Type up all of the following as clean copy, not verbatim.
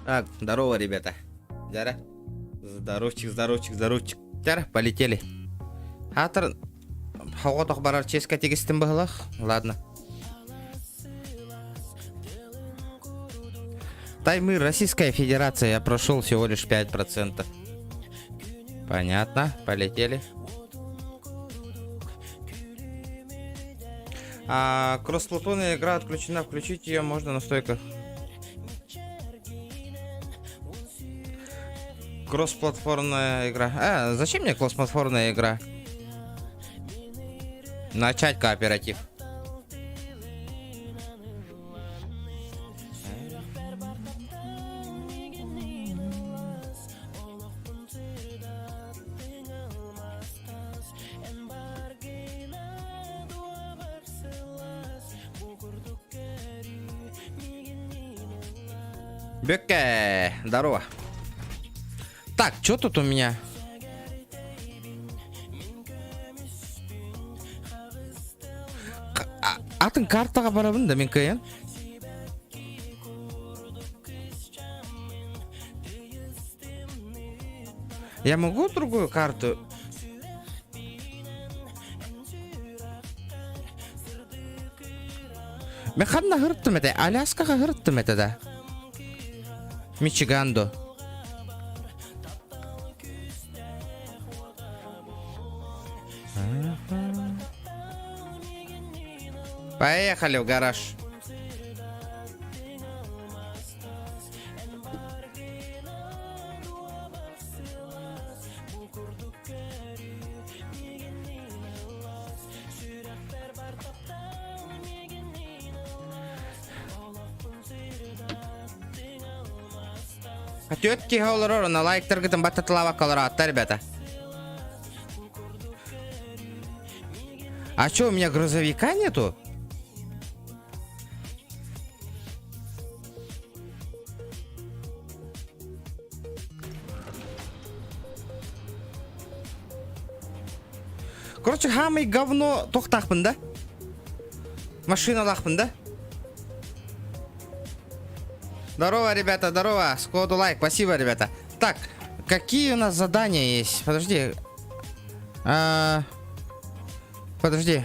Так, здорово, ребята. Дяра. Здоровчик, здоровчик, здоровчик. Дяра, полетели. Хатыр Хоҕотох барар ческа тигистим быһылах. Ладно. Таймыр, Российская Федерация, я прошел всего лишь 5%. Понятно, полетели. А, кроссплатонная игра отключена, включить ее можно на стойках. Кроссплатформная игра. А, зачем мне кроссплатформная игра? Начать кооператив. Бекке, здорово. Так, что тут у меня? Атын картаға барабын да мен кыйын. Я могу другую карту? Мен ханна хырыттым этэ? Аляскаға хырыттым этэ да. Мичигандо. Поехали в гараж. Түөрт киһи олорор, онно лайктаргытын баттатылаабакка олороаттар, ребята. А чё, у меня грузовика нету? Короче, хамый говно тохтахпын да? Машиналахпын да? Здорово, ребята, здорово. Скоду лайк, спасибо, ребята. Так, какие у нас задания есть? Подожди. А, подожди.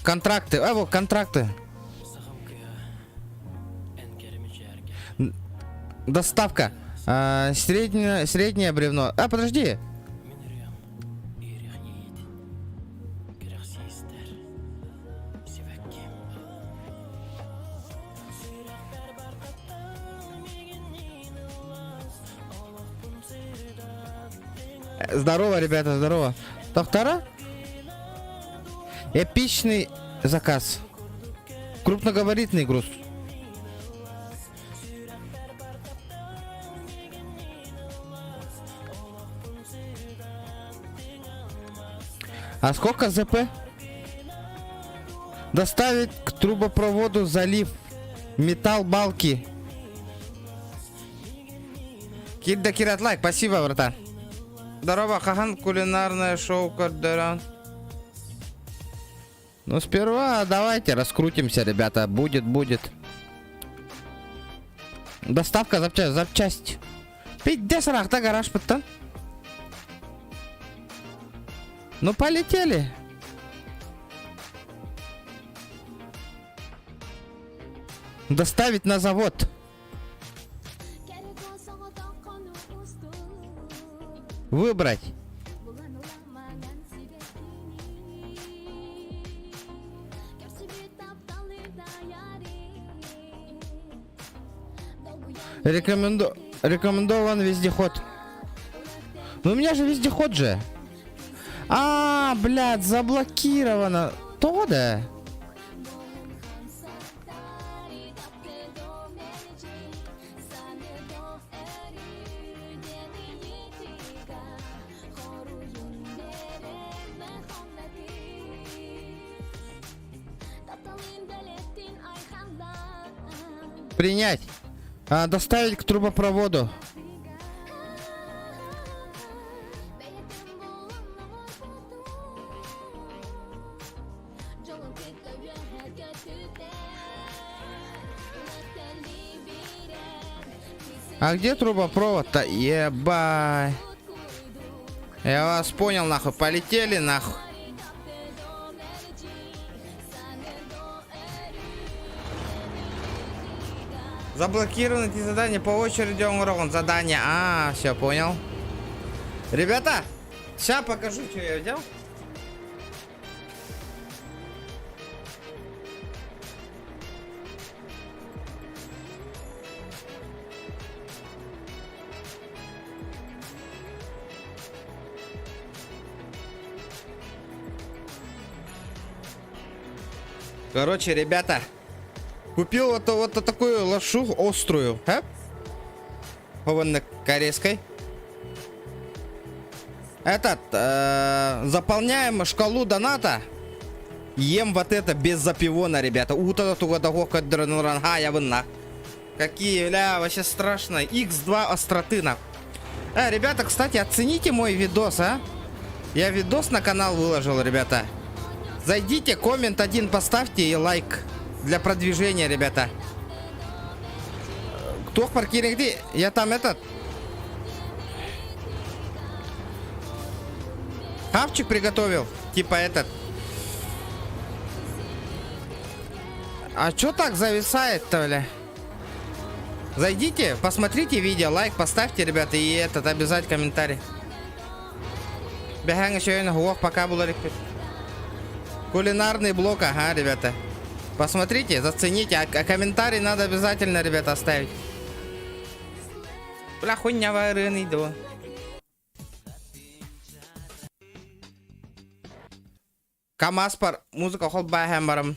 Контракты. А, вот контракты. Доставка. А, среднее, среднее бревно. А, подожди. Здорово, ребята, здорово. Доктора? Эпичный заказ. Крупногабаритный груз. А сколько ЗП? Доставить к трубопроводу залив металл балки. Кирда Кират лайк, спасибо, братан. Здорово, хаһан кулинарное шоу көрдөрөн. Ну, сперва давайте раскрутимся, ребята. Будет, будет. Доставка запчасть, запчасть. Пиздец, рахта гараж пыттан. Ну, полетели. Доставить на завод. Выбрать. Рекоменду... Рекомендован вездеход. Ну у меня же вездеход же. А, блядь, заблокировано. То да. Принять. А, доставить к трубопроводу. А где трубопровод-то? Ебай. Я вас понял, нахуй. Полетели, нахуй. Заблокированы эти задания по очереди он задание. А, все, понял. Ребята, сейчас покажу, что я взял. Короче, ребята, купил вот, вот такую лапшу острую. А? Корейской. Этот, э, заполняем шкалу доната. Ем вот это без запивона, ребята. Ута Какие, бля, вообще страшно. X2 остроты, на. Э, ребята, кстати, оцените мой видос, а? Я видос на канал выложил, ребята. Зайдите, коммент один поставьте и лайк для продвижения, ребята. Кто в паркире Я там этот... Хавчик приготовил. Типа этот. А чё так зависает-то, бля? Зайдите, посмотрите видео, лайк поставьте, ребята, и этот, обязательно комментарий. Бэҕэһээ еще ох, пока было Кулинарный блок, ага, ребята. Посмотрите, зацените, а, а комментарий надо обязательно, ребята, оставить. Бля, хуйня вареный, да. КамАЗпар музыка холбааһын барам.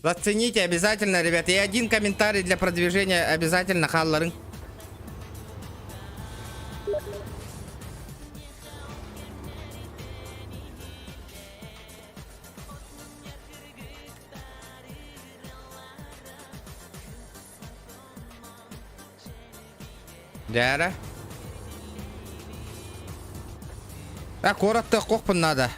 Зацените обязательно, ребята. И один комментарий для продвижения обязательно хаалларыҥ. Дьэ А куораттыах куохпун надо.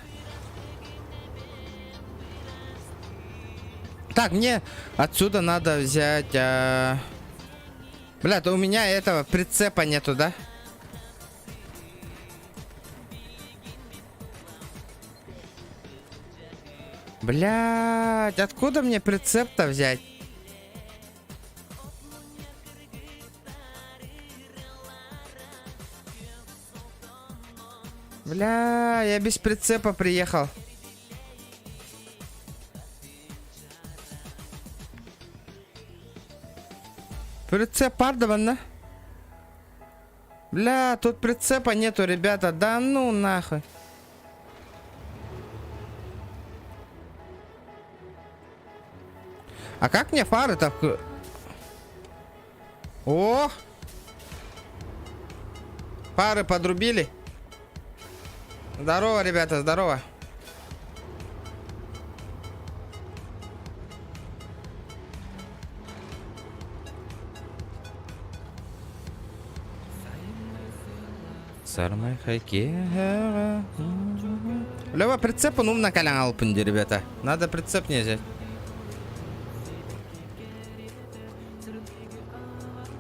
Так, мне отсюда надо взять... А... Бля, то у меня этого прицепа нету, да? Блядь, откуда мне прицеп-то взять? Бля, я без прицепа приехал. Прицеп пардован, Бля, тут прицепа нету, ребята. Да ну нахуй. А как мне фары-то... О! Фары подрубили. Здорово, ребята, здорово. Лева, прицеп он умно колян ребята. Надо прицеп не взять.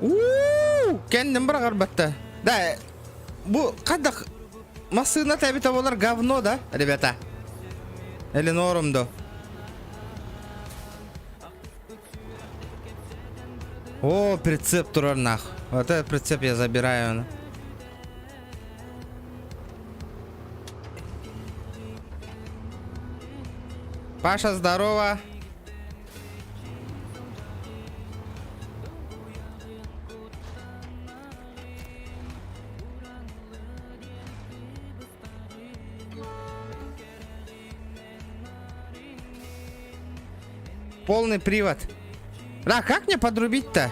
Уу, кэнним быраҕарбатта. Да, бу хайдах массыына тэбитэ буолар говно, да, ребята? Или норм до? О, прицеп турар нах. Вот этот прицеп я забираю. Паша, здорово. Полный привод. Да, как мне подрубить-то?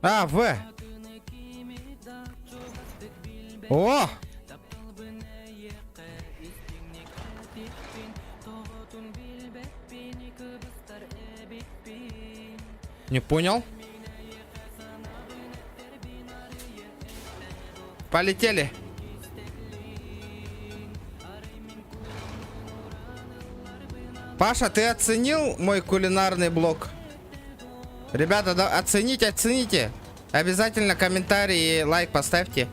А, В. О! Не понял? Полетели. Паша, ты оценил мой кулинарный блог? Ребята, да, оцените, оцените. Обязательно комментарий и лайк поставьте.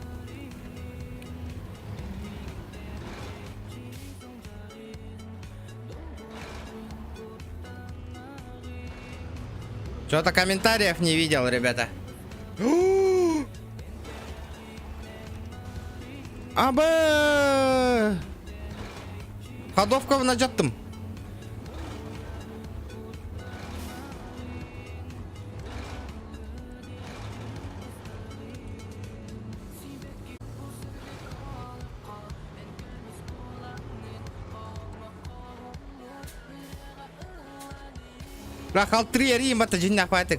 Что-то комментариев не видел, ребята. Абы! Ходовка жаттым. Рахал 3 эрийин батта дьиннээх баатык.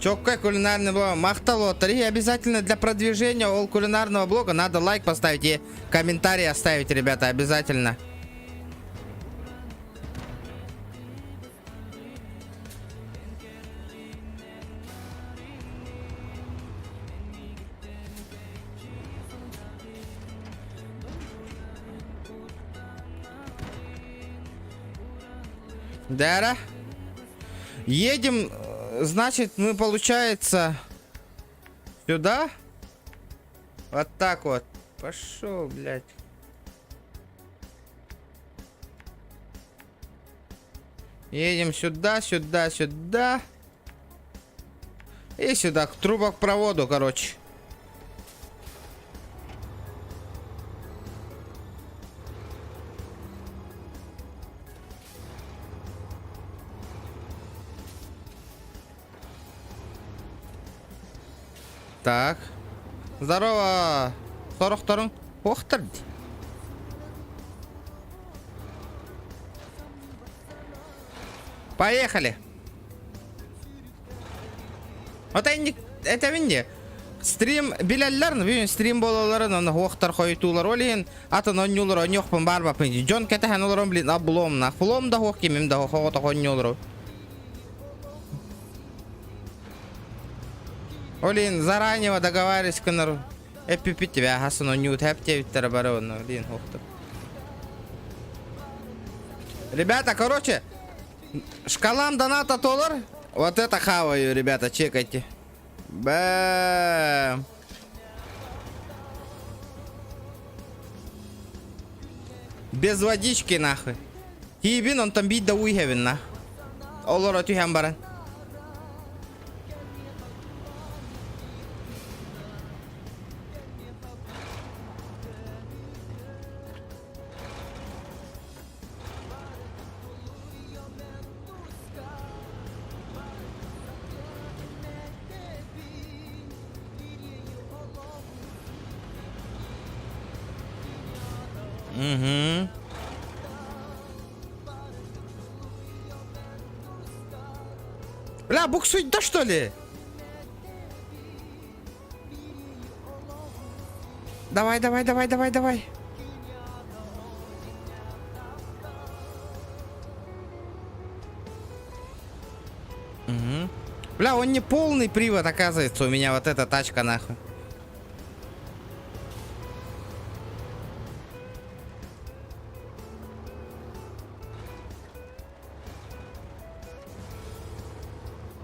Четкая кулинарный блог. Махтал И обязательно для продвижения ол кулинарного блога надо лайк поставить и комментарий оставить, ребята, обязательно. Дара. Едем, значит, мы, получается, сюда. Вот так вот. Пошел, блядь. Едем сюда, сюда, сюда. И сюда, к трубопроводу, короче. Так. Здорово. Сорохторуҥ. Охтар. Поехали. Вот это не стрим билэллэр, бүгүн стрим буолалларын, онно хуохтар хойутуулар, ол иһин атын онньуулар онньуохпун баарбаппын. Дьон кэтэһэн олорон, блин, обломна. Флом да хуох кимим да хоҕото хонньуулару. Ол иһин заранее договаривались гынар эппиппит тебя хасын онньуут хэптиэбиттэрэ бары онно, блин, хуохтар. Ребята, короче, шкалам доната толор. Вот это хаваю, ребята, чекайте. Бэм. Без водички нахуй. Тиибин онтон биир да уу иһэбин на. Олоро түһэн баран. Угу. Бля, буксует да что ли? Давай, давай, давай, давай, давай. Угу. Бля, он не полный привод, оказывается, у меня вот эта тачка нахуй.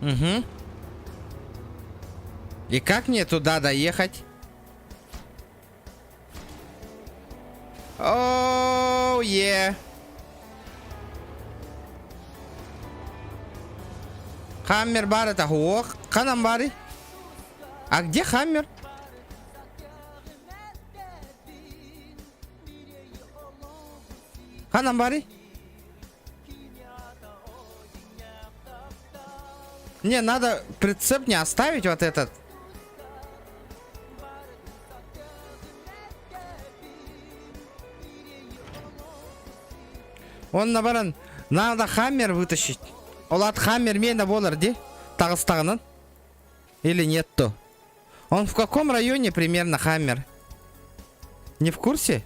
Угу. И как мне туда доехать? Oh, yeah. Хаммер бар это. Ох, ханан баарый. А где Хаммер? Ханан баарый? Мне надо прицеп не оставить вот этот. Онно баран. Надо хаммер вытащить. Ол ат хаммер миэнэ буолар дии. Таҕыстаҕынан. Или нет то. Он в каком районе примерно хаммер? Не в курсе?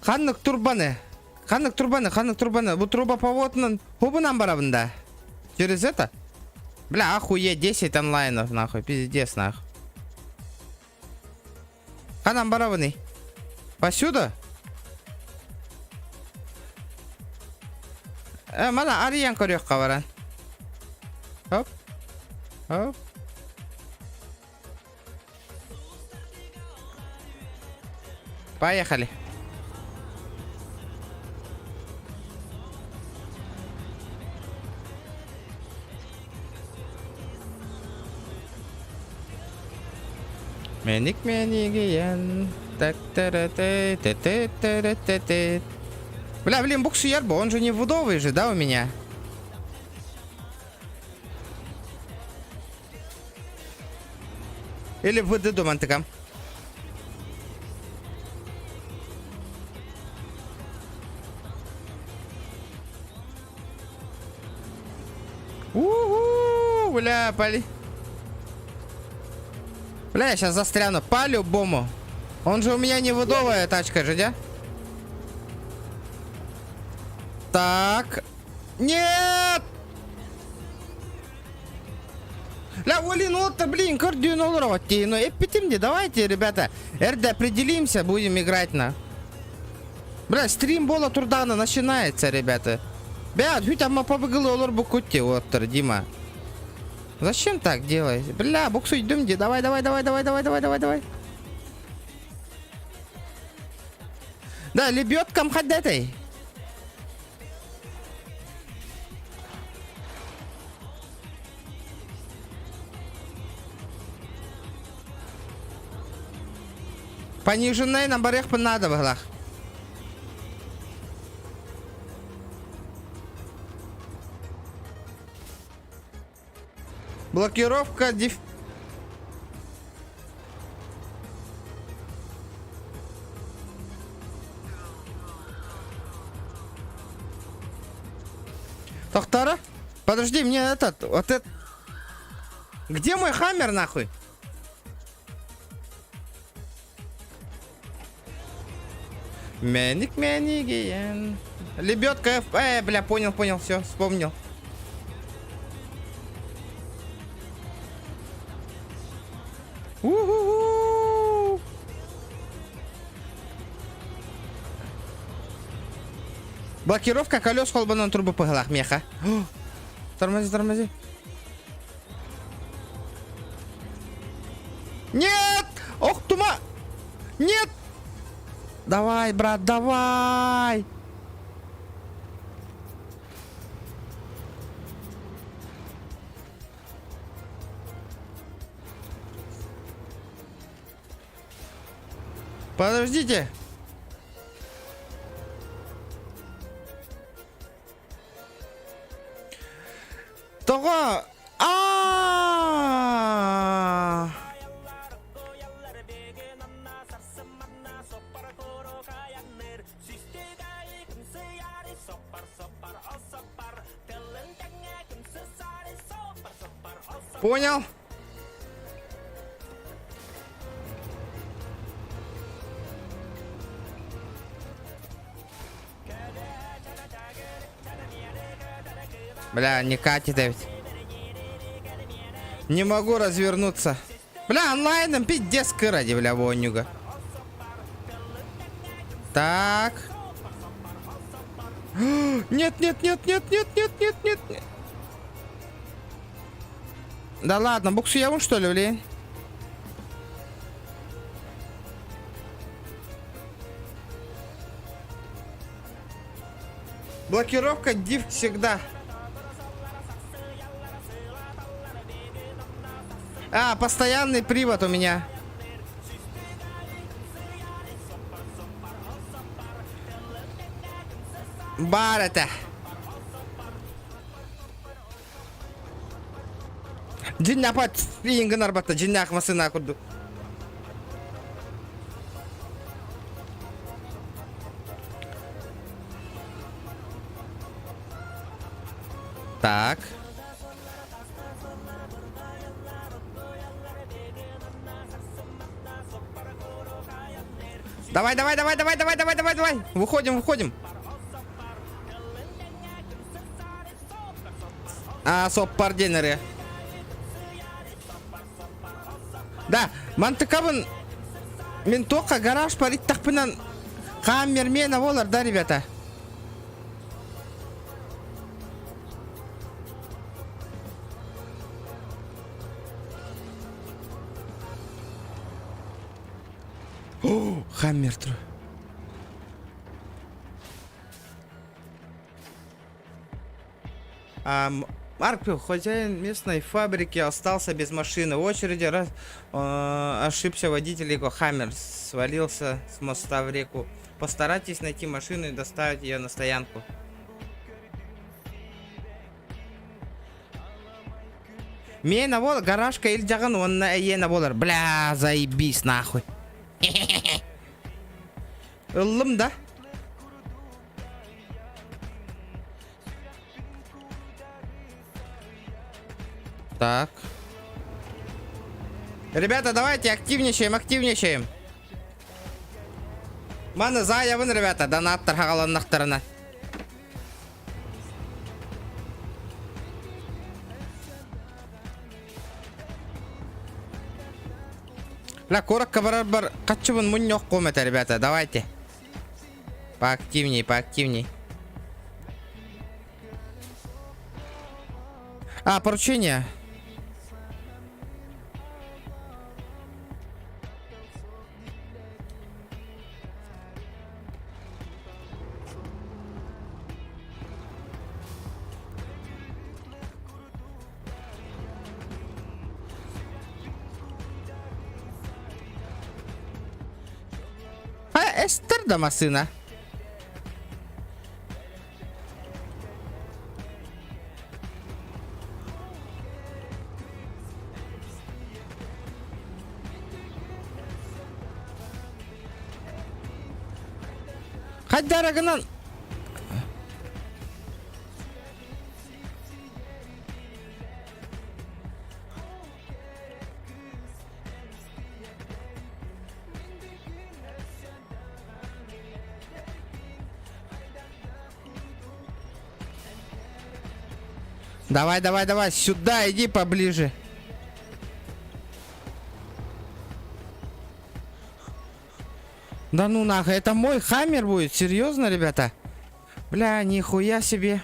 Ханнык турбаны? Ханнык турбаны, ханнык турбаны? Бу трубопроводынан хубунан барабын да. Через это? Бля, охуеть, 10 онлайнов, нахуй, пиздец, нахуй. Ханан барабыный? Посюда? Э, мана арыйан көрүөххэ баран. Хоп. Хоп. Поехали. Мэник мэнигийэн так Бля, блин, буксуер бы, он же не вудовый же, да, у меня? Или ВД мантыкам. У-у-у, бля, пали. Бля, я сейчас застряну по-любому. Он же у меня не выдовая тачка же, да? Так. Нет! Ля, блин, вот блин, көрдүүн олорот ну эппитим де, давайте, ребята, РД определимся, будем играть на. Бля, стрим буола турдаҕына начинается, ребята. Бля, хүт амма побыгылы олор букутти, оттор, Дима. Зачем так делать? Бля, буксуйдум де, давай, давай, давай, давай, давай, давай, давай, давай. Да, лебедкам хадетай. Пониженная нам барыахпын наада быһылаах. Блокировка диф... Тохтара? Подожди, мне этот, вот этот... Где мой хаммер, нахуй? Мэник мэнигиен. Лебедка F. Бля, понял, понял, все, вспомнил. У-ху-ху! Блокировка колес холбанан турбо пыһылах меха. Тормози, тормози. Нет! Ох, тума! Нет! Давай, брат, давай! Подождите! Тоҕо? А! Понял? Бля, не катит ведь. Не могу развернуться. Бля, онлайном пиздец кыради, бля, вонюга. Так. Нет, нет, нет, нет, нет, нет, нет, нет. Да ладно, буксуем что ли, блин? Блокировка див всегда. А, постоянный привод у меня. Бар это. Дьиннапат иин гынарбатта дьиннээх массыына курдук. Так. Давай, давай, давай, давай, давай, давай, давай, давай. Выходим, выходим. А, соппар диэн Да, мантыкабын мин туохха гараж париттахпынан хааммермена болар да, ребята? О, Хаммер турар. А, Марк, хозяин местной фабрики, остался без машины. В очереди раз, ошибся водитель его Хаммер, свалился с моста в реку. Постарайтесь найти машину и доставить ее на стоянку. Миэнэ буол гаражка илдьэҕин уонна эйиэнэ буолар. Бля, заебись нахуй. Ыллым да? Так. Ребята, давайте активничаем, активничаем. Маны заявын, ребята, донаттар хагаланнахтарына. Ла, куоракка барар хаччыбын мунньуоххуом этэ, ребята, давайте. Поактивней, поактивней. А, поручение. А эстер да массыына. Хайдара гынан Давай, давай, давай, сюда иди поближе. Да ну нахуй, это мой хаммер будет, серьезно, ребята? Бля, нихуя себе.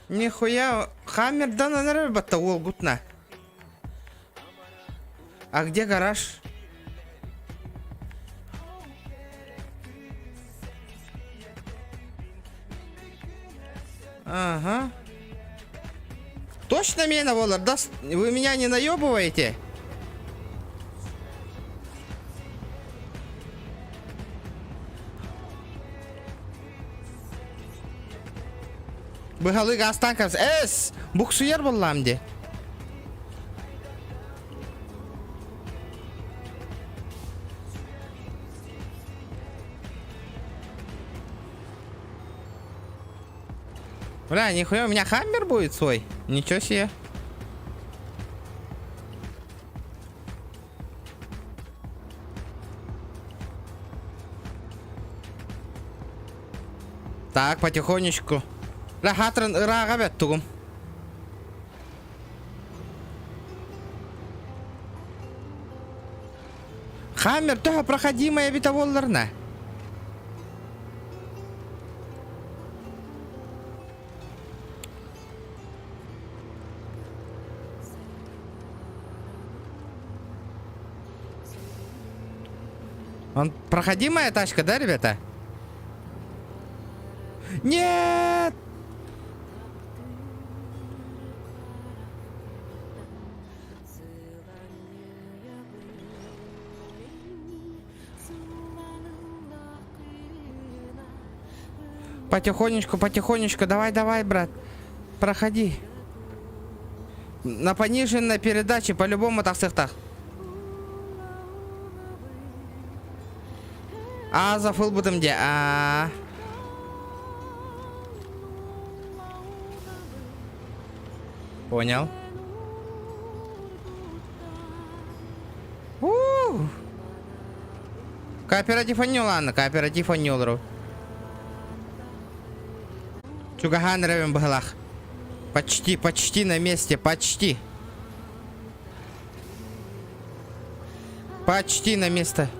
Нихуя, Хаммер да на батта уолгутна. А где гараж? Ага. Точно миэнэ буолар, да? Вы меня не наебываете? Быһалыы гаастаан кэбис. Эс! Буксуйар буоллаам дии. Бля, нихуя, у меня хаммер будет свой. Ничего себе. Так, потихонечку. Бля, хатрын ырааҕа бэт тугум. Хаммер төһө проходимая эбитэ буолларына. Он проходимая тачка, да, ребята? Нет! Потихонечку, потихонечку, давай, давай, брат. Проходи. На пониженной передаче по-любому тахсыхтах. Азов ылбытым де. А. Понял. У. Кооператив анньолаана, кооператив анньолору. Чугаһаан эрэбин быһылаах. Почти, почти на месте, почти. Почти на место.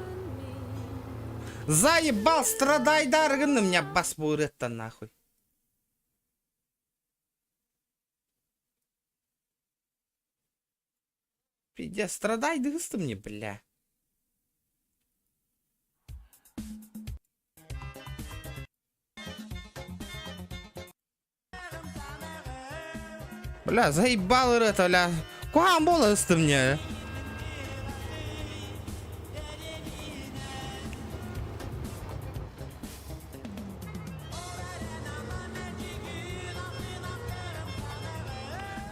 Заебал, страдай дарыгын меня бас буырыттан нахуй. Пиздец, страдай дыгыстым мне, бля. Бля, заебал это, бля. Куһаҕан буола ыстым мне.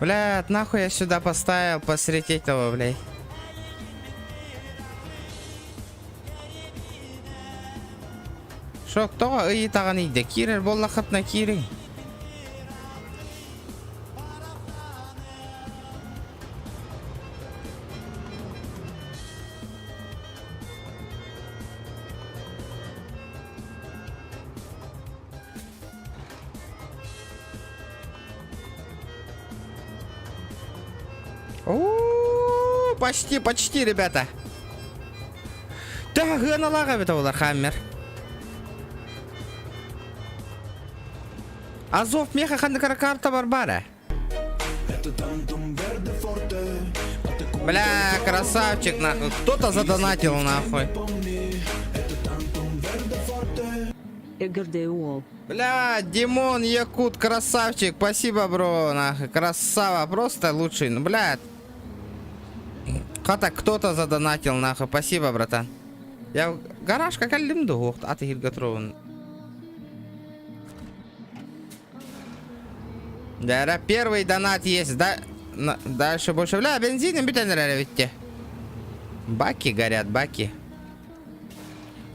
Бля, нахуй я сюда поставил посреди этого, блядь. Шок тоҕо ыйытаҕын ийдэ киирэр буоллаххытына киириҥ. О, почти, почти, ребята. Төһө сыаналаах эбит олар Хаммер. Азов меха ханнык карта бар бара. Бля, красавчик, нахуй. Кто-то задонатил, нахуй. Эҕэрдэ уол. Бля, Димон Якут, красавчик. Спасибо, бро, нахуй. Красава, просто лучший. Ну, бля. Хата кто-то задонатил, нахуй. Спасибо, братан. Я гаражка кэллим дуо, аты хиргатровын. Да, первый донат есть, да? Дальше больше. Бля, бензином бүтэн эрэр эбит Баки горят, баки.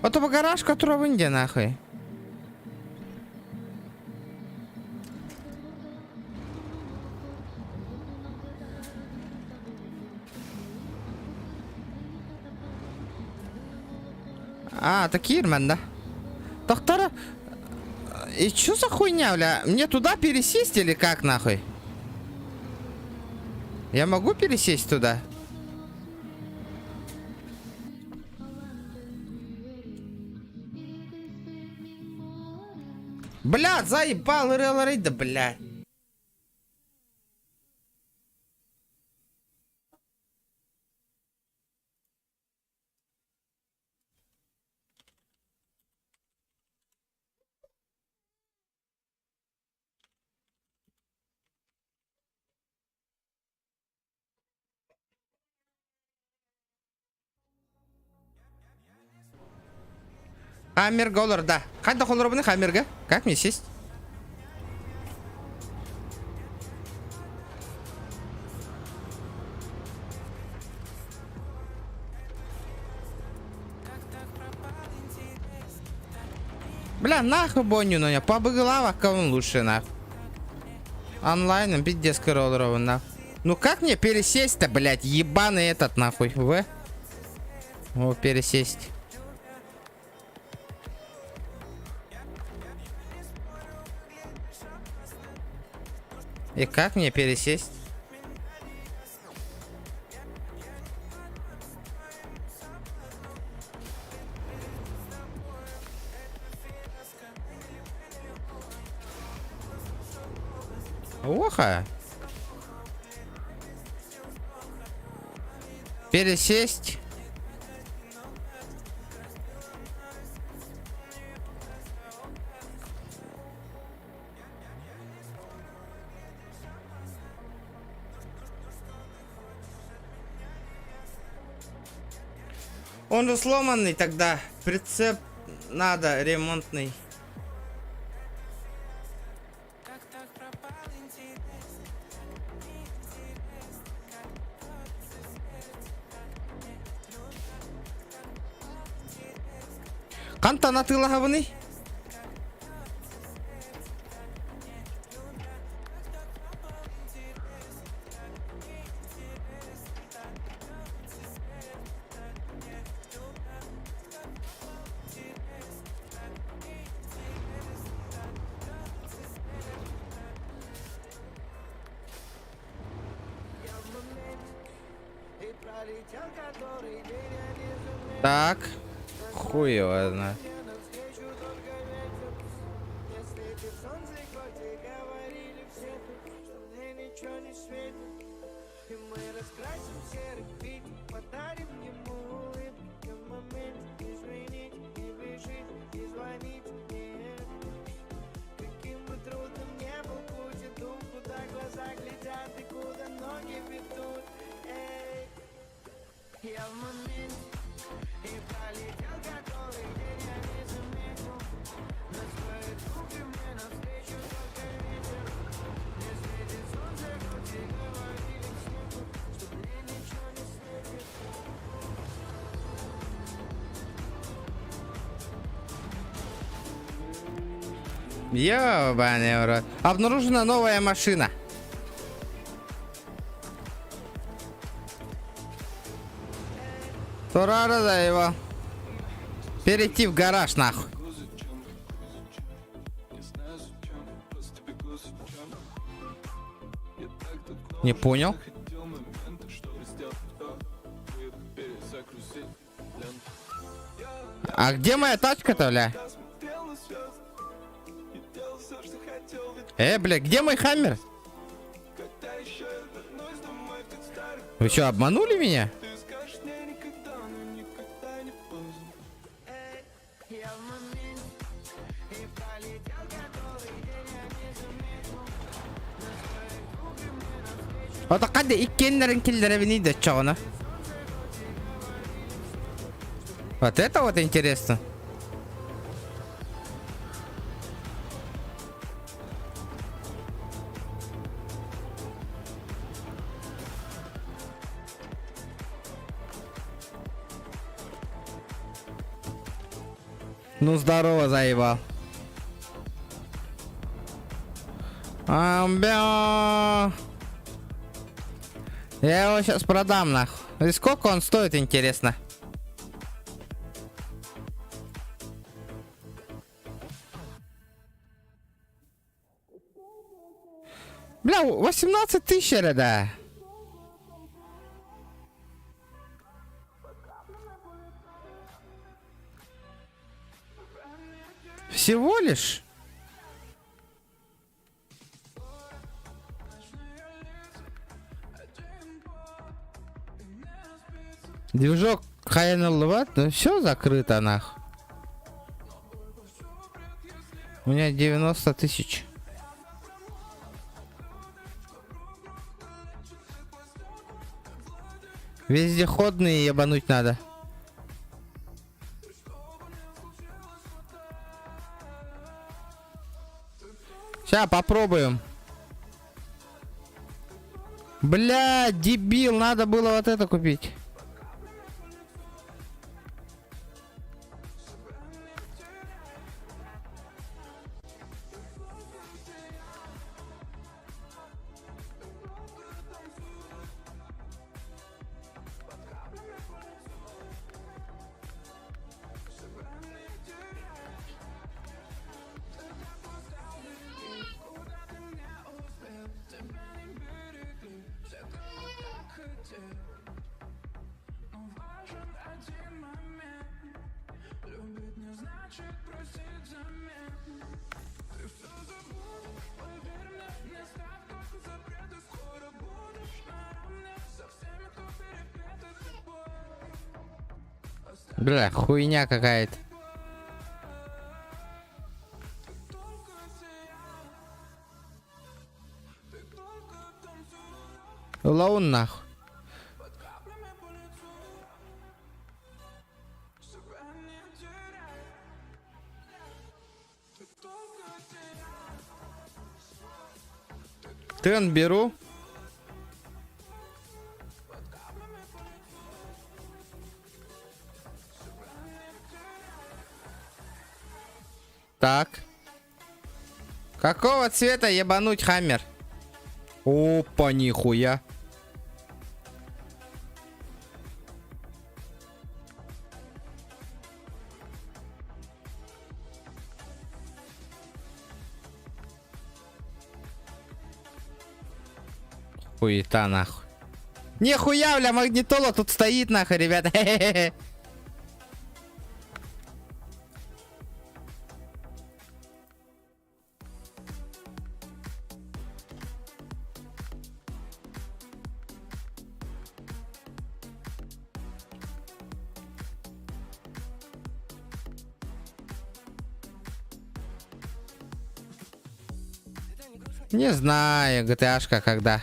Вот по гаражка туровын де нахуй. А, это Кирман, да? Доктора... И чё за хуйня, бля? Мне туда пересесть или как, нахуй? Я могу пересесть туда? Бля, заебал, да, бля. Хаммер голор, да. Хайдах олоробун Хаммерга? Как мне сесть? Бля, нахуй бойню на по главах он лучше нахуй. Онлайном пиздец роллеровый нахуй. Ну как мне пересесть-то, блядь, ебаный этот нахуй, В? О, пересесть. И как мне пересесть? Оха. Пересесть. Он же сломанный тогда. Прицеп надо ремонтный. Хантан атыылаһабыный? Так. Хуй его знает. Ёбаный в рот. Обнаружена новая машина. Турара да его. Перейти в гараж нахуй. Не понял. А где моя тачка-то, бля? Бля, где мой хаммер? Вы что, обманули меня? Ото хадда иккиэннэрин киллэрэбиний да оччоҕуна? Вот это вот интересно. Ну здорово, заебал. Амбя. Я его сейчас продам нахуй. И сколько он стоит, интересно? Бля, 18 тысяч да. Всего лишь? Движок хайнал ну все закрыто нах. У меня 90 тысяч. Вездеходные ебануть надо. Сейчас попробуем. Бля, дебил, надо было вот это купить. Бля, хуйня какая-то. Лоун нахуй. Тен беру. Так. Какого цвета ебануть хаммер? Опа, нихуя. Хуета нахуй. Нихуя, бля, магнитола тут стоит нахуй, ребята. Не знаю, GTA-шка когда.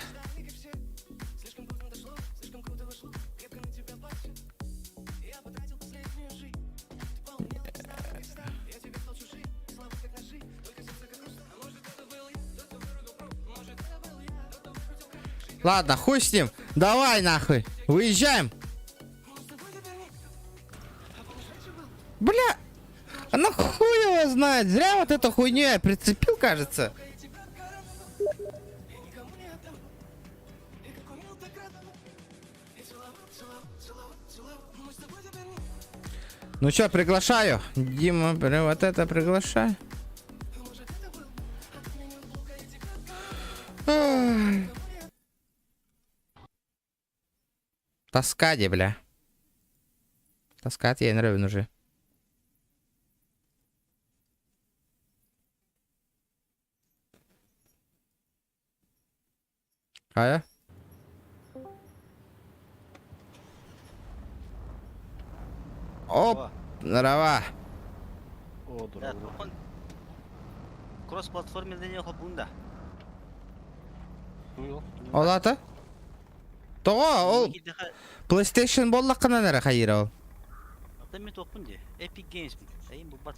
Ладно, хуй с ним. Давай нахуй. Выезжаем. Бля, а ну хуй его знает. Зря вот эту хуйню я прицепил, кажется. Ну что, приглашаю. Дима, вот это приглашаю. Тоска, бля. Тоска, я нравен уже. Хайа? Оп, здорово. О, здорово. Кросс платформе бунда. Олата? Тоҕо ол PlayStation буоллаххына эрэ хайыра ол. Ата мен туохпун дии. Epic Games Эйин булбат.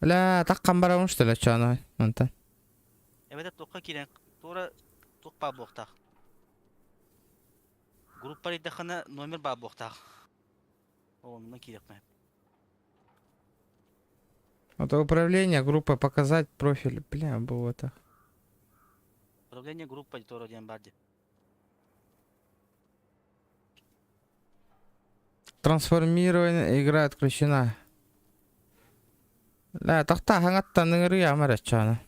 Бля, таккан барабын что ли, чоно? Онтон. Эбэтэр туохха киирэн туора туох баар буолуохтаах. Группа ыйдаххына номер баар буолуохтаах. Ол оннунан киириэххэ. Это управление группа показать профиль. Бля, было так. Управление группа туора диэн баар дии. Трансформирование игра отключена. Бля, тохта хаҥаттан ыҥырыам эрэ чоно.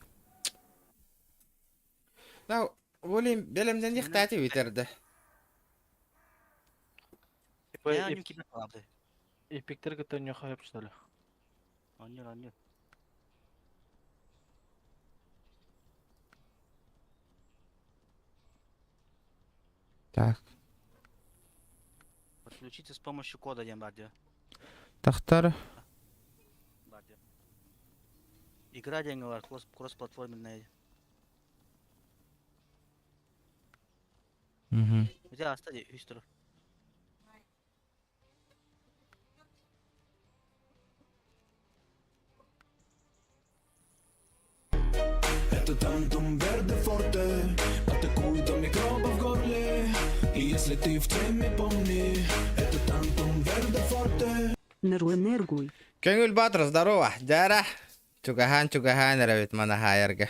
Да, волим бэлэмнэниэхтээтэ бүтэрдэ. Я не киирэн хаалбыт. Эпиктер кытта ньохайып что ли? Оонньуур, оонньуур. Так. Подключиться с помощью кода диэн баар дии. Тахтар. Баар дии. Игра диэҥҥэ баар кросс кроссплатформенная. Угу. Ити ааста дии үс турар. Это тантум верде форте Атакует до микробов в горле И если ты в теме, помни Это тантум верде форте Нервэнергуй. Көҥүл Батыр, здорово. Дьара. Чугаһаан чугаһаан эрэбит манаһаайарга.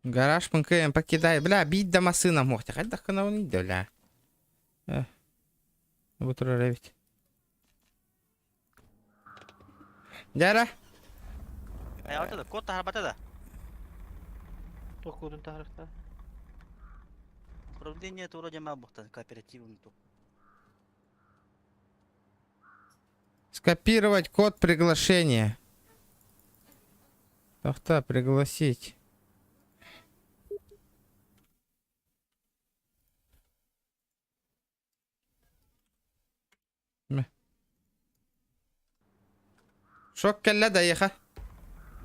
Гараж МКМ покидай. Бля, бить да массына мохте. Хайдах гына бля. Э. Бу турар эбит. Дьара. Айаҕата да, код таһарбата да. Туох кодун таһарахта? Управление туора диэн баар буолтан кооперативын ту. Скопировать код приглашения. Тохта, пригласить. Шок кэллэ да эйиэхэ.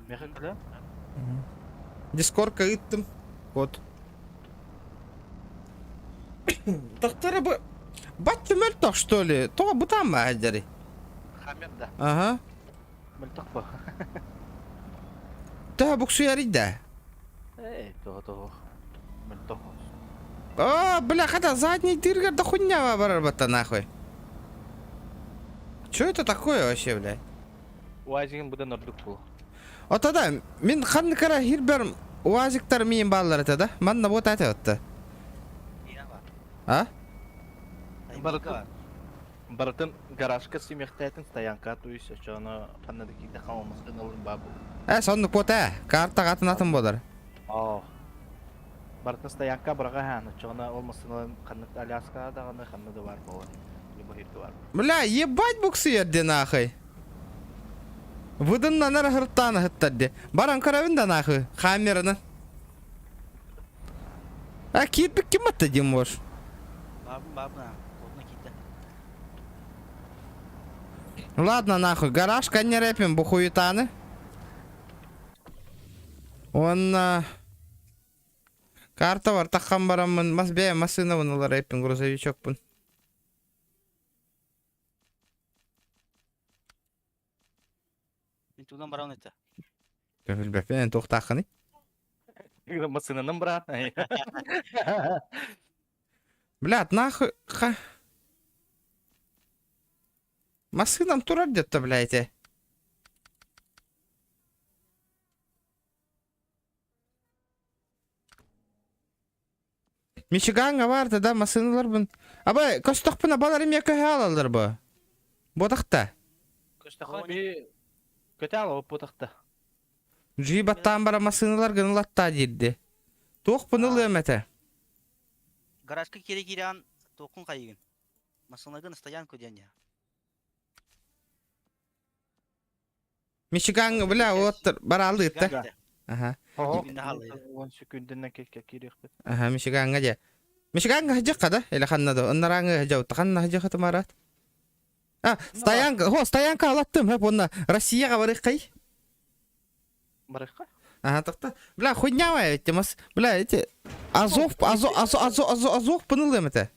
Миэхэ кэлэ? Дискордка ыыттым. Код. Тахтара бу бачча мөлтөх что ли? Тоҕо бытаан баайдары? Хамер да. Ага. Мөлтөх бу. Төһө буксуйарый да? Эй, того того. Мөлтөх. О, бля, хата задний дыргар да хуйня барар батта нахуй. Что это такое вообще, блядь? УАЗигин быдан ордук бу. Отада, мин ханнык эрэ хирбэр УАЗиктар миин бааллар этэ да? Манна вот это вот. А? Барытын, барытын гаражка симиэхтээтин стоянка то есть очоно ханна да киирдэ хааммаскын ылын баа бу. Э, соннук вот э. Карта атын атын болар. Оо. Барытын стоянка быраҕа хаан очоно ол массыналарын ханнык Аляскаҕа даҕаны ханна да баар буолар. Любой сиргэ баар. Бля, ебать буксуйар де нахуй. Выдыннанар аһыртаан аһыттар де. Баран көрөбүн да нахуй. Камераны. А киирбит ким атта диэн буор? Баабын баабын аа. Куотуна киирдэ. Ладно нахуй, гараж рэпим бу хуетаны. Уонна карта бар таххан бараммын мас бэйэ массыынабын ылар эппин грузовичокпун. Мин тугунан барабын этэ. Билбэппин эн туохтааххыный? Массыынанан брат. Блядь, нахуй ха. Массыынам турар где-то, блядь. Мичигаҥҥа баар да массыыналарбын. Абай, көстөхпүнэ балар эмиэ көһө алаллар бу. Буотахта. Көстөххө би көтө алабыт буотахта. Жи баттаан бара массыыналар гынылаттаа диирди. Туох ылыам этэ? Гаражка кире киирэн туоххун хайыгын? Массыынагын стоянку диэн я. Мичигаҥҥа бля уоттар бараалыытта. Аха. Он секундынан киириэхпит. Аха, Мичигаҥҥа дьэ. Мичигаҥҥа сыдьахха да? Или ханна да? Оннарааҥы сыдьабытта. Ханна сыдьахата Марат? А, стоянка, хо, стоянка алаттым, хөп, онна Россияға барыххай. Барыхха? Ага, тохто. Бля, хуйня эти мас. Бля, эти Азов, Азов, Азов, Азов, Азов, Азов пынылым это.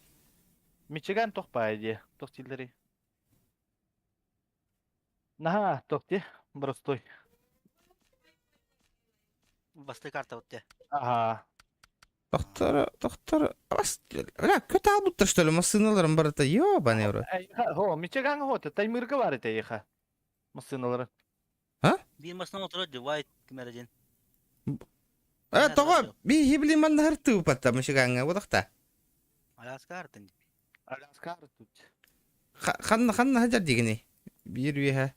Мичиган тохпай дии. Тох дииллэрий. Наһаа тох дии. Боростуой. Бастыы карта вот Аха. Тохтор, тохтор, бля, көтө албыттар что ли, массыыналарым барыта, ёбаный в рот. Хо, Мичиган хо, таймырга бар этэ эйиэхэ. Массыыналары. Биир массыына отырор дии, White ким эрэ диэн. Э, тоҕо биһи блин маннаһар тыыпатта Мичигаҥҥа бодохта. Аляска артын. Аляска тут. Ханна ханна сылдьар дигини? Биир үөһэ.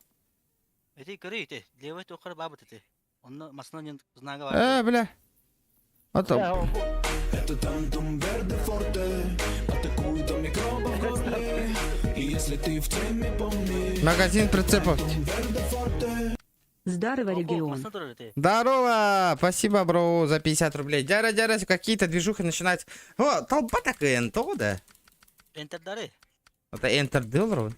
Эти көрүй ити, левый туоххар баабыт ити. Онно массыына диэн знага бар. Э, бля. Ото Это тантум верде форте Атакует микробов в горле И если ты в теме, помни Магазин прицепов. Верде форте Здорово, регион. Массыына турар ити. Здорово! Спасибо, бро, за 50 рублей. Дяра, дяра, какие-то движухи начинаются. О, толпа такая, то да. Энтердары. Это Enter Dealer.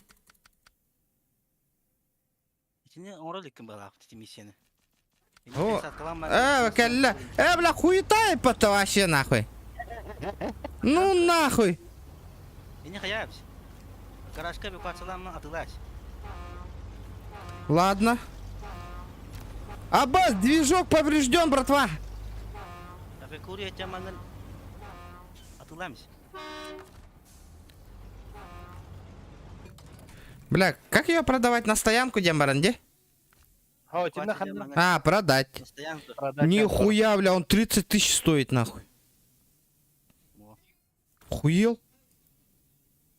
Итини оҥоро иликкин баҕалаах ити миссияны. О, Э, кэллэ. Э, бля, хуета это вообще нахуй. Ну нахуй. Ини хайаабыс. Гаражка эвакуацияламмын атыылаас. Ладно. Аббас, движок поврежден, братва. Эвакуация маҥан атыылаамыс. Бля, как ее продавать на стоянку, Дембаранде? Хо, итиннэ ханна А, продать. Стоянку. продать. Нихуя, бля, он 30 тысяч стоит, нахуй. Во. Хуел.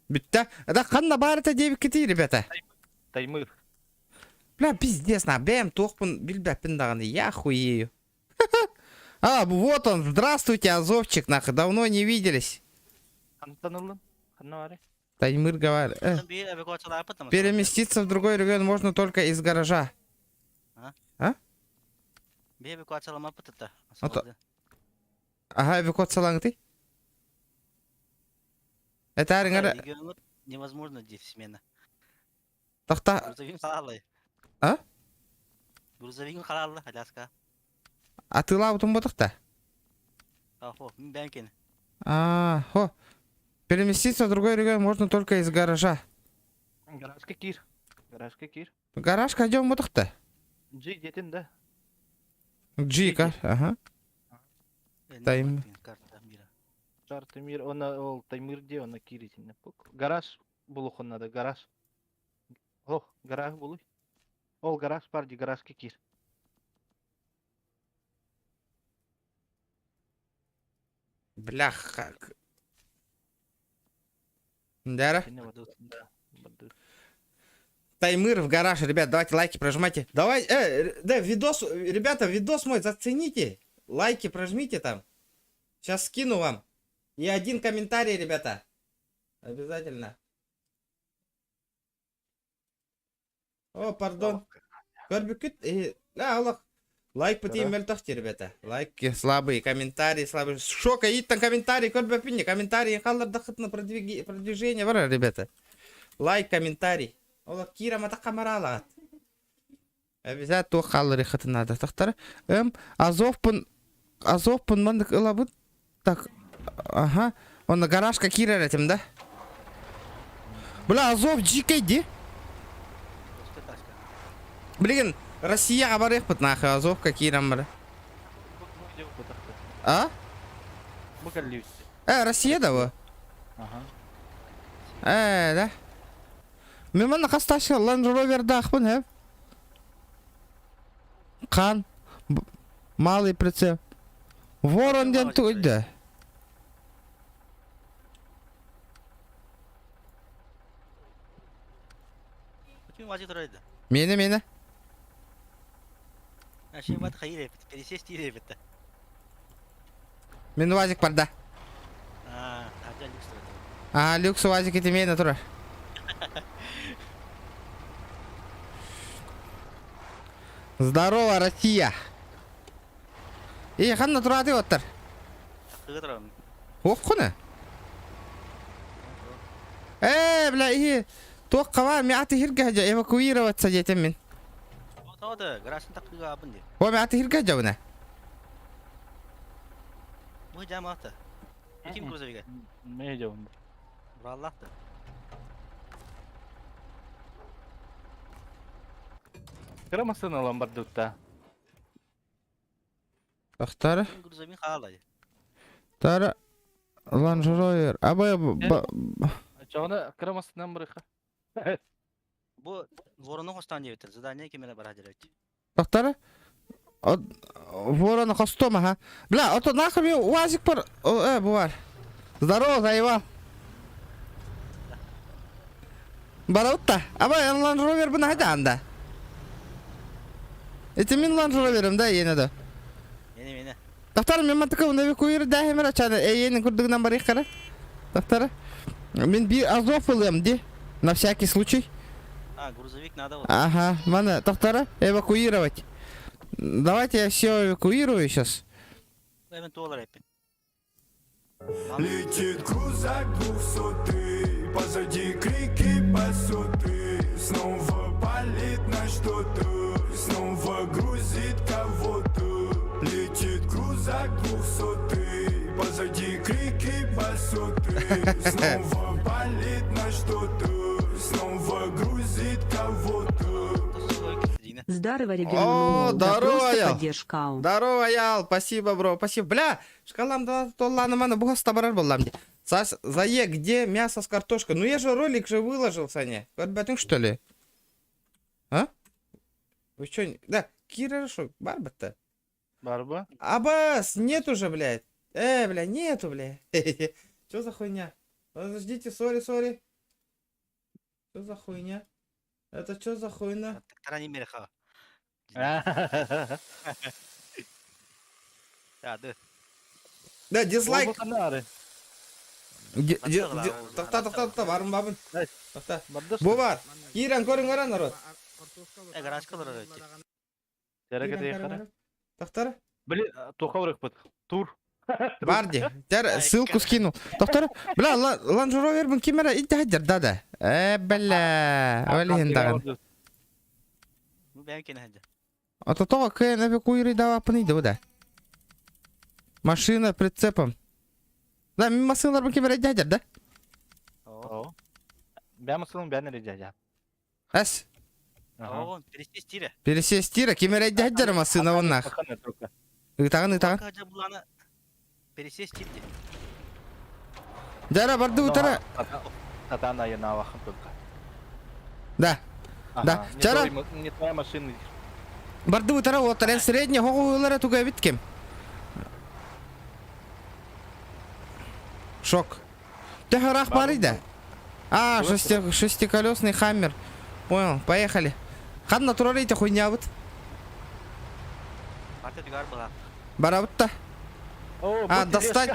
Бүттэ. Да ханна баар это девять ребята. Таймыр. Бля, пиздец, на бэм, туохпун, билбэппин даҕаны, я хуею. А, вот он, здравствуйте, Азовчик, нахуй, давно не виделись. Хантан ыллым. Ханна баарый. Таймыр говорит. Биир эвакуациялааппыт там. Переместиться в другой регион можно только из гаража. Биир эвакуацияламаппыт это. Ото- Ага, эвакуациялаҥый. Это ариҥар Региону невозможно здесь смена. тахта Грузовик халаалай. А? Грузовик халаалла, Аляска. атыылаабытым ботахта. Ахо, мин бэйэм А, хо. Переместиться в другой регион можно только из гаража. Гаражка киир. Гаражка киир. Гаражка идем мутахта. G диэтин да. G, ка, ага. Тайм. Шар Тимир, она ол Таймыр де, она кииритинне. Гараж булуохун надо, гараж. Ох, гараж булуй. Ол гараж бар ди, гаражка киир. Бляха. Дара. Таймыр в гараж, ребят, давайте лайки прожимайте. Давай, да, видос, ребята, видос мой зацените. Лайки прожмите там. Сейчас скину вам. И один комментарий, ребята. Обязательно. О, пардон. Көрбүккүт, Аллах. Лайк пытыйын мөлтөхти, ребята. Лайки слабые, комментарии слабые. Шока, ит там комментарий, көрбөппүн комментарий халлардахытна продвижение бар, ребята. Лайк, комментарий. Ола кира мата камаралаат. Обязательно туох хаалларыхытын надо. Тахтар. Азовпун Азовпун маннык ылабыт. Так, ага. Онно гаражка киирэр этим, да? Бля, Азов дьиикэй дии. Билигин Россияҕа барыахпыт нахуй, Азовка киирэн бара. А? Бу кэллибит. Россия да бу? Ага. Да. Мен манна хас ташка Land Rover'даахпын, хэп. Хан. Малый прицеп. Ворон диэн тугуйда? Миэнэ, миэнэ. Мин УАЗик барда. А, люкс УАЗик ити миэнэ турар. Здорово, Россия! И ханна турааты оттар? Уоххуна? Э, бля, и туох хава мяты хиргэ эвакуироваться диэтим мин. О, мяты хиргэ жабына. Мэ жабын. Кыра массыына ылан бардыбыт Тахтара. Тара. Land Rover. Абай... Чоҕуна кыра массыынан барыха. Бу ворону хостаан диэбиттэр. Задание кимэрэ бара дьэрээт. Тахтара. Ворона хостом, ага. Бля, ото нахуй мне УАЗик пар... Бувар. Здорово, заебал. Бараутта. Абай, Land Rover бына хадя Ити мин Land Rover'ым да, иэнэ да. Мени мени. Тахтар мен мантыка эвакуир дәһемер ачаны эйенин курдугунан барыйхара. Тахтара. Мин би Азов ылыам ди. На всякий случай. А, грузовик надо вот. Ага, мана, тахтара, эвакуировать. Давайте я все эвакуирую сейчас. Мен туолар эппин. Летит крузак двухсотый, позади крики пасоты. Снова палит на что-то, снова грузит кого-то. Летит крузак двухсотый, позади крики пасоты. Снова палит на что-то, снова грузит кого-то. Здорово, О, регион. Да здорово, просто я. поддержка. Здорово, Ял, спасибо, бро, спасибо. Бля, шкалам да толланы мана бугас табарар боллам. Сас, Зае, где мясо с картошкой? Ну я же ролик же выложил, Саня. Көрбөтүң, что ли? А? Вы что? Да, Кира что, барбата? Барба. Абас, нет уже, блядь. Бля, нету, бля. Что за хуйня? Подождите, сори, сори. Что за хуйня? Это что за хуйня? Тарани мерха. Да, да. Да, дизлайк. Канары. Тохто, тохто, тохто, барым бабын. Тохто. Бу бар. Киирэн көрүҥ эрэ народ. Э, гаражка олорор эти. Тохтор. Били, туха барыхпыт. Тур. Барди. Тер ссылку скинул. Тохтор. Бля, Land Rover бун кимера идти хаджар, да да. Бля. Олин даган. Бу бэйэм кини хаджа. А то того кэн эвакуируй дава пыныйды да. Машина прицепом. Да, машиналар бун кимера идти хаджар, да? О. Бэм ысылын бээн эрэ Эс. Оҕон, пересесть тире. Пересесть тира, ким эрэйдэһэр массыына оннаах. Ыытаҕын, ыытаҕын. Пересесть тирде. Дьара барды утара. Сатаан айанаабахын только. Да. Да. Чара. Не твоя машина. Барды утара уоттарен средний хоҕуһуулара туга эбит ким? Шок. Төһө ыраах баарый да? А, шестиколесный хаммер. Понял, поехали. Ханна турар ити хуйнябыт? Барабыт да. А, достать,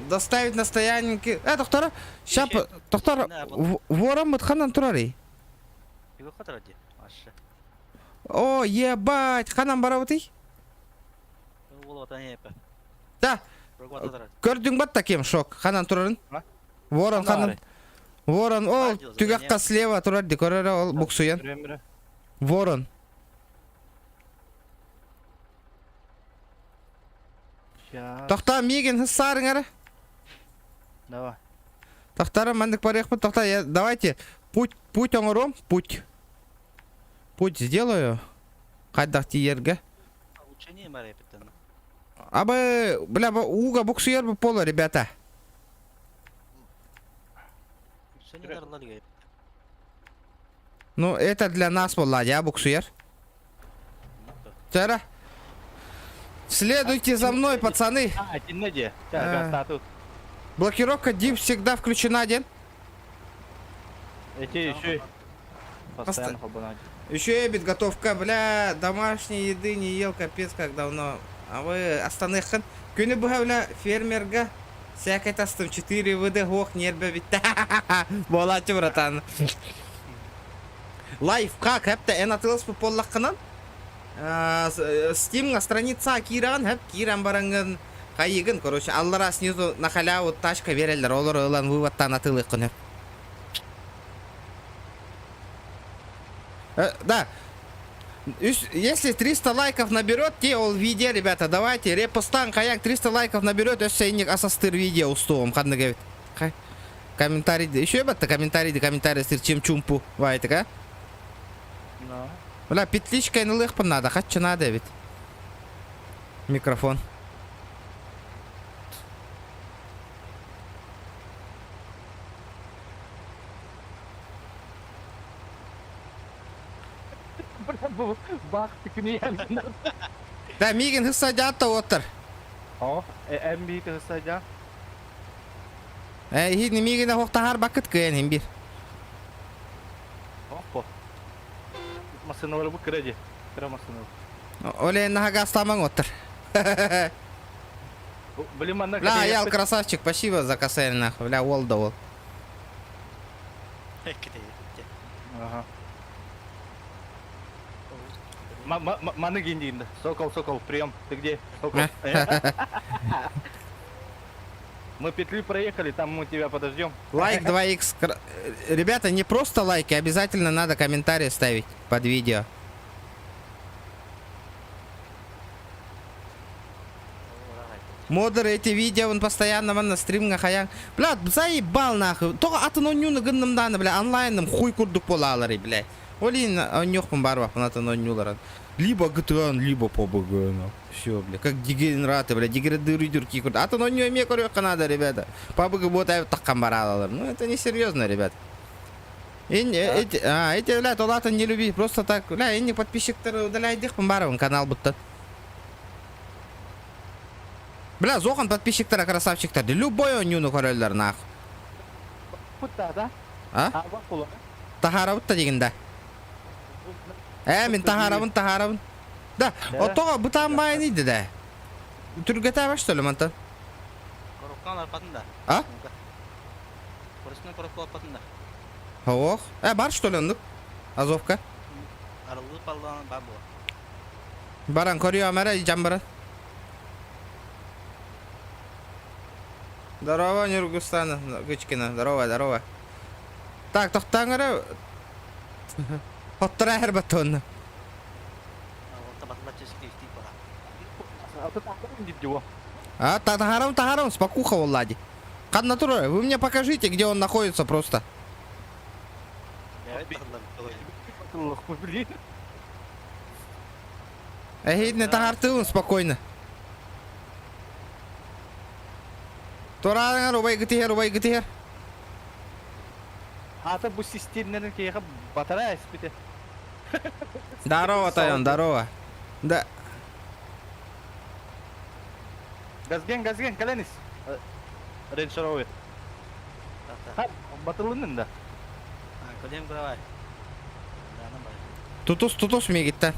доставить на стоянке. Доктора, ща, доктор, ворон ханан турар О, ебать, ханан барабытый? Да. Көрдүҥ батта кем шок. Ханан турарын? Ворон ханан. Ворон, ол түгэххэ слева турар ди көрөрө ол буксуйан. Ворон. Тохтоо миигин саарыҥ эрэ. Давай. Тохтара маннык барыахпыт тохтоо я давайте путь путь оҥоруом путь. Путь сделаю. Хайдах тиийэргэ. Улучшение барыппыттан. Абы, бля, ууга буксуйар бу пола, ребята. Ну, это для нас была, я буксуер. Тара. Следуйте за мной, пацаны. А, где? Так, тут. Блокировка DIP всегда включена, день. Эти еще постоянно Еще и готовка, бля, домашней еды не ел, капец, как давно. А вы астаныхын. Күнү быһа, бля, фермерга всякой тастым 4 ВД гох нербе битте. Болачы, братан. Лайфхак, хэпте эн атылыс поллаххынан. Steam'га страница киирэн, хэп киирэн бараҥҥын хайыгын, короче, аллара снизу на халяву тачка береллер, олор ылан выводтан атылыккын. Да. Если 300 лайков наберет, те ол видео, ребята, давайте, репостан, каяк 300 лайков наберет, өссө инник асастыр видео устуом, ханна говорит. Комментарий, еще батта комментарий, комментарий, чем чумпу, вайтык, а? Ну. Бля, петличка ылыахпын надо, хаччы надо ведь. Микрофон. Бля, бу бах түкүнүйэн. Да, миигин хысса оттар. О, МБ хысса Э, хин миигин хохтахар бакыт кыйын хин бир. Опа. Массыналар бу кыра дии. Кыра массыналар. Оле нахагастамаң оттар. Блин, манна Бля, Аял красавчик, спасибо за косарь нахуй. Бля, ол да ол. Ага. Маны гиндиинде. Сокол, сокол, прием. Ты где? Сокол. Мы петлю проехали, там мы тебя подождем. Лайк 2х. Ребята, не просто лайки, обязательно надо комментарии ставить под видео. Модеры эти видео, он постоянно вон на стримҥа хайаан. Бля, заебал нахуй. Тоҕо атын оонньууну гынным даҕаны, бля, онлайным хуй курдук буолаллар, бля. Олин оонньуохпун баҕарбаппын атын оонньууларын. Либо GTA, либо PUBG, ну. Все, бля, как дегенераты, бля, деградируют курдук. Атын оонньуу эмиэ көрүөххэ надо, ребята. PUBG вот таккан баралалар. Ну, это не серьезно, ребят. И, эти, а, эти, бля, то не люби, просто так, бля, и не подписчиктары удаляйдыхпын барабын канал будто. Бля, Зохан подписчиктара красавчиктар. Любой оонньууну көрөллөр нахуй. Путта, да? А? Таһаарабыт да дигин да. Э, мин таһаарабын, таһаарабын. Да, отоҕо бытаан баайын иди да. Түргэтэ что ли мантан? Коробкан арпатын да. А? Коростун коробка арпатын да. Ох. Э, бар что ли оннук? Азовка. Арылы паллан бар бу. Баран көрүө амара жан баран. Здорово, Нюргустана Гычкина. Здорово, здорово. Так, тохтооҥ эрэ. Хоттора эр батон. Орта батла чески исти пора. А, таһаарабын, таһаарабын, спокуха Влади. Ханна турар, вы мне покажите, где он находится просто. Блин. Эһиитини таһаартыыбын спокойно. Турааңар убайгыт иһэр, убайгыт иһэр. Аата бу систиэрнэрин киһиэхэ батараа эспитэ. Здорово, Тайон, здорово. Да. Газген, газген, кэлэн ис. Range Rover. Батылыннын да. Көлем давай. Тутус, тутус миигиттэн.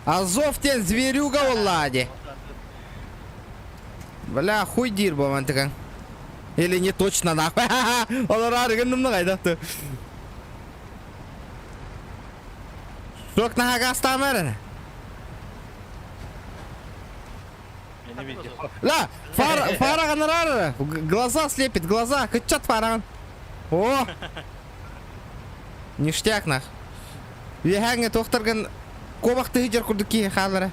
Азов диэн зверюга буоллаа дии. Бля, хуй диир буолан тыган. Или не точно нахуй. Олор арыгын гайда. Суох наһаа гаастаама эрэ. Я не видел. Ла, фара, фара гонорар. Глаза слепит, глаза, кычат фараган. О! Ништяк нах. Үөһээҥҥэ туохтаргын куобахты сыдьар курдук киһи хаалара.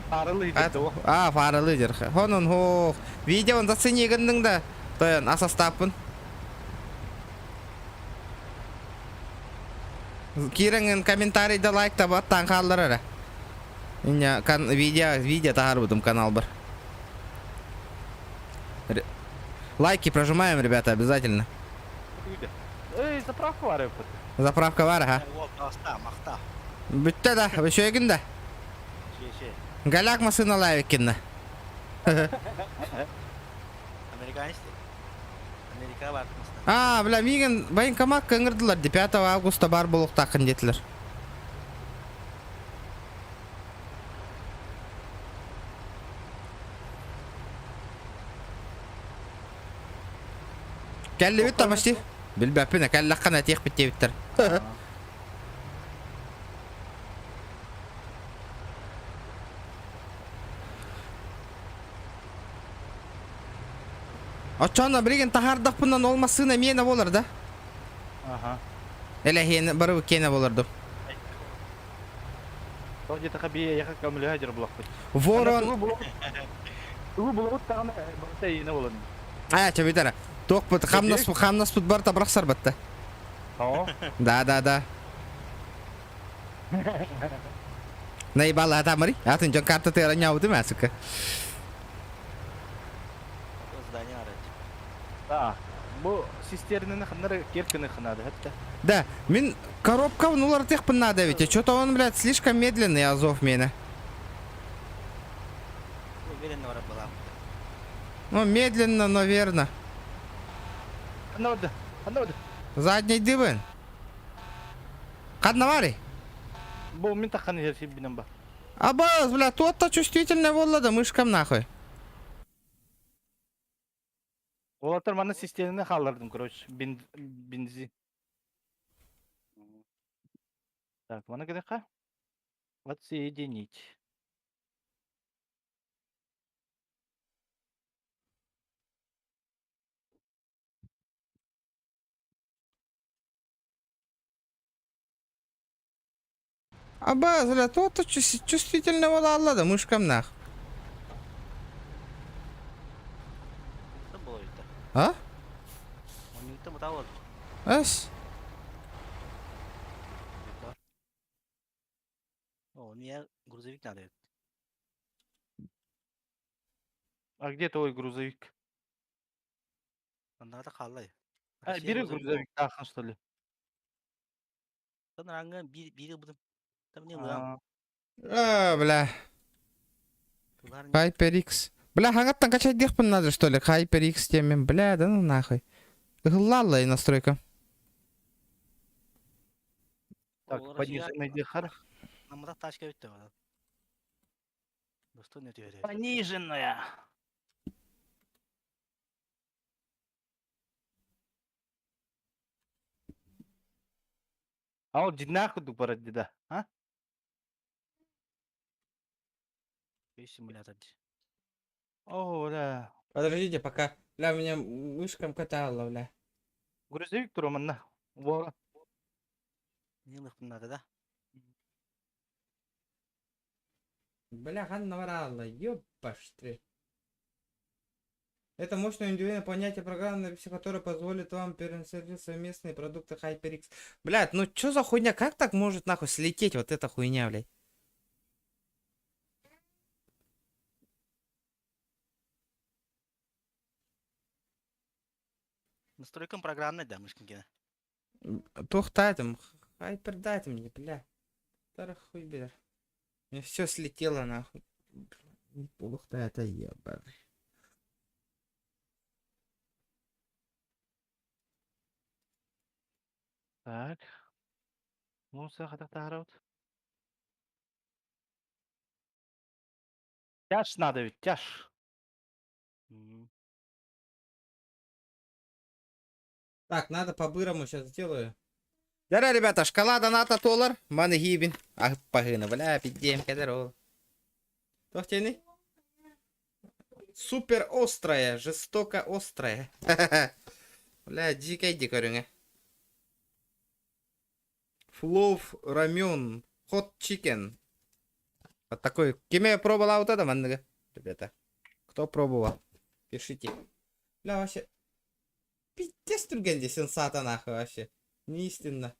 Фаралы идет. А, фаралы дер. Хонон хох. Видео зацени гынныҥ да. Тойон асастааппын. Киирэҥин комментарийда лайк табаттаан хааллар эрэ. Иння кан видео видео таһаарбытым каналбар. Лайки прожимаем, ребята, обязательно. Эй, заправка бар эбит. Заправка бар, ага. Махта. Бүттэ да, үчүгүн да. Голяк массыыналаа эбиккин да. Американец. Америка бар. А, бля, миигин военкомакка ыҥырдылар, 5 августа бар буолуохтааххын диэтилэр. Кэллибит да почти. Билбэппин, кэллэххинэ этиэхпит диэбиттэр. Оччоҕуна билигин таһаардахпына ол массыына миэнэ буолар да? Ага. Элэһиэн бары киэнэ буолар Тоҕо диэтэххэ бии эйиэхэ көмөлөһө дьэр булахпыт. Ворон... Тугу булабыт даҕаны барыта эйиэнэ буолан. А, чөбүтэрэ. Туохпут хамнас хамнаспыт барыта бырахсарбатта. Оо. Да, да, да. Наебала атамари. Атын дьон карта тыара ньаабытым ээ, сука. Здание арать. Да. Бу систернини ханнары киркини ханады хатта. Да, мин коробка уларытыахпын наада эбит. Что-то он, блядь, слишком медленный, Азов миэнэ. Уверенно барар была. Ну, медленно, но верно. Ханна Ханна Задний дыбын. Ханна баарый? Бу мин таххан иһэр сирбинэн ба. Абас, бля, тот-то чувствительный буолла да, мышкам нахуй. Уолаттар манна систернини хааллардым, короче, бензин. Так, маны гыныха. Отсоединить. Абас, бля, тот-то чувствительный буолла да, мышкам нах. Это было это. А? Он не там вот. Эс? О, мне грузовик надо. А где твой грузовик? Надо халай. А, бери грузовик тахан, что ли? Там ранга бири будем. Там не лам. А, А, бля. HyperX. Бля, хаҥаттан качать надо, что ли? HyperX теме. Бля, да ну нахуй. Ыллалла и настройка. Так, пониженный дихар. Намда тачка өттө. Достойно өтө. Пониженная. А ол дьиҥнээх курдук барар да? А? Симулятор. О, бля. Подождите, пока. Бля, меня мышкам катала, бля. Грузовик турар манна. Вора. Не надо, да? Бля, ханна баралла, ёппаш ты. Это мощное индивидуальное понятие программное, которое позволит вам переинициализировать совместные продукты HyperX. Блядь, ну чё за хуйня? Как так может нахуй слететь вот эта хуйня, блядь? Настройкам программный да, мышкин кина. Туох там, хайпер дайте мне, бля. Тара хуй бер. Мне все слетело нахуй. Ух ты, это ебаный. Так. Муса хатах таһаарабыт. Тяж надо ведь, тяж. Так, надо по-бырому сейчас сделаю. Дара, ребята, шкала доната доллар. Маны гибин. Ах, погына, бля, пидем, кедерол. Тохтени? Супер острая, жестоко острая. Бля, дикая дикарюня. Флоу рамен. Hot chicken. Вот такой. Кем я пробовала вот это, манныга? Ребята, кто пробовал? Пишите. Бля, вообще. Пиздец түргэн сенсата нахуй вообще. Не истинно.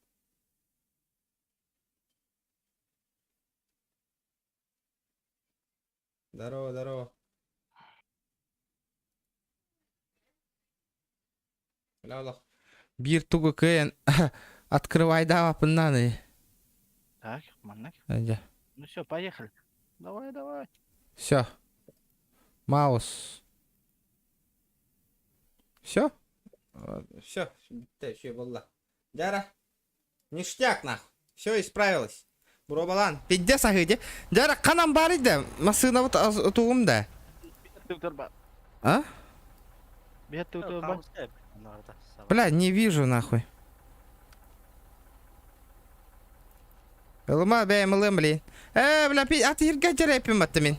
Здорово, здорово. Бля, олох. Биир тугу кыайан открывай да апыннаны. Так, маннык. Ну все, поехали. Давай, давай. Все. Маус. Все? Все. Еще была. Дяра. Ништяк нахуй. Все исправилось. Буробалан. Пиздец ахыде. Дяра канам бар иде. Масына вот тугум да. А? Бля, не вижу нахуй. Ылыма бэйэм ылым блин. Э, бля, пи... ат иргэ дьэрэппин батта мин.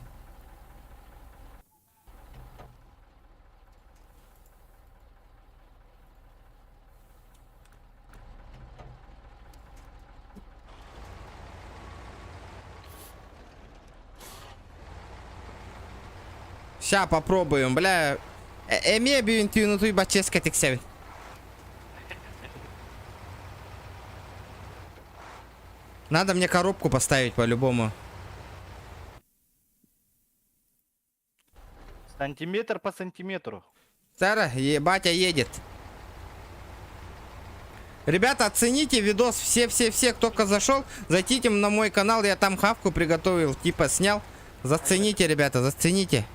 Ща попробуем, бля. Эмиэ бүгүн түүн утуйбат чиэскэ тиксэбин. Надо мне коробку поставить по-любому. Сантиметр по сантиметру. Сара, батя едет. Ребята, оцените видос. Все-все-все, кто только зашел, зайдите на мой канал. Я там хавку приготовил, типа снял. Зацените, ребята, зацените.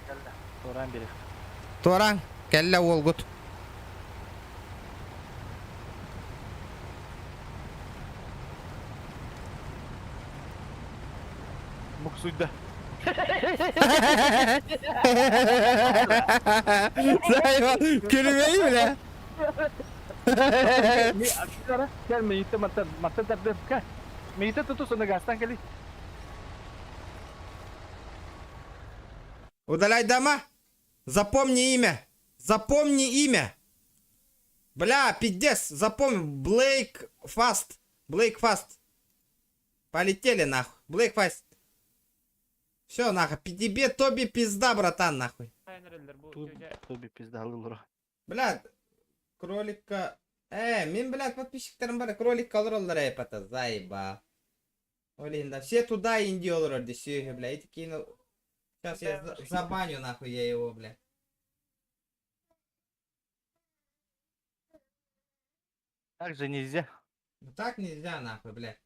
Туораҥ, кэллэ уолгут. Буксуй да. Күлүмэй, бля. Кэл миитэ мантан мантан тардыам кэл. Миитэ тутус онно газтан кэли. Удаляй дома. Запомни имя. Запомни имя. Бля, пиздец, запомни. Блейк Фаст. Блейк Фаст. Полетели нахуй. Блейк Фаст. Все, нахуй. Тебе Тоби пизда, братан, нахуй. Тоби пизда ыллыра. Бля, кролика... Э, мин, блядь, подписчиктарым бар, кролик олороллор эпата, заебал. Блин, да, все туда инди олорор, десюхи, бля, эти кинул. Сейчас я забаню, нахуй, я его, бля. Так же нельзя. Ну так нельзя, нахуй, бля.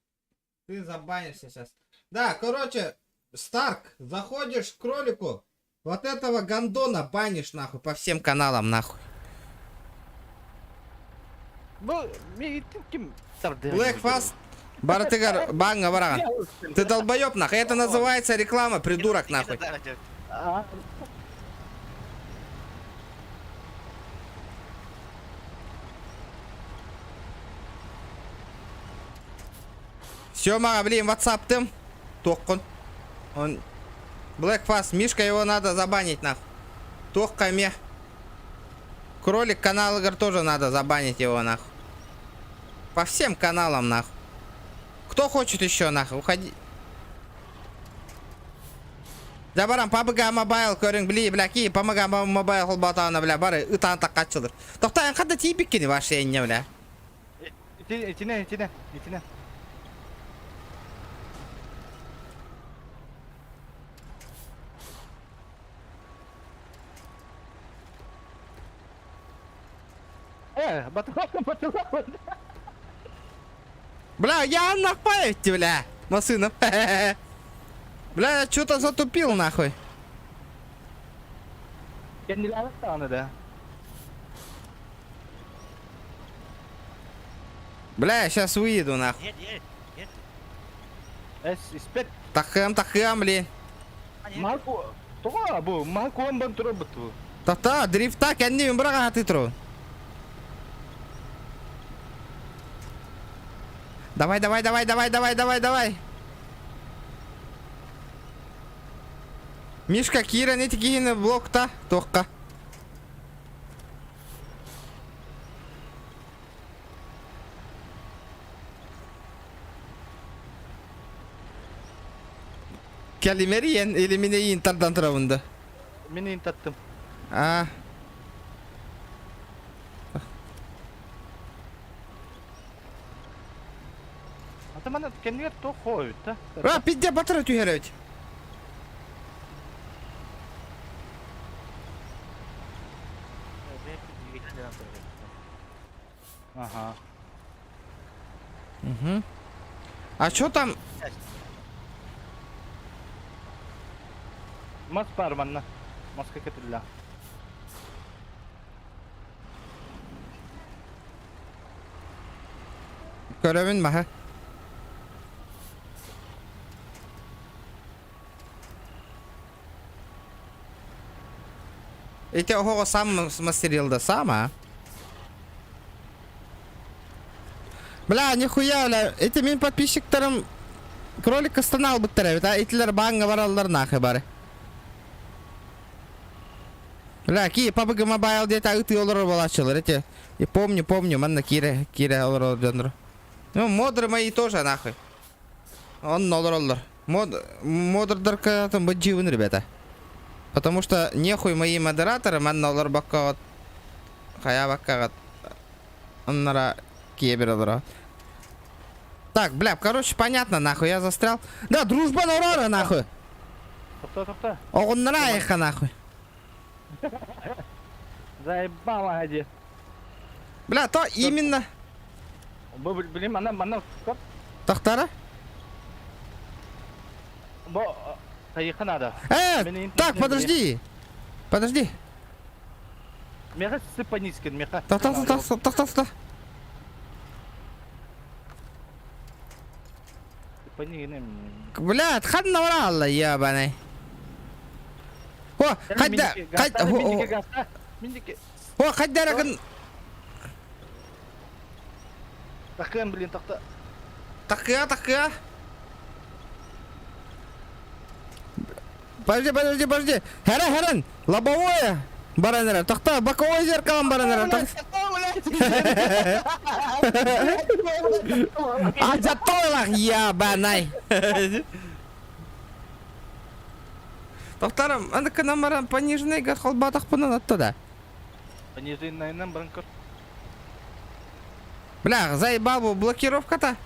Ты забанишься сейчас. Да, короче, Старк, заходишь к кролику, вот этого гондона банишь, нахуй, по всем каналам, нахуй. Бу миитин ким тардыа Black Fast, барытыгар баҥҥа бараҕын. Ты долбоеб, нахуй. Это называется реклама, придурок, нахуй. А, Все, мага, блин, WhatsApp тым. Тохкун. Он... Black Fast, Мишка, его надо забанить, нахуй. Тохка ме. Кролик канал игр тоже надо забанить его, нахуй. По всем каналам, нахуй. Кто хочет еще, нахуй, уходи. Дьэ баран PUBG Mobile көрүҥ, били, бля, ки, PUBG Mobile холбоотоҕуна, бля, бары ытаан таккаччылар. Тохтоо, эн ханна тиийбиккини вообще инньэ, бля? Итинэ, итинэ, итинэ, итинэ. Э, батылаппын, батылаппын. Бля, я нахуй, бля, машина. Бля, я что-то затупил нахуй. Кэннилээбэт даҕаны да. Бля, я сейчас выеду нахуй. Нет, нет, нет. Эс, испэт. Тахыам, тахыам, блин. Мал Тоҕо бу мал куон бан турар буту. Та-та, дрифта кэннибин быраҕа хатыы турабын. Давай, давай, давай, давай, давай, давай, давай. Мишка, киирэн ити киһини блокта, туохха. Кэлимэриен, илиминейин тардан турабын да. Мин иин таттым. А. Ата мана кэннигэр туох хоо эбит да? А, пизде батыра түһэр эбит. Ага. Угу. А чё там? Мас бар манна. Маска кэтиллэ. Көрөбүн маһы. Ити оһоҕо сам смастерил да сам, а? Бля, нихуя, бля, эти мин подписчиктарым кролик ыстана албыттар эбит, а итилер бааҥҥа бараллар нахуй бары. Бля, ки PUBG Mobile диэти ытыы олорор буолааччылар эти. И помню, помню, манна киирэ, киирэ олорор дьоннор. Ну, модры мои тоже нахуй. Онно олороллор. Мод, модердарка там быдьыыбын, ребята. Потому что нехуй мои модераторы манна олорбокко хайа баккаҕыт оннора киэбир олоро. Так, бля, короче, понятно, нахуй, я застрял. Да, дружба нарора, нахуй. Тохто, тохто. Оҕуннара айха, нахуй. Заебала ади. Бля, то именно. Бу блин, манна манна Тохтара? Бу хайыха надо. Э, так, подожди. Подожди. Меха сыпанискин, меха. Так, так, так, так, так, так. Блядь, ханна баралла, ебаный. О, хайда, хайда, о, хайда ракын. Такын, блин, такта. Такыа, такыа. Подожди, подожди, подожди. Хара, харан, лобовое. Баран эрэр. Тохтоо, боковой зеркалом баран эрэр. Алдьаттойлах, ебаный. Тохтором, аны кынан баран пониженный холбатахпынан оттуда. Пониженныйынан баран көр. Бля, заебал блокировка-то.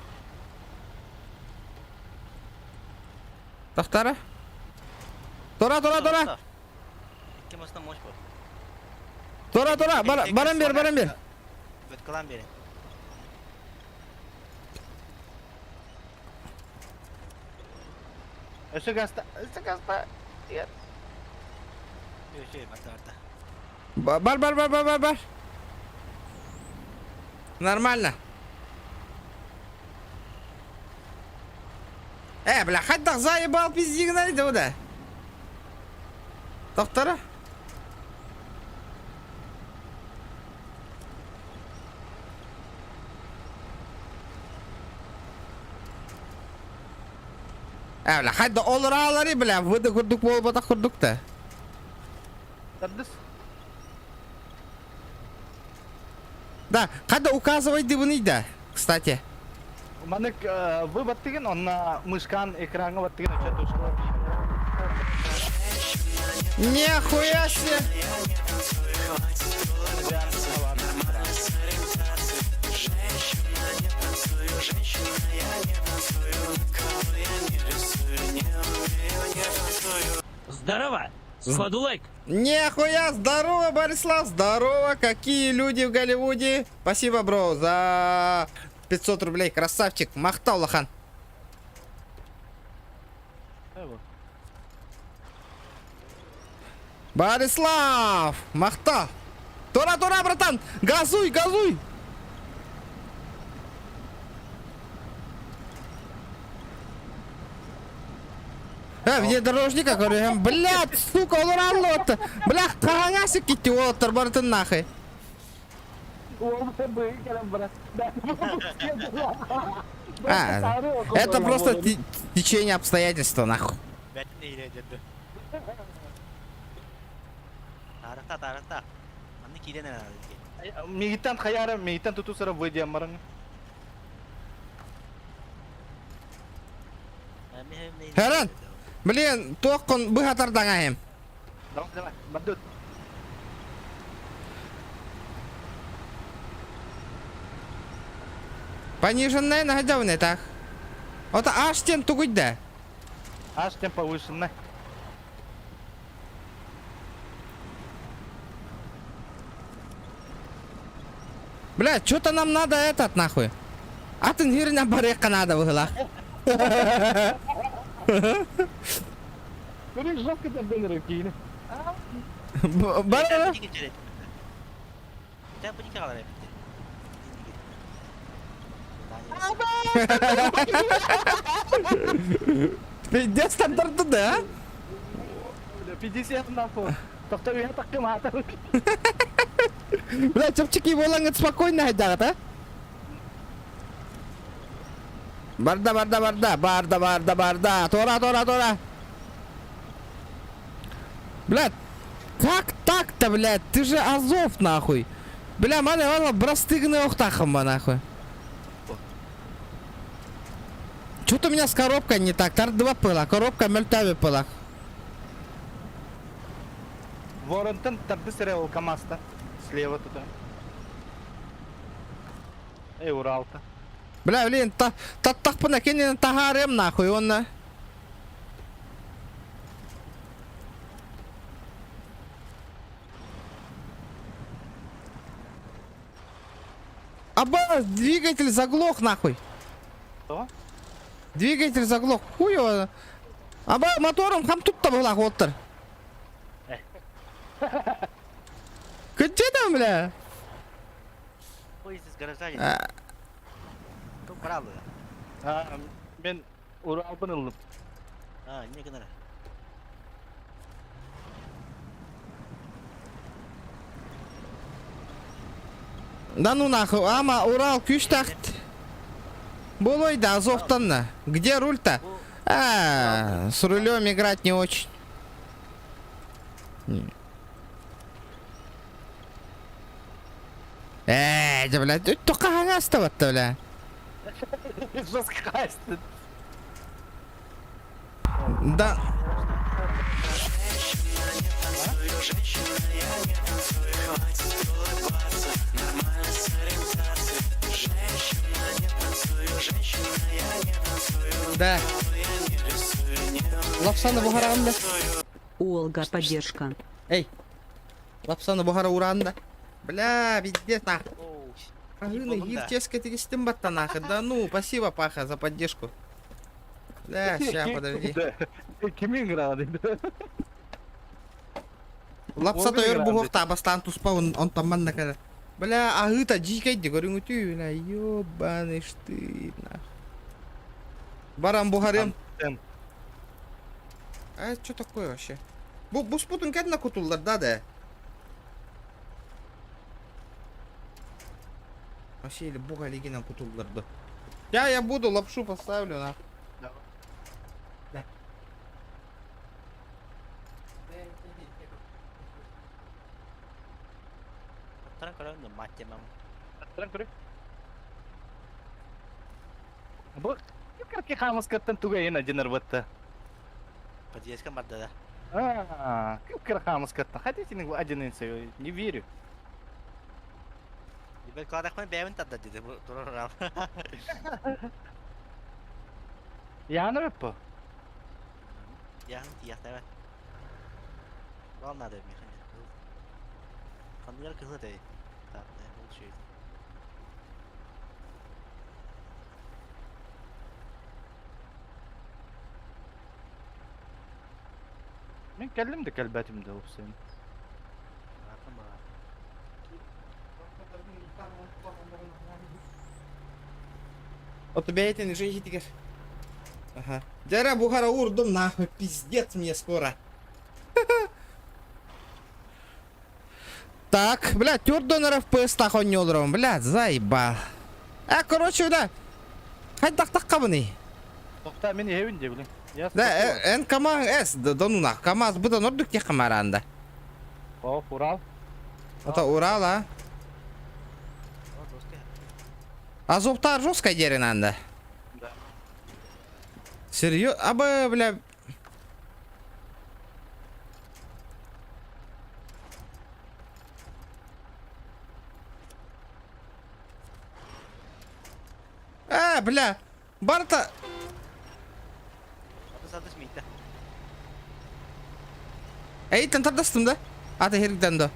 Тохтара. Тора, тора, тора. Икки мастан мощь бар. Тора, тора, бар, баран бер, баран бер. Бөткалан берин. Өссө гаста, өссө гаста. Өссө барда барда. Бар, бар, бар, бар, бар, бар. Нормально. Э, бля, хайдах заебал пиздигнай да. Доктора? Э, бля, хайда олораалары, бля, выда курдук буолбатах курдук да. Тардыс. Да, хайда указывай дыбыный да, кстати. Маннык вы баттыгын, онно мышкан экраҥҥа баттыгын өчө тушкалар. Нихуя себе! Здорово! Сходу лайк! Нихуя, здорово, Борислав, здорово, какие люди в Голливуде. Спасибо, бро, за 500 рублей, красавчик, махтал, лахан. Борислав, махтал. Тора, тора, братан, газуй, газуй. Э, внедорожника, говорю, блядь, сука, ол ораллы Бля, хаһаҥа китти уолаттар барытын нахуй. А, это просто течение обстоятельств, нахуй. Таарыта, таарыта. Манна киирэн эрэ Миигиттэн хайаара, миигиттэн тутусара выйдем баран. Хэрэн! Блин, туоххун быһа тардаҥаһым. Давай, давай, бардут. Пониженная наһадьабын так. Ота аш тен тугуй да. Аш тем повышенная. Бля, что-то нам надо этот нахуй. Атын хирня барыахха надо быһылаах. Көрүк жестко дэнэр киини. Бар Пиздец там да? 50 нахуй. Тохто үйэ таккым аата. Бля, чэпчэки буолаҥҥыт спокойно хайдаҕыт, а? Барда, барда, барда, барда, барда, барда. Тора, тора, тора. Бля, как так-то, блядь? Ты же Азов, нахуй. Бля, маны вала брастыгны охтахым нахуй. Что-то у меня с коробкой не так. Тар два пыла. Коробка мөлтөбү пыла. Воронтан тарды сире ол КамАЗта. Слева туда. Эй, Уралта. Бля, блин, та таттахпына кенен таһаарыам нахуй онно. Аба, двигатель заглох нахуй. Что? Двигатель заглох. Хуй его. Аба, мотором хам тут-то была оттар. Где там, бля? Поезд из гаража. А. Тут брал А, мен Уралбын ыллым. А, не гынара. Да ну нахуй, ама Урал күүстээх. Болой да, Азовтан. Где руль-то? А, с рулем играть не очень. Э, да, блядь, только хаҥас бля. Жестко хайст. Да. Да. Лапсаны буһаранда. Уолга поддержка. Эй. Лапсаны буһара уранда. Бля, пиздец нахуй. Агыны, гирческа тигистим батта нахуй. Да ну, спасибо, Паха, за поддержку. Бля, ща, подожди. Кими играл? Лапса тойор буһуохта бастаан туспа он он тамман кара. Бля, аһыта дьиикэйди көрүҥүтүү, бля, ёбаный штырь, нахуй. Баран буһарым. А это что такое вообще? Бу буспутун кэннэ кутуллар да да? Вообще или буга лигинен кутуллар да. Я буду лапшу поставлю на. Давай. Да. Бу кырки хамаскаттан туга ена динер батта. Подъездка барда да. А, кып-кыра хаамыскаттан. Хотите один не верю. Бэл кладахпын бэйэбин тардар диде бу турар Яна беппо. Яһын тиийэхтэбэ. Бал надо механизм. Ханныгар кыһыл этэй. Так, ол үчүгэй. Мин кэллим да кэлбэтим да опсайын. Ото бэйэтин уже иһитигэр. Ага. Дьара бухара уурдум нахуй, пиздец мне скоро. Так, бля, тёрт доноров ПС-тах онньолором, бля, заебал. А, короче, да, хайдахтаххабыный? Тохта мин иһэбин дии блин. Я Да, эн КамАЗ, донунах, КамАЗ быдан ордук тех камаранда. О, Урал. Это Урал, а? Азовтар жесткая деринанда. Да. Серьезно? Абы, бля... А, бля, барта... Эйтен тардастым да? Ата хергден да.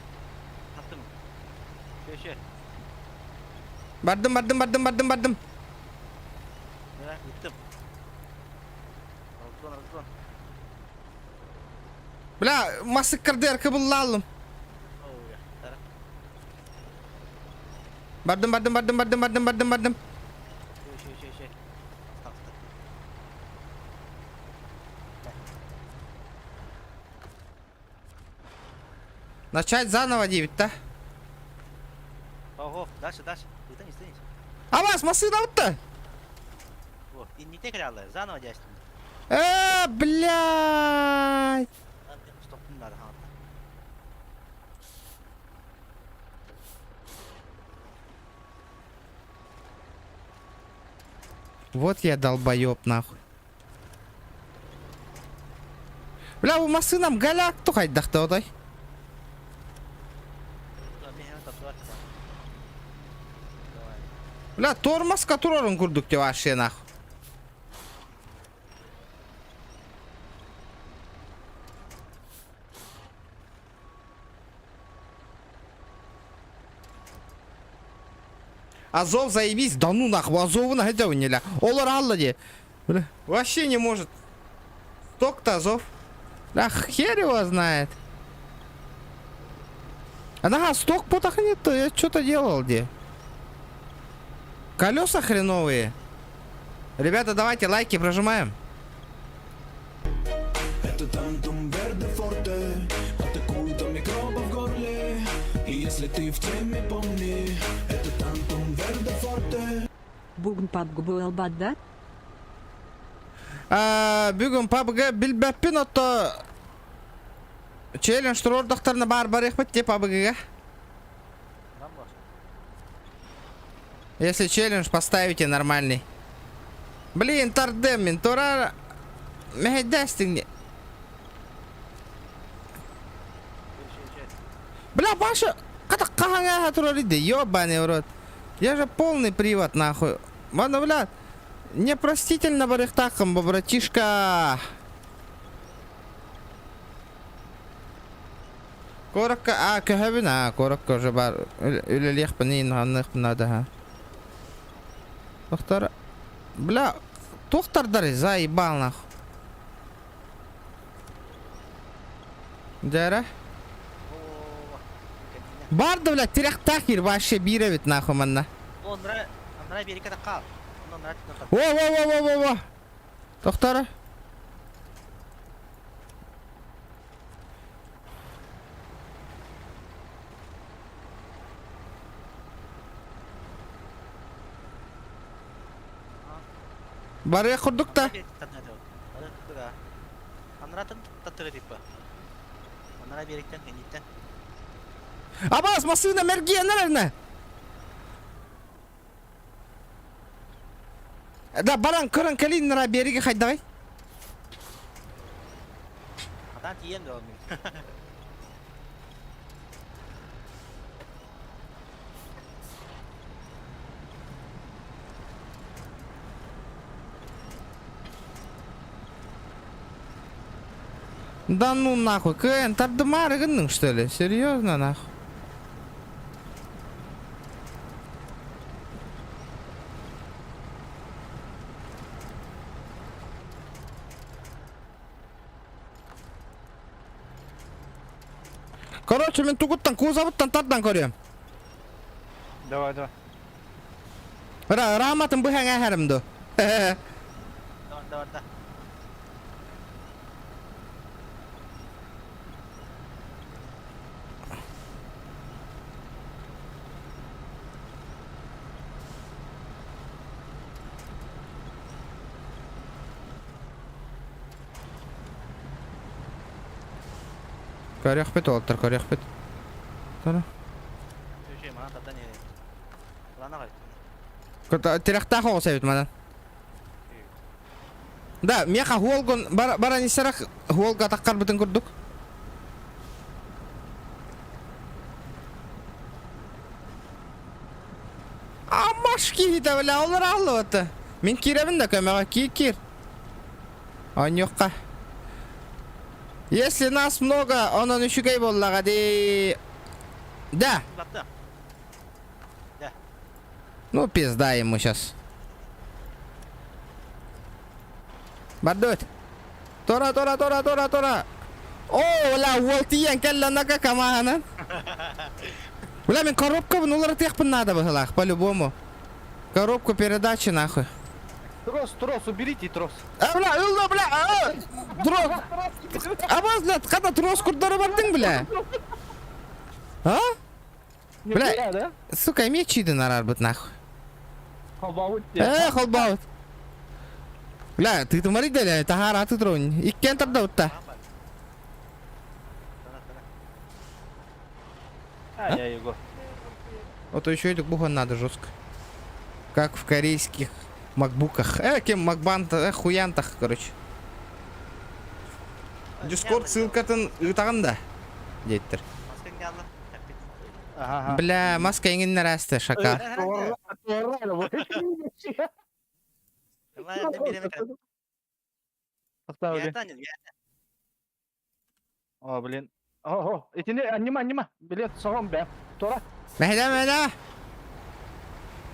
Бардым, бардым, бардым, бардым, бардым. Бля, масыккардыар кыбыллаалым. Бардым, бардым, бардым, бардым, бардым, бардым, бардым. Начать заново 9, да? Ого, дальше, дальше. Встанешь, встанешь. А вас машина вот-то? Вот, и не те крялы, заново действуй. Э, блядь. Стоп, не надо. Вот я долбоеб, нахуй. Бля, бу массыынам голяк тухайдахта отой. Бля, тормозка турарын курдук деп вообще нахуй. Азов заебись, да ну нахуй, Азову нахуй не Олар алла де. Бля, вообще не может. Сток-то Азов. Да хер его знает. Ага, сток потах нет, я что-то делал где. Колеса хреновые. Ребята, давайте лайки прожимаем. Это Тантум Верде Форте Атакует микробов в горле И если ты в теме, помни Это Тантум Верде Форте Бүгүн PUBG буолбат да? Бүгүн PUBG билбэппин ото челлендж туруордахтарына баар барыахпыт те PUBG-га. Если челлендж поставите нормальный. Блин, тардем мин тура мэһэйдээстиҥ Бля, Паша, хаһан турар иди, ёбаный в рот. Я же полный привод, нахуй. Ладно, бля, непростительно барыахтааххын, братишка. Коротко, а, көһөбүн, а, коротко уже бар. Үлэлиэхпин, ханныахпын надо, ха. Доктор, бля, тохтардар заебал, нахуй. Дьэ Барды, бля, тирэх вообще биир эбит, нахуй, манна. О, о, о, о, о, о. Доктора. Барыа курдук та. Анара беректен, кэнниттэн. Абаас, массыына мэргиэнэр Да, баран көрөн кэлин нара бериги хайдагай. Хатан тиийэн да мин. Да ну нахуй, КН, тардымаары гынныҥ что ли? Серьезно нахуй? Короче, мин тугуттан кузовыттан тардан көрүөм. Давай, давай. Ра раматын быһаҥ эһэрим ду. Давай, давай, да. Көрүөхпүт уолаттар, көрүөхпүт. Тара. Үчүгэй, манан тардан иһэр. Лана кайт. Тирэхтээх оҕус эбит манан. Да, меха хуолгун баран истэрэх хуолга атаххарбытын курдук. Амаш киһитэ бля, олор ааллыбыта. Мин киирэбин да көмөҕө, киир киир. Онньуохха. Если нас много, онон үчүгэй буоллаҕа дии. Да. Да. Ну, пизда ему сейчас. Бардут. Тора, тора, тора, тора, тора. О, бля, уол тиийэн кэллэ нака камаһынан. Бля, мин коробкабын уларытыахпын наада быһылаах, по-любому. Коробку передачи нахуй. Трос, трос, уберите трос. А, бля, ылла, бля, а, трос. Абаз, бля, хата трос курдары бардың, бля. А? Бля, да? сука, эмиэ чиидин араарбыт нахуй. Холбаабыт Э, холбаабыт. Бля, тыытымарый да элэ, таһаар аты турабын. Иккиэн тардабыт да. А, я его. Вот еще и бухан надо жестко. Как в корейских макбуках. Кем макбант, хуянтах, короче. Дискорд ссылкатын ыытаҕын да диэттэр. Бля, маска эҥиннэр ааста, шакал. О, блин. О, итини аннима, аннима. Билет соҕом бэм. Тора. Мэһдэ, мэһдэ.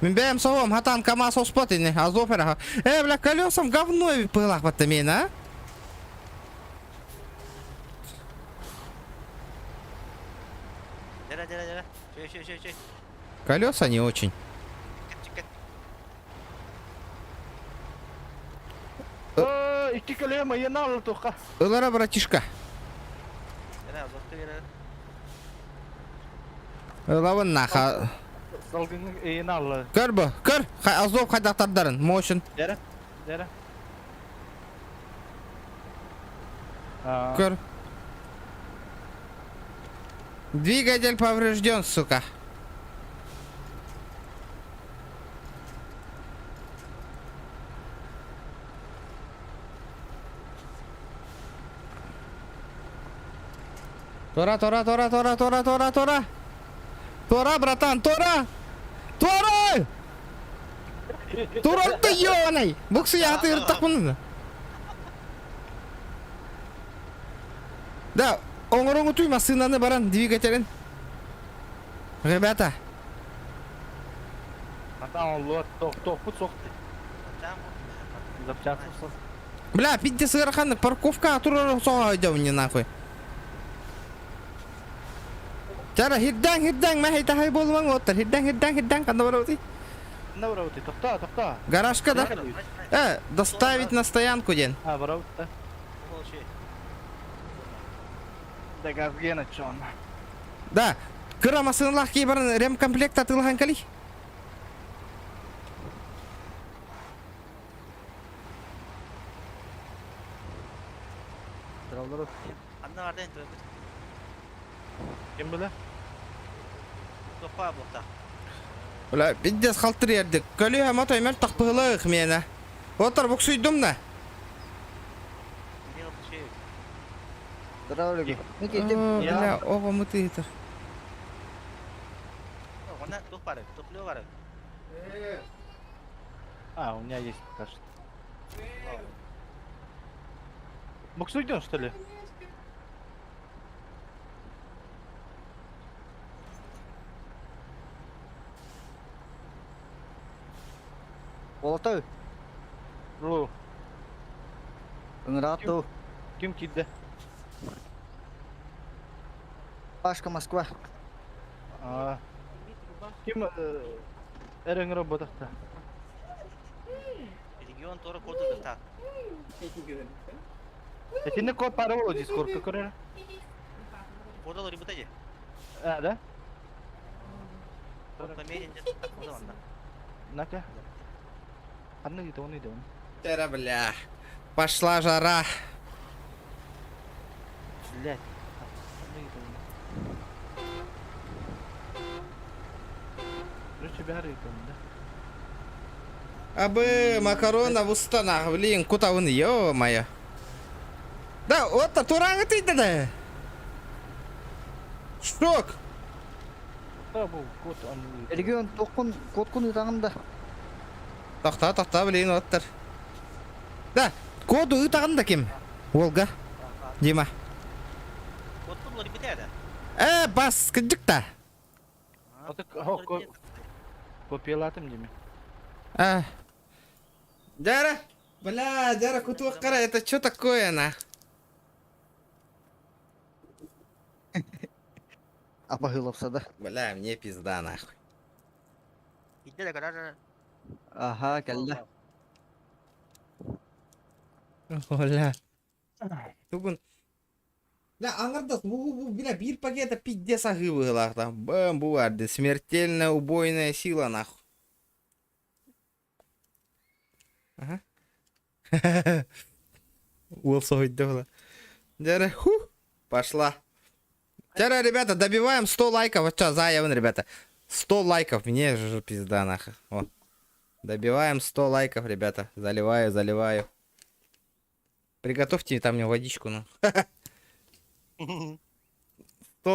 Мин бэйэм соҕом, хатан КамАЗ оспот ини, Азов эрэ. Э, бля, колесом говно пылах батта миэн, а? Дьэрэ, дьэрэ, дьэрэ. Чүй, чүй, чүй, чүй. Колеса не очень. Икки көлүө мыйына алытухха. Ылара, братишка. Ылабын наха. Салгыҥҥа ыйына алла. Көр бу, көр. Азов хайдахтардарын, мощен. Дьэрэ, дьэрэ. Көр. Двигатель поврежден, сука. Тора, тора, тора, тора, тора, тора, тора. Тора, братан, тора! Тора! Турар ты ёбаный! Буксы я ыртахпын. Да, оҥороҥу туй массыынаны баран двигателин. Ребята. Тохпут Бля, пизде сыараханнык парковка турар соҕойдо мне нахуй. Чара хирдэҥ хирдэҥ мэһэй таһай буолумаҥ уоттар хирдэҥ хирдэҥ хирдэҥ ханна барабытый? Ханна барабытый? Тохтоо, тохтоо. Гаражка да? Э, доставить на стоянку диэн. А, барабыт да. Да газгена чон. Да, кыра массыыналаах киһи баран ремкомплект атыылаһан кэлий. Анна бардайын турабыт. Ким билэ? Тохпаа буолта. Бля, пиздец халтырыйардык. Көлүһэ мотой мөлтөх быһылаах миэнэ. Отор буксуйдум да. Здорово, Люби. Мин киирдим. О, бля, оҕом ытыытар. Онно туох бары, туох бары. А, у меня есть пока что. Буксуйден, что ли? Болотой. Ру, Ыҥыраат дуу. ким киирдэ? Пашка Москва. А, ким эр ыҥыра буотахта? Регион тора коду так. Итинник код пара буолуо дискордка көрөр. Кода ребята де. А, да? Код померен кода онна. На-ка. Ханна диэтэ, оны диэтэ. Тера, бля. Пошла жара. Блядь. Ханна диэтэ, оны. Короче, бары ыытан, да? Абы, макарона в устанах, блин, кутавын, ё-моё. Да, вот тураҥы тыйда да. Шок. Да, бу код он Регион тоххун кодкун ыытаҕын да. Тохтоо, тохтоо, блин, оттар. Да, коду ыытаҕын да ким? Волга. Дима. Код код ребята да. Э, бас, кырдьык да. Копиялаатым дими. А. Дяра, бля, Дяра, кутуох это что такое, нах? Апаһыылапсада. Бля, мне пизда, нахуй. Иди да гаража. Аха, кэллэ. Бля. Тугун. Бля, аҥардас, бу, бу, бля, биир пакета пиздец аһыы быһыылаах там. Бэм, бу барды. Смертельная убойная сила, нахуй. Ага. Уол соһуйда была. Дьэ, ху, пошла. Дьэ, ребята, добиваем 100 лайков. Вот что, заявын, ребята. 100 лайков. Мне же пизда, нахуй. О. Добиваем 100 лайков, ребята. Заливаю, заливаю. Приготовьте там мне водичку, ну. 100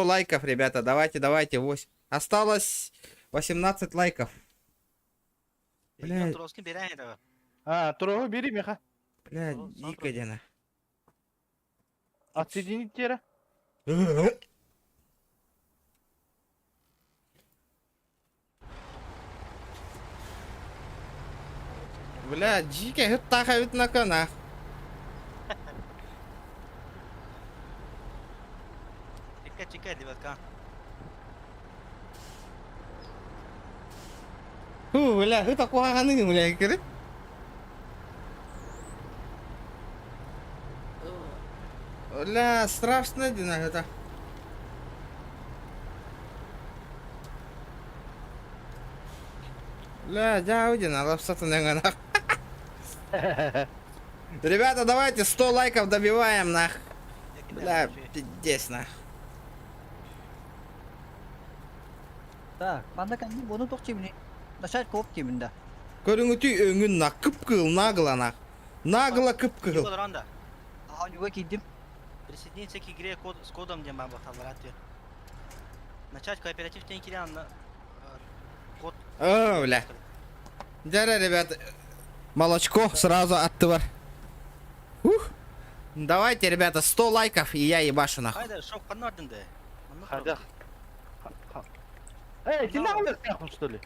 лайков, ребята. Давайте, давайте. 8. Осталось 18 лайков. Бля. Троски берәһиң да. А, туругу бери меха. Бля, дико дена. Отсоединить тера. Бля, дико, это тахавит на канах. Чекай, чекай, ребятка. Фу, бля, это куһаҕаны, бля, кирит. Бля, страшно дина это. Бля, дяудина, лапсата нах. Ребята, давайте 100 лайков добиваем, нах. Бля, пиздец, нах. Так, манна кэннин буону туох дьиэбиний? Начать кооп диибин да. Көрүҥүтүй өҥүн нах, кып-кыһыл, нагло нах. Нагло кып-кыһыл. Ранда. Оонньууга киирдим. Присоединиться к игре код, с кодом, где мама халарати. Начать кооператив тенкирян код. О, бля. Дьэ, ребят, молочко сразу аттыбар. Ух. Давайте, ребята, 100 лайков, и я ебашу нахуй. Хайда, шок ханнардын да. Хайдах. Эй, ты нахуй нахуй, что ли?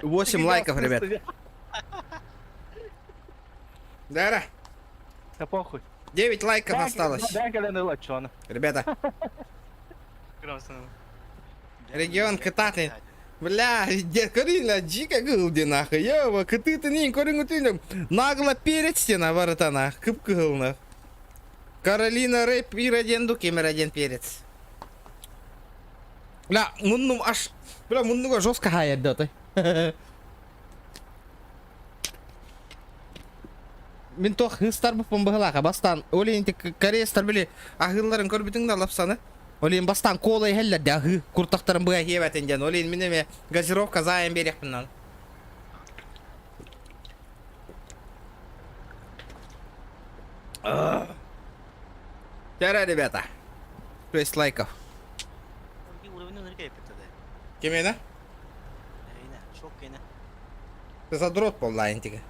8 лайков, ребят. Да, Да похуй. 9 лайков осталось. Дай кэлэн ылаччы Ребята, регион кытаатын. Бля, дед, көрүҥ, дико гылди нахуй. Ёба, кытыты нин, көрүҥ Нагло перец на барыта нах, кып-кыһыл нах. Каролина Рэп ир один ду, кемер один перец. Бля, муннум аж... Бля, муннуга жестко хаят да ты. Мин туох ыстарбыппын быһылаах бастаан ол иһин кореецтар били аһыылларын көрбүтүҥ да лапсаны ол иһин бастаан кола иһэллэр да аһыы куртахтарын быһа иһиэбэтин диэн ол иһин мин эмиэ газировка заайан биэриэхпин наада. Чара, ребята. 6 лайков. Кимиэнэ? Шок кэнэ. Ты задрот буолла тигэ.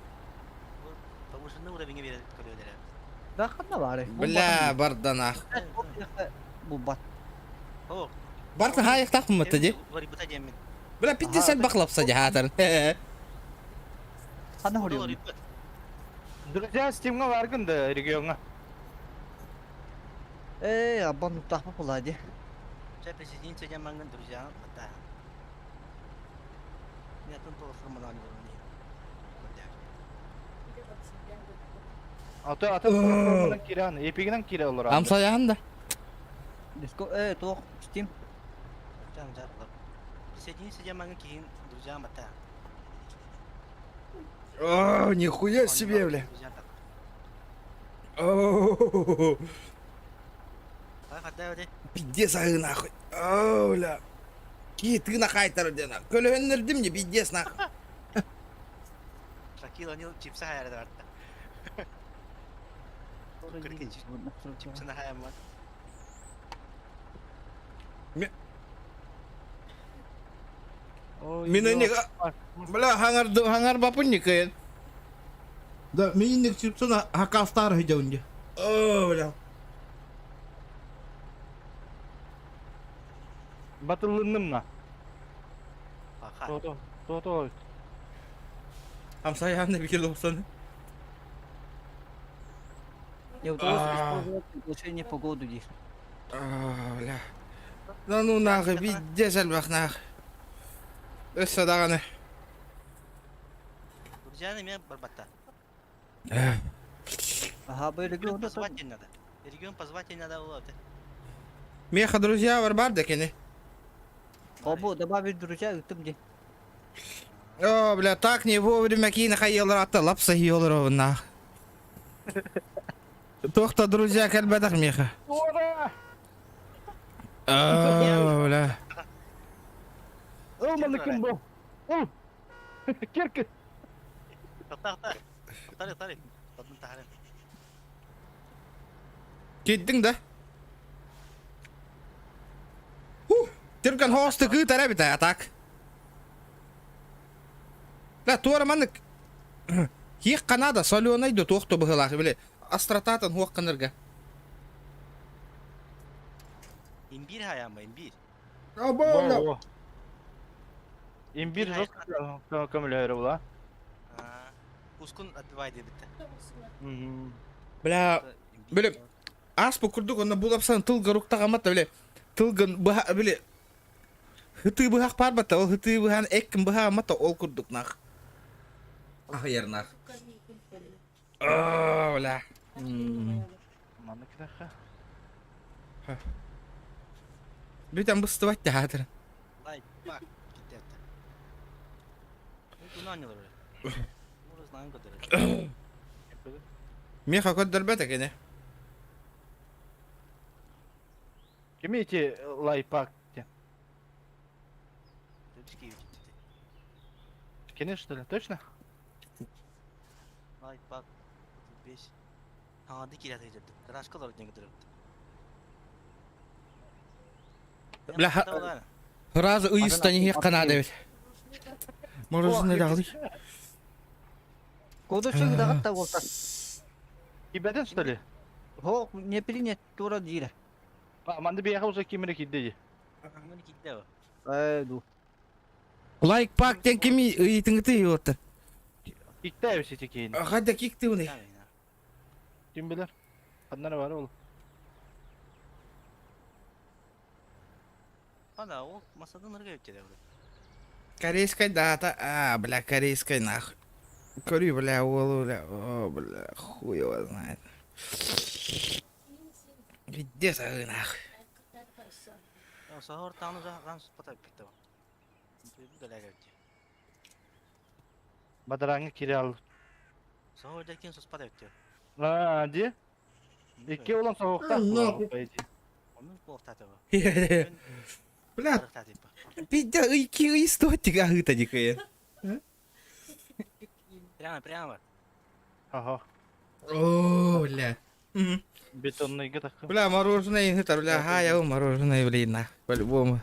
Повышенный уровень берет көрөлөрө. Да ханна баары. Бля, барданах. Булбат. О. Барты хаайыктаах мытты ди. Уларыйбыта диэммин. Бля, 50 бахлапса дьаһаатар. Ханна хоруйун? Друзья, Стимҥа бааргын да региоҥҥа. Ээ, абан уттаахпа буолаа дии. Чэ, президент диэн маҥҥын друзьяны хаттаа. Мин атын толорформанан Аты атын платформанан киирэн, эпигинэн киирэ олорор. Амсайаһын да. Диско, ээ, туох, Steam. Жам жар Присоединиться диэн маҥҥын киһин друзьям баттаа. О, нихуя себе, бля. О, Пиздец аһыы нахуй. О, бля. Киһи тыына хаайтар диэн. Көлөһөннөрдүм не пиздец нахуй. Шакил О'Нил чипсы хайара да барда. Чипсына хайаммат. Мин инник бля хаңар хаңар бапын никайын. Да, мин инник чипсына хакастар хыдьаунди. О, бля. Батыллынным на. То-то, то-то. Амсайаан бикил olsan. Не удалось использовать приглашение погоду диир. Бля. Да ну нахуй, пиздец элбэх нах. Өссө даҕаны. Друзьяны мен барбатта. Ага, бу регион позвать надо. Регион позвать надо было. Меха друзья бар бар да кини. Обу добавить друзья ыытым ди. О, бля, так не вовремя киин хайылар атта лапса хиолар нах. Туохта друзья кэлбэтэх меха. Ура! О, бля. Ыл маныкын бу. Ыл! Кирки! Тахта, тахта. Киттиҥ да? Түргэн хоосту кыытар эбит а так. Да, туора маннык киэх Канада соленай да туох да быһыылаах били остротатын хуох гынырга. Имбирь хайаама, имбирь. Або Имбирь жестко көмөлөһөрө була. Ускун отбивай дебитте. Бля, били ааспыт курдук онно булапсан тылга руктаҕаммат били тылгын быһа били хытыы быһах баарбата ол хытыы быһан эккин быһааммата ол курдук нах аһыйар нах Оо, бля. Манна китэххэ. Бүтэн быстыбат театр. Лайк, бак, китте. Миэхэ көрдөрбөт экини. Кими ити лайпак диэн? Кини что ли? Точно? Лайпак 35. Хаҥады киирэ сылдьыбыт. Гаражка олорор диэн көрдөрбүт. Бля, Сразу ыйыстан иһиэххэ наада эбит. Мороженое даҕалый. Кода сыгдаҕат буолта. Кибэтин что ли? Хо, не принят тура диир. Манды биэхэ уже кимире киирдэ дии. Кимире киирдэ Ээ, ду. Лайк пак диэн кими ыйытыҥыты ыйыоттар. Киктэй эбит ити киһини. Хадда киктыыный. Ким билэр? Ханна эрэ баар ол. Ана, ол масадан ырга эбит Корейская дата. А, бля, корейская нахуй. Көрү, бля, уолу, бля. О, бля, хуй его знает. Пиздец, а нахуй. Сахар тааны жахан спата битте. Бадараҥҥа киирэ ал. Сахар дәкен соспат эбит. Аа, дии. Икки улан соһуохтаах буолуо, Онун буолуохтаах Бля, пиздец, икки ый стоттик аһыыта дикая. Прямо, прямо. Ага. О, бля. Бетонныйга тахха. Бля, мороженое ыһытар, бля, ха, мороженое, блин, нах, по-любому.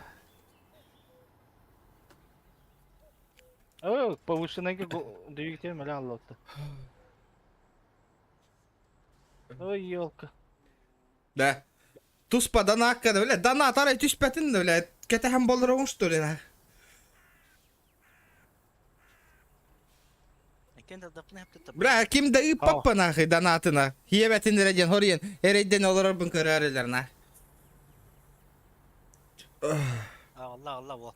О, повышенныйга двигатель мэлэ аллотта. Ой, елка. Да. Туспа донакка да, бля, донат арай түспэтин да, бля, кэтэһэн болороҕун что ли, нах. Бля, ким да ыыппаппа нахуй донатына. Хиэбэтин эрэ диэн хоруйан эрэйдэн олорорбун көрөөрүлэр на. Алла, алла, вот.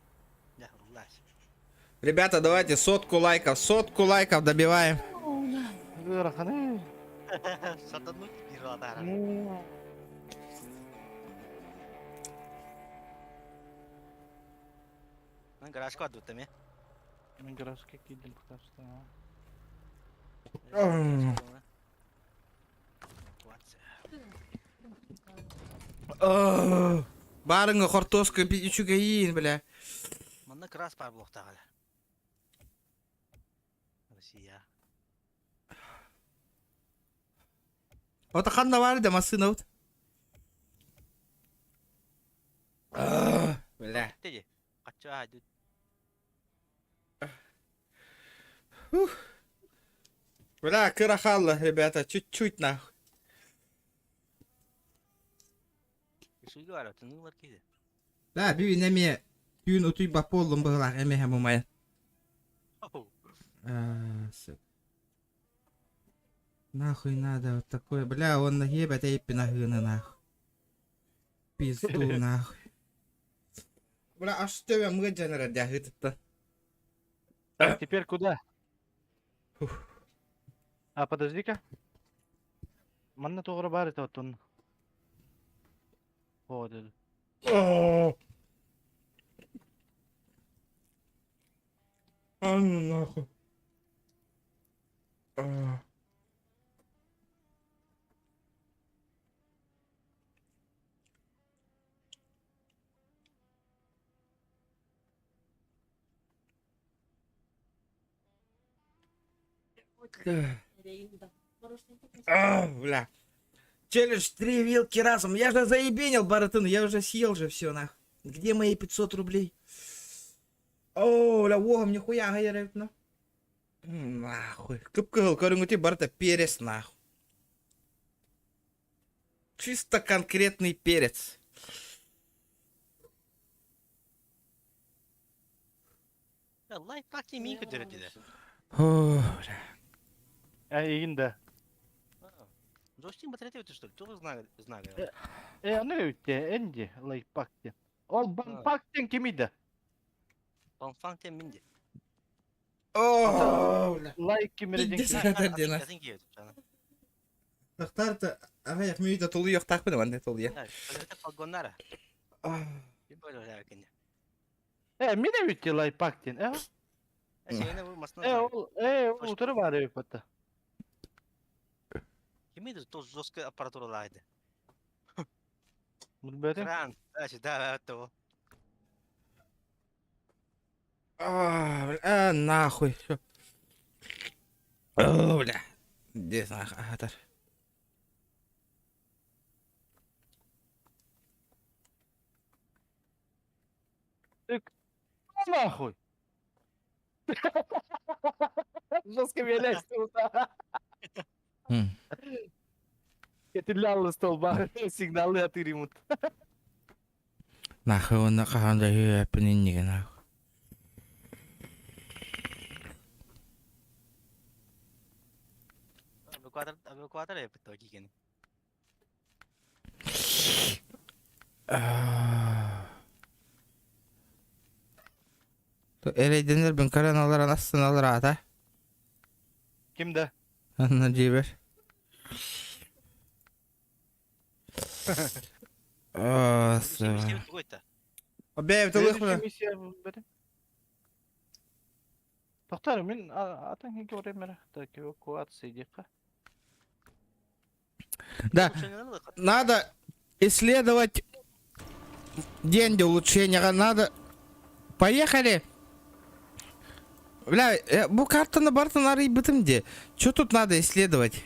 Ребята, давайте сотку лайков, сотку лайков добиваем. Ыараханы. Сатануть пиратара. Гаражка отдутами. Мен гаражка киирдим пока что. Барыҥа хортуоска үчүгэйиин, бля. Манна крас пар буолуохтаах эле. Россия. Ото ханна баар да массыынабыт? Бля. Теди. Качча хайдут. Бля, кыра хаалла, ребята, чуть-чуть нахуй. Үсүгү ара тыныылар киһи. Да, бүгүн эмиэ түүн утуйбат буоллум быһылаах эмиэ мумайан. Нахуй надо вот такое, бля, он ебать эйппин аһыыны нахуй. Пизду нахуй. Бля, аж төбөм ыалдьан эрэр дии аһыытыттан. Так, теперь куда? А, подожди-ка. Манна тоҕо баар этэ оттон. О, деді. А ну нахуй. А. А, бля. Челлендж три вилки разом. Я же заебенил, барытын, я уже съел же все, нах. Где мои 500 рублей? О, бля, уогом нихуя говорит, на. Нахуй. Кып-кыһыл көрүҥүтүй барыта перец, нахуй. Чисто конкретный перец. Лайфхак мин көтөрө дилер. Э, игин да. Джойстик батарея өтө что ли? Тоже знали, знали. Э, аны өтте, энди лайфхак диэн. Ол банпак диэн кимий да? Банфанг диэн мин ди. О, бля. Лайк кимире диэн Пиздец. кимий? Хатар диэн, а. Тахтарта, аҕыйах мүнүүтэ тулуйуохтаахпын манна тулуйа. Погоннара. Э, мин эбит лайфхак диэн. Э, э, ол, э, ол утары баар эбит батта. Кими то жесткая аппаратура лайды. Билбэтим. Кран, да, того. А, бля, нахуй. Всё. О, бля. Где нахуй? Атар. Нахуй. Жестко валясь тут. Этиллялы столба. Сигналы атыримут. Нахуй он хаһан да үөппүн иннигэ нахуй. Эвакуатор, эвакуатор эпит киген. Эрэйдэнэрбин көрөн олорон астыналар аата. Ким да? Анна дьиэбэр. Бэйэбит ылыахпына. Миссия бэрин. Тохтор, мин атын киһи көрөм эрэ. Так, эвакуация диэххэ. Да, надо исследовать день для улучшения. Надо... Поехали! Бля, бу картаны барытын арыйбытым дии. Что тут надо исследовать?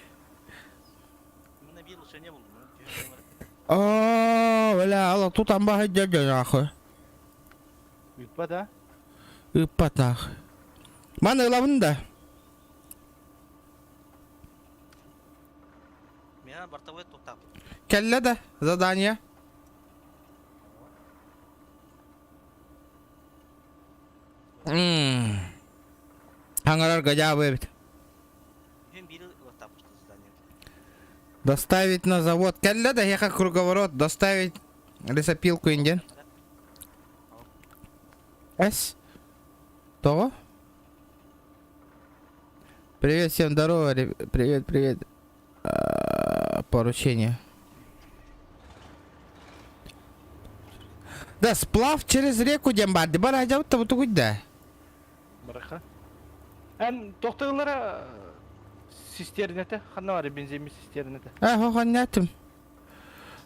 О, бля, ала тутан баһыйда нахуй. Ыыппат а? Ыыппат нахуй. Маны ылабын да. Миэхэ бортовой туттааппыт. Кэллэ да задание. Хаҥарарга дьаабы эбит. Доставить на завод. Кэллэ да эһиэхэ круговорот. Доставить лесопилку индиан. С. Того? Привет всем, здорово, привет, привет. Поручение. Да, сплав через реку диэн баар дии. Бар айдьабыт да бутугуй да. Бараха. Эн тохтойлара систернете ханна бар бензин систернете. А, хохоннятым.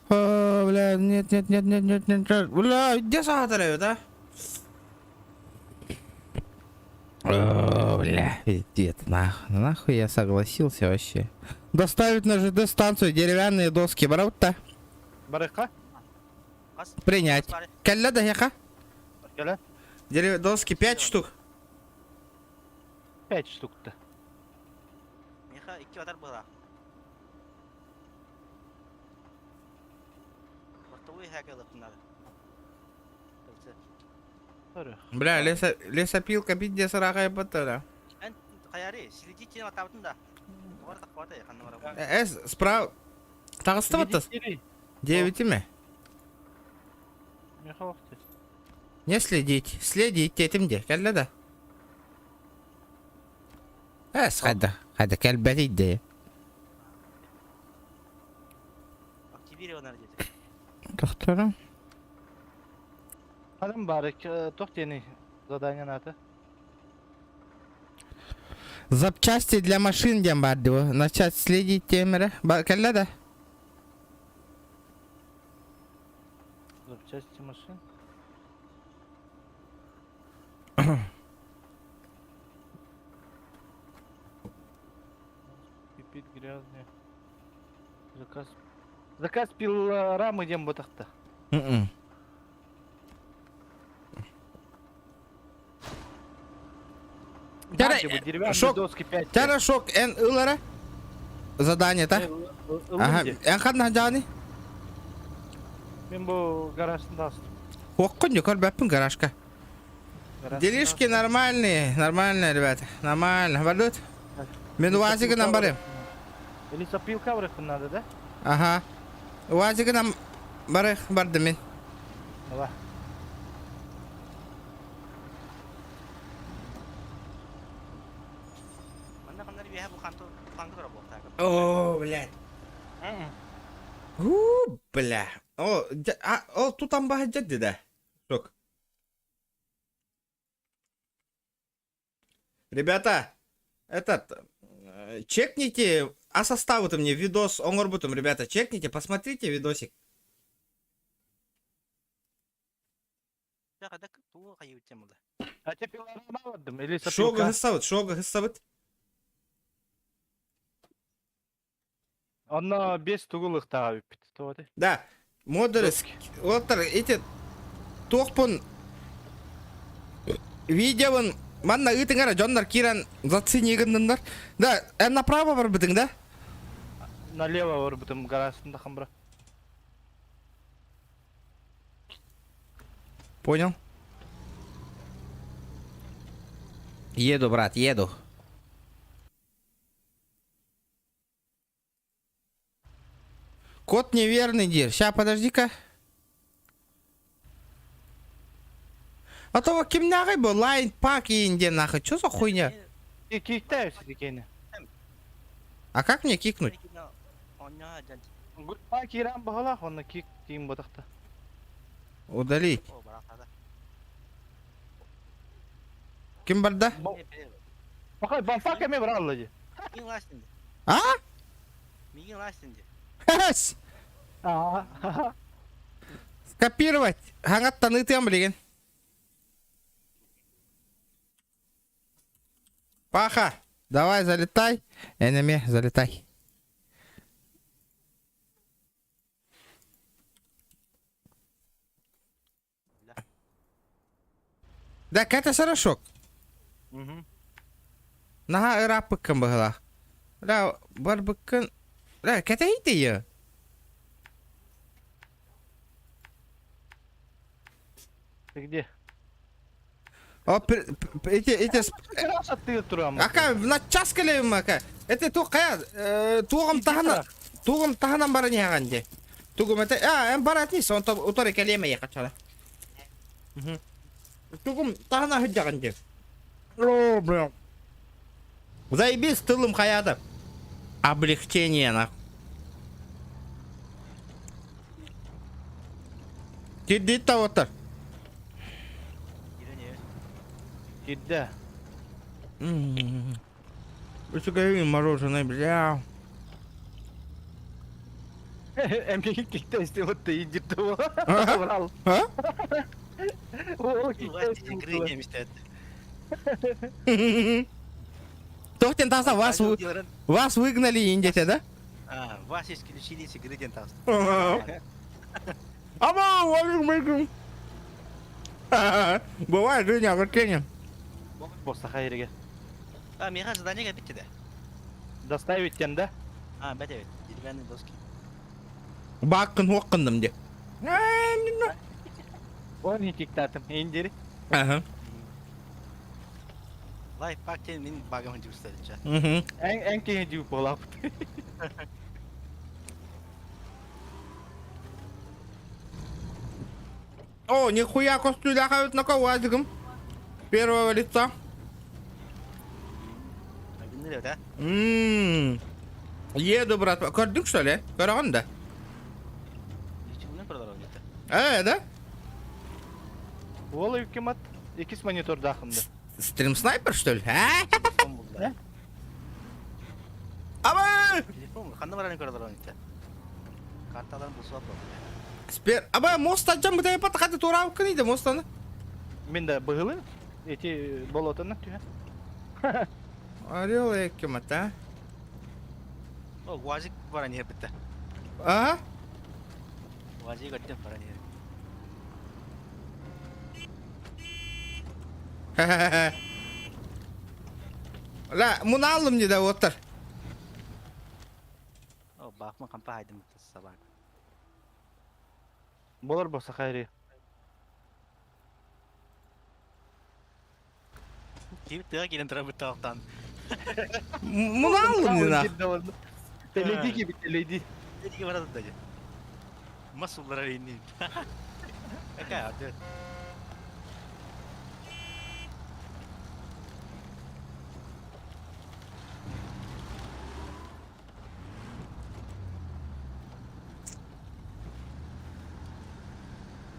О, бля, нет, нет, нет, нет, нет, нет, бля, где саатар да? О, бля, пиздец, нахуй, нахуй я согласился вообще. Доставить на ЖД-станцию деревянные доски, бараутта. Барыха? Принять. Кэллэ да яха? Кэлэ? Дерев... Доски 5 штук. 5 штук-то. Миха икки батар была. Бортовой хакалык надо. Бля, лесо... лесопилка пиздец рахай батара. Эс, справа... Таҕыста баттас? Диэбитим Не следить. Следить этим де. Кэллэ да. Эс, хайда. Хайда кэлбэтий де. Тохторум. Ханан баар туох диэний задание аата? Запчасти для машин диэн баар дии Начать следить темэрэ. Кэллэ да? Запчасти машин? Кипит грязный. Заказ. Заказ пилорамы диэн бутахта. М-м. Тара, шок, тара шок эн ылара задание та. Ага, эн ханна жааны? Мен бу гаражында астым. Хуоккун дьэ көрбөппүн гаражка. Делишки нормальные, нормальные, ребята. Нормально. Валют. Мен УАЗигынан барым. Лесопилка барыхпын надо, да? Ага. УАЗигынан барых бардым мен. Давай. О, блядь. У, бля. О, а, о, тутан баһа да. Шок. Ребята, этот, чекните, а составы-то мне видос оҥорбутум, ребята, чекните, посмотрите видосик. Шога гыссабыт, шога гыссабыт. Онно бес тугулыктаға бүппүт. Туоты. Да, модеры, олар эти туохпун видеобун манна ыытыҥ эрэ дьоннор киирэн зацени гынныннар. Да, эн направо барбытыҥ да? Налево барбытым гаражында хамбра. Понял. Еду, брат, еду. Код неверный, диир. Ща, подожди-ка. А то кимнээҕий бу лайн пак иинде нахуй. Чё за хуйня? Киктаев сидикени. А как мне кикнуть? Киран баһалаах онно кик тиим ботахта. Удалить. Ким барда? Бакай банфак эме бар дии. А? Хэс! Скопировать. Хаҥаттан ыытыам билигин. Паха, давай залетай. Энеми, залетай. Да, кэт сарашок. Мгм. Наһаа ырааппыккын быһылаах. Да, барбыккын... Да, кэтэһий Ты где? О, эти, эти... Раз аттыгы турам. Ака, на час кэлэбим ака. Это ту кая, тугам тахана, тугам таханан баран иһэҕин дии. Тугум это, а, эн барат ис, онто утары кэлиэмэ яхачала. Тугум тахана сылдьаҕын дии. О, бля. Заебись, тылым хайаата. Облегчение, нах. Кирдит таваттар. Кирдэ. Үчүгэй мороженое, бля. Эмиэ кикте истибит индирде Урал. А? О, Игры не Тохтен таса вас, вас выгнали индете, да? А, вас исключили из игры ден тас. Ама, валикум Бывает жизнь огорчение. Босаха ереге. А, меха задание кепитти да. Доставить тем, да? А, бәт деревянные доски. Баккын хуаккындым де. Он не киктатым, индири. Ага. Лайфхак тен мин багамын деп ұстады. Мгм. Эн эн кеһи дүү болап. О, нихуя костюля на кого Первого лица. да? Ммм. Еду, брат. Көрдүк, что ли? Көрөҕүн да? Э, да? Уол үккемат икис монитор дахымды. Стрим снайпер, что ли? А? Аба! Телефон, ханна баран көрдөр оны. Карталарын бусуап Спер... Аба, мост аджам бутай пат хаты тура кыныйды мостаны. Мен да быгылы эти болотаны түһэ. Орел эккемат, а? О, УАЗик баран бітті. А? УАЗик өттен баран Ла, муналым не да оттар. О, бақма қампа айдым собак. Болар боса хайри. Кип тыға келен тұра бітті ақтан. Муналым не на. Теледи gibi теледи. Теледи барады да. Масуллара рейни. Какая ответ?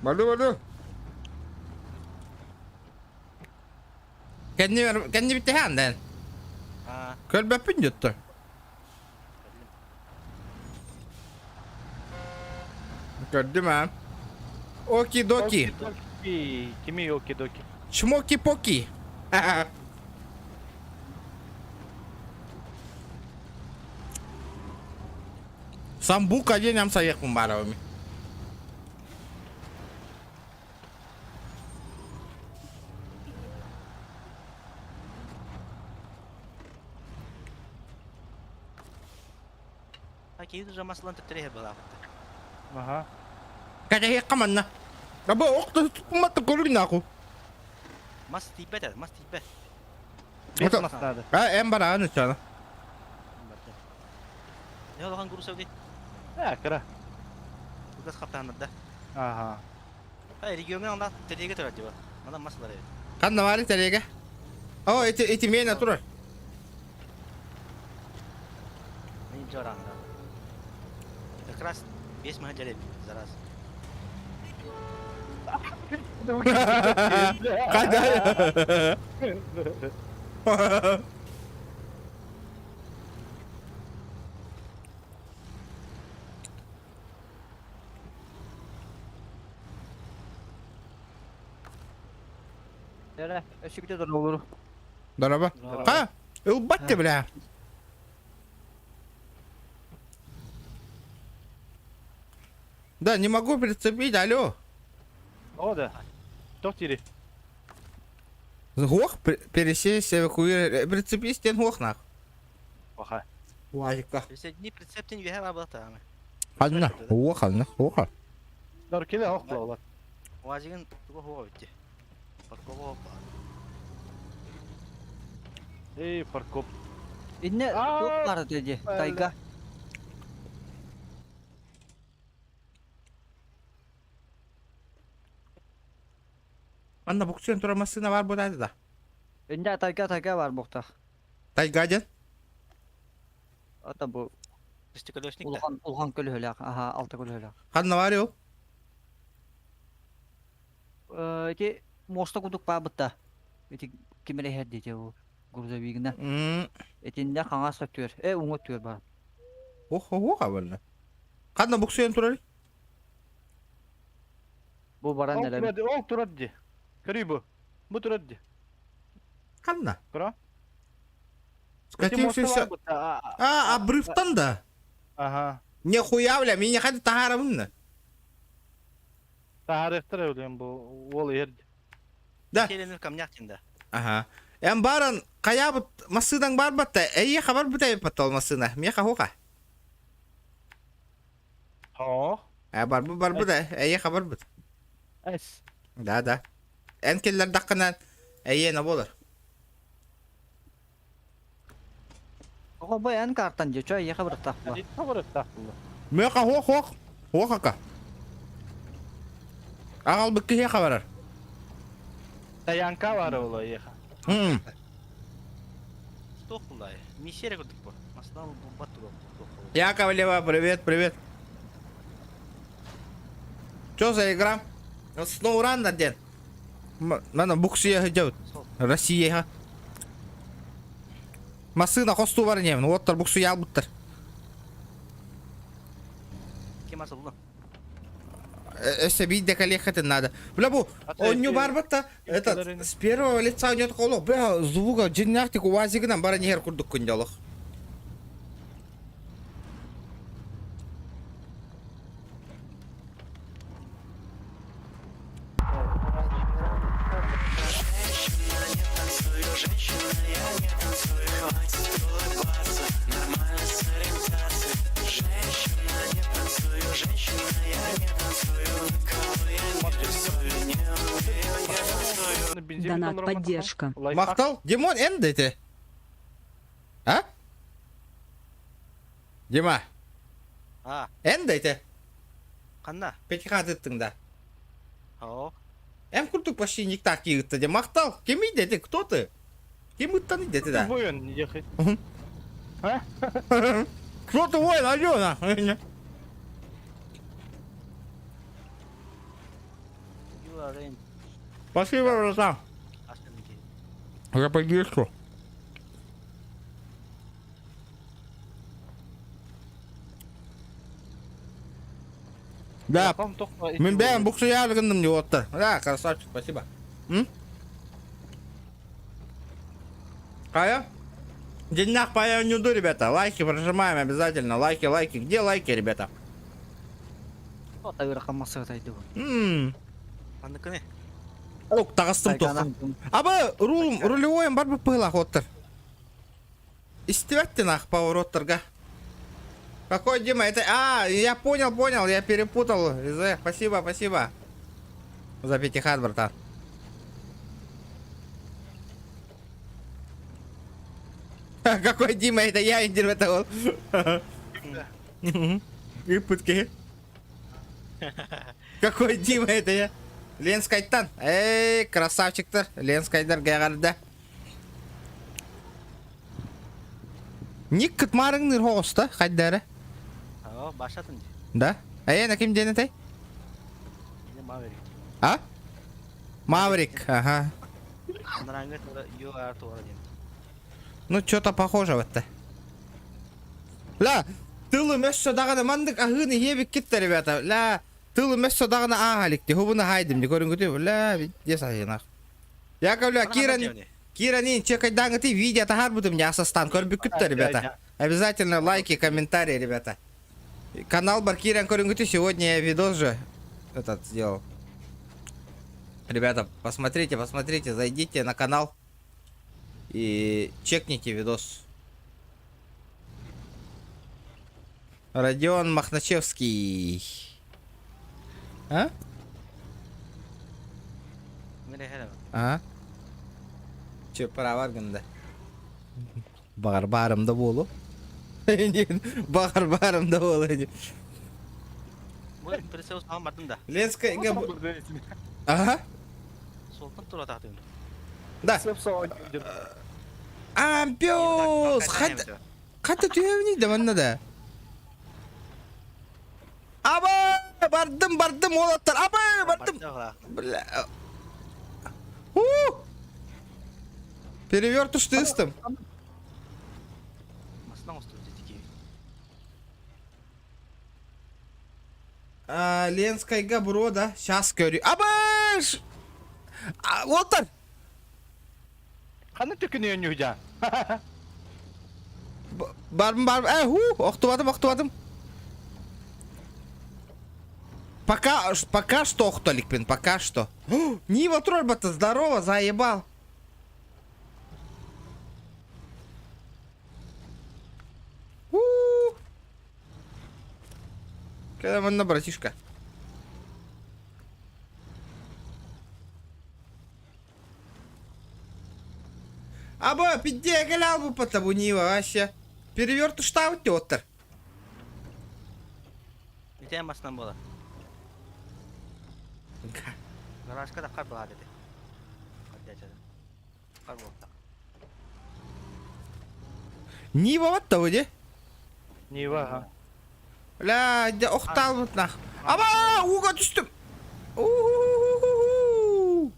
Барды, барды. Кэнни кэнни битте ханден. А. Көлбөппүн juttu. Көрдүм а. Оки-доки. Кими оки-доки. Чмоки-поки. Самбука день ам саекпун барабы. А кейді жамасылан төттірі была. Ага. Кәжәһи каманна. Аба окты тупматты көрүн наху. Мас типе мас типе. Бес мас надо. А эм бара аны чана. Не алған груз әуде? А, кыра. Газ қаптағандар да. Ага. А, регионға анда телеге тұрады деп. Мына масалар еді. Қанда бар телеге? О, эти эти мена турар. Мен жараңда. Как раз 5 мың жареп за раз. Қайда? Эре, өсүкте дор olur. Дараба. Ха, ылбатты бля. Да, не могу прицепить, алло. О, да. Тох тири. Һуох, пересесть, эвакуировать, прицепись диэн һуох нах. Паха. Уазикка. Присоедини прицептин үөһэ баабылатаамы. Ханна, һуох, ханна, һуоха. Дар киле ох буолар. Уазигын туга һуох битти. Паркова баар. Эй, фаркоп. Инне туох баар дии, тайга. Манна буксуйан турар массыына баар буолааты да? Инде тайга тайга бар буохтаах. Тайга диэн? Ата бу Шестиколесник да? улахан улахан көлөһөлөөх, аха алта көлөһөлөөх. Ханна баар ол? Э, ити муоста кудук баабытта. Ити ким эрэ иһэр диэти ол грузовигына. Итиннэ хаҥас өттүгэр, э уҥа өттүгэр бар. Ох, ох, абарна. Ханна буксуйан турар? Бу баран Ол эрэр. турар, ол турар дии. Көрүй бу. Бу турар дии. Ханна? Көрө. Скатившийся... А, обрывтан да? Ага. Нихуя, бля, меня хады таһаарабын Таһаарыахтара өлүөн бу уол иһэр дии. Да. Келенир камнях да. Ага. Эн баран хайаабыт массыынаҥ барбатта, эйиэхэ барбыта эбиппат ол массыына. Миэхэ хуха. Оо. Э, барбыт барбыт э, эйиэхэ барбыт. Эс. Да, да. Эн киллэрдэххинэ эйиэнэ буолар. Оҕо бу эн картан дьэ, чо эйиэхэ барыттаах була. Эйиэхэ барыттаах була. Миэхэ хуох хуох. Хуох ака. Аҕалбыт киһиэхэ барар. Таянка баар була эйиэхэ. М. Туох буллай? Миссия курдук бу. Массыынан булбат туруох. Яковлева, привет, привет. Что за игра? SnowRunner диэн. Мана буксуйа сылдьабыт. Россияҕа. Массыына хостуу бар инемен. Уоттар буксуйа албыттар. Ким асылды? Өссө биирдэ кэлиэххитин надо. Бля бу онньу барбат этот с первого лица у него бля звука дьиҥнээхтик УАЗигынан баран иһэр курдук күндэ Донат поддержка. Махтал, Димон эн дете. А? Дима. А. Эн дете. Ханна? Пятихатыттың да. Оо. Эн курдук почти никак ыытта де. Махтал, кимий дети, кто ты? Ким ыттаны дети да? Воин ехать. А? Кто ты воин, алло, на? Спасибо, братан. За поддержку. Да, мин бэйэм буксуйаары гынным дии уоттар. Да, красавчик, спасибо. М? Кая? Денях по нюду, ребята. Лайки прожимаем обязательно. Лайки, лайки. Где лайки, ребята? Ммм. Анныкыны. Ок, таҕыстым туохха. Аба, руль, рулевойым бар быһыылаах уоттар. Истибэттин ах повороттарга. Какой Дима? Это... А, я понял, понял, я перепутал. Спасибо, спасибо. За пятихат, братан. Какой Дима? Это я, это он. Ыппытки. Какой Дима это я? Ленскайтан. Эй, красавчиктар. Ленскайдар эҕэрдэ. Ник кытмаарыҥныыр хоҕуста, хайдары. Оо, башатын. Да? Эйэн ким диэн этэй? Маврик. А? Маврик, ага. Анарааҥҥы ЮАР туора диэн. Ну, что-то похоже вот это. Ла, тылым өссө даҕаны маннык аһыыны иһиэбиккит ребята. Ла, тылым өссө даҕаны ааһа иликти. Хубуна хайдым, көрүҥҥүтү. Ла, дес аһыынах. Яковля, Киран, Киранин, чекайдааҥыты видео таһаарбытым нясастан көрбүккүт ребята. Обязательно лайки, комментарии, ребята. Канал бар киирэн көрүҥҥүтү сегодня я видос же этот сделал. Ребята, посмотрите, посмотрите, зайдите на канал и чекните видос. Родион Махначевский. А? А? Че, пора гында. Баҕар баарым да буолуо. Баҕар баарым да буолуо. Бу прицел саҕан бардым да. Ленскайга... Ага. Суолтан тура таатыгын. Да. Ампиос! Хат... Хата түһэбиний да манна да. Аба! Бардым, бардым, уолаттар! Аба! Бардым! Бля. У! Перевертыш тыстым. Масынан оңостубут ити А, Ленскайга бро, да? Сейчас көрү. Абыш! Уолаттар! Ханна төкүнүөн ньүдьа? Барбын барбын. Э, ху, охтубатым, охтубатым. Пока, пока что охтоликпин, пока что. Нива Трольбата, здорово, заебал. У. Когда манна, братишка? Аба, пидде кэлэ албыппата бу Нива вообще. Перевертыштаабыт оттар. Итэн басынан буолар. Гаражка да хар баар этэ. Хар буолта. Нива вот того де? Нива, ага. Бля, дьэ охтаалбыт нах. Аба, ууга түстүм. У-ху-ху-ху-ху.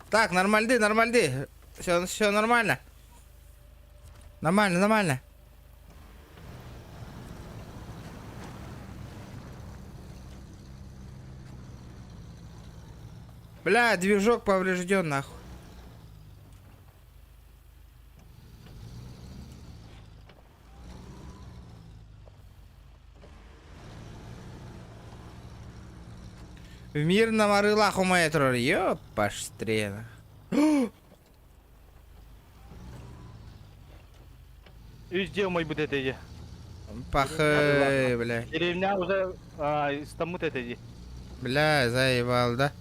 Так, нормальды, нормальды. Все, все нормально. Нормально, нормально. Бля, движок поврежден, нахуй. В мирном арылах умая турар. Ёпаштрена. Үс дьиэ умайбыт этэ дии. Пахы, бля. Деревня уже истаммыт этэ дии. Бля, заебал, да?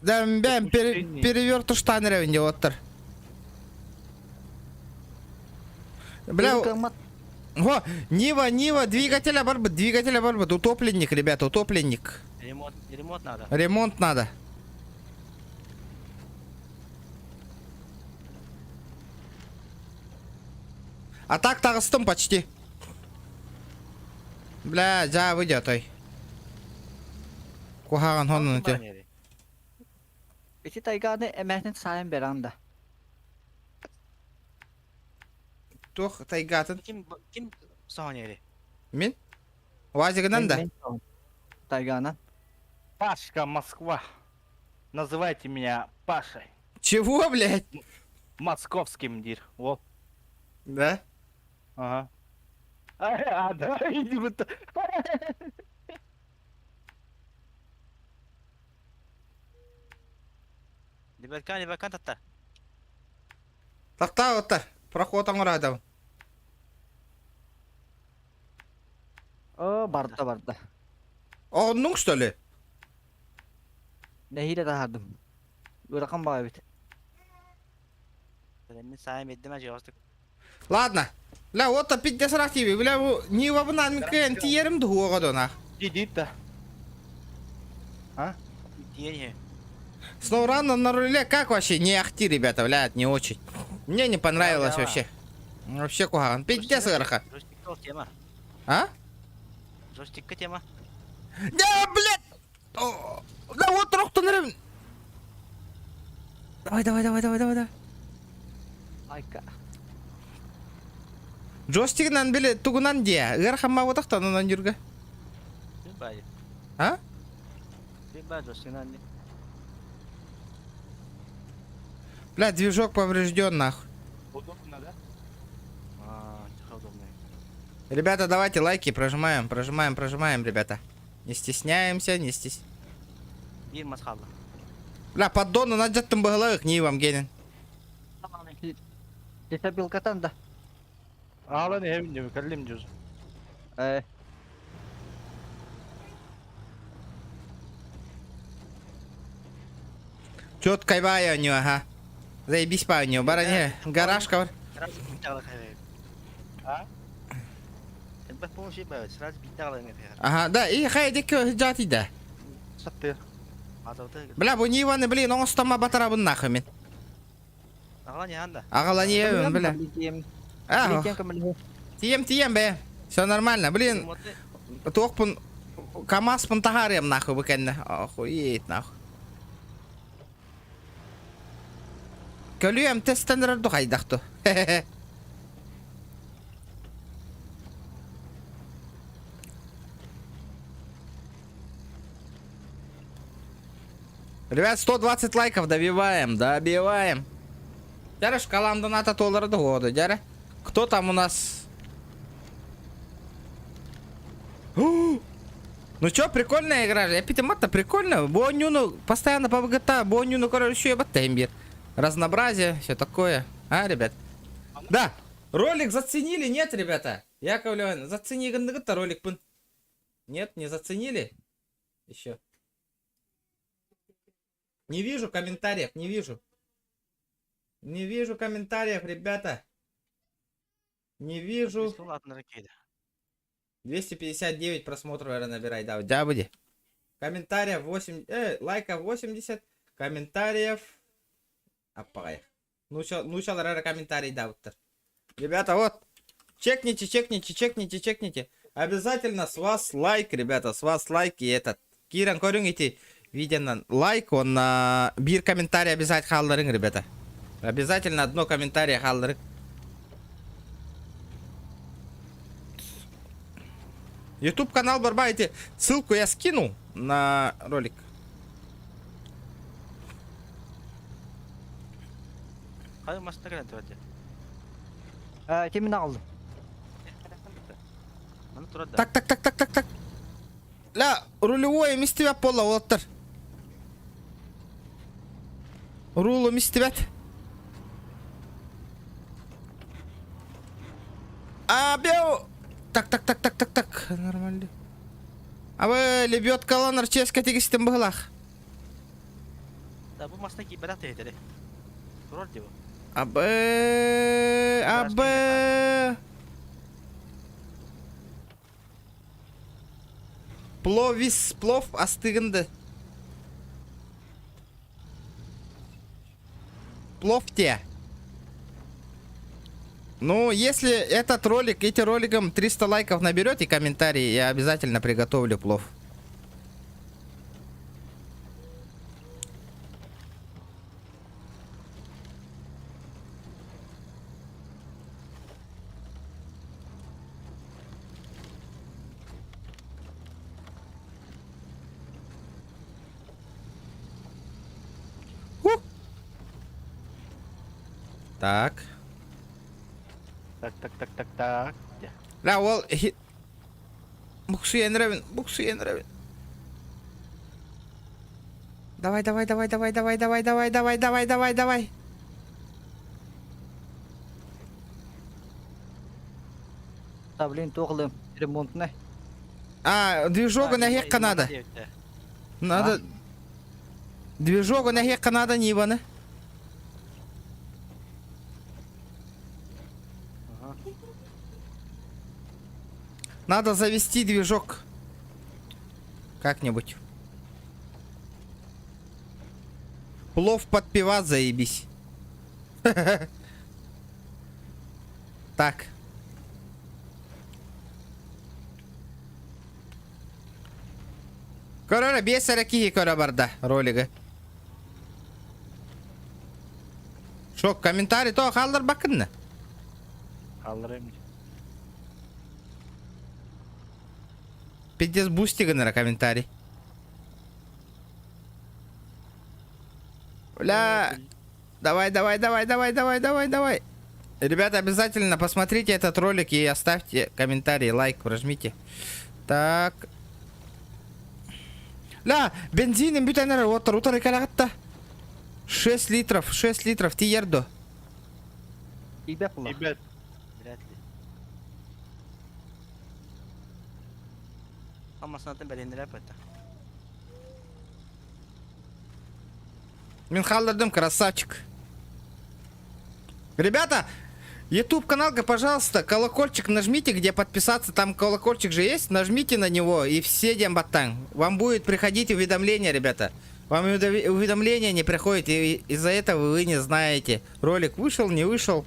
Да, бэм, перевертыш танырабын деп оттар. Бля, Во, Нива, Нива, двигателя барбыт, двигателя барбыт, утопленник, ребята, утопленник. Ремонт, ремонт надо. Ремонт надо. А так таҕыстым почти. Бля, дьа выйдет ой. Куһаҕан хонун те. Ити тайганы эмэһин сайын беран да. Туох тайгатын? Ким ким соһон Мин? Уазигынан да? Тайганан. Пашка, Москва. Называйте меня Пашей. Чего, блядь? Московским дир. Вот. Да? Ага. А, да, иди вот. Либеркан, либеркан татар. Тахта Проход оҥоро О, барда барда. Оҕуннуҥ что ли? Нэһиилэ таһаардым. Ыарахан баҕайы эбит. Мин сайым эддим ажыгастык. Ладно. Бля, вот опять десрах тебе. Бля, не вабынан мен кэн тиерим дуоға дона. Дидит да. А? Тиен SnowRunner на руле как вообще? Не ахти, ребята, блядь, не очень. Мне не понравилось вообще. Вообще куһаҕан. Пиздец ыарахан. Джойстикка тема. А? Джойстикка тема. Да, блядь! Да вот трохтан Давай, давай, давай, давай, давай, давай. Айка. Джойстигынан били тугунан дия. Ыарахан маабатахтан жүргө. А? Джойстигынан. Бля, движок поврежден, нахуй. Удобно, да? А, удобно. Ребята, давайте лайки прожимаем, прожимаем, прожимаем, ребята. Не стесняемся, не стесняемся. Биир мас хаалла. Бля, поддону надьяттым быһылаах, Нивам генин. Лесопилкатан да. Аалан эһэбин дьэ, кэллим дьүз. Э, Четкой бай у него, ага. Заебись по у него. Баране, гаражка бар. Сразу биитэ аҕала хайбайбыт. А? Элбэх помощи баайбыт, сразу биитэ аҕала ыҥырыһар. Ага, да, и хай деки жати да. Саттыр. Азабыты Бля, бу Ниваны, блин, оҥостомо батарабын нахуй мин. Аҕалан иһэн да. Аҕалан иһэбин, бля. Билетиэм. А, Билетиэм көмөлөһө. тием, тием, бе. Все нормально, блин, туохпун КамАЗпын таһаарыам нахуй бу кэннэ. Охуеть нахуй. Көлүөм тестэнэрэр ду хайдах ту. Ребят, 120 лайков добиваем, добиваем. Дяры шкалам доната толлары годы, дяры. Кто там у нас? Ну чё, прикольная игра же. Эпитемат-то прикольно. Бонюну постоянно по ГТА, Бонюну, короче, я Разнообразие, все такое. А, ребят? Да, ролик заценили, нет, ребята? Яковлев, зацени ролик. Нет, не заценили? Еще. Не вижу комментариев, не вижу. Не вижу комментариев, ребята. Не вижу. 259 просмотров, наверное, набирай. Да, да, буде. Комментариев 8, лайков 80, комментариев. Аппагай. Ну, ща, ну, ща, наверное, комментарий да, вот. Ребята, вот. Чекните, чекните, чекните, чекните. Обязательно с вас лайк, ребята, с вас лайк и этот. Киирэн көрүҥ ити видеоны лайк, он на биир комментарий обязательно хаалларыҥ, ребята. Обязательно одно комментарий хаалларыҥ. YouTube канал Барбайте. Ссылку я скину на ролик. Хайа массыына кэлэн турар дии. Э, тимин аҕаллым. Маны турар да. Так, так, так, так, так, так. Ля, рулевой мистибэт буолла уолаттар. Рулу мистибэт. А, беу. Так, так, так, так, так, так. Нормально. А вы лебедкаланар ческа тигистин быһылах. Да бу массыына киирбэтэх тэһитэри. Турар дии бу. Абы, абы. Пловис, плов астыгынды. Плов те. Ну, если этот ролик, эти роликом 300 лайков наберете комментарии, я обязательно приготовлю плов. Ух. Так. Так, так, так, так, так. Ля, ол буксуйан эрэбин, буксуйан эрэбин. Давай, давай, давай, давай, давай, давай, давай, давай, давай, давай, давай. Да, блин, туох ылым. Ремонтнай. А, движогу нэһиэххэ надо. Надо... Движогу нэһиэххэ надо Ниваны. Ага. Надо завести движок. Как-нибудь. Плов под пива, заебись. Так. Көрөрө биэс эрэ киһи көрө барда ролигы. Шок, комментарий то хаалларбаккын Хаалларыам. Пиздец бусти гынара комментарий. Бля, давай, давай, давай, давай, давай, давай, давай. Ребята, обязательно посмотрите этот ролик и оставьте комментарий, лайк прожмите. Так. Ля, бензинин бүтэн эрэр уоттар утары кэлэҕит 6 литров, 6 литров тиийэр до. Тиийбэт була. Ребят, Вряд ли. Хамасынатын бэлиэннэрэ это. Мин хааллардым, красавчик. Ребята, YouTube каналга, пожалуйста, колокольчик нажмите, где подписаться, там колокольчик же есть, нажмите на него и все диэн баттааҥ. Вам будет приходить уведомление, ребята. Вам уведомление не приходит, и из-за этого вы не знаете, ролик вышел, не вышел,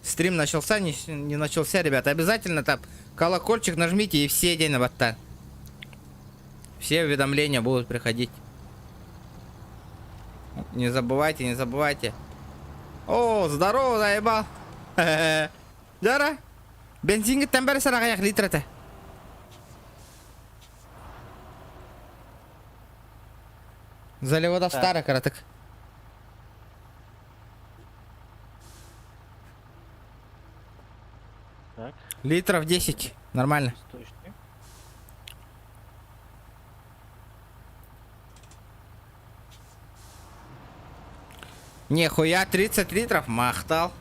стрим начался, не, не начался, ребята. Обязательно там колокольчик нажмите и все диэн баттааҥ. Все уведомления будут приходить. Не забывайте, не забывайте. О, здорово, заебал. Дьэ, бензиҥҥиттэн бэрис аҕыйах литр этэ. Заливода старый кыратык. Так. Литров 10. Нормально. Источник. Нихуя, 30 литров махтал.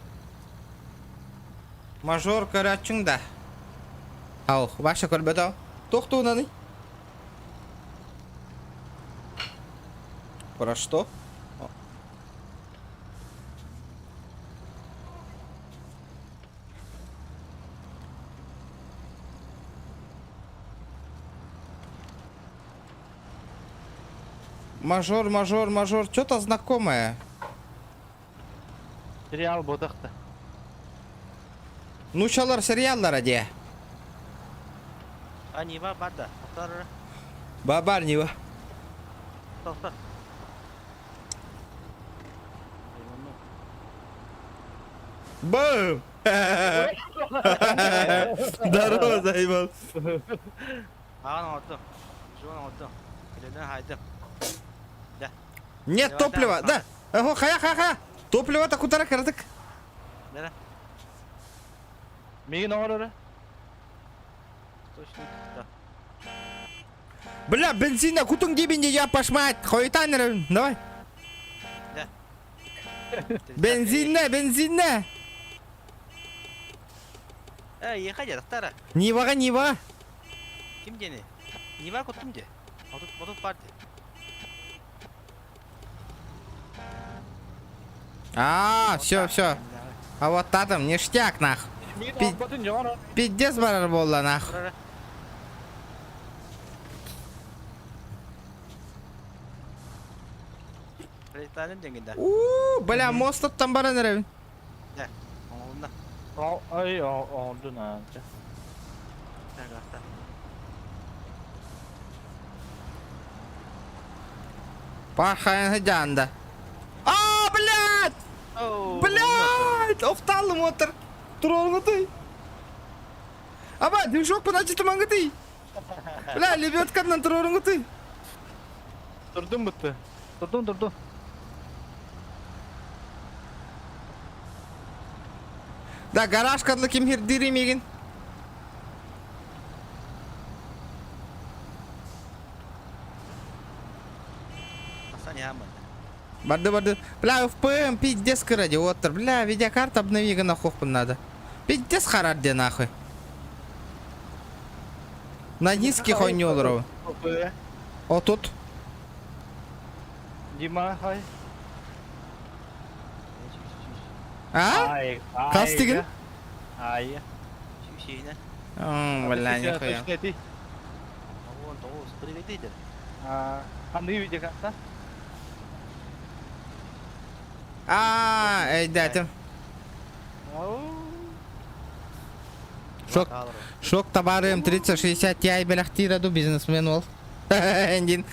Мажор көрөөччүҥ да. Ау, Ваша көрбөтө. Туох туһунаный? Про что? Мажор, мажор, мажор. Что-то знакомое. Сериал буолбатах. Нууччалар сериаллара дии. А Нива баар да. Тохтор. Баар Нива. Тохтор. Бум! Здорово, заебал. Аҕан оҥордум. Жуан оҥордум. Үлэнэн хайдым. Да. Нет топлива, да. Ого, хайа, хайа, хайа. Топлива кутара кыратык. Да. Миигин оҥор Точно. Да. Бля, бензина кутуҥ диибин я пошмать. Хойутаан давай. Да. Бензиннэ, бензиннэ. Э, ехать, тахтара. Ниваҕа, Нива. Ким диэний? Нива куттум дии. 30 баар дии. А, все, все. А вот там ништяк нах. Пиздец барар буолла нах. У, бля, мост там баран эрэбин. Ай, оҥордун аа. Пахайын жанда. А, блядь! Блядь! Охталым отыр. Туруоргутуй. Аба, движок подачи мангытый. Бля, лебедканан туруоргутуй. Турдуҥ бүттэ. Турдум турдум. Да, гараж кадлы ким хирдири мигин. Барды барды. Бля, ФПМ пиздец кыра оттор. Бля, видеокарта обнови нахуй надо. Пиздец харар дии нахуй. На низких он не О, тут. Дима, хай. А? Хас тигин? Ай. Бля, нихуя. А, ну видеокарта? А, өйдөөтүм. Шок, шок табарым 3060 Ti бэлэхтиир дуу бизнесмен ол. Диэн,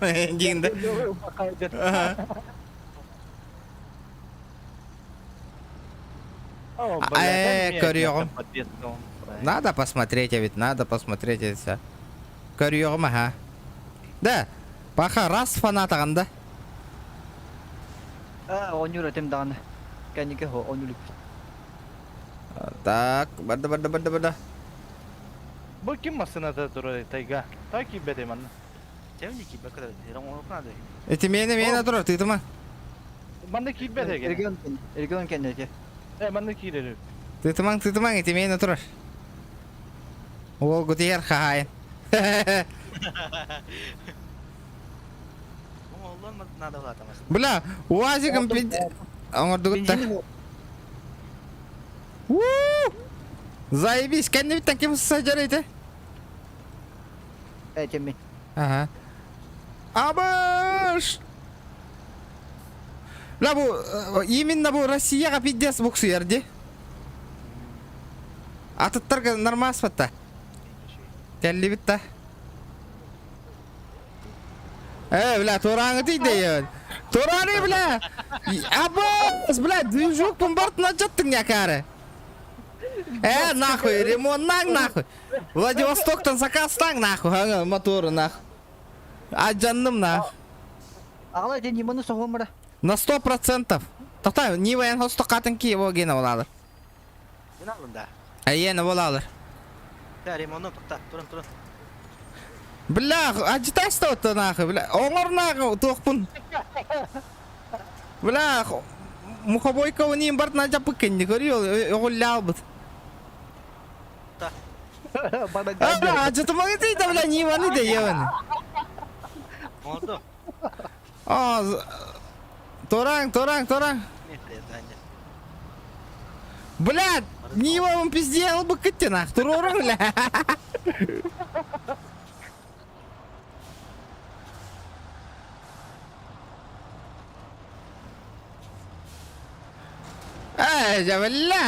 диэн да. Ага. Көрүөҕүм. Надо посмотреть, а ведь надо посмотреть это. Көрүөҕүм, ага. Да, паха раз фанатаҕын да. А, оонньуур этим даҕаны. Кэнники оонньуу иликпин. Так, барда, барда, барда, барда. Бу ким массыыната турар тайга? Тай киирбэтэ манна. Темник киирбэккэ да оҥоруох наада. Ити миэнэ миэнэ турар, тыытыма. Манна киирбэтэ кини. Регион регион кэннэ Э, манна киирэр. Тыытымаҥ, тыытымаҥ, ити миэнэ турар. Уол гутиер хаһаайын. Оҥоһуллуон наада улаатамас. Бля, УАЗиком оҥордугут да. Уу! Заебись, кэннибиттэн ким сылдьар ити? Этими. Ага. Абыш! Бля, бу именно бу Россияҕа пиздец буксуйар ди. Атыттарга нормас батта. Кэллибит да. Э, бля, туорааҥытый дэйэн. Туораары, бля! Абас, бля, движок бомбардына жаттың якары. Э, нахуй, ремонтнаң нахуй. Владивостоктан заказтаң нахуй, ага, моторы нахуй. А жанным нахуй. Аҕала дьэ Ниманы соһуомара. На 100%. Тоқтай, Нива эн хостокатын ки его гена болалар. Мин аллым да. Айена болалар. Да, ремонту тохта, турун турун. Бля, ажитаста отто нахуй, бля. Оҥор нахуй, туохпун. Бля, мухобойка униин бартына жаппык кэнни көрү оҕуллаалбыт. А, бля, ажытымаҥы тиийдэ, бля, Ниваны да ебаны. Оҥорду. А, Тураҥ, тураҥ, тураҥ. Бля, Нивабын пизде ылбыккыт нах, туруоруҥ, бля. Эй, дьэ, бля.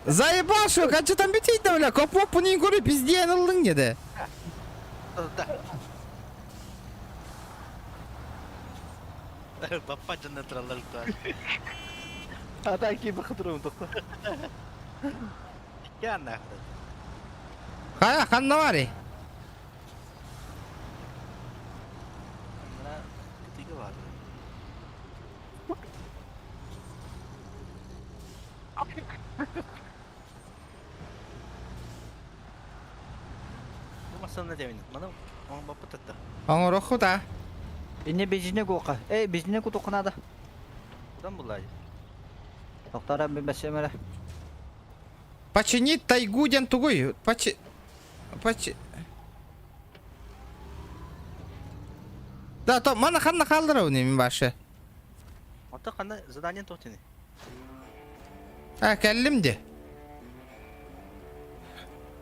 Заебал, что, хочу там битить, бля, копопу не көрі, пизде ылдың деді. Баппа дьонно тураллар туар. А так киирбэххэ турабын тохто. Икки аннаахта. Хайа, ханна барый? Мына кытыга бар. Бу массыына дэмин. Маны оҥ баппыт татта. Оҥороххут а? Инне бензине гока. Э, бензине кутук надо. Кудан буллай. Токтара мен бэсэмэрэ. Починить тайгу диэн тугуй? Почи... Почи... Да, то мана ханна хаалларабын мин башы. Оттон ханна задание туох тини? А, кэллим де.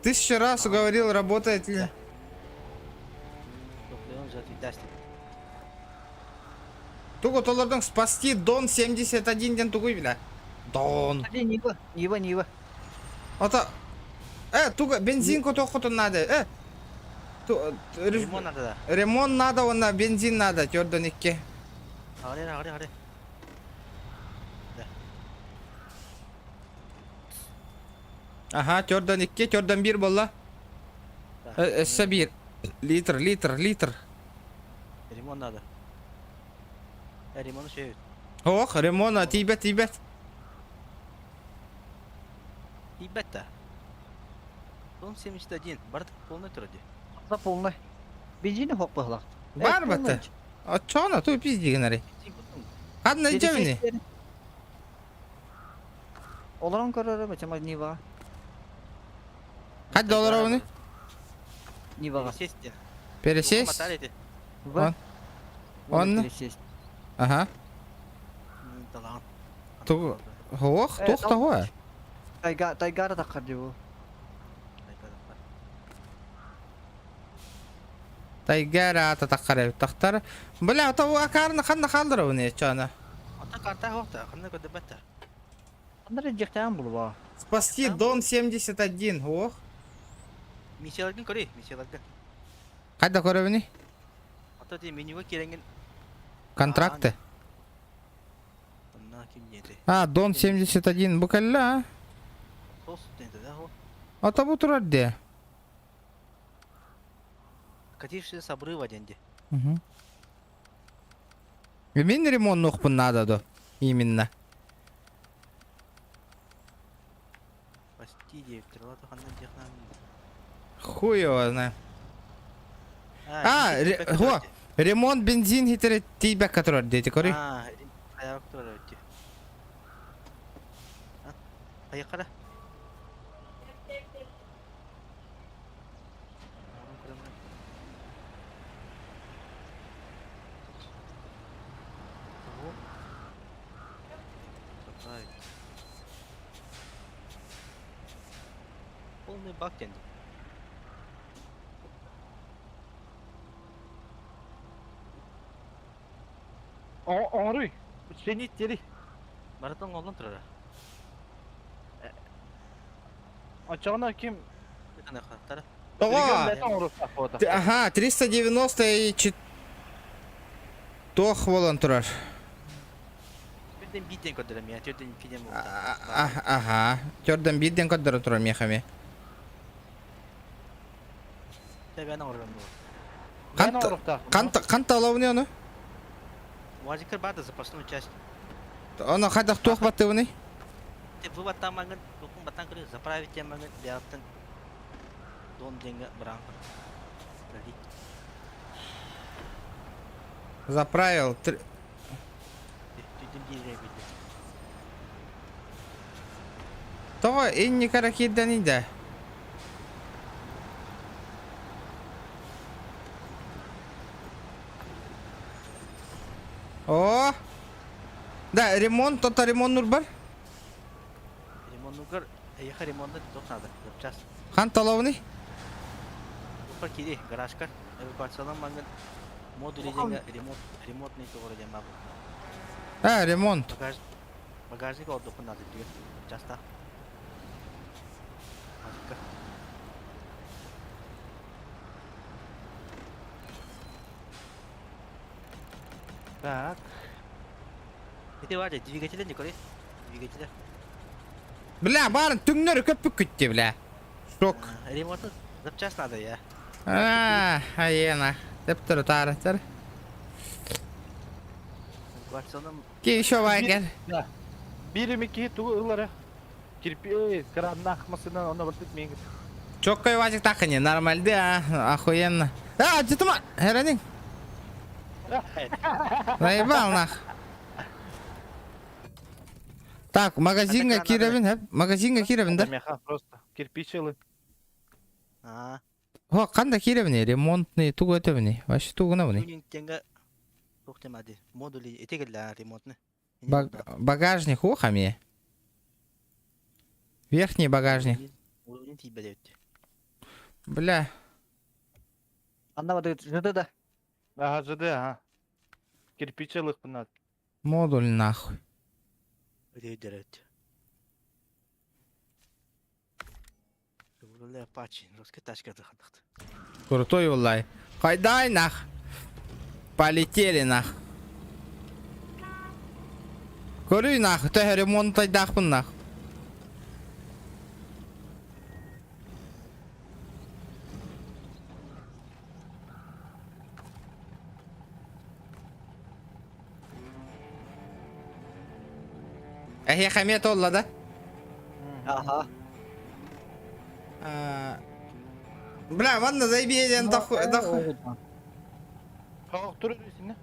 Тысячу раз уговорил, работает ли. Тугу толордуҥ спасти Дон 71 диэн тугуй бля. Дон. Нива, Нива, Нива. Ото... Э, туга бензин кутуоххутун надо. Э. Ту, Ремонт надо да. Ремонт надо, уонна бензин надо, төрдөн икки. Аҕары, аҕары, аҕары. Аха, төрдөн икки, төрдөн биир буолла. Өссө биир. Литр, литр, литр. Ремонт надо. Ремонт шеют. Ох, ремонт тиийбэт, тиийбэт. Тиийбэт да. Дом 71. Барыта полный турар дии. За полный. Бензин хоп быһылах. Бар бата. Оччоҕуна туу пиздигин Ханна дьэбини? Олорон көрөрө бачама Ниваҕа. Хат долларовны? Ниваҕа. Пересесть. Пересесть? В. Он? Пересесть. Ага. Ту... Ох, туох того. Тайга, тайгара таххар дии Тайгара ата таххар тахтар. Бля, того акарны ханна хаалларабын чана. Ата карта хоқта, ханна көрдөбөттөр. Андар жектен булба. Спасти Дон 71. Ох. Миссияларгын көрүй, миссияларгын. Хайда көрөбүнүй? Ата дии менюга кирэҥҥин. Контракты. Онна ким диэти. А, Дон 71. Бу кэллэ, а? Сос диэти да хо. Ата бу турар дии. Кативший с обрыва денди. Угу. Мин ремонт надо до. Именно. Найти диэбиттэр, ол аата ханна диэх Хуй его знает. А, хо, ремонт бензин хитер тиийбэккэ турар диэти көрүй. А, хайаабак турар эбит. Хайыкара. Полный бак диэн. Оҥоруй. Сенит тери. Барытын оҥоллон турара. Оччоҕуна ким Тоҕо? Ага, 390 и туох буолан турар? Төрдөн биирден көрдөрөм я, төрдөн иккиден Ага, төрдөн биирден көрдөрө турар миэхэ эмиэ. Тэбэн оҥорорум буол. Ханта ханта оловни ону? Уазикер бар да запасную часть. Ону хайдах туох баттыбыный? Вы баттаамаҥын, тукун баттаан көрө, заправить диэмаҥын бэйэҕиттэн дон диэҥҥэ быраан Заправил. Тоҕо инникара киирдэний да? О! Да, ремонт, то ремонт нурбар? Ремонтугар, эйиэхэ ремонтна туох надо, запчас. Хан талабыный? Упа кири, гаражка, эвакуациялан мангын модули диэҥҥэ ремонт, ремонтный тоҕоро диэн баар. А, ремонт. Багаж, багажник ордукун надо диэн, часта. Азыкка. Так. Ити бар двигателя не көрей. Двигателя. Бля, барын түҥнэри көппүккүт дии, бля. Шок. Ремонт запчасть надо я. А, айена. Тептер таараттар. Ки еще вайгер. Да. Биир эми киһи тугу ылара? Кирпи краннаах масынан онно бартыт миигин. Чоккой вазик тахыне, нормальды, а, охуенно. А, титума, херанин. Наебал нах. Так, магазинга кирэбин, хэп, магазинга кирэбин да? Меха просто кирпич ылы. Аа. Хо, канда кирэбини, ремонтный тугу өтөбүни, вообще тугуна буни. Тюнинг тенга туох темади. Модули этигелла ремонтны. Багажник ухами. Верхний багажник. Уровень тиийбэт эбит. Бля. Анна бады ЖД да. Ага, ЖД, ага. Кирпич ылыхпын Модуль нахуй. Өтөйдөрөт. Шевроле Апачи, русская тачка захадахт. Крутой улай. Хайдай нах. Полетели нах. Көрүй нах, төһө ремонтайдаахпын нах. Эһиэхэ эмиэ туолла да? Аха. Бля, ванна заебей диэн Тур синне.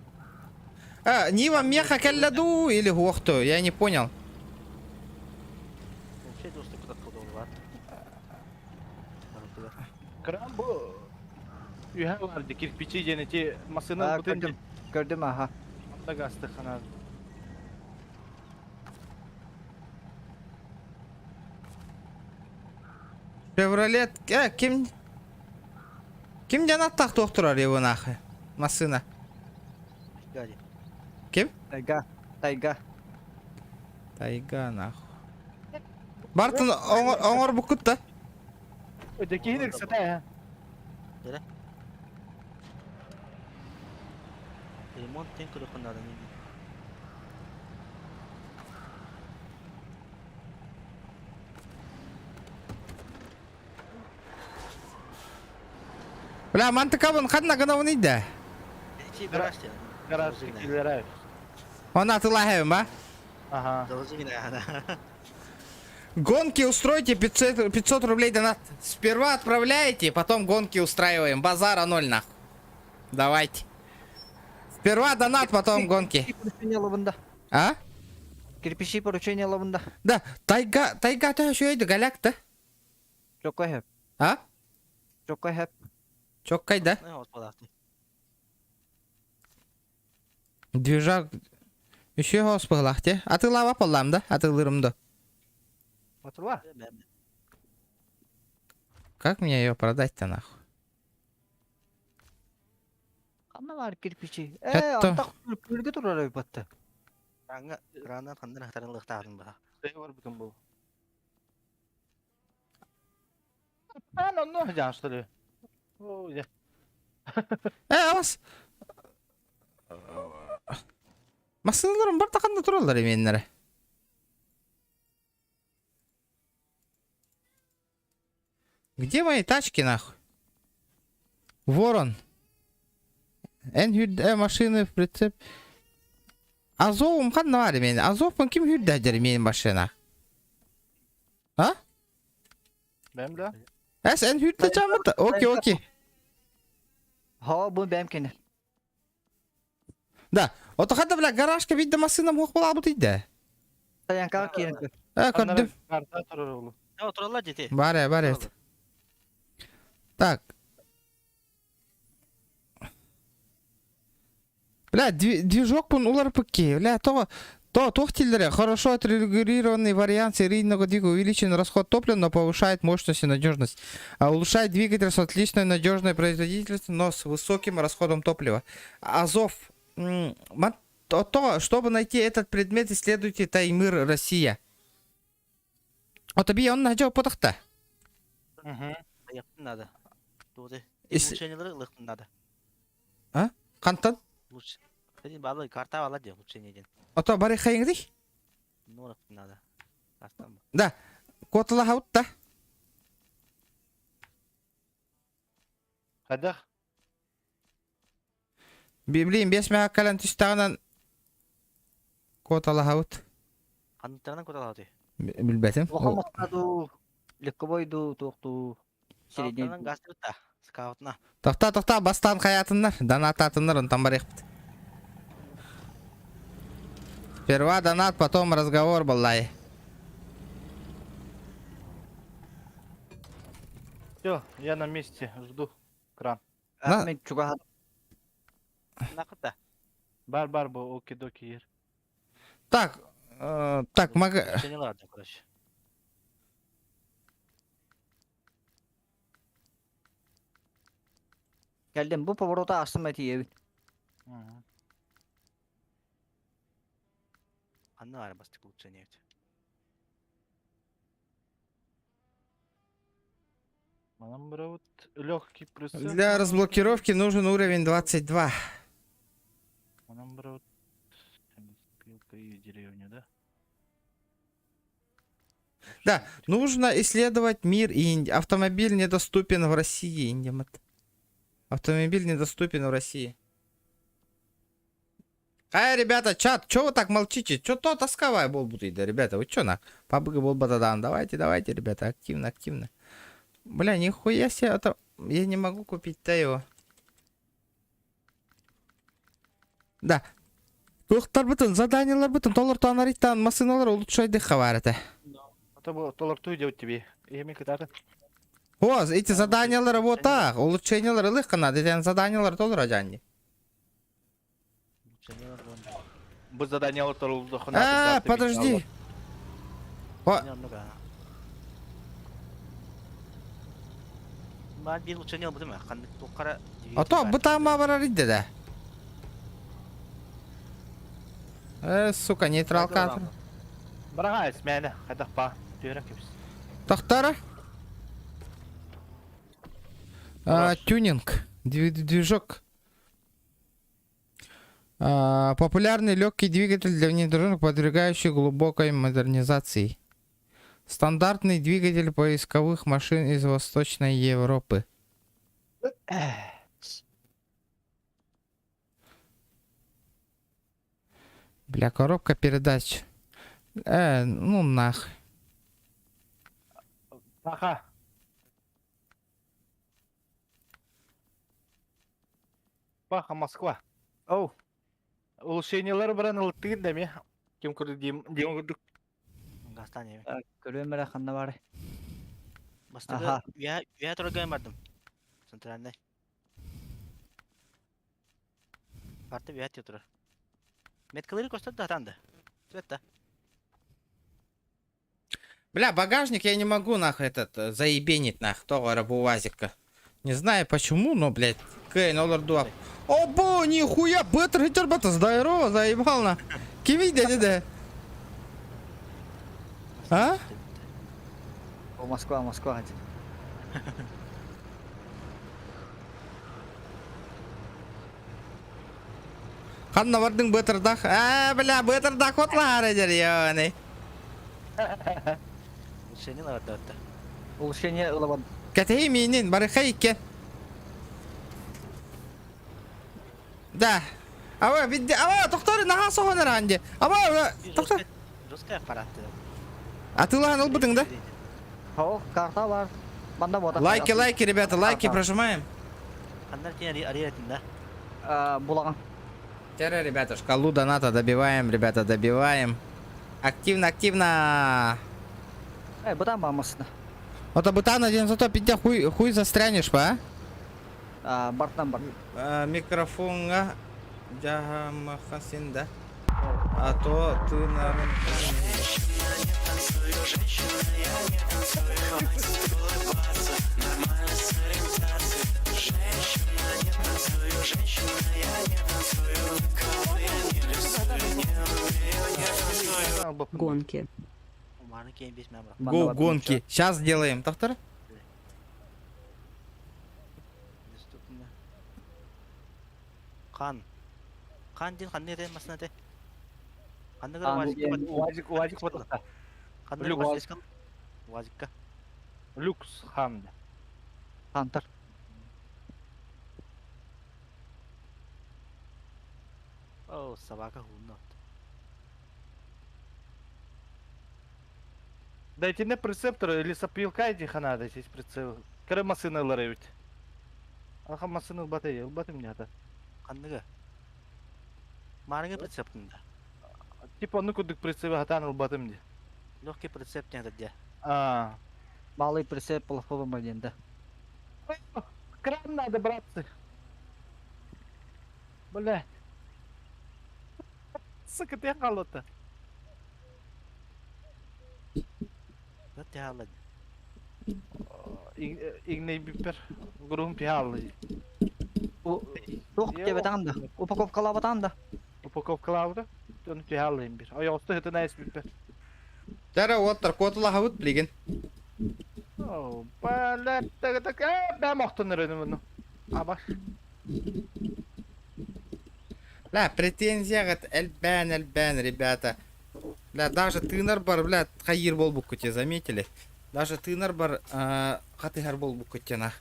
А, Нива меха кэллэ дуу или хуохту? Я не понял. Вообще доступ куда бар. Кран бу үһэ бар кирпичи диэн эти массыына Көрдүм. Көрдүм аха. Анда гастыхана. Шевролет, э, ким... Ким диэн аттаах туох турар его нахуй? Массыына. Ким? Тайга. Тайга. Тайга нахуй. Бартын оҥор буккут да? Өтө ыксата Ремонт тен көрөхөн надо не. Бля, мантыкабын ханна гынабын да? Эти гараж Гараж киллерэ. Оны атылаһабын ба? Ага. Должны. Гонки устройте, 500, 500 рублей донат. Сперва отправляете, потом гонки устраиваем. Базара ноль нахуй. Давайте. Сперва донат, потом гонки. Поручение лабында. А? Кирпичи поручение лабында. Да, тайга, тайга то еще это голяк-то. Чокка хэп. А? Чокка хэп. Чоккай, да? Ну, вот подавты. Движак. Еще хоспыглахте. А ты лава поллам, да? А ты лырым да. Атыла. Как мне ее продать-то нахуй? Ханна бар кирпичи. Э, Это- антах күлгө турар батты. Кранга, крандан хандан хатарылыктаатын баха. Бар бүтүн бул. А, ну, ну, жан, что ли? О, я. Э, алас. Масыналарым бар тақанда туралар еменнері. Где мои тачки, нахуй? Ворон. Эн хүрдэ машины в прицеп. Азовым ханна бар мен. Азовпын ким хүрдэ мен машина? А? Бэм да? Эс эн хүрдэ жамыта. Окей, окей. Ха, бу бэм кене. Да. Ото хада бля гаражка видда машина мох була бут иде. Таянка киирен. Э, көрдүм. Карта турар олу. Я отуралар дети. Бар, бар. Так. Бля, движок пун улар пыки. Бля, то то тохтилдере хорошо отрегулированный вариант серийного двигателя увеличен расход топлива, но повышает мощность и надежность. А улучшает двигатель с отличной надежной производительностью, но с высоким расходом топлива. Азов. То, то, чтобы найти этот предмет, исследуйте Таймыр Россия. Отоби он найдет потахта. Угу. Надо. Туды. Ис- Улучшениелери ылыктын надо. Кантан? Лучше. Балы карта ала де улучшение ден. Ото бары хайыңды? Ну, надо. Астан. Да. Котла хаутта. Хайдах? Библиин бес мә калан түстағынан котала хаут. Ханттарынан котала ти. Билбетим. Улахан мастаду, легковойду, туохту, средний. Скауттарынан газ та. Скаутна. Тоқта, тоқта, бастан хаятыннар, донат атыннар, онтан барыхпыт. Сперва донат, потом разговор, баллай. Все, я на месте, жду. Кран. На- Мен чугаһа Накыта. Бар, бар, бу, оки-доки ер. Так, так, маг... Улучшениелер да, короче. келдим. Бу поворота астым этиебит. Мгм. Анна бар бастык улучшение. Манам вот легкий прицеп. Для разблокировки нужен уровень 22. Манам вот пилка и деревня, да? Да, нужно исследовать мир Индии. Автомобиль недоступен в России, Индия. Автомобиль недоступен в России. Ай, ребята, чат, чё вы так молчите? Чё то тосковая бол будет, да, ребята, вы чё на? Пабыга бол батадан. Давайте, давайте, ребята, активно, активно. Бля, нихуя себе, это... Я не могу купить-то его. Да. Туохтар бытын, заданиялар бытын, толор туанариттан машиналар улучшайды хабарыта. А то бу толор делать тебе. Я ми кытары. О, эти заданиялар вот так, улучшениялар ылык надо, эти заданиялар толор ажанни. Улучшениелер вон. Бу задание толор А, подожди. О, Бар бир улучшение бу деме. Кандай токкара. а то бытама барар иде да. Э, сука, нейтралка. Барага эсмәне, хайдах па. Түйрәк кепс. Тахтара. А, тюнинг. Движок. А, популярный легкий двигатель для внедорожников, подвергающий глубокой модернизации. Стандартный двигатель поисковых машин из Восточной Европы. Бля, коробка передач. Ну нах. Паха. Паха, Москва. Оу. Улучшениелары баран ылыттыгын да эмиэ. Ким курдук Дим Дима курдук. Гастан эми. Көрүөм эрэ ханна баарый? Бастакы Аха. үөһэ үөһэ турарга бардым. Центральный. Парта үөһэ тиэ турар. Меткалары көстөр да атаан да. Свет да. Бля, багажник я не могу нахуй этот заебенить нах, тоҕо бу УАЗикка. Не знаю почему, но, блядь, кыайан олордуа. Обо, нихуя, бытыр хитер бата, здорово, заебал на. Кими дядя да? А? О, Москва, Москва. Ханна бардың бытырдах? А, бля, бытырдах отлары дер, ёны. Улучшение ларда. Улучшение ылабан. Кэтэһи миинин, барыха иккен. Да. Аба, бидде, аба, тохтор, наха соһон араанде. Аба, тохтор. Жесткая аппарат. Атылаан ылбытың да? О, карта бар. Манда бота. Лайки, лайки, ребята, лайки прожимаем. Ханнар тиен арыятын да. Булаган. Тера, ребята, шкалу доната добиваем, ребята, добиваем. Активно, активно. Э, бытан бамасына. Вот бытан один зато пиздя хуй, хуй застрянешь, па? А, бартан бар. А, микрофонга жахамахасин да. А то ты на... Гонки. Го гонки. Сейчас сделаем, доктор. Хан. Хан диэн ханнык этэ массыына этэ? Ханнык Хан УАЗикка диэн УАЗик, УАЗик вот Ханнык Люкс. УАЗикка? УАЗикка. Люкс хан. Хантер. О, собака хунна. Дайте не прецептор или сопилка иди хана да здесь прицел. Кыры масына лары ведь. Аха масына баты, баты мне это. Ханныгы? Маарыҥҥы прицептин да. Типа ну кудык прицел хатан ылбатым ди. Легкий прицеп диэн дии. А. Малый прицеп плохого момента. Кран надо, братцы. Бля. Сука, ты халота. Вот ты Игней бипер. Грум пиалы. Туох диэбэтаҕын да, упаковкалаабатаҕын да. Упаковкалаабыта. Оны пиалы бир. Ой, осты хытын айс бипер. Тара оттар котулаһабыт билигин. О, бля, так так, э, бэм охтон өрөнү муну. Абаш. Бля, претензияҕыт элбээн элбээн, ребята. Бля, даже тыынар бар, бля, хайыр буолбуккут заметили? Даже тыынар бар, хатыһар буолбуккут нах.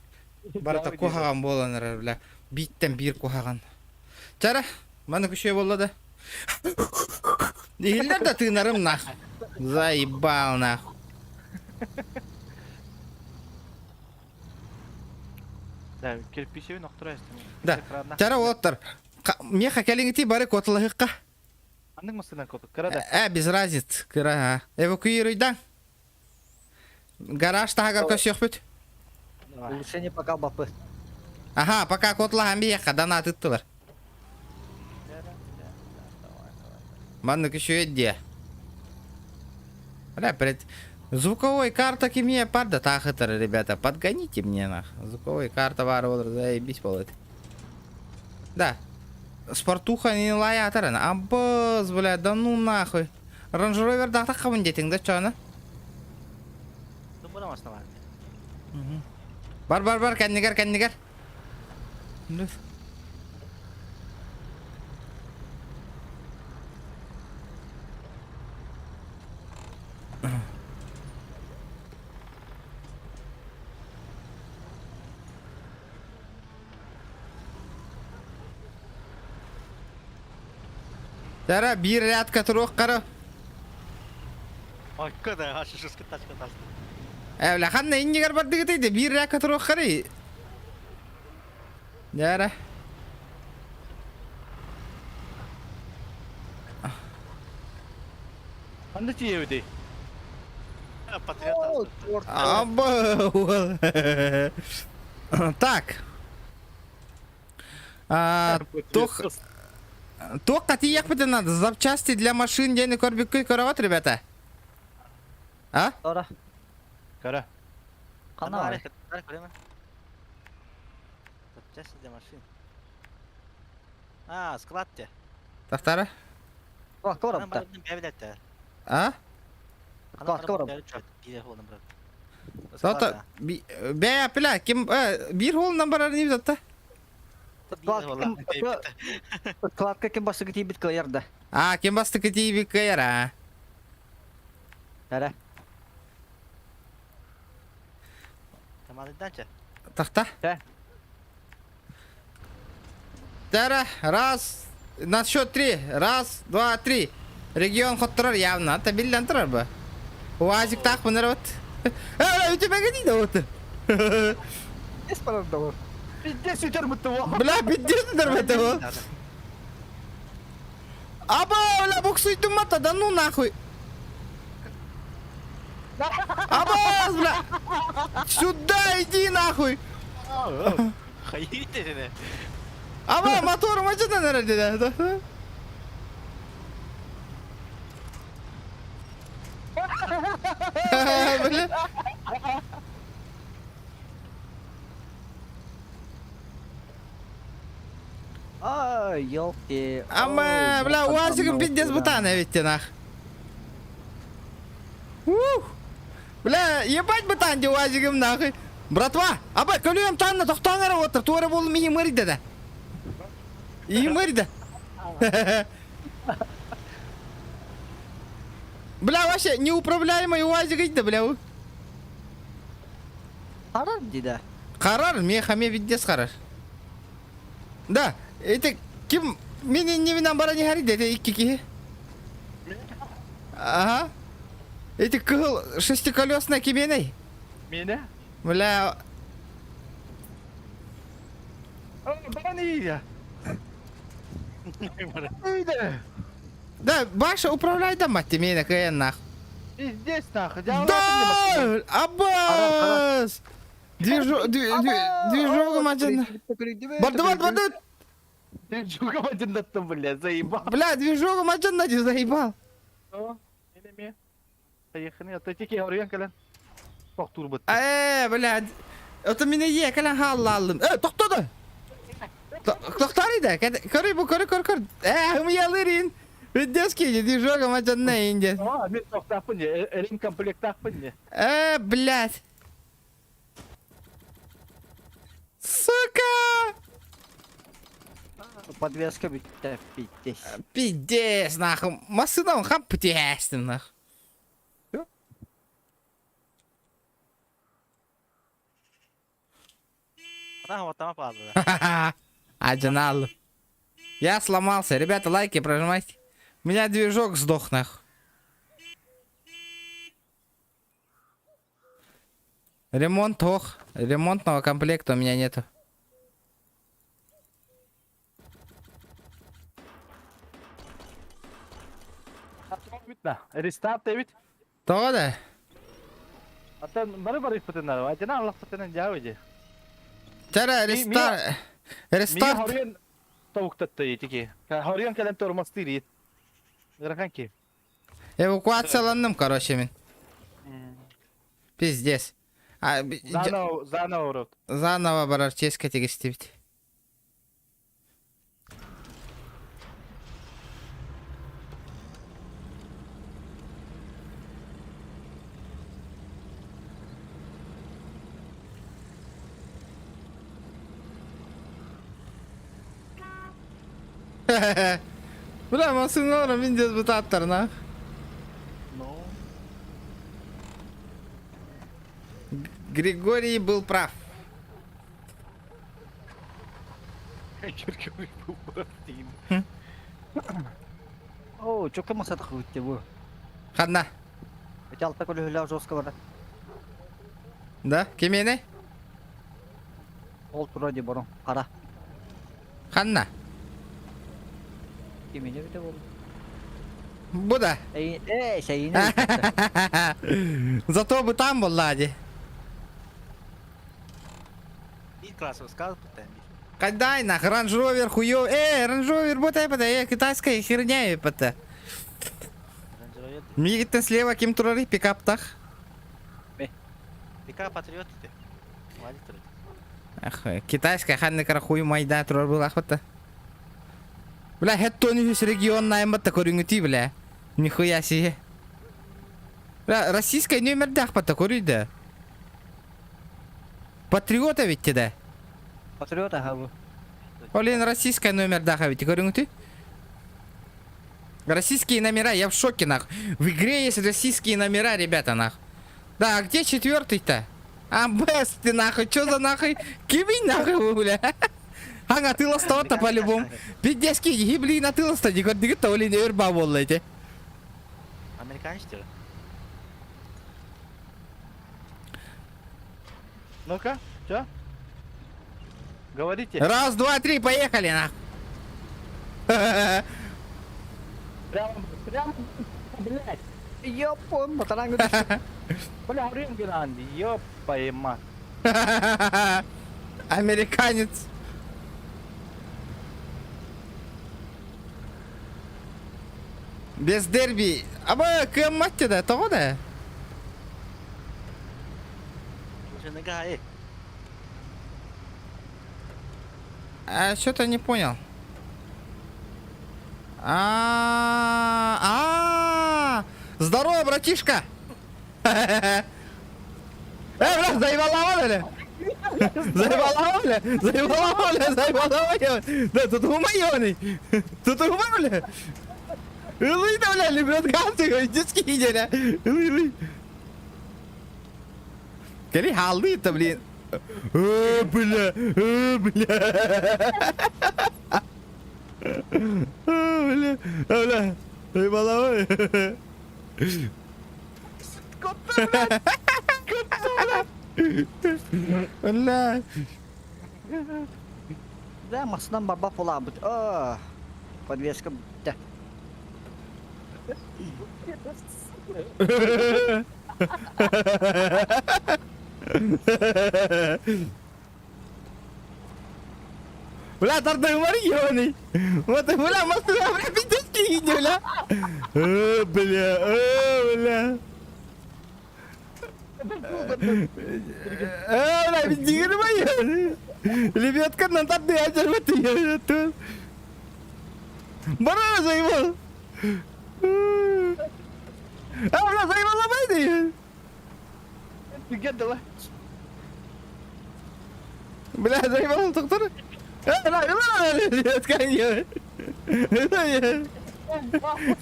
Барыта куһаҕан буолан эрэр, бля. Бииртэн биир куһаҕан. Чара, маны күшүө буолла да. Иһиллэр да тыынарым нах. Заебал нах. Да, кирпичевин охтура эстем. Да. Чара оттар. Меха кэлиҥҥитий бары куоталаһыахха. Аннык масынан коту, кыра да. Э, без разницы, кыра, а. Эвакуируй да. Гараж таһыгар көрсүөхпүт. Улучшение пока бапы. Аха, пока куоталаһан биһиэхэ донат ыттылар. Маннык үчүгэй диэ. Бля, пред... Звуковой карта кимиэ парда таахытар, ребята, подгоните мне нах. Звуковой карта баар буолар, заебись буолуо этэ. Да. Спортуха не лаятаран. Абыз, бля, да ну нахуй. Range Rover даахтаххабын диэтиҥ да чоона. Бар бар бар кэннигэр кэннигэр. Тара биир рядка туруох хара. Ой, куда? Аж жестко тачка даст. Э, бля, ханна иннигэр бардыгытый да биир ряка туруоххарый. Дьээрэ. Ханна тиийэбитий? Патриот. Аба, уол. Так. А, туох туохха тиийиэхпитин надо? Запчасти для машин диэни көрбүккүт көрөҕүт, ребята? А? Ора. Кара. Ханна бар? Запчасти для машин. А, склад те. Тахтара? Складка бар бу. А? Складка бар. Сата бээ апила ким биир холунан барар не битатта? Складка ким бастыкы тиийбит кыайар да. А, ким бастыкы тиийбит кыайар а? Эрэ. Тахта. Тара, раз, на счет три. Раз, два, три. Регион хотторор явно. Ата биллэн турар бу. УАЗик таах бынар вот. Э, үтүмэгэ дии да вот. Пиздец парадовар. Пиздец үтер мытты Бля, пиздец үтер мытты бу. Аба, бля, буксуйтум мата, да ну нахуй. Аба, бля. Сюда иди нахуй. Хайы Аба, моторум ачытан эрэр деді. Бля. Ай, елки. Ама, бля, УАЗигым пиздец бытаан эбит нах. Ух! Бля, ебать бытаан ди УАЗигым нахуй. Братва, аба, көлүөм таанна тохтоон эрэ уоттар, туора буолум иһим ырыйда да. Иһим ырыйда. Бля, вообще неуправляемый УАЗик ыйда, бля. Харар дии Харар, меха ме пиздец харар. Да, это ким мин иннибинэн баран иһэр дэтэ икки киһи. Ага. Эти кыһыл шестиколесная кимиэнэй? Миэнэ? Бля. Баран иийэ. Иийдэ. Да, Баша, управляй да мать миэнэ кыайан нах. Пиздец нахуй. Да! Аббас! Движогом один. Барды, барды, барды! Движогом один даттым, бля, заебал. Бля, движогом один нади заебал. Поехали, а то тики орыйан кэлэн. Тохтуур Э, бля, это меня е, кэлэн хааллааллым. Э, тохтоду! Тохтар да, көрү бу, көрү, көрү, көрү. Э, хымыялырын. Пиздецкий, движогом один на инде. А, мен тохтааппын не, эрин комплектаахпын не. Э, блядь. Сука! Подвеска бүттэ, пиздец. Пиздец, нахуй. Массыынам хам путешествим, нахуй. Аджанал. Я сломался. Ребята, лайки прожимайте. У меня движок сдох, нахуй. Ремонт, ох. Ремонтного комплекта у меня нету. Рестарт эбит. Тоҕо да? Аттан бары бары иппытыннар. Айтына аллахпытынан жаа дии. Чара рестарт. Рестарт. Хоруйан тобуктатта итики. Хоруйан кэлэн тормозтыыр ит. Ыарахан ки. Эвакуацияланным, короче, мин. Пиздец. А, Заново, заново урут. Заново барар ческа тигистибит. Бля, массыыналара мин диэс бытааттарына. Ну. Григорий был прав. Григорий был прав дейм. Оо, чөкө масатах бүттэ бу. Ханна. Эти алта көлөһөлөөх жестко барар. Да, кимиэнэ? Ол турар дии борон, хара. Ханна? Кимиэнэ эбитэ буолла? Бу да. Эй, э, сэйиинэ Зато бытаан буоллаа дии. Биир класс сказал бытаан Кайдай нах, Range Rover хуё. Э, Range Rover вот это, э, китайская херня это. Мигиттен слева ким турары пикаптах. Пикап патриот ити. Ах, китайская ханны карахуй майда турар был ахвата. Бля, хеттони үс регион найматта көрүңүти, бля. Нихуя себе. Бля, российская номердах пата көрүйді. Патриота ведь да. Патриот аха бу. Олен российская номердах ведь көрүңүти. Российские номера, я в шоке, нах. В игре есть российские номера, ребята, нах. Да, а где четвертый-то? А, Бэс, ты нахуй, чё за нахуй? Кибинь нахуй, бля. Ага, ты лостота по-любому. Пиздец, гибли на ты лостоти, көрдүгүт олин өр ба болла эти. Американец что ли? Ну-ка, чё? Говорите. Раз, два, три, поехали, нахуй. Прям, прям, блядь. Ёпон, батараҥҥа түстүм. Бля, Рингранд, ёпа мать. Американец. Без дерби. Аба, кымматты да, того да. Уже нога, эй. А что-то не понял. А, а, здорово, братишка. Э, бля, заебала, бля. Заебала, бля, заебала, бля, заебала, бля. Да, тут умайоный. Тут умай, бля. Ылый, да, бля, любят ганты, детские бля. Ылый, ылый. Кали халды-то, блин. Э, бля, э, бля. Э, бля, бля. Заебала, бля. Бля. Да, масынан барбах буолаабыт. Аа, подвеска бүттэ. Бля, тардыгымар ебаный. Вот, бля, машина, бля, пиздец, кинь, бля. Э, бля, э, бля. Э, бля, пиздец, Лебедка на тарды, а ты Бара, заебал. А, бля, заебал, ломай Түгэн Бля, заебал, доктор. Э, бля, бля, лебедка,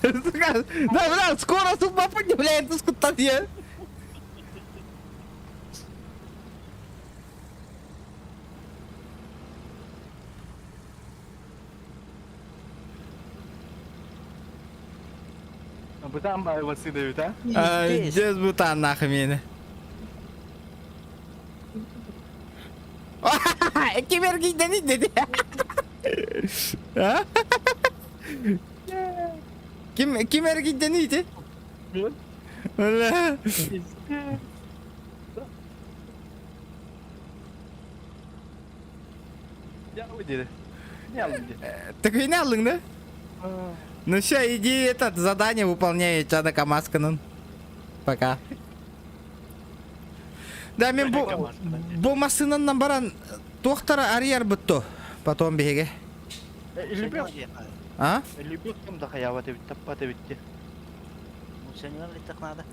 Сука, да, бля, скоро сука, бля, это скута, Бытаан баайы бассыда эбит, а? Дез бутан нахуй мени. Кибергийден dedi. Ким ким эргийден ити? Мен. Бля. Диэри. Не аллыҥ диэри. Так и не аллыҥ, да? Ну все, иди этот задание выполняй, чана Камасканын. Пока. Да, мен бу бу массынаннан баран туохтара арыйар бутто. Потом биһиги. Илбек, А? Илбек ким да хаябат эбит, таппат эбит дии. надо.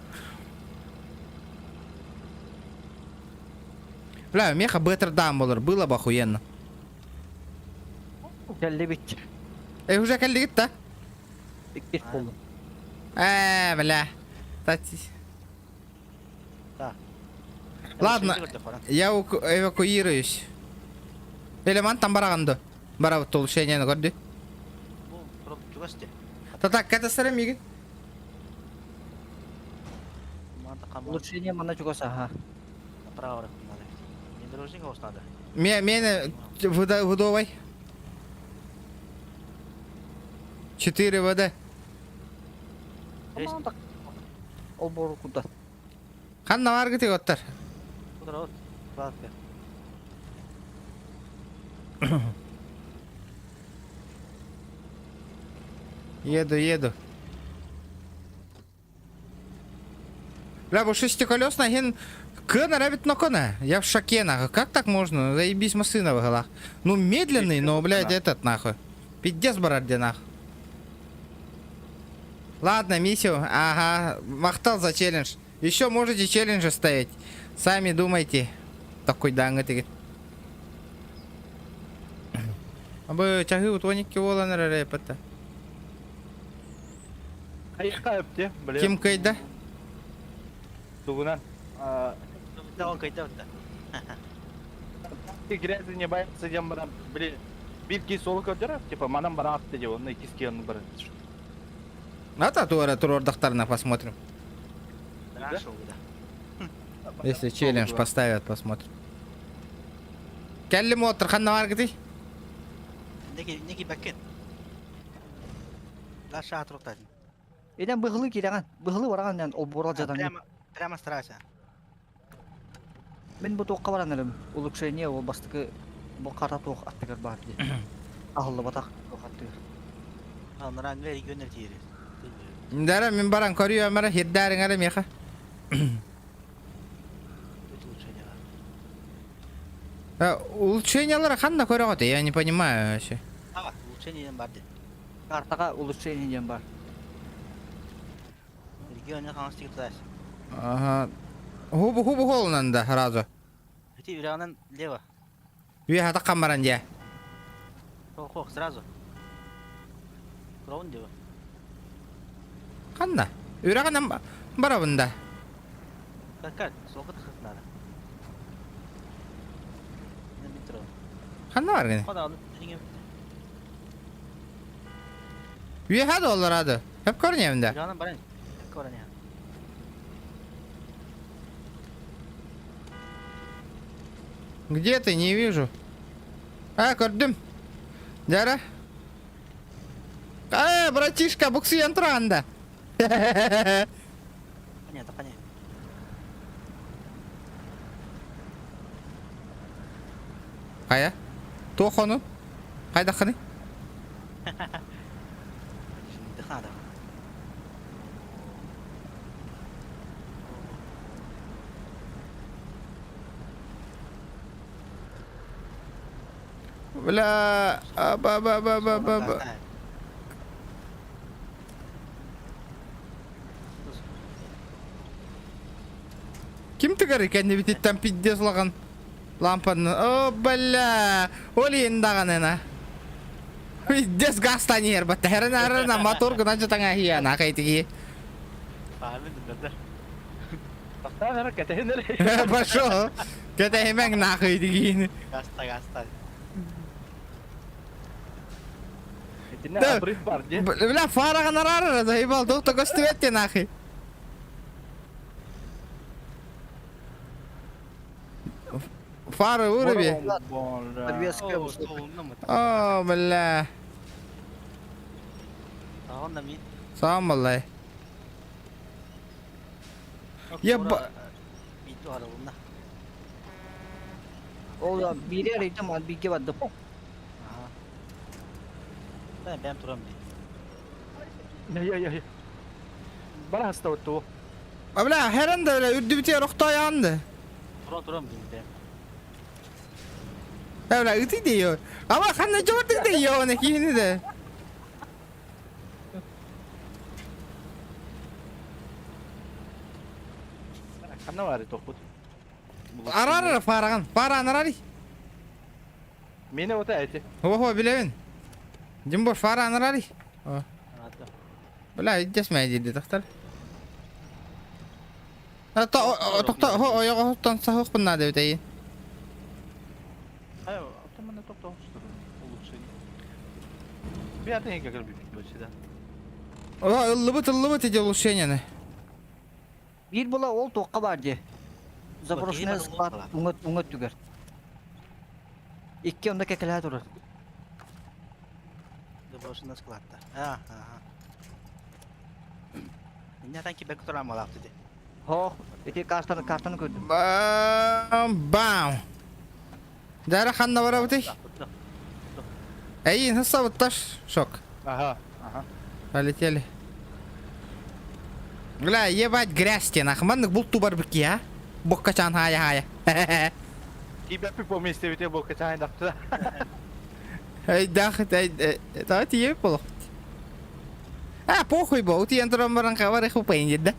Бля, меха беттер дам болар, было бы охуенно. Кэллибит. Эй, уже кэллигит да? Иккис буоллум. Э, бля. Тати. Да. Ладно, я эвакуируюсь. Элеман там бараганды. Барабыт улучшение көрдү. Та так, это сыры мигин. Улучшение манна чугас аха. Право надо. Внедорожник у вас надо. Ме, мене выдавай. 4 ВД. Ол бору куда? Ханна баргыты оттар. Куда вот? Кладка. Еду, еду. Бля, бу шестиколесная ген кына рабит но кына. Я в шоке нахуй. Как так можно? Заебись машина в голах. Ну медленный, но, блядь, этот нахуй. Пиздец барар нахуй. Ладно, миссию. Ага, махтал за челлендж. Еще можете челленджи ставить. Сами думайте. Такой даңы тигит. Абы чаһы утоникки буолан эрэр эппэтэ. Хайка өпте, блин. Ким кыйда? Тугунан. Да, он кайда да. Ты грязи не боятся, дем барам, блин. Бир кис солу көрдөрөр, типа манан баран атты деп, онна икис оны бар. Ата туара турордахтарына посмотрим. Хорошо, да. Если челлендж поставят, посмотрим. Кэлли мотор ханна баргытый? Неки неки бакет. Да шат ротать. Иден быһылы киирэн, быһылы бараҕан ол буорал дьатаҥ. Прямо прямо старайся. Мин бу туохха баран эрим. Улучшение ол бастакы бу хара туох аттыгар баар дии. Аһыллыбатах туох аттыгар. А, наран вери гөнөр тиери. Дара мин баран көрүө мара хирдээриҥ эрэ миэхэ. Тут улучшение. Улучшениялары ханна көрөҕүт? Я не понимаю вообще. А, улучшение бар ди. Картаҕа улучшение диэн баар. Регионе хаҥас тиги тудайс. Ага. Хубу хубу холунан да сразу. Ити үрэҕинэн лево. Үө хата баран дьэ. Хох хох сразу. Кроун диво. Ханна? Үрэҕинэн барабын да. Как как? Солга тахыт надо. Метро. Ханна бар гene? Хода аны тиңе. Үө хада олар ады. Hep көрүнөм да. Үрэҕинэн баран. Көрөн я. Где ты? Не вижу. А, көрдүм. Дьара. А, братишка, буксуйан туранда. Нет, не. Хайа? Туох ону? Хайдаххыный? Надо. Бля, а ба ба ба ба ба ба. Ким тыгар кэннибититтэн пиздец лаган лампаны. О, бля. Олин даҕаны Пиздец газтан иһэр батта. Хэрэн арына мотор гынан жатаҥа хияна кайтыги. Да. Тахтан эрэ кэтэһин эрэ. Пошел. Кэтэһимэҥ нахуй дигин. Гаста, гаста. Итиннэ обрыв бар ди. Бля, фараган арара заебал, доктор көстүбэт нахуй. Фары выруби. Подвеска. О, бля. Сам балай. Я ба- Ол биири арыйдым, ол бииргэ бардым. Бэм бэм турам ди. Я я я. Бара хаста ту. А, бля, хэрэн да бля, үрдүбүтэ рохтоянды. Турам турам ди бэм. Э, бля, ыты дейо. Ама ханна жортык дейо, не кихини де. Ханна бар тохпут. Арар фараган, фаран арари. Мене ота эти. Хо-хо, билебин. Димбор фаран арари. Бля, идес мэ диди тахтар. А то тохто хо ойого тон сахох бунна деп тей. Ай, автомат тохто улучшение. Бятый как любит да. О, ыллыбыт ыллыбыт иде улучшениени. Биир була ол туохха баар дии. Заброшенный склад уҥа өттүгэр. Икки онно кэкэлэһэ турар. Заброшенный склад-та. А, ага. Инне атан кибек турамалаах дии. Хоох, ити картаны картаны көрдүм. Бам, бам. Дара ханна барабытый? Эй, сабытташ, шок. Ага, ага. Полетели. Бля, ебать грязь нах. Маннык булту бар бики, а? Боккачан хая хая. Тебя поместили тебе боккачан дапты. Эй, дах, давайте еб болох. А, похуй бо, утиен туран баран хабар хупайын да.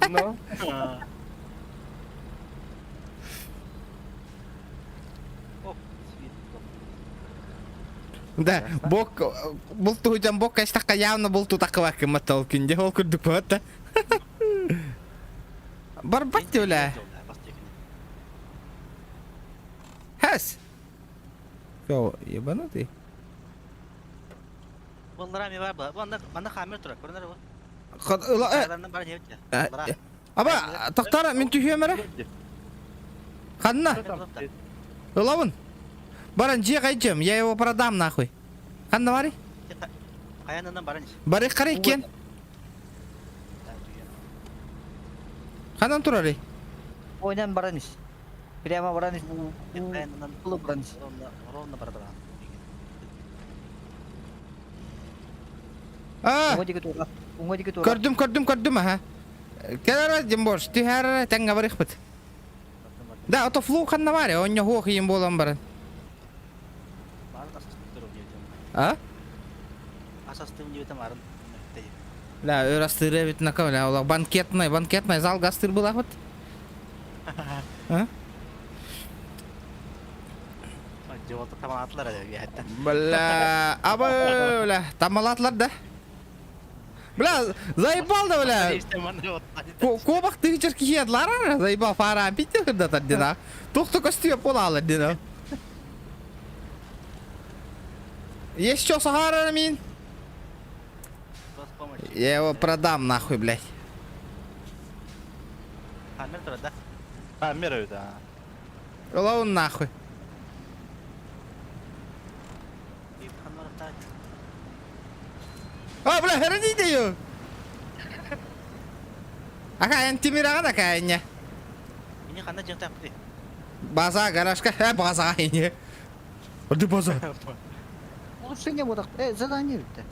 Ну. Да, бок бултуһутан бок кастакка явно булту такыбаккыммат ол күнде ол күрдүк болот да. Барбат бля. Хэс. Чё, ебанутый? Балларами бар ба. Манна манна хамер турар. Көрүнөр бу. Аба, тохтара мин түһүөм эрэ. Ханна? Ылабын. Баран дьиэ кайдьым, я его продам нахуй. Ханна барый? Хаянынан баран ис. Бары карай кен. Ханан турарый? Ойнан баран ис. Прямо баран ис. Бу баран ис. Ровно, ровно барадыран. А, Уҥа диэки туора. Уҥа диэки туора. көрдүм, көрдүм, көрдүм, аха. Кэлэр Димбош, түһэр тэҥҥэ барыхпыт. Да, ото флу ханна баре, онньо хуох иин буолан баран. Барын асастым диэтем. А? Асастым диэтем арын. Да, өр астыыр эбит нака, бля, олох банкетный, банкетный зал гастыр булахпыт. А? Жолта таматлар әле. Бля, аба, бля, тамалатлар да. Бля, заебал да, бля. Кобах тыгычыр киһиэтлар ара, заебал фара питер да тардина. Тухту костюм полалы дина. Есть что, Сахара, Мин? Я его продам нахуй, блядь. Хаммер турар да? Хаммер да. Ылабын нахуй. А, бля, храните ее! Ака, эн Тимир ака, не. Мини ханна жыңтапты. База, гаражка, э, база, не. Арды база. Улучшение бодак. Э, задание битте.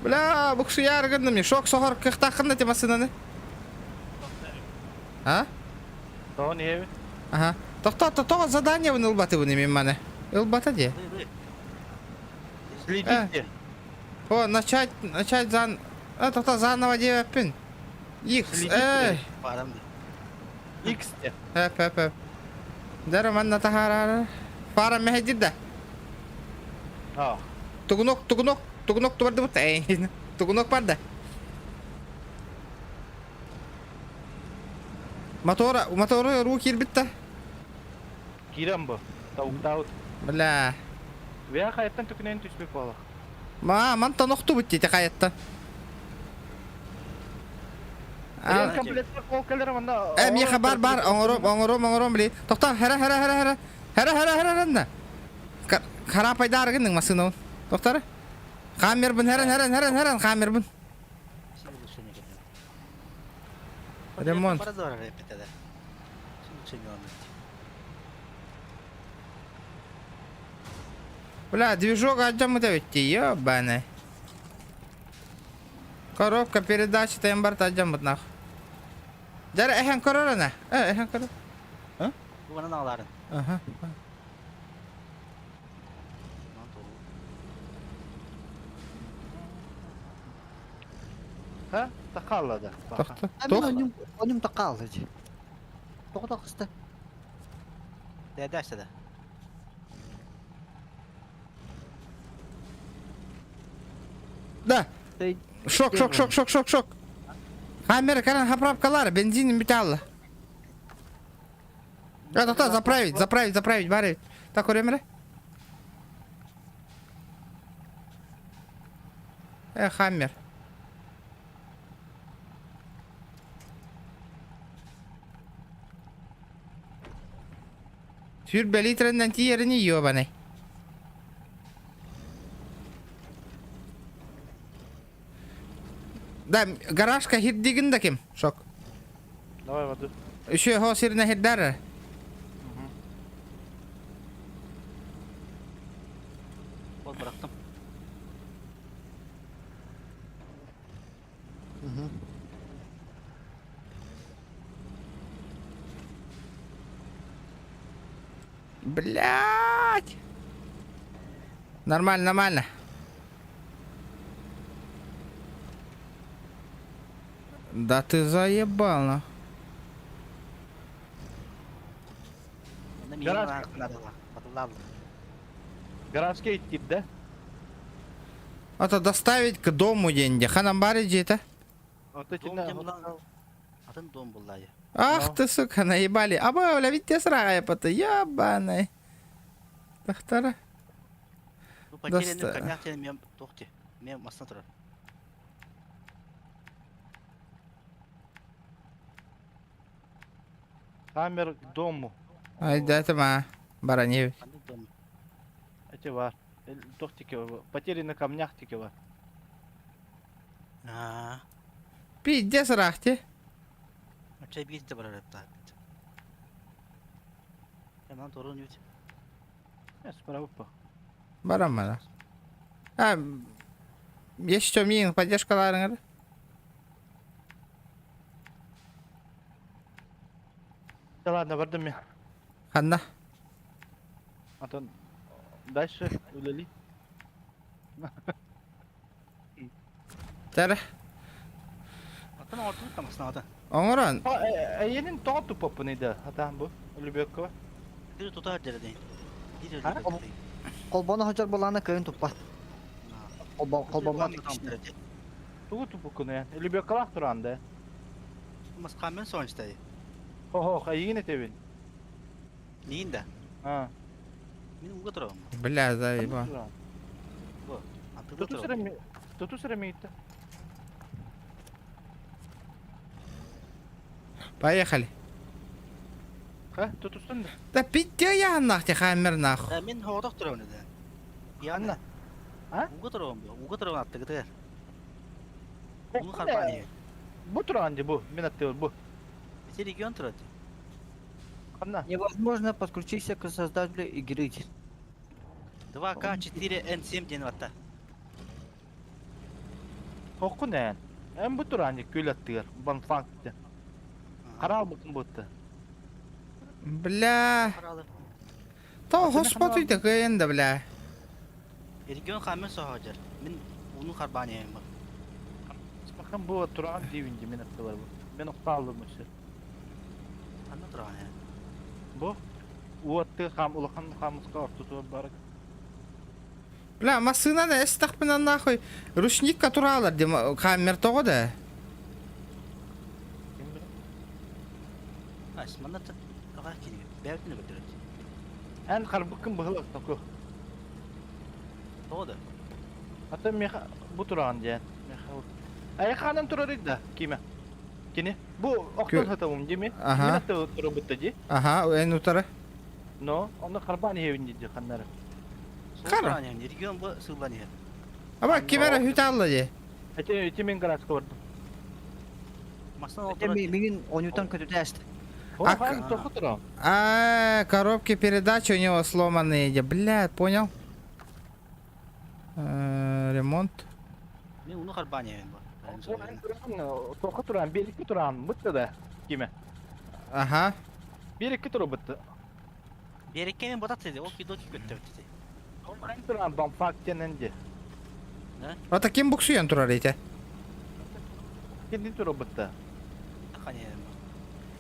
Бля, буксуяр гынным не. Шок сохор кыхтахын да темасынаны. А? Тоҕо не Ага. Тохто, то задание вын ылбаты вын мен мане. Ылбата де. Следите. О, начать, начать зан... А, тохто заново девеппин. X, эй. X те. Эп, эп, эп. Дәрі манна тахарар. Фара мехедир да. А. Тугунок, тугунок, тугунок тубарды бут. Эй, тугунок бар да. Мотора, мотору ру кирбитте. Кирен бу. Тауктаут. Бля. Вea хайттан түкүнэн түспүт буолах. Ма, мантан охту бут дете каятта. А, комплектер кол келер манда. Э, миха бар бар, оңором, оңором, оңором, бли. Тохта, хара, хара, хара, хара. Хара, хара, хара, хара. Хара пайдар гынның машина. Тохтар. Хаммер бун, хәрен, хәрен, хәрен, хәрен, хаммер бун. Ремонт. Бля, движок отжам это ведь, ебаный. Коробка передачи тембар отжам нах. Жара эхэн корорана. Э, эхэн корор. А? Бу аларын. Ага. Ха? Тахаллада. Тохто. Тох. Онюм тақалды. Тоғыда қысты. Дәдәшті да. Да. Шок, шок, шок, шок, шок, шок. Хаммер, каран хаправкалар, бензин металла. А, тохто, заправить, заправить, заправить, бары. Так, уремре. Э, Хаммер. Сүүрбэ литрэннэн тиийэрини ёбаный. Да, гаражка хирдигин да ким? Шок. Давай воду. Еще хо сирне хирдер. Ол бырахтым. Блять. Нормально, нормально. Да ты заебал, на. Гараж. Гаражка иттип да? А то доставить к дому деньги. Ханамбари где-то. Вот эти Дом на... дем булан. Атын дом буллайы. Ах Ну. ты, сука, наебали. Аба, бля, ведь те срагая пота, ебаный. Тахтара. Бу потерянный Доста- камях тен мем тохти. Мем масна турар. Хаммер к дому. Ай, да это ма. Бараневич. Аны дом. Эти бар. Тохтики, потери на камнях тики бар. Аа. Пиздец рахти. Чай бир де барар эпта. Hemen doğru nüt. Э, справа по. Барамана. А, еще мин поддержкаларыңар. Да ладно, бардым мен. Ханна. А то дальше үлели. Тара. Атын ортun тамасына ата. Оңорон. Әйенин тоғын тупаппын иді. Атам бу. Любекова. Bir tutar derdi. Bir Ha? derdi. Холбону хожор булаана кыйын туппат. Холбоммат. Тугу тупуккун я. Любеккалах туран да. Mas kamen sonuçta. Хо-хо, әйин этебин. Neyin de? А. Min uga turağım. Бля, заебал. Атыгы Туту турağım. сире Туту сире мейті. Поехали. Ха, тутустун да. Да пиздец я нахти хаммер нахуй. Мен хоғдақ турağım dedi. Анна. А? Uga turağım. Uga turağım attı gıdır. Bunu karpaniye. Бу туран ди бу. Мен аттыбыр бу. Bizi region turadı. Анна. Невозможно подключиться к создателю игры. 2К 4N7 ден ватта. Хоккун эн. Эн бу туран ди күл аттыгыр. Банфанк ди. Карал бутун бутты. Бля. Қаралы. То господи ты кыйын да, бля. Region kamen soğacar. Min bunu karpaniye. Бакын бу туран дибин ди мен аттыбыр бу. Мен оқталдым өсі. Anna turağım. Бу уатты хам улахан хамыска ортуту бар. Бля, машина эстахпына нахуй. Ручник которалар дем хаммер того да. Ким билет? Asmanna ta ağa kini. Bevtini götürür. Эн харбыкын быгылак току. Doğdu. Ата меха бу туран ди. Меха. Ай ханан турар да киме. Кини бу октон хатабым дими. Аха. Мен атты туру бутта ди. Ага, эн утара. Но оны харбан хевин ди ханнары. Қара. Region bu sığlanıyor. Аба кимера хүталла ди. Эти эти мен гаражка бардым. Masna Это мигин онютан көтүтәст. О, А хан току туран. А, коробки передач у него сломанные. Где? Бля, понял. Ремонт. Мен уну карбaniye bu. Току туран, бир туран бутта да. Киме. Ага. Бир икки туру бутта. Берекkenin botat dedi. O ki doki götürdü dedi. Хан туран банфак тенен ди. А таким буксуян турар эти. Кини туру бутта. Hani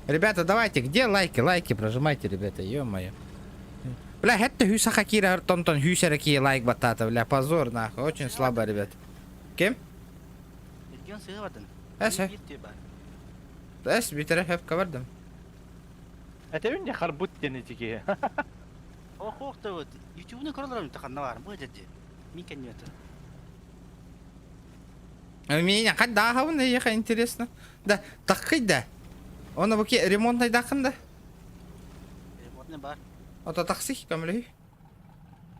Ребята, давайте, где лайки? Лайки прожимайте, ребята, ё-моё. Бля, это хюса хакира тонтон хюсераки лайк батата, бля, позор нахуй, очень слабо, ребят. Кем? Region sığmadın. Эс, Bir tüy var. эс, битере хеп кабардым. Этебин де харбут тени тики. Ох ох da YouTube'unu karalar mı takan var bu dedi. Min kendine. Меня хаддааһабын эйиэхэ интересно. Да, таккый да. Оны бу ремонтнайдааххын да? Ремонтный бар. Ото такси көмөлөһүй.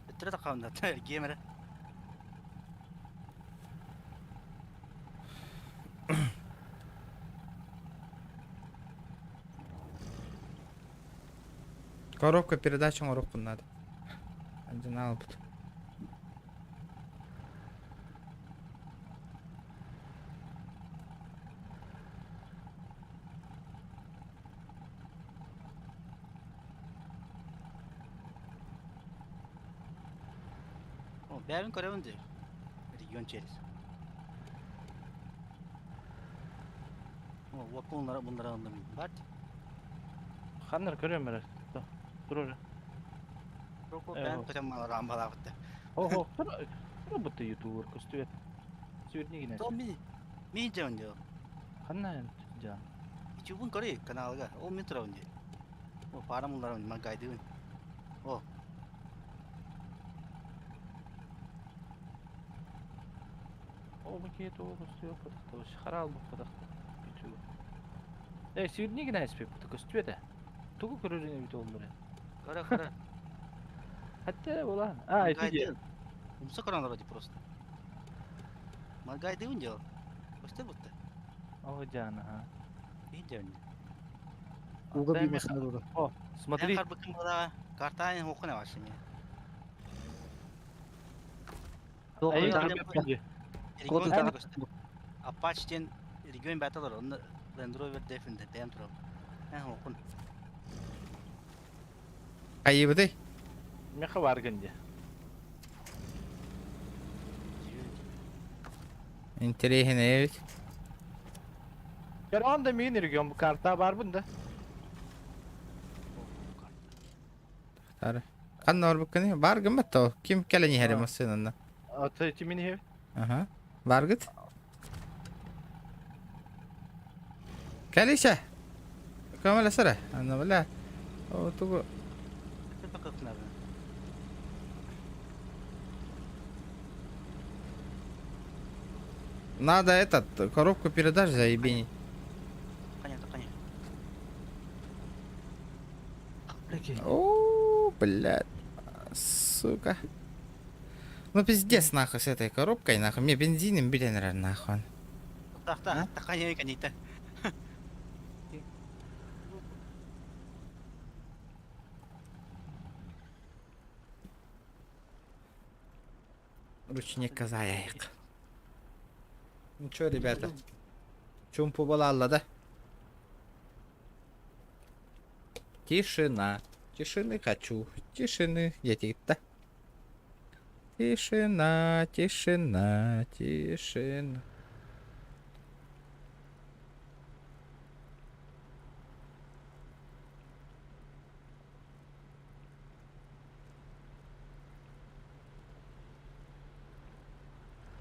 Өттүрэ таххабын да, эргиэм эрэ. Коробка передач оҥоруохпун наада. Алдьанаалбыт. О, бэйэбин көрөбүн дии. Регион через. О, вот bunlara bunlara aldım. Бар. Ханнар көрөм эрэ. Тур эрэ. Бэйэм көтөн маларам балаабытта. Ого, тур будто ютубер көстүбэт. Сүрнигинэ. То ми ми дьон дьо. Ханна жан. Ютубун көрүй каналга. Ол мен турабын дии. О, парам уларым магайдыбын. О. Ол бу то көстүбэт потахта. Харал бу потахта. Ютуб. Э, сүрнигинэ эспе бу көстүбэт. Тугу көрөрүнэ бит оллар. Кара кара. Хатта була. А, ити. Умса көрөн вроде просто. Магайдыбын дьо. Көстөр бутта. О, жан, ага. Би дьон. Уга би машина дура. О, смотри. Харбыкын була. Картайн хокуна вашими. Apache-тен регион бәталар, оны Land Rover Defender бэм турар. Эн хокун. Айыбыты. Меха бар гынде. Интересно ведь. Gör anda мин регион бу карта бар бunda. Тары. Ханна бар букканы? Бар гыммат то. Ким кэлэн иһэр массыынанна? Ата тимин хев. Аха. Баргыт? Кэлише. Көмөлөсөрө. Анна бля. О тугу. Надо этот, коробку передач заебенить. Понятно, понятно. О, блядь. Сука. Ну пиздец нахуй с этой коробкой, нахуй. Мне бензином блин, нахуй. Так, так, так, конечно. Ручник казаяйык. Ну чё, ребята? Чумпу балалла, да? Тишина. Тишины хочу. Тишины. Я да. Тишина, тишина, тишина.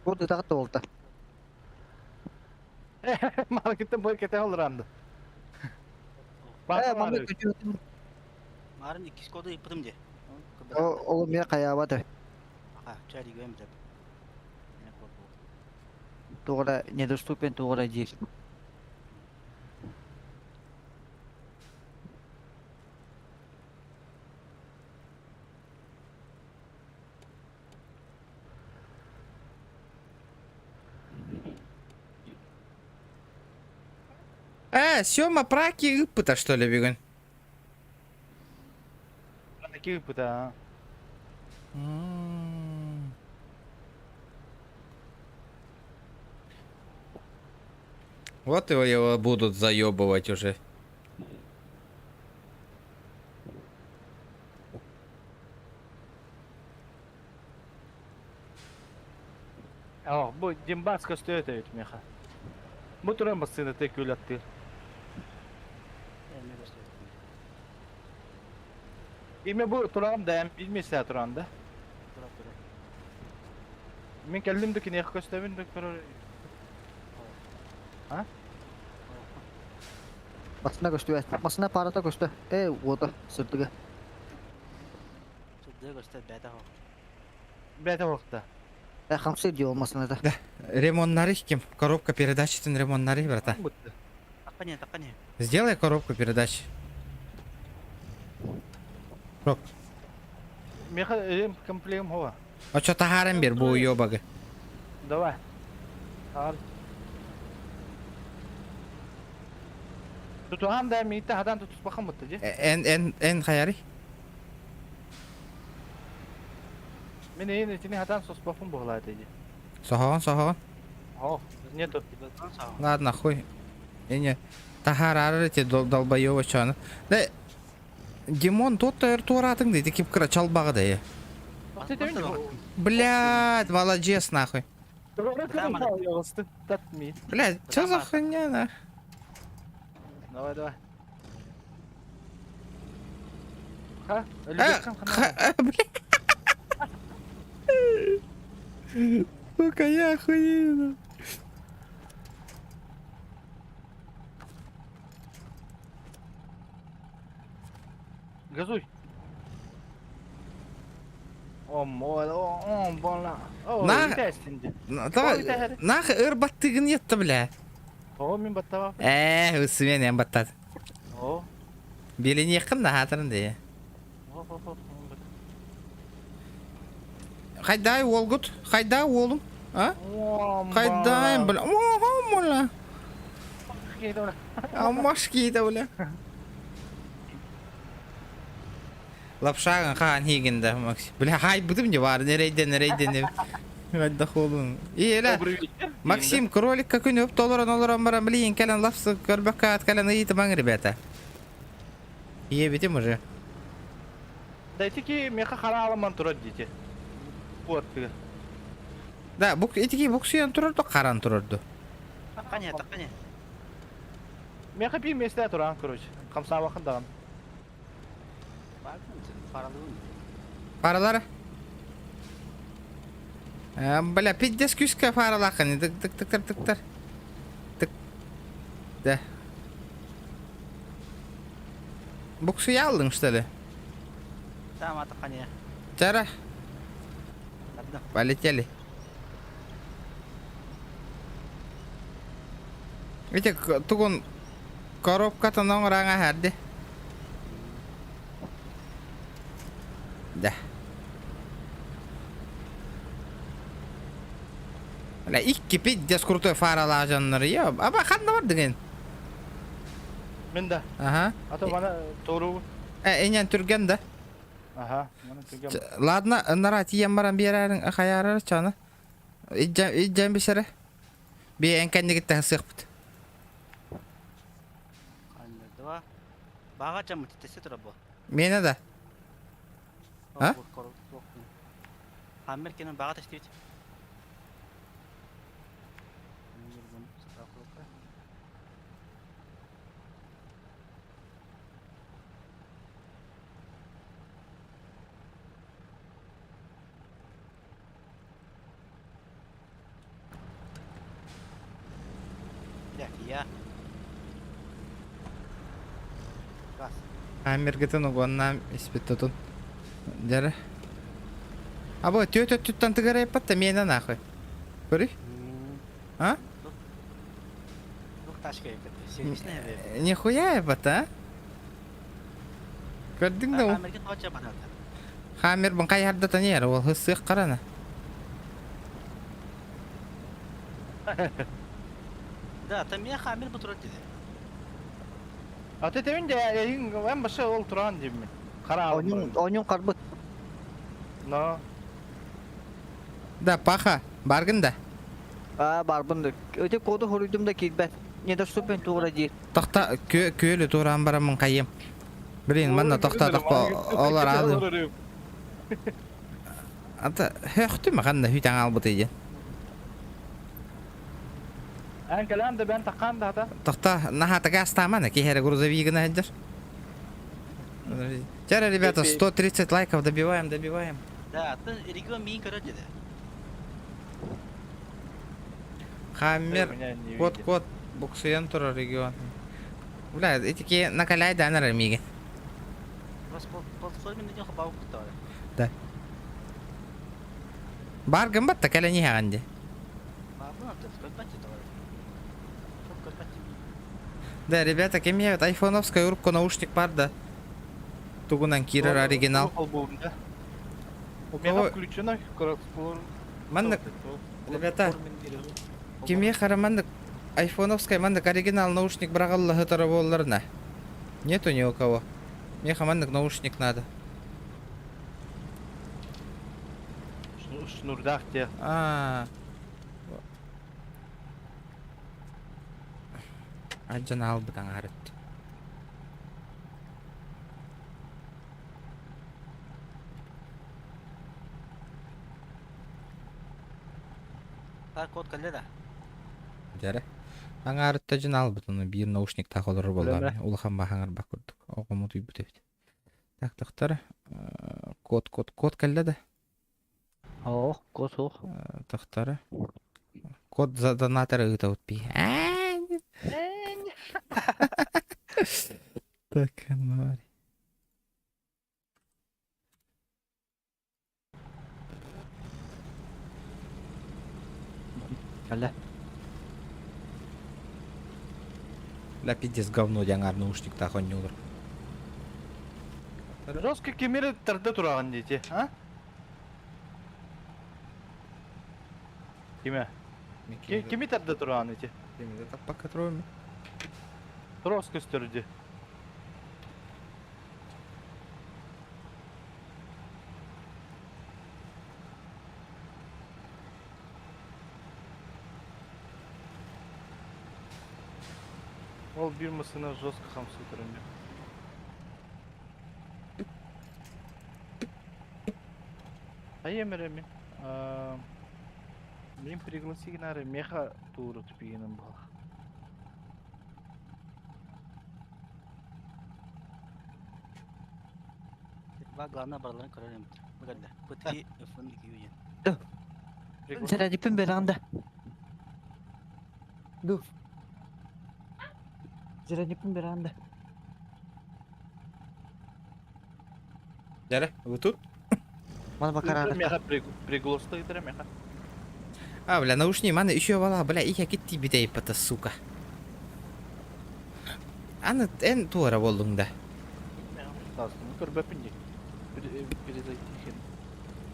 Код ытаҕыт буолта. Маркеттен бой кете олуранды. Э, манна көтүөтүм. Марын иккис коду ыппытым де. Ол мен хайаабат. Аха, чай регион деп. Тугара недоступен тугара диир. Э, Сёма праки ыппыта, что ли, бүгүн? Праки ыппыта. Вот его, его будут заебывать уже. О, бу Димбас көстүөт эбит меха. Бу туран бассыны тек күләттир. Име бу турам да, билмесе туран да. Мен келдим да кине көстөбүн да көрөр. А? Басына көстү. Басына парата көстү. Э, ота сыртыга. Сыртыга көстү, бәтә хо. Бәтә хокта. Хамсыыр дии олмасын это. Да, ремоннары ким? Коробка передачитын ремоннары, брата. Таққа не, таққа не. Сделай коробку передач. Рок. Меха рем комплект хова. А чё тахарен бер бу уёбагы? Давай. Тахар. Тутуһан да миитте хадан тутуспахан бутта дии. Эн эн эн хайари? Мин эйин итини хатан соспоппун буолаата дии. Соһоҕон соһоҕон. О, нету. Ладно, хуй. Эне тахарары эти долбоёба чаны. Да Димон тот тойор туораатыҥ дии кип кыра чалбаҕы да Блядь, молодец нахуй. Блядь, что за хуйня нах? Давай, давай. Ха? Блядь. Сука, я охуею. Газуй. О, мой, о, о, больно. О, На- Давай. Нах ыр баттыгын етті, бля. О, мин баттава. Э, үсімен эн баттат. О. Билин да хатырын де. О, о, о, Хайдай олгут, хайдай олум. А? Хайдай, бля. О, бля. Амашки да, бля. Лапшагын хаан хигинде, Максим. Бля, хай бутым не бар, нерейден, нерейден. Хайда холун. И, Максим, кролик какой өп толорон олорон баран, блин, кэлэн лапсы көрбөккө ат кэлэн ыйытымаҥ, ребята. Ебитим уже. Дайте меха хараламан турар дети. Вот. Да, бук этики буксуян турарду, каран турарду. Таққа не, таққа не. Меха пи месте туран, короче. Камсабахын даган. Паралары? Бля, пиздец күскә фаралахын. Тык тык тык тык тык тык. Да. Буксуя алдың, что ли? Там таққа не. Тара. Полетели. Эти тугун коробкатын оңраҥа хәрди. Да. Бля, икки пиздец крутой фаралаах дьоннор. Йо, аба ханна бардыгын? Мен да. Ага. А то мана тору. Э, энен түрген да. Ага, мана түрген. Ладно, нара тиен баран биэрэрин хаярар чаны. Иджен иджен бисере. Би эн кэннигитте хасыахпыт. Два. Баға жамы тетесе тұра бұ. Мені да. А? Хаммер кенен баға таштыбит. Я. Газ. Хаммергытын угоннам испиттутун. Дәрі. Або төт өттүттан тыгара еппатта мені нахуй. Көрүй? А? Двух тачка еппет. Сервисная бе. Нихуя еппатта, а? Көрдің да ол. Хаммерге тоғача барады. Хаммер бұн қай хардата не ол хысық қарана. Да, там мен хаммер бұтырады деді. А ты тебин де эйин эм башы ол туран деймин. Кара Онюн онюн карбыт. Но. Да, паха, баргын да. А барбын да. Өте коду хоруйдум да кирбет. Недоступен тура диир. Тоқта көлі туран барамын қайым. Блин, манна тоқта тоқта олар алды. Ата хөқтү ме қанда хүйтәң албыт иде. Эн кэлэн да бен таккан да хата. Тоқта нахата газ тамана кихере грузовигына хеджер. Теперь, ребята, 130 лайков добиваем, добиваем. Да, ты регион миин көрөт деді. Хаммер, код, код, буксуян тура регион. Бля, эти накаляй да нар миге. Просто платформе на нього бабу Да. Бар гыммат да кэлэн иһэҕин дии. Да, ребята, ким ебет? Айфоновская урукку наушник бар да. Тугунан киирэр оригинал. У меня включено Маннык, ребята, кимиэхэ эрэ маннык айфоновскай маннык оригинал наушник быраҕылла сытара буолларына. Нету ни у кого. Миэхэ маннык наушник надо. Шнурдаах те. Аа. Алдьан аалбыт аҥаар өттө. Так, код кэллэ да? Дьэрэ. Аҥаарытта дьон аалбыт ону биир наушниктаах олорор буоллаҕына улахан баһаҥарбат курдук оҕом утуйбут эбит. Так, тохтор код код код кэллэ да? Оо, код суох. Тохтор код за донатора ыытабыт би. Так, ну Кэллэ. Бля, пиздец, говно диэн аҥаар наушниктаах оонньуулар. Жестко кимири тарда тураҕын диэти, а? Киме? Кими тарда тураҕын ити? Кими таппакка туруом. Трос көстөр ди. Ол биир массыына жестко хамсыы турар. Хайа эрэ мин мин пригласи гынаары меха тууру тупигинэн буолла. Ба главное барыларын көрөр эбит. Бу кэллэ. Пытки F1 диэн. Сэрэдиппин бэрэҕин да. Ду. Сэрэдиппин бэрэҕин да. Дьэрэ, вы тут? Мана бакарара. Меха пригласты ыытара меха. А, бля, наушник маны еще бала, бля, их китти битейпата, сука. Аны эн туора боллуҥ да. Көрбөппүн дии. Перезайти.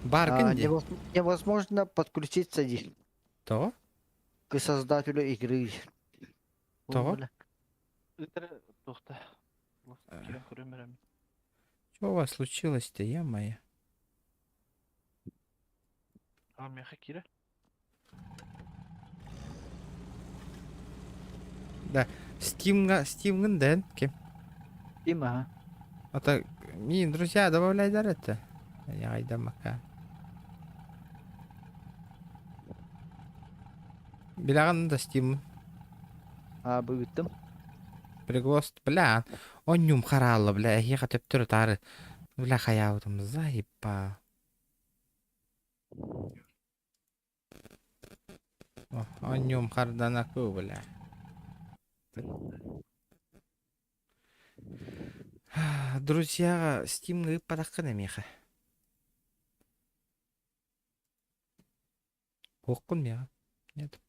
Баргын дии. Невозможно подключиться дии. Тоҕо? К создателю игры. Тоҕо? Ыытара туохта. Кирэн көрөм эрэ. Что у вас случилось-то, е-мое? А, меха киирэ. Да, Steam, Steam дэн ким? Дима. А то, мин, друзья, добавляй дар это. Я айда мака. Билэҕин да Steam А, быыттым. Приглас, бля, онньум хараалла, бля, эһиэхэ төптөрү таары, бля, хайаабытым, заебал. Онньум харданаку, бля. Друзьяҕа Steam ыыппатаххын эмиэхэ. Уоххун миэхэ. Нет.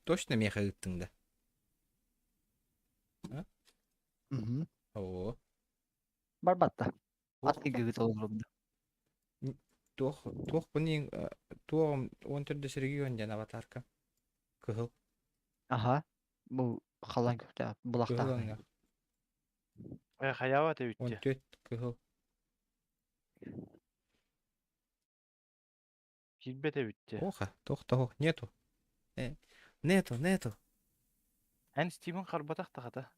Точно миэхэ ыыттыҥ да? А? Мгм. Оо. Барбатта. Ат кигигит олорум. Туох туох буни туох он төрдөс регион диэн аватарка. Кыһыл. Аха. Бу халан көктө Кыһыл булактаах. өҥнөөх. Э, хайаба Он эбитти. төрт кыһыл. Киирбэт эбитти. Оха, туох того нету. Э, нету, нету. Эн Steam'ин харбатах тахата.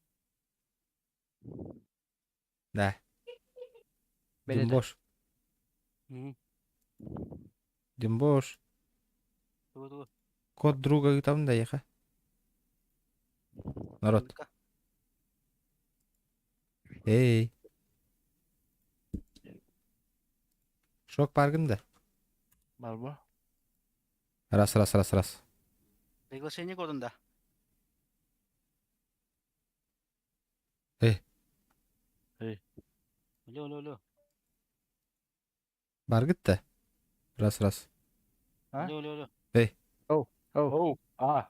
Да. Беледе. Димбош. Димбош. Тугу тугу. Код друга ыытабын да эйиэхэ. Народ. Эй. Шок баргын да. Барба. Раз, раз, раз, раз. Приглашение кодун да. Эй. Эй. Алло, алло, алло. Баргыт да? Раз, раз. А? Алло, алло, алло. Эй. Оу, оу, а.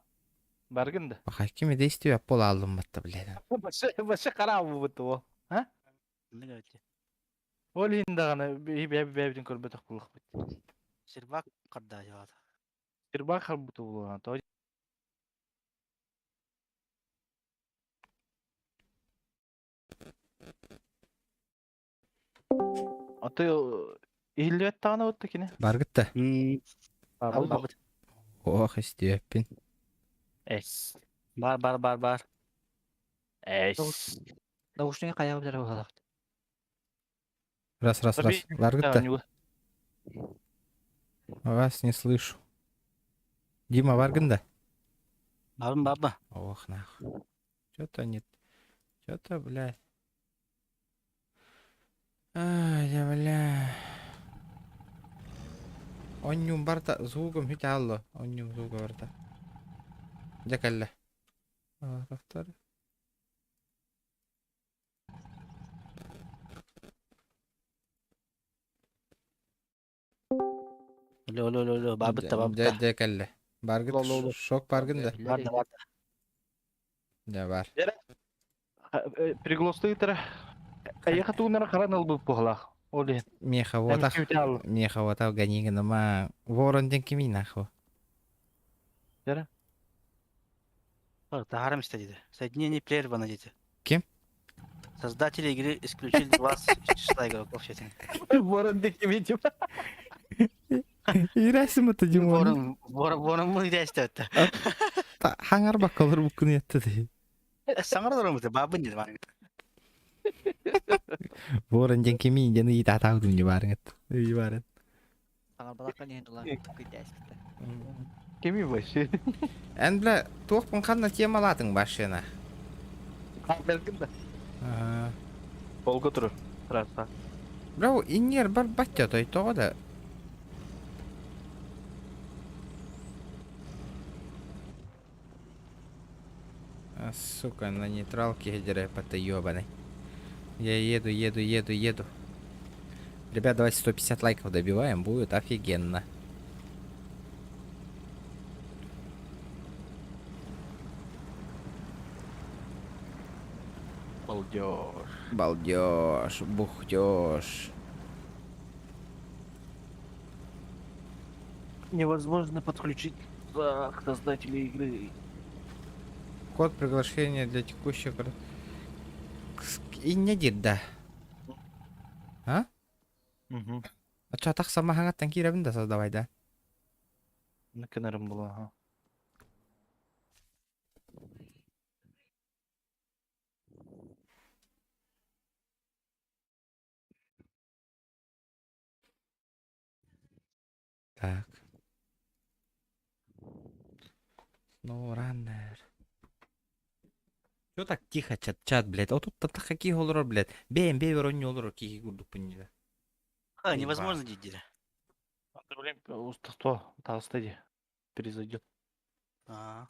Баргын да. Баха кими действие пол аллым батта, блядь. Башы, башы карабы бу ол. А? Не говорите. Ол иһин даҕаны бэйэбитин көрбөтөх буолуохпут. Сервак карда дьаҕата. Сербак харбыта буолуоҕа. Тоҕо Аты иһиллибэт даҕаны буолта кини. Баргыт да? Бабыт. Ох, истиэппин. Эс. Бар, бар, бар, бар. Эс. Наушнигы хайа билэр быһалаах. Раз, раз, раз. Баргыт да? Вас не слышу. Дима, баргын да? Барым баба. Ох, нахуй. Что-то нет. Что-то, блядь. Ай, я, бля. Онньум барта звугом хит алло. Онньум звуга барта. Дьэ кэллэ. Повтор. Алло, алло, алло, алло. Бабытта, Дьэ, бабытта. дьэ кэллэ. Баргыт шок баргын да? Барда, барда. Дьэ бар. Пригластыытара. Эйиэхэ тугуннара харан ылбыт буолаах. Ол иһин. Меха вот меха вот ганига Ворон ден кими нахуй. Дьэрэ. Таһарам истэ Соединение прервано дети. Ким? Создатели игры исключили вас из числа игроков. Ворон ден кими типа. Ирәсим это Димон. Ворон, ворон, ворон мы ирәсте это. Хаңар бакалар буккун етті де. Саңар да бабын деді бар. Ворон ден кими ден ит атаудым не барың ет. Үй барын. Саңар балакка нehen тула күйдәспитте. Кими вообще? Эн бля, туох ханна темалатың башына. Белгин да. Полго турur. Трасса. Бля, иннер бар баття той тоҕо да. А, сука, на нейтралке это ёбаный. Я еду, еду, еду, еду. Ребят, давайте 150 лайков добиваем, будет офигенно. Балдеж. Балдеж, бухтеж. Невозможно подключить к создателю игры. Код приглашения для текущего... И не дед, да. А? Угу. А чё, так сама хаңаттан кииребин да создавай, да? Наканарым была, ага. Так. SnowRunner. Чё так тихо чат, чат, блядь? Вот тут какие олорор, блядь. Бэм, бэм, не олорор, кихи курдук пыньда. А, невозможно деді. Проблем устройство толстыди. Перезайдет. А.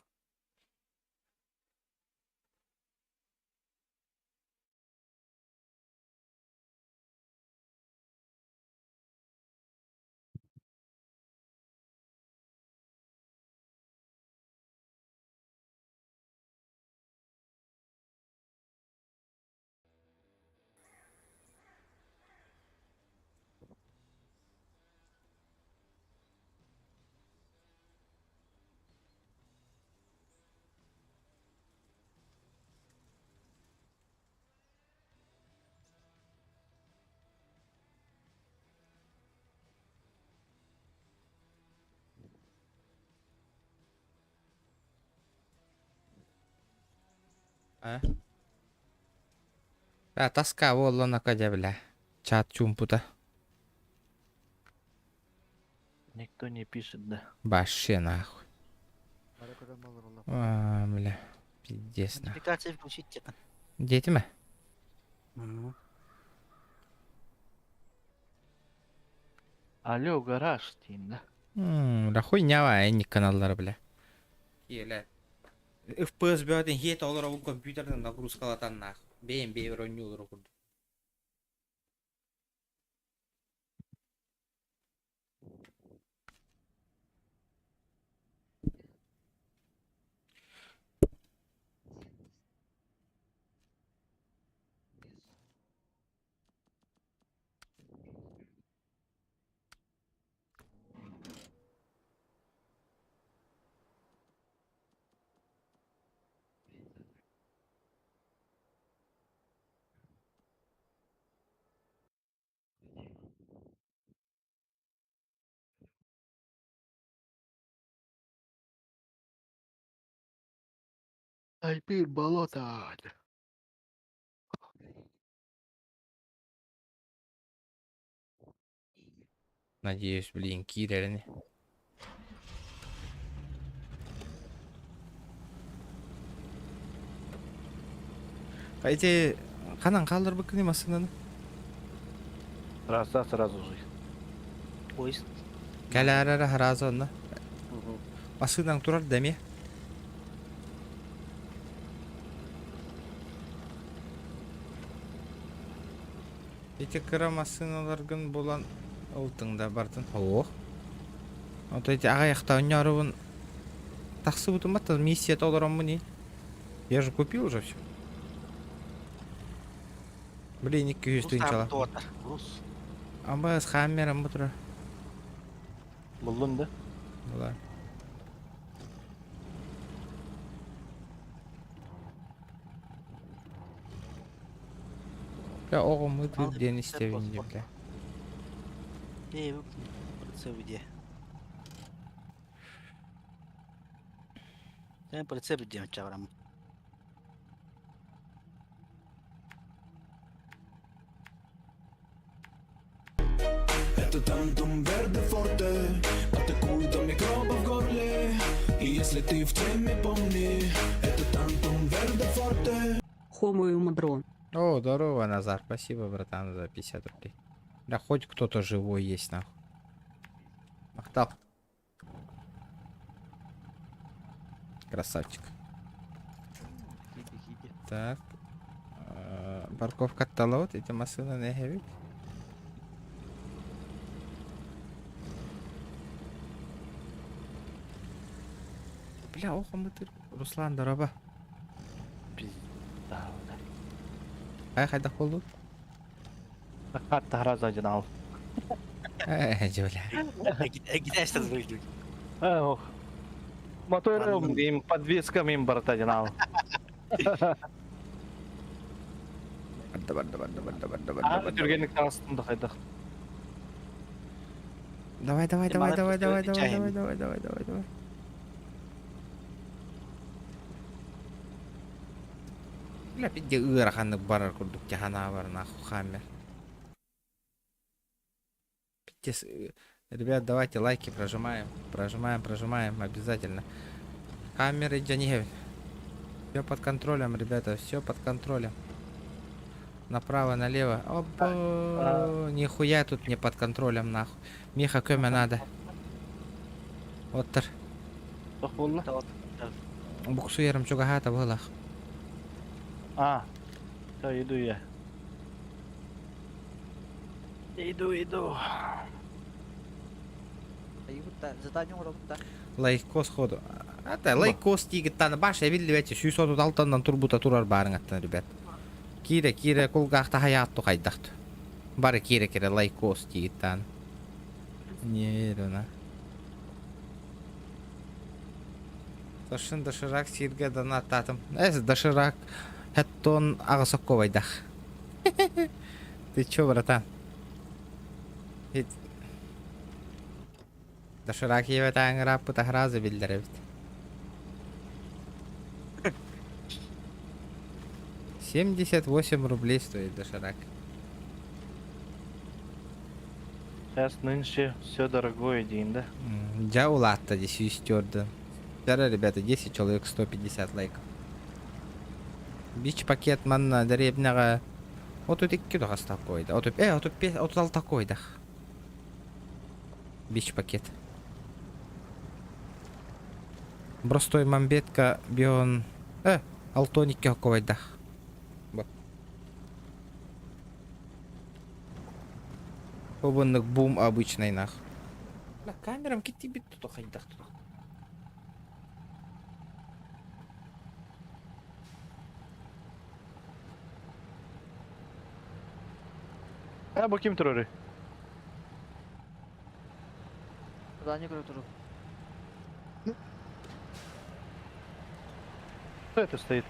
А? А, тоска буолла кадя, бля. Чат чумпута. Никто не пишет, да. Вообще нахуй. А, бля. Пиздец нахуй. Нотификации включить типа. Дети ме? Угу. Алло, гараж, дейм, да. Ммм, да хуйня энник каналлар, бля. Еле. FPS бөтен хет олар ол компьютерден нагрузкалатан нах. Бэм бэйбер ойнуулар курдук. Таймыр болото. Надеюсь, блин, киирэрин. Эти ханан хаалларбыккыный массыынаны? Раз, да, сразу же. Поезд. Кэлээрэ сразу онно. Массыынаҥ турар да эмиэ? Ити кыра массыыналаргын булан ылтыҥ да бартын. Ох. Ото ити аҕыйахта онньоорубун тахсыбытым баттан миссията олороммун и. Я же купил уже все. Блин, 200 тыһыынчала. Груз. Абас хаммерам бу турар. Буллун да? Була. Бля, оҕом ытыыр диэн истэбин дии, бля. Э, прицеп где? Sen прицеп где чаврам? Это Тантум Верде Форте Атакует до микробов в горле И если ты в теме, помни Это Тантум Верде Форте Хомуюма бро. О, здорово, Назар. Спасибо, братан, за 50 рублей. Да хоть кто-то живой есть, нахуй. Махтал. Красавчик. Так. Парковка вот эти машины не хэвит. Бля, ох, мы ты. Руслан, дороба. Пизда. Ай, хайда холу. Хатта хараза жинал. Э, бля. Где что выглядит? Ох. Мотором им подвеском им барта жинал. Барда, барда, барда, барда, барда, А, барда. түргенlik тағыстым да қайдақ. Давай, давай, Ты давай, мало давай, давай, что давай, чаем. давай, давай, давай, давай, давай. Бля, пиде ыараханнык барар курдук тяхана бар нахуй хаммер. Пиздец. Ребят, давайте лайки прожимаем, прожимаем, прожимаем обязательно. Камеры Джанигевин. Все под контролем, ребята, все под контролем. Направо, налево. Опа, нихуя тут не под контролем, нахуй. Миха, көмө надо. Оттар. Тоқ болды. Буксуерым чугаһаата быһылах. А, все, иду я. Иду, иду. Задание оҥоробут Лайкос ходу. Ата лайкос тиигиттан баш эбиллибэти сүүс отут алтаннан турбута турар баарыҥаттан, ребят. Киирэ киирэ кулгаахта хайаатту хайдахту. Бары киирэ киирэ лайкос тиигиттан. Не верю на. Сашын доширак сиргэ донаттаатым. Эс доширак хеттон аҕыс Ты чё, братан? Ит... Доширак иэбэт ааҥырааппыт аһараазы биллэр эбит. 78 рублей стоит доширак. Сейчас нынче все дорогое день, да? Дьэ улаатта дии сүүс Вчера, ребята, 10 человек 150 лайков. Бич пакет манна дэриэбинэҕэ 32 да такой да. 35, 36 такой да. Бич пакет. Простой мамбетка бион... Алтоникке хокковайдах. Бу. Обыннык бум обычный нах. Бля, камерам кити бит тут хайдах тут. А, бу ким турары? Задание көрө туру. Кто это стоит?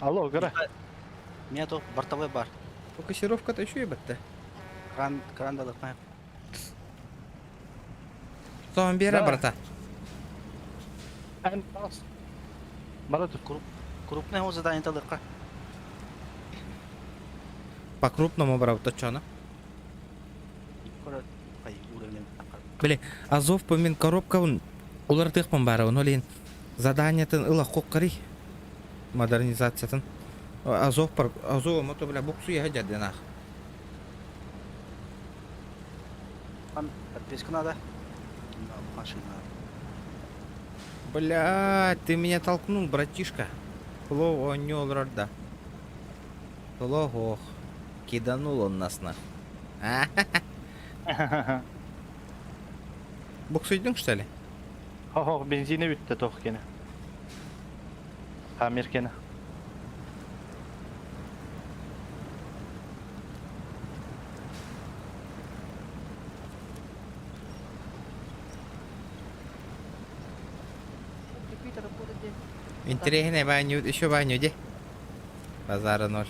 Алло, гора. У меня тут бортовой бар. Фокусировка-то еще ебать-то. Кран, кран да лапаем. Сон бера, Да. брата. Эн, бас. Бара тур. Крупное ол задание талыахха. По крупному барабыт оччоно. Кора хай уровень Били, Азов мин коробкабын уларытыахпын баарабын. Ол иһин заданиетын ыла хоккари модернизациятын. Азов пар Азов мото бля буксуя дьадынаах. Подписку надо. Машина. Бля, ты меня толкнул, братишка. Плов онньол да. Ох, киданул он нас нахуй. Буксуйдуҥ что ли? Хо-хо, бензинэ бүттэ туох кини. Хаммер кини. Интересная баню, еще баню, где? Базара ноль.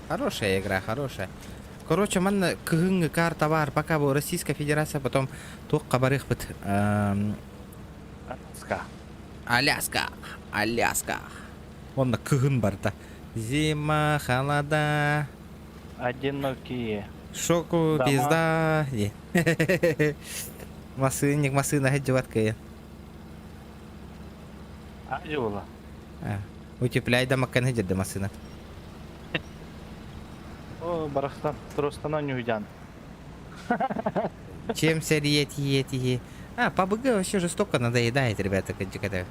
Хорошая игра, хорошая. Короче, манна кыһыҥҥы карта бар, пока бу Российская Федерация, потом туохха барыахпыт. Аляска. Аляска, Аляска. Онно кыһын барда. Зима, холода. Одинокие. Шоку, Дома. пизда. Масыынник, масыына сылдьыбат кыйын. Адьула. Утепляй да маккан сылдьар массыына. О, барахсан, просто нюхдян. Чем сэрийэ тиийэ тиийэ. А, PUBG вообще жестоко надоедает, ребята, когда.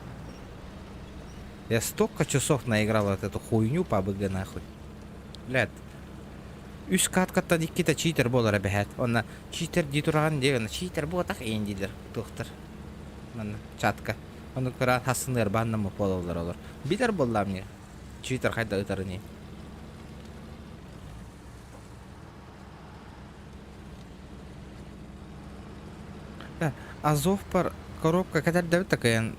Я столько часов наиграл вот эту хуйню PUBG нахуй. Блядь. Үс каткаттан иккитэ читер буолар эбэһээт. Онно читер дии тураҕын дии, онно читер буотах иин дииллэр туохтар. Манна чатка. Ону кыраан хассыныар бааннаммыт буолаллар олор. Билэр буоллаам мне. Читер хайда ытарын Азов пар коробка кэтэрдэбит такайан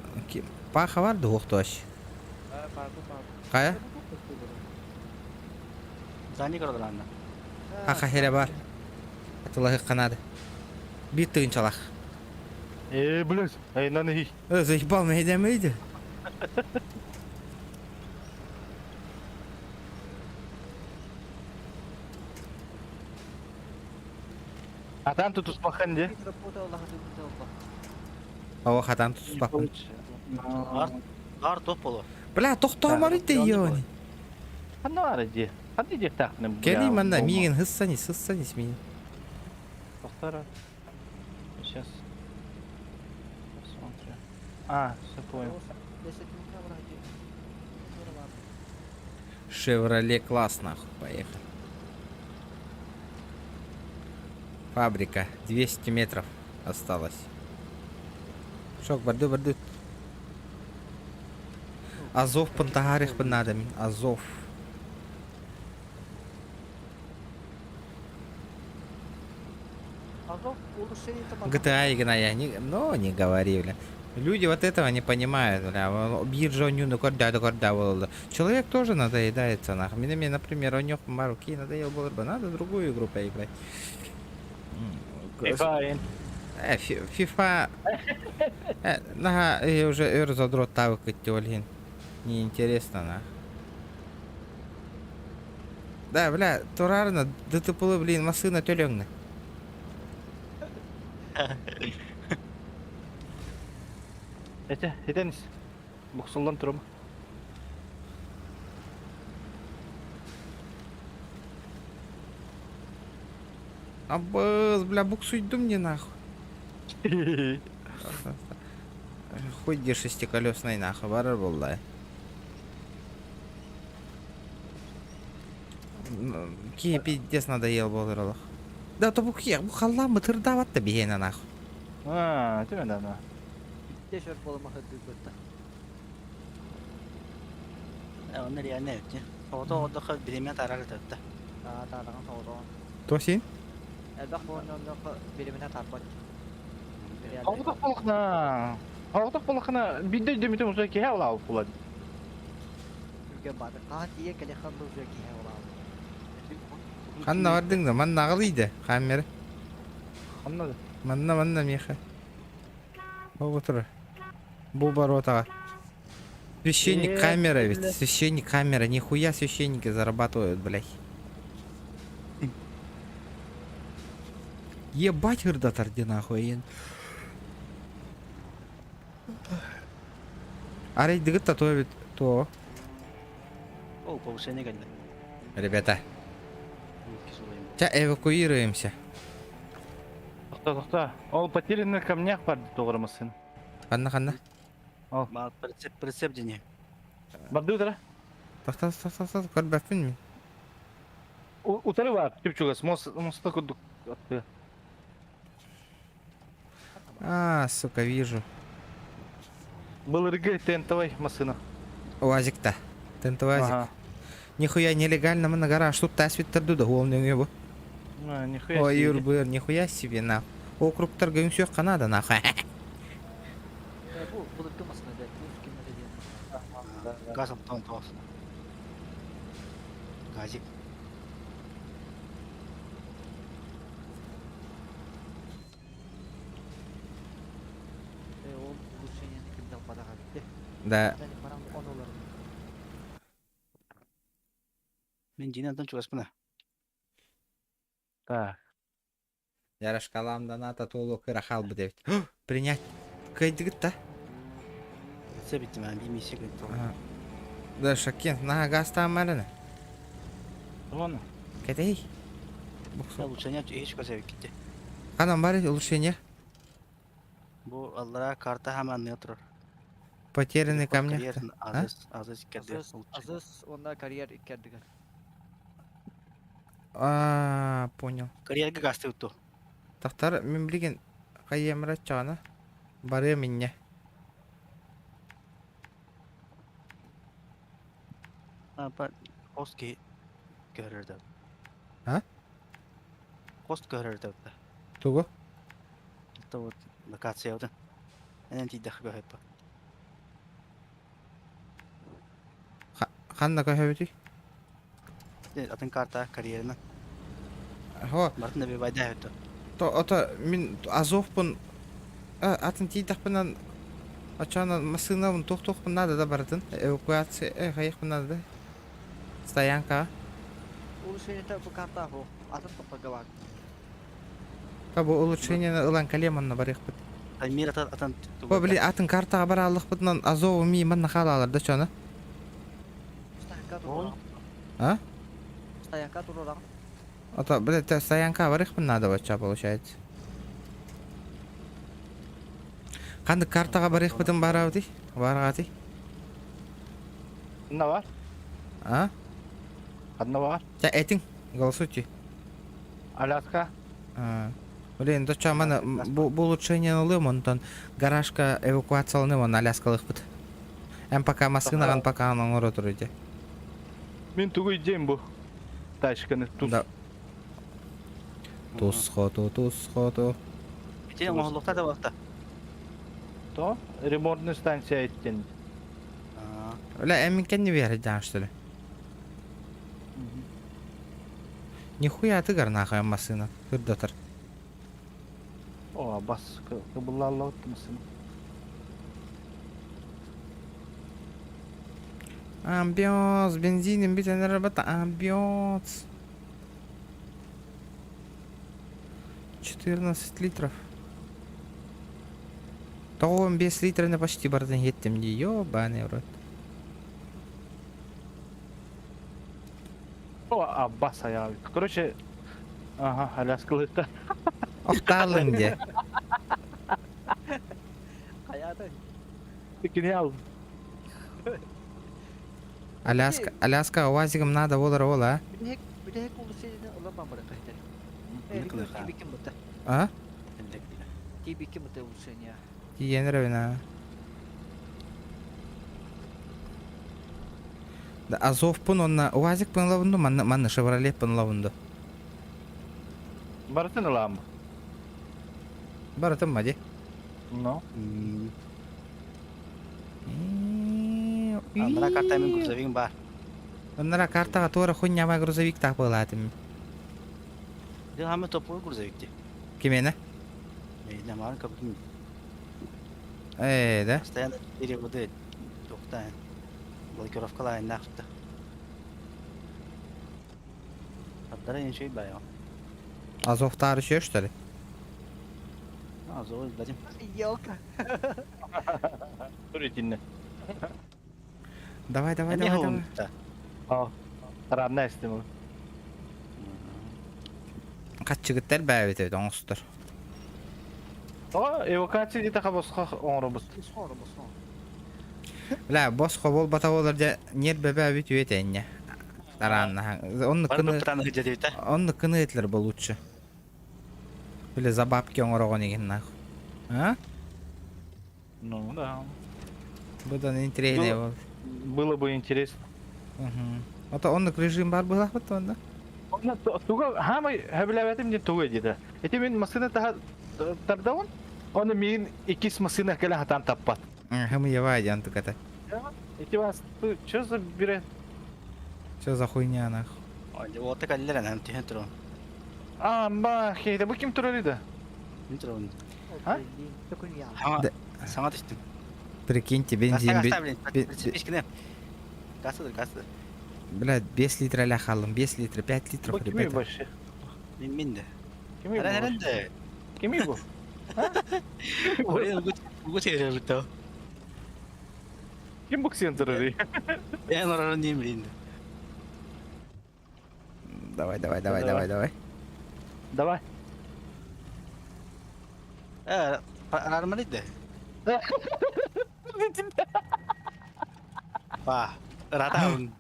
пааха бар дуох туаш. Хайа? Зани көрдөрәнна. Аха хере бар. Атылаһы канады. Бир тыынчалах. Э, блядь, эй, на ноги. Э, заебал мейдемейdi. А там тут успахан де. Ого хатан туспаппын. Ар топ боло. Бля, тохтоомор ите йони. Ханна бар ди. Ханна ди тахны. Кели манна миигин хыссанис, хыссанис миигин. Повтора. Сейчас. Посмотрим. А, все понял. Шевроле класс нахуй, поехали. Фабрика, 200 метров осталось. Шок, барду, барду. Азов пантагарих надо, Азов. GTA игра, я не, ну, не говори, бля. Люди вот этого не понимают, бля. Биржа ну когда когда Человек тоже надоедается, нахуй. Мне, например, у него руки надоел было бы, надо другую игру поиграть. FIFA. FIFA. Нага, я уже өр задрот тавык ольгин. Неинтересно, нах. Да, бля, турарно, ДТП, блин, машина төлөңнө. Эте, этенис. Буксулдан турум. Абыз, бля, буксуйдум мне нахуй. Хоть где шестиколесный нахуй, барар булла. Ки пиздец надоел был Да то бу бу халлам бытырдават да биһиэнэ нахуй. А, ты да, да. Тешер болма хыдды бытта. Оны реально өтте. Ото отдыхы биреме тарар өтті. Та тараган соғдон. Тосин? Элбэх буоннонно биремине тарбат. Оғдақ болықна. Оғдақ болықна бидде демитем уже ке алау булад. Үлген барды. Каан тие келе ханды уже киһе олау. Ханна бардың да, манна аҕалыйда, камера. Ханна да. Манна манна меха. О, отур. Бу бар отаға. Священник камера ведь, священник камера, нихуя священники зарабатывают, блядь. Ебать ырдатар ди нахуй. Арай дыгыт то ведь то. О, повышение кэллэ. Ребята, Ча эвакуируемся. Тохто, тохто. Ол потерянный камнях бар тоҕурамасын. Ханна ханна? Ол. Прицеп, прицеп дени. Барды утара. Тохто, тохто, тохто, көрбөппүн мин. Утары бар, чуп-чугас, моста курдук атты. А, сука, вижу. Былыргы тентовай массына. УАЗик-то. Тентовый УАЗик. Ага. Нихуя нелегально мы на гараж тут тасвиттер да головный его. А, нихуя Ой, себе. юр-быр, нихуя себе на. Округтарга үҥсүөх Канада нахуй. Бу былыргы массына да, бу кимнere диэн. Газ алтан тоос. Газик. Э, ол улучшениени ким далбадаға битти. Да. Баран он олар. Мен Динантан чугаспына. Так. Ярашкалам доната толу кыра халбы деп. Принять. Кайдыгыт-та. Прицеп битти мен bir миссия кэллэ. Да, Шакен, на газ там марина. Вон. Кэтэй. Улучшение эч көсөбүт китти. Ханан бар улучшение. Бу аллара карта хама анныга турар. Потерянный камня. Азыс, азыс иккерде. Азыс, азыс, онна карьер иккердигер. А, понял. Карьерге гасты утту. Тахтар мен билген кайемра чана. Бары минне. Апа хост ки көрөрдө. А? Хост көрөрдө. Тугу? Это вот локация вот. Энен тидэх көһөп. Ханна көһөбүтүй? Атын карта карьерина. Хо. Бартын да байда өттө. То ото мин Азовпун атын тиидахпынан ачана массыынабын туох-туохпун наада да барытын эвакуация э хайыахпын наада да стоянкаҕа Улучшениета бу карта бу. Атын тохторго бар. Та бу улучшениени ылан кэлиэм онно барыахпыт. Мир атын атын Бу били атын картаҕа барааллахпытынан Азову мии манна хаалаалар да чоно. Стоянка турар. А? Стоянка турар. Ото, блядь, стоянка барыахпын наада бачча получается. Ханнык картаҕа барыахпытын баарабытый? Баарҕаатый? Ханна бар? А? Ханна бар? Чэ, этиҥ, голосуйте. Аляска. А. Блин, доча маны бу бу улучшениени ылыам, онтон гаражка эвакуацияланыам, онно Аляскалыахпыт. Эн пока массыынаҕын пока оҥоро тур ити. Мин тугу идеям бу? Тачканы тус. Да. Тус хоту, тус хоту. Ити оҥоһуллукта да буолта. То? Ремонтный станция иттен. Бля, эн мин кэнни биэрэ что ли? Нихуя тыгар нахуй массыына, кырдатар. О, бас кыбыллаалла массыына. Амбиоз, бензинин бүтэн работа, амбиоз. 14 литров. 95 литров почти бардын еттим дии, ёбаный в рот. О, Аббас аяğı. Короче, ага, Аляскалыта. Охтаалыҥ дии. Хайаатын. Кини ал. Аляска, Аляска, УАЗиком надо буолар ол, а? Бүтэһик бүтэһик улучшениени ылан бары кыһытар. Тибиккин бытта. А? Тибиккин бытта улучшение. Тиийэн эрэбин, а? Да, Азовпун онно УАЗикпын ылабын дуу, манна, манна Шевролеппын ылабын дуу? Барытын ылам. Барытын ма дии? Но. Анара карта мен грузовигин бар. Анара картаҕа туора хуйнямай грузовиктаах буолаатым. Дил хама топовой грузовик дии. Кимиэнэ? Намарын кабытын. Ээ, да? Постоянно переводы. Тоқтайын. Блокировкалаайыннаах тутта. Аттара ничего баайа. Азовтары еще что ли? Азовы дадим. Елка. Тур итиннэ. Давай, давай, Эмиэ давай, давай. хоһуунта. Аа. Тараанна эстим ол. Хаччыгыттар бээбит эбит оҥостор. Тоҕо эвакуация диэтэхэ босхо оҥоробут. Босхо, босхо. Бля, босхо буолбата буолар дьэ ньиэрбэ бээбит үөтэ инньэ. Тарааннаһаҥ. Оннук Бары кыны быттаан ыһыдьа оннук кыны этилэр бу лучше. Бля, за бабки оҥороҕун игин нахуй. А? Ну да. Быдан интриэнэ Ну, бол. Было бы интересно. Мгм. Ото оннук режим бар буолаахпыт онно. Онно туга хаамай хөбүлээбэтим диэн тугу диэтэ. Ити мин массыына таһа тардабын. Оны миин иккис массыына кэлэн хатаан таппат. Хымыйабай диэн туката. Ити вас что за бред? Что за хуйня нахуй? Уота кэллэр эн түһэн туран. А, ба, хейде бу ким турар иде? Мин турабын. А? Саҥа саҥа түстүм. Прикиньте, бензин... Гаста бе- гаста блин. бе- Прицепись Гастадыр гастадыр. Блядь, 5 литра ля халым, 5 литров, 5 литров, Бу кими ребята. вообще? Мин мин де. Кими Эрэн бу? эрэн де. Кими бу? Ой, угу терер битте. Ким бу ксен турар? Ben oranın diyeyim bilin. Давай, давай, давай, давай, давай. Давай. Э, армалıydı. Ба, ратаун.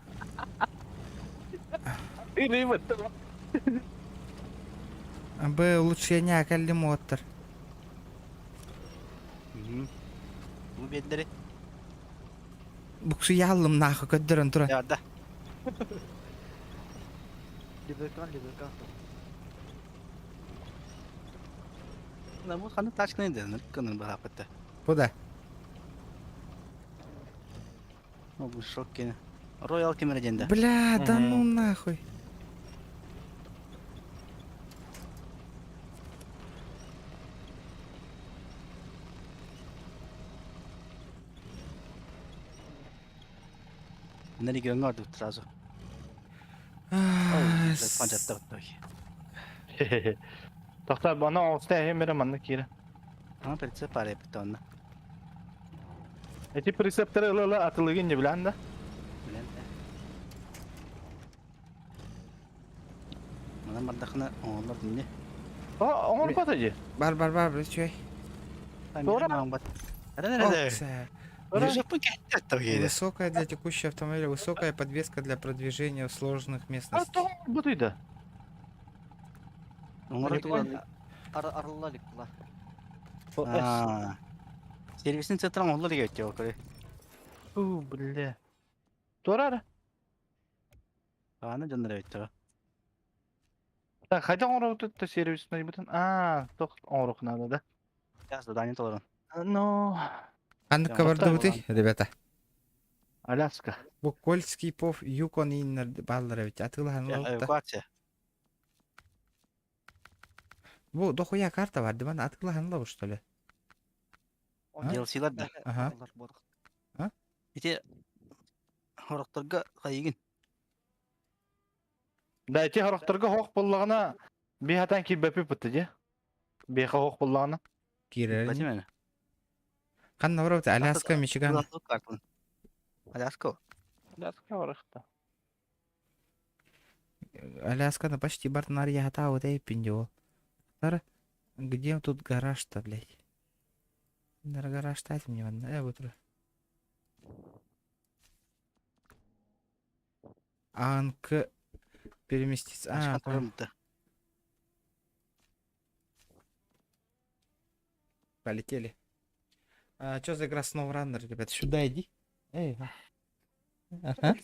Ири Б, лучше я не акалли оттар. Бу беддери. Буксы яллым нахуй, көддөрөн тура. Я да. Либеркан, либеркан. На бу ханы тачканы да, нырканы барапытта. Куда? О, бу шок кене. Роял кемере денде. Бля, да ну Мгм. нахуй. Нери гөңгөр дут сразу. А, Панчатта буттой. Тохта бана оста хемере манна кире. Ана прицеп паре бутонна. Эти прицептеры ылы атылыгын не билен да. Билен. Мана мардахына оңолор динне. А, оңор бата же. Бар, бар, бар, чөй. Тура. Опция. Высокая Высокая для текущего автомобиля, высокая подвеска для продвижения в сложных А местностях. то бутыйда. Арылла ликла. Сервисин центрын оңолор деген өттө У, бля. Турар. Аны жонор өттө. Так, хайда оңор тут сервисный бутын. А, тох оңор надо, да? Сейчас задание толорун. Ну, Ханнык кабарды бутый, ребята. Аляска. Бу Кольский пов Юкон иннер баллар ведь атылахан лалта. Эвакуация. Бу дохуя карта бар, диман атылахан лабы что ли? А? DLC-лар да. Ага. Ити хорохторго хайыгын. Да, эти хорохторго хох боллагана бихатан кирбепи бутты же. Биха хох боллагана. Кирер. Бачым Ханна барабыт Аляска, Мичиган. Аляска. Аляска барахта. Аляска почти бартнар я вот эй пиндио. Где тут гараж-то, блядь? Нар гараж тать мне вон, вот. Анк переместиться. А, понял. Полетели. А, что за игра SnowRunner, ребят? Сюда иди. Эй, а. Ага.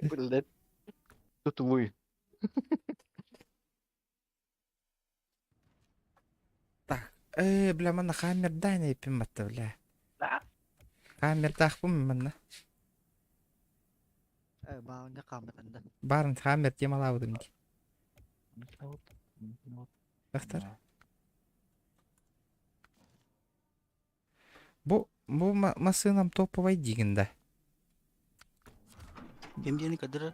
Блядь. Тут вы. Так. Бля, манна хаммер дайна епиматта, бля. Хаммер тахпым манна. Баҕа камеранда. Барын хаммер темалабыдым ди. Автор. Бу бу массыынам топовай диигин да? Ким диэни кадыры?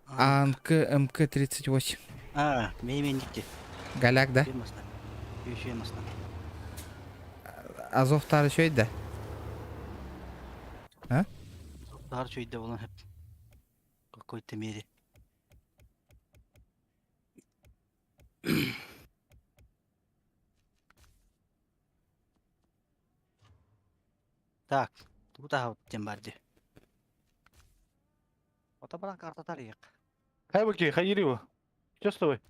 АНК МК-38. А, мен дикти. Голяк, да? Еще масна. Азов тары шөй да? А? Тары чөйдө болан хеп. Какой-то мере. Так, тут диэн бар дии. Ото баран карта тарыйык. Хай баки, хайири его. Что с тобой?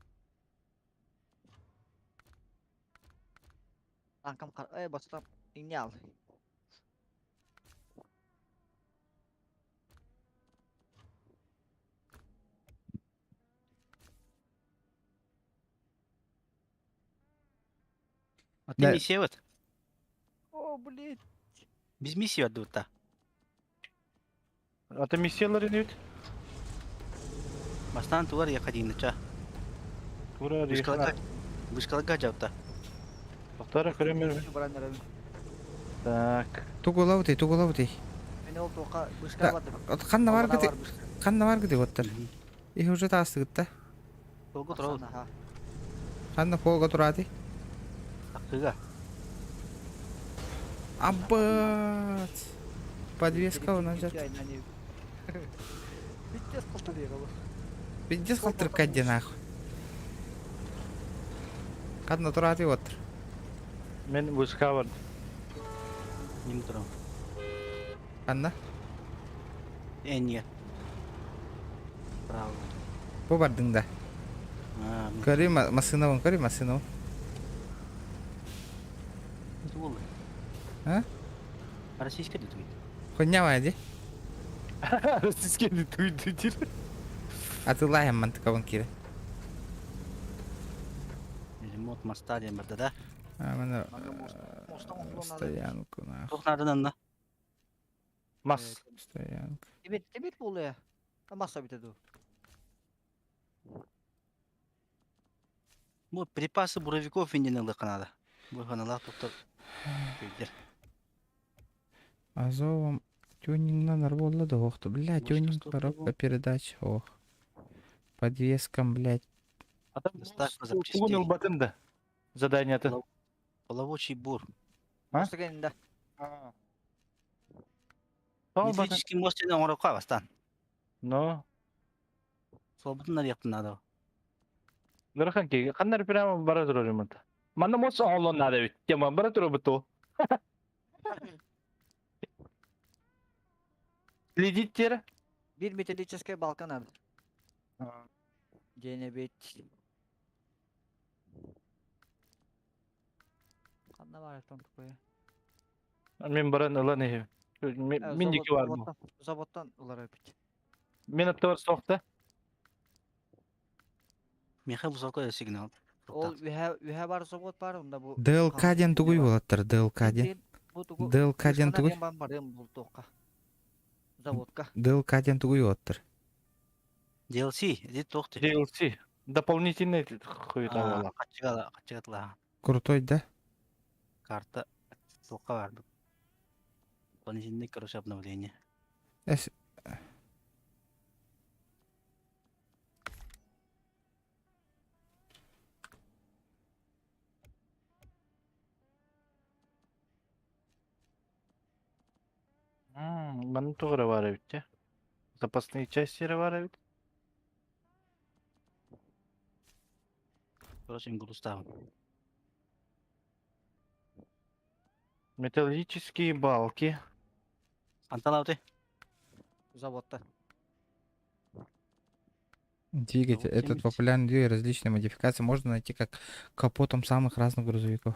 Танкам кар... Э, бастам. Иңне ал. А ты миссия вот? О, блин. Без миссии отдут-то. А ты миссиялар не Бастан тулар я ходин, ча. Тура Вышкалага. Вышкалага жапта. Тоқтара көрөмөр. Так. Тугулабытый, тугулабытый. Мен ол тоқа вышка бардым. Ханна бар гыды. Ханна бар гыды оттар. Их уже таастыгытта. Полго турабыт. Ханна полго тураты. Акыга. Аббат. Подвеска у нас же. Пиздец қылтыр Пиздец қылтыр кәдде нахуй. Ханна тураты оттар. Мен вышка бар. Ним турам. Ханна? Э, Право. Бу бардың да. Көрүй машина көрүй машина. А? Российская дутуйт. Хуйня ди. Российская дутуйт дир. Атылайым мантыкабын кире. Ремонт моста дем барда да. А, мана стоянку нахуй. Тохнардан да. Мас. Стоянка. Тебет, тебет болу Маса битеди. Бу припасы буровиков инден ылык надо. Бу ханалар токтор. Көйдер. Азовом тюнингна нарволла да охту. Бля, тюнинг, коробка передач, ох. Подвескам, блядь. А там понял батын да. Задание это. Половочий бур. А? Да. Металлический мост ден оңоро бастан. Но. Свободно нарияктын надо. Нурахан ки, каннар прямо бара турар ремонт. Манна мост оңолон надо ведь. Тема бара турар буту. Следить теперь. Бир металлическая балка надо. Дене бит. Канда бар там такое? Мен баран ылан эхе. Мен дики бар бу. Заводтан улар бит. Мен аттар соқта. Меха высокий сигнал. Ол үһә бар завод бар, онда бу. ДЛК ден тугуй болаттар, ДЛК ден. ДЛК ден тугуй. Барым бул тоққа. Заводка. ДЛК ден тугуй болаттар. DLC, иди тохты. DLC. Дополнительный хуета Качыгала, качыгатла. Крутой, да? Карта ссылка бар. Дополнительный, короче, обновление. Эс... Манна тугара бар бит, Запасные части бар бит. Короче, грустав. Металлические балки. Анталауты. Заводта. Двигатель. Этот популярный двигатель различные модификации можно найти как капотом самых разных грузовиков.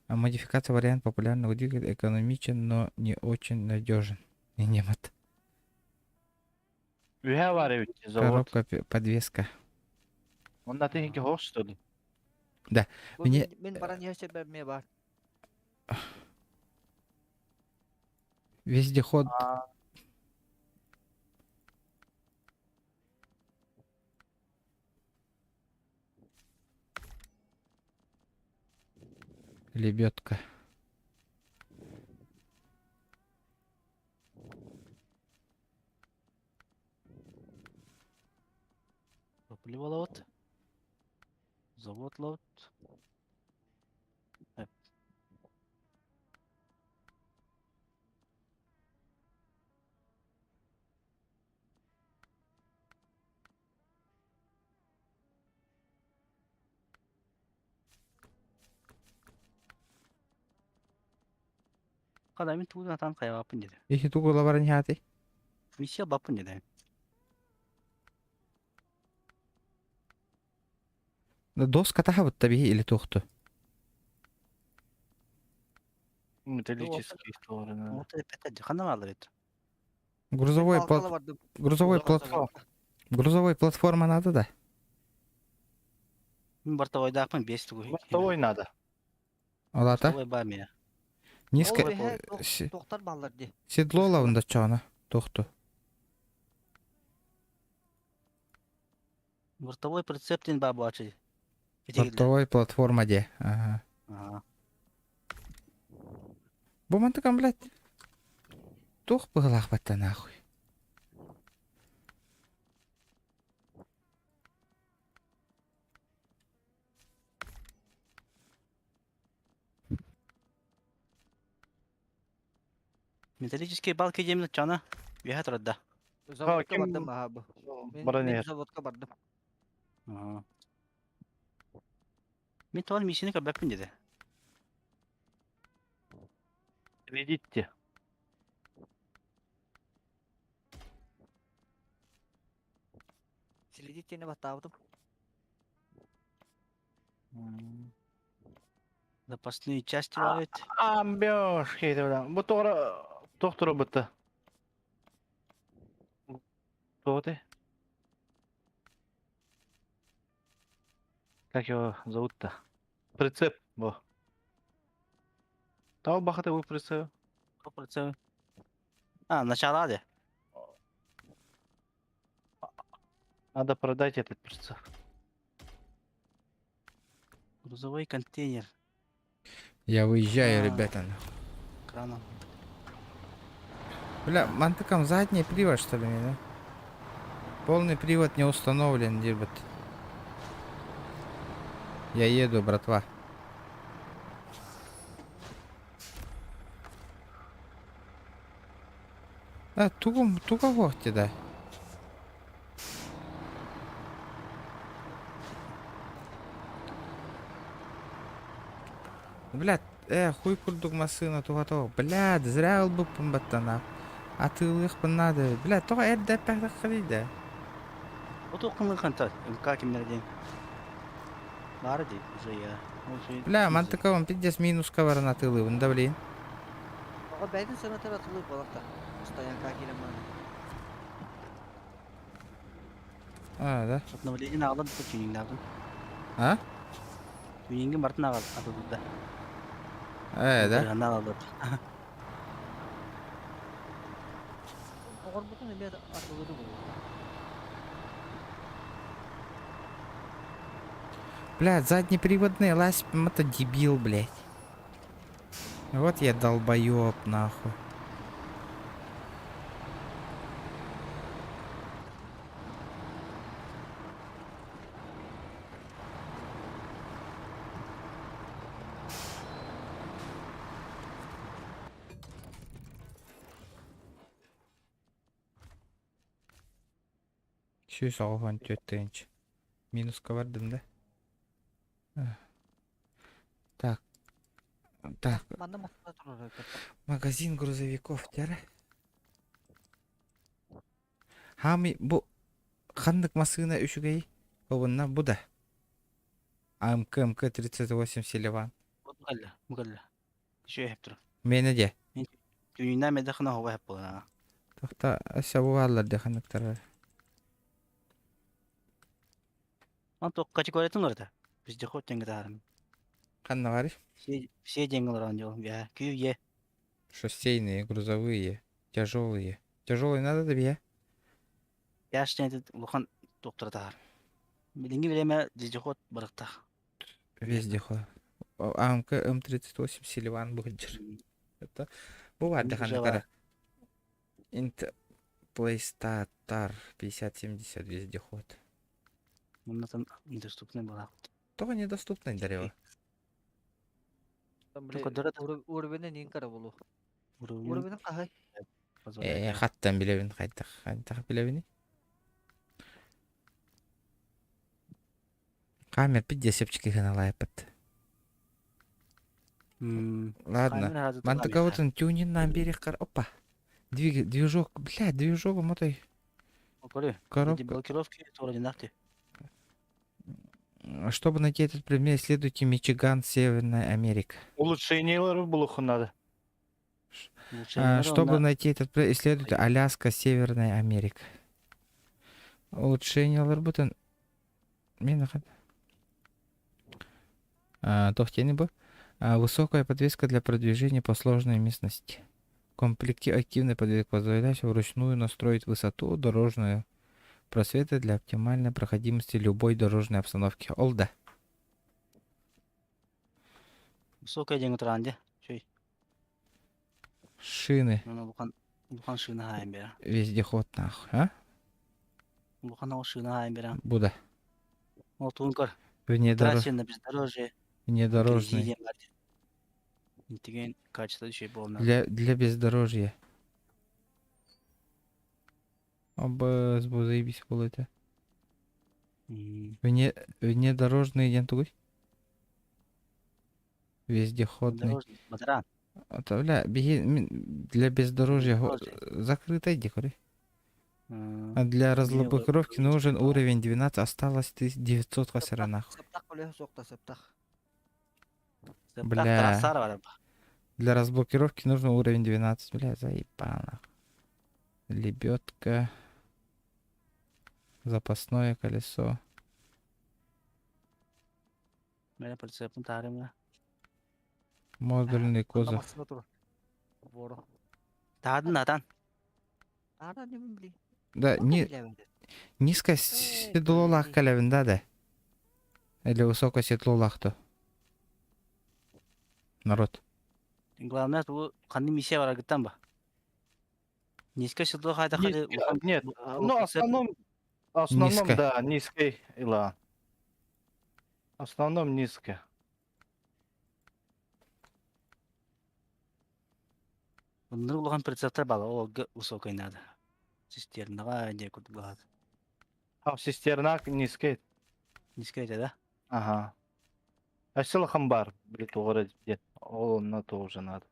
А модификация вариант популярного двигателя экономичен, но не очень надежен. И немат. Завод. Коробка, подвеска. Он на технике что ли? Да. Мне... Мен бар. Вездеход. Лебедка. Топливо ылабыт. Завод ылабыт. Хада мин тугу атан хайабаппын диэтэ. Ити тугу лабарын хати? Миссия баппын диэтэ. Доска таһабытта биһи или туохту? Металлические стороны. Вот это хана баалар эт. Грузовой Мен плат балкала бардым. грузовой плат грузовой платформа надо да? Мин бортовойдаахпын 5 тугу. Бортовой надо. Олата. Бортовой баа мия. Низко Ол үһэ тохтар баллар ди. седло лавында чоона тохту. Бортовой прицеп ден баа буачы. Бортовой платформа де. Ага. Ага. Бу мантыкан, блядь. Тух быһылаах батта нахуй. Металлические балки диэмин чана. Үөһэ турарда. Заводка ким- бардым аха бу. Мен Баран мен иһэр. заводка бардым. Ага. Мин тоҕо миссияны көрбөппүн диэтэ. Следите. Следить тени баттаабытым. Запасные части бар эбит. Амбёж кейде бля. Бу тоҕо тохторо бытта. Кто ты? Как его зовут-то? Прицеп, во. Тау бахаты вы прицеп. Прицеп. А, начало де. Надо продать этот прицеп. Грузовой контейнер. Я выезжаю, А. ребята. нахуй. Краном. Бля, мантыкам задний привод, что ли, да? Полный привод не установлен, дебет. Я еду, братва. А, туго, туго вохте, да. Бля, хуй курдук машина туга того. Бля, зря ылбыппын баттана. Атыылыахпын надо. Бля, тоҕо эрдэ эппэхтэххиний да? Отуоххун ханта МК кимнэр диэн. Баара дии, уже я. Бля, мантыкабын пиздец минуска баран атыылыыбын да, блин. Оҕо бэйдин сынатар атылыы буолар Стоянка киирэн баран. А, да? Обновление аҕалан да тюнингнаабын. А? Тюнингин барытын аҕал атылыыда. Э, да? Ырыһанна аҕалбыт. Оҕорбутун эмиэ атылыыры буолуо. Бля, заднеприводный лазь, это дебил, блядь. Вот я долбоеб, нахуй. 194 тысяч. Минуска бардым, да? Так. Так, Манна машина турар эбит. магазин грузовиков, тәрі. Хами, бу ханнык масына үчүгэй? Обунна бу да. АМК МК-38 Селиван. Бу кэллэ, бу кэллэ. Үчүгэй эһэп турар. Мені де. Тюнингнаан мэдэх хына хоба эһэп буолан. Тохта өссө бу бааллар де ханныктар. Он туох категориятын олорто. Вездеход диэн гытаарым. Ханна барый? Все все деньги олорон дьол. Я Q Е. Шоссейные, грузовые, тяжелые. Тяжелые надо да бия? Яш диэн улахан туохтара таһар. Билиҥҥи бириэмэ вездеход барыктаах. Вездеход. АМК М38 Селиван Бухджер. Это бу бар де Уже ханныктар. Инт Плейстатар 5070 вездеход. Муннатын недоступный была. Тоҕо недоступный дерево? Уровень нин кара болу. Уровень хаһай? Э, хаттан билэбин хайдах хайдах билэбиний? Камер пиздец гыналаайпыт. Ладно. Мантыкабытын тюниннаан биэриэххэр опа. Двиг движок, бля, движок мотой. Коробка. Блокировки туора Чтобы найти этот предмет, исследуйте Мичиган, Северная Америка. Улучшениелары булуоххун надо. Чтобы найти этот предмет, исследуйте Аляска, Северная Америка. Улучшениеларбытын мин Туох диэни бу? Высокая подвеска для продвижения по сложной местности. В комплекте активная подвеска позволяет вручную настроить высоту дорожного просвета для оптимальной проходимости любой дорожной обстановки. Ол да. Высокая диэн утараан дьэ. Чүй. Шины. Улахан улахан шина хаайан бера. Вездеход нахуй, а? Улахан ол шина хаайан бера. Буда. Ол туун көр. Внедорож... Трассе на бездорожье. Внедорожный. Интиген качество еще буолна. Для бездорожья. Обыз бу заебись буолуо этэ. Вне, внедорожный диэн тугуй? Вездеходный. Батаран. Это, бля, биһи для бездорожья закрыто иди, көрүй. А для разблокировки нужен уровень 12, осталось 900 хасара нахуй. Бля. Для разблокировки нужен уровень 12. Бля, заебал нахуй. Лебедка. Запасное колесо. Модульный кузов. Да, не, низкое седлолаах кэлэбин да да? Или высокое седлолаах то? Народ. Главное, бу ханнык миссия бараргыттан ба. Низкое седло хайда хады Нет, ну, основном, основном, Низкое. да, низкой, ила. В основном низкое. Bunlar улахан прицептер бала, ол высокой надо. Цистернаға не курдук А, цистерна низкая. Низкая да? Ага. А хамбар, блин, тугара дед. Ол на тоже надо.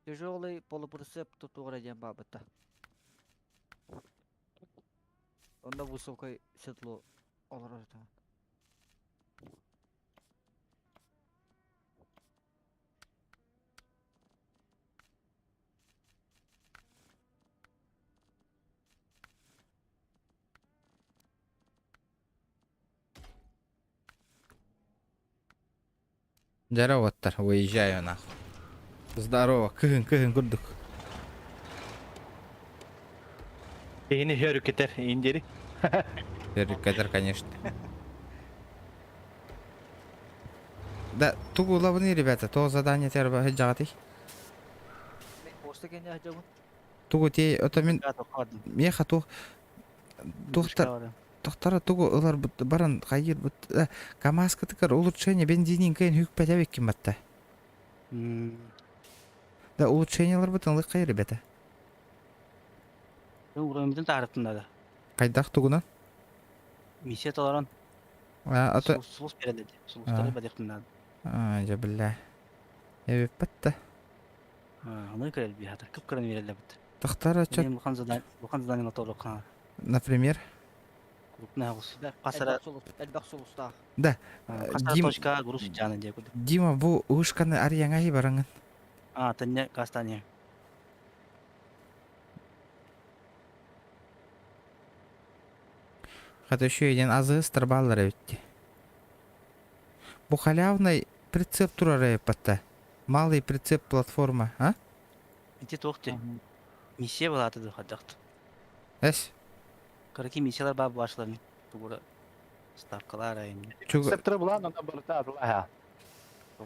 Тяжелый полуприцеп тугара диэн баабыта. Онда высокое седло олорор этэ. Здорово, выезжаю нахуй. Здорово, кыһын кыһын курдук. Эйини хөрүкетер, индери. Хөрүкетер, конечно. Да, тугу лабыны, ребята, то задание терба хаджагаты. Тугу те, это мин меха тух тухтар тохтара тугу ылар бут баран хайыр бут КамАЗка тыкар улучшение бензинин кайын хүк ким батта. Да улучшениялар бутын лык ребята. Уровень таарыптын да. Кайдах тугунан? Миссия толорон. А, ато Сулус берелди. Сулустары бадыктын да. А, жа бля. Эбе патта. Аны көрел би хатыр. Көп көрөн берелди бут. Тохтара чат. Мен бухан задание, бухан задание толор Например? Крупная гус. Касара. Элбэх сулустаах. Да. Касара точка груз жаны деп. Дима бу ушканы арьяңа бараңын. А, тэнне кастане. Хата еще един азы старбаллар өтти. Бу халявный прицеп турар патта. Малый прицеп платформа, а? Ити тоқты. Миссия болады да хадақты. Эс? Караки миссиялар бар башларын. Тугура ставкалар айын. Чуга. Септер булан ана барта атла.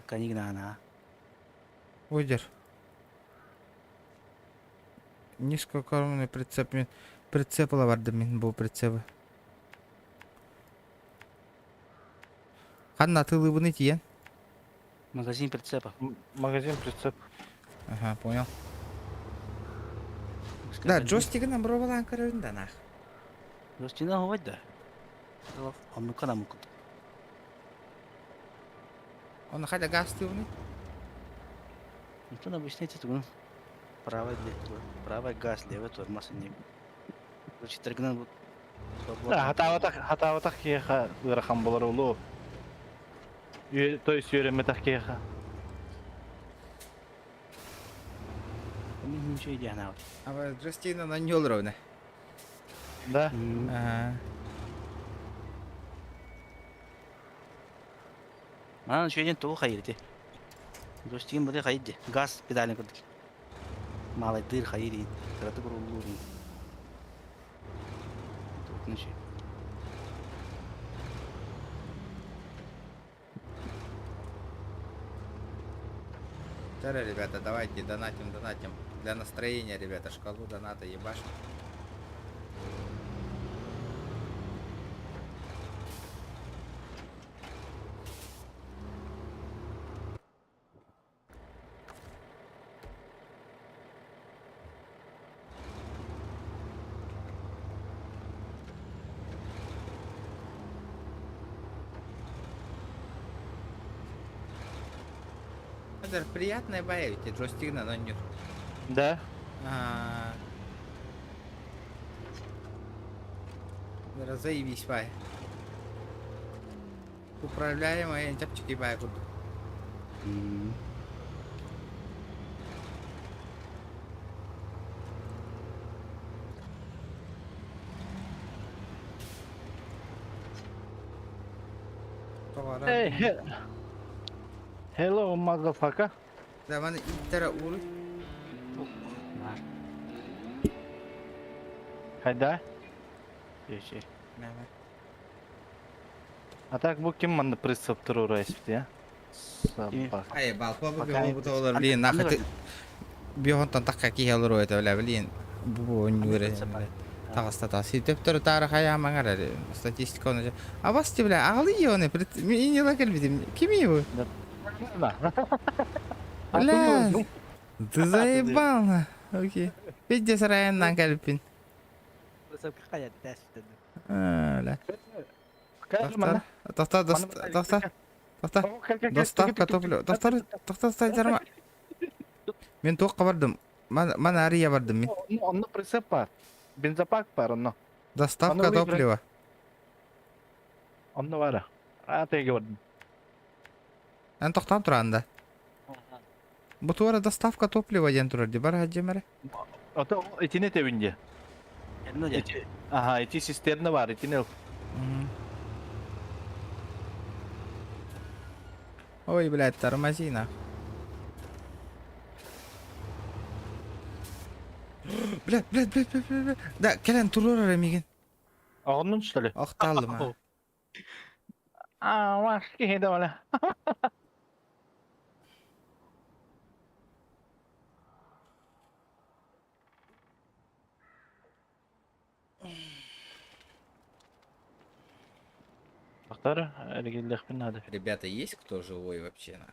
Канигна Ойдер. Низкокормный прицеп мен прицеп барды мен бу прицебы. Ханна атыылыыбыный тиийэн? Магазин прицепа. Магазин прицеп. Ага, понял. Да, джойстигынан боруобалаан көрөрүн да нах. Джойстигынан ховать да. Оннука намук. Оны хайда газ тыыбыный? Онтон обычно эти тугун. Правый, правый газ, левый тормоз. Не. Четыргынан вот. Хатаабатах, хатаабатах киһиэхэ ыарахан буолар улуу. То есть үөрэммэтэх киһиэхэ. Мин ничего идея А джойстигынан анньолор ровно. Да. Ага. Манан үчүгэйдин тугу хайыр ити? Джойстигин бары хайыр ди. Газ педалин курдук. Маалайдыыр хайыр иин. Кыратык уруллуур иин. Тугутун үчүгэй. Тара, ребята, давайте донатим, донатим. Для настроения, ребята, шкалу доната ебашим. Это приятная бая, ведь джойстик на нюр. Да. А. Заебись бай. Управляемая чапчики бай курдук. Hey, hello motherfucker. Да, маны иттера уруй. Хайда? Үчүгэй. А так бу ким манна прицеп турура испит я? Собака. Ай, балпа бу Пока бу олар, блин, нахуй ты. Биохонтон такка киһи олору это, бля, блин. Бу өнүрэ. Таҕыста та. Ситеп тары хая маңар статистика оны. А вас ти, бля, алы оны, мен не кэлбитим. Кими бу? Бля, ты заебал, на. Окей. Пизде сарайынан кэлбиппин. Бля. Тохтор, тохтор, тохтор, тохтор. Доставка топлива. Тохтор, тохтор, тохтор. Мен туохха бардым. Ман ария бардым мен. Онно прицеп бар. Бензопак бар онно. Доставка топлива. Онно бара. А теге бардым. Эн тохтоон туран да. Бу туора доставка топлива диэн турар ди бар хаджемере. Ото итини тебинде. Ага, ити цистерна бар, итини. Ой, блядь, тормози нах. Блядь, блядь, блядь, блядь, блядь. Да, кэлэн туруор миигин. Оҕоннун что ли? Охталлым а. А, ваш киһи да бала. Бахтар, надо. Ребята, есть кто живой вообще? На?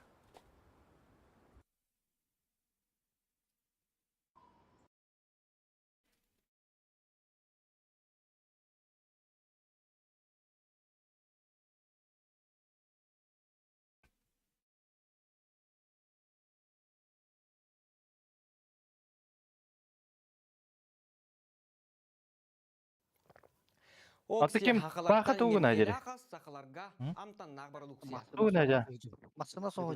Аты ким баха тугуна дери? Тугуна жа. Массына соҕу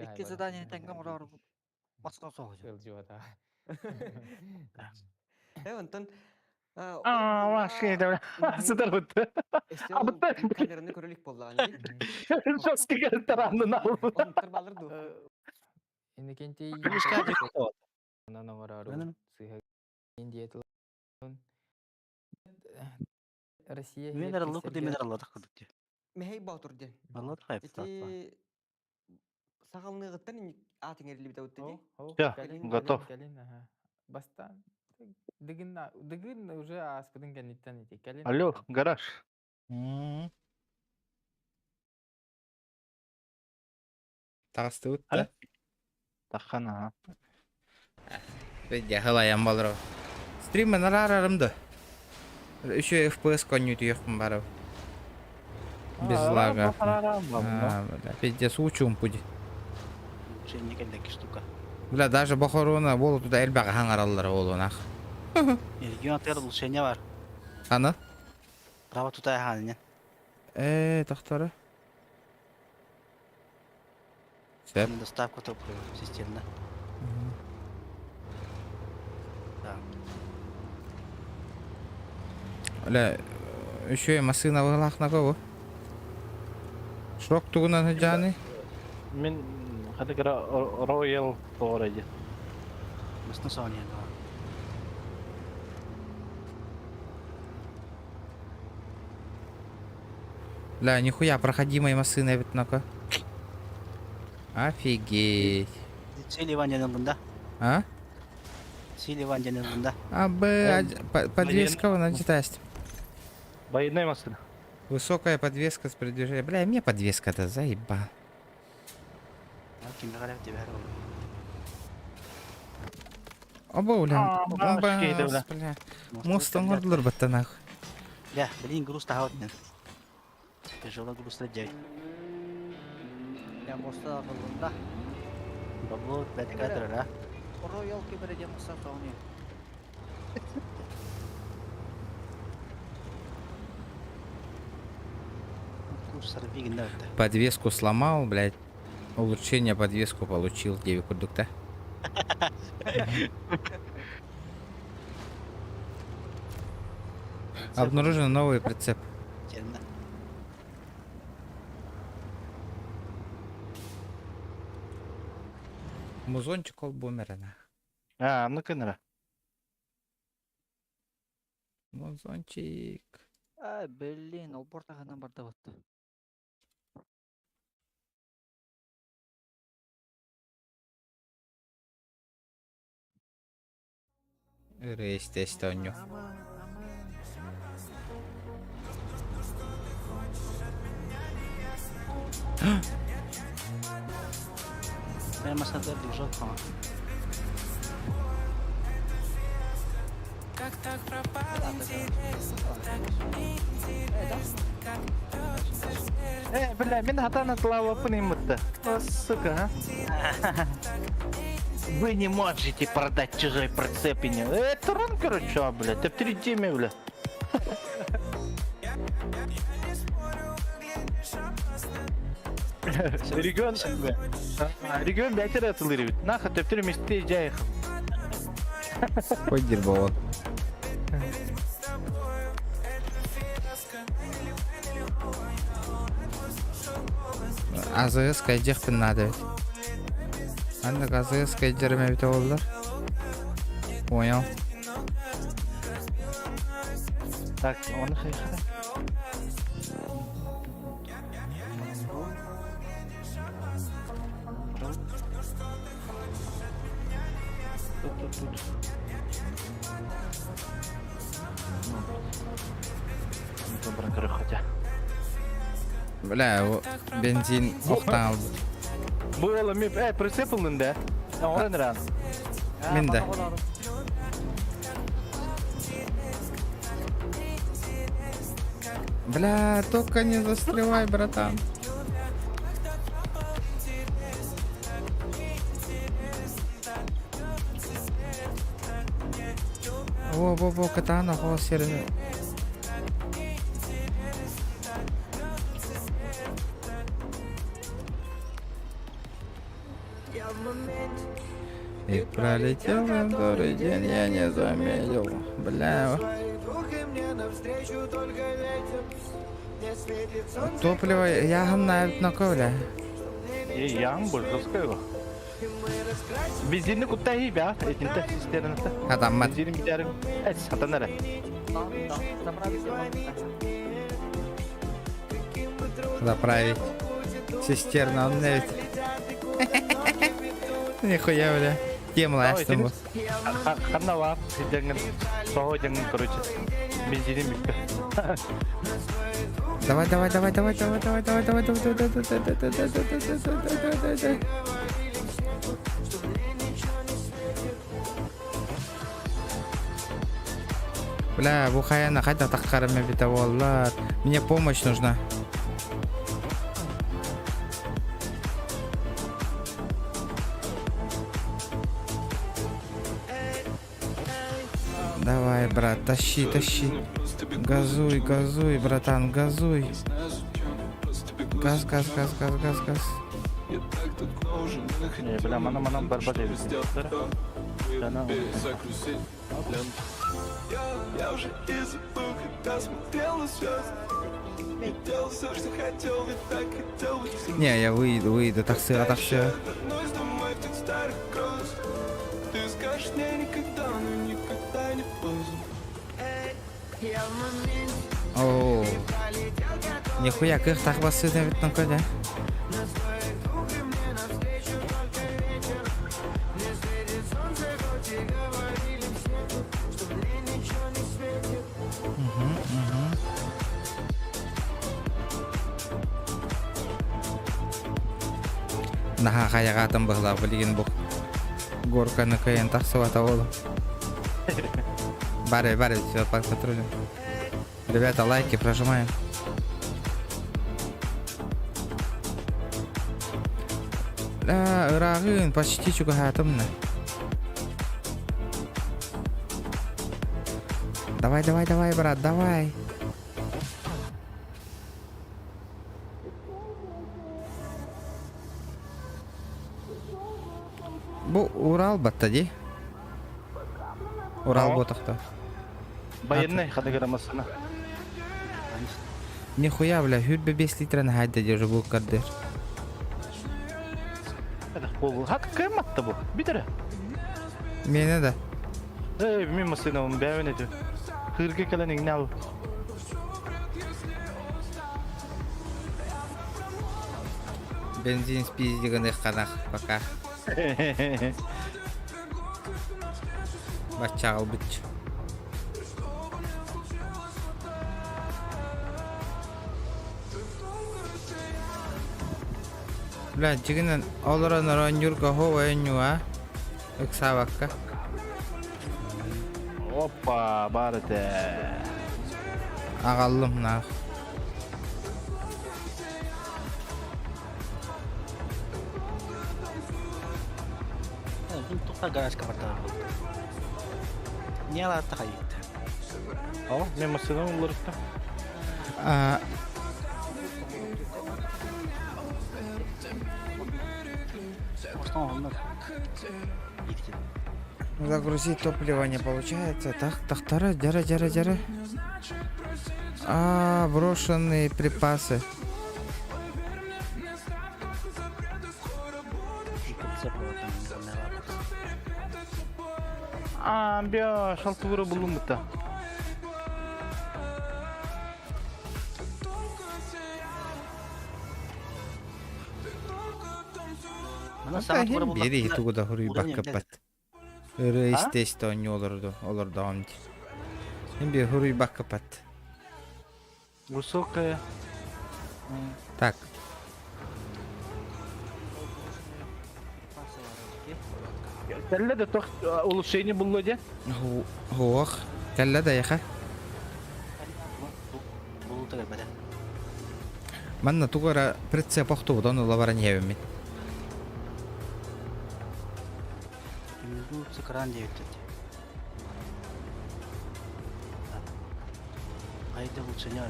Икки задание тэҥҥэ оҥорор массына соҕу. А, ваш киһи да бала. Сытар бутты. А бутты. Жестко таранын алып. Россия Мен араллы куды мен аралладык курдук ди. Мехей Батур ден. Аллах хайп. Ити сахалныгыттан атың эрилибит аутты ди. Всё, готов. Бастан Дыгын, Дыгын уже ааспытын кэнниттэн ити кэлин. Алло, гараж. Таҕыстыбыт да? Таххан аха. Дьэ, ылайан балыров. Стриммен араарарым да. Еще FPS коннютуйохпун бараб. Без лага. Пиздец, учум пуди. Улучшение кэллэки штука. Бля, даже бохоруна болу туда элбэҕи хаҥараллара буолуонах. Регион атыгар улучшение бар. Аны? Право тутай хаанынан. Э, тохторо. Сөп. Доставка топлива системно. Да. Бля, еще и массыына быһылаах наго бу. Шок тугунан сылдьааны? Мин хата кыра Royal тоҕор дии. Массыына соонья да. Бля, нихуя проходимая массыына эбит нако. Офигеть. Силиван диэн ыллым да. А? Силиван диэн ыллым да. А, Б, подвеска, вона читаешь. Военная машина. Высокая подвеска с передвижением. Бля, мне подвеска-то заеба. Кимге қарап деп әрі Оба, бля. А, Оба, бля. бля. Мост оңордулар баттанах. Бля, блин, груз тахаут мен. Тяжело груз дядь. Я моста акылында. Бабло, бәті кадр, а? Royal кибере маса тони. Курс сарбигин да өтті. Подвеску сломал, блядь. Улучшение подвеску получил, девять курдукта. Обнаружен новый прицеп. Черна. Музончик ол бумерена. А, ну кынра. Музончик. Ай, блин, ол портаганан барда бат. Естественно. Мен масада движок қама. Э, бля, мин хатана слава пнымыта. О, сука, а. Вы не можете продать чужой прицеп и не... Это ран, короче, а, бля, ты в три теме, бля. Регион, регион бәтер атылыр бит. Наха төптөр месте жайых. Ой, дерьмо. АЗС кайдехпин надо ведь. Анда АЗС кайдерме бит олар. Понял. Так, оны хайхара. Тут, тут, тут. Ну, добро, хотя. Бля, бензин охтан алды. Бу ола ми, прицеп ылын да. Орын ран. Мен да. Бля, только не застревай, братан. Во-во-во, катана, хо, серый. И пролетел который день, я не заметил. Бля. Топливо я гамна на ковре. Е, яң бұл, жестко его. Бензинni кутта хи бя, этинте систернete. Адаммат. Бензинин битәрим. Эт, сатанара. Заправить. Цистерна, он ведь. Нихуя, бля. Тема астым бу. Ханна бар дьаҥын соһо дьаҥын короче бензинин бүттэ. Давай, давай, давай, давай, давай, давай, давай, давай, давай, давай, давай, давай, давай, давай, давай, давай, давай, давай. Бля, бу хайана хайда таххарым эбитэ буоллар. Мне помощь нужна. Давай, брат, тащи, тащи. Газуй, газуй, братан, газуй. Газ, газ, газ, газ, газ, газ. Э, бля, манан манан барбат эбит. Жана Не, я выйду, выйду, таксыга, таксыга. Оо. Нихуя кых тахбасы эбит ноко да. Мгм, мгм. Наһаа хайаҕаатым быһылаах билигин бу горканы кыайан тахсыбата буолу. Бары, бары, все, по патрулю. Ребята, лайки прожимаем. Да, ырааҕын, почти чугаһаатым на. Давай, давай, давай, брат, давай. Бу Урал батта дии. Урал буотахта. Военный хадыгара массына. Нихуя, бля, хүрбе 5 литраны хайда держи бу кардыр. Ол хат кым атты бу? Битере. Мені да. Эй, мин массына бәвен эти. Хырга кэлэн игнал. Бензин спиздиганы ханах пока. Баччаҕал быч. Бля, дьигинэн олорон оронньуурга хоу ойонньуа ыксаабакка. Опа, бар этэ. Аҕаллым наах. Туха гаражка бартаар буолла. Не алаатта хайыт. О, мен массыына уларытта. А, Загрузить топливо не получается. Так, так, тара, дяра, дяра, дяра. А, брошенные припасы. А, бя, шалтура булум бутта. Бири тугу да хуруйбаккаппат. Ыры исте-исте онньу олорду, олордоҕум дии. Мин биир хуруйбаккаппат. Высокая. Так. Кэллэ да тох улучшение булла дьэ. Хуох. Кэллэ да яха. Булута кэлбэтэ. Манна тугу эрэ прицеп охтубутун ыла баран иһэбиммит. Сыкран диэбиттэр. Хайда улучшение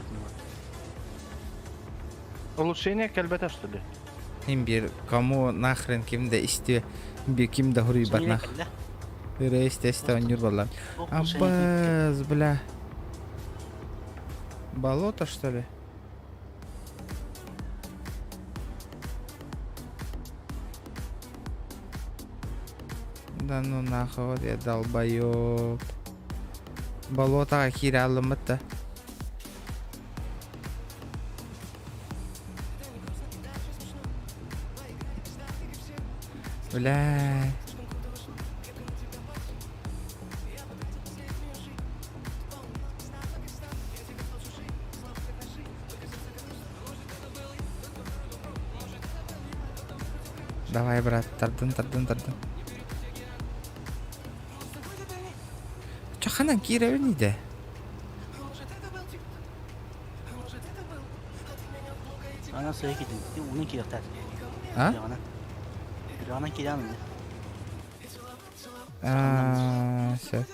вот. Улучшение кэлбэтэ что ли? Мин биир кому нахрен ким да истиэ, биир ким да хуруйбат нах. Ыры истэ-истэ оонньуур буолла. Аббас, бля. Болото, что ли? Да ну нахуй, вот я долбоёб. Болотоҕа киирэ аллыммыт да. Бля. Давай, брат, тардын, тардын, тардын. Чаханан киирэбин иде. Ана сыа китин. Уну кииртат. А? Яғана. Яғана киирәм. А, все.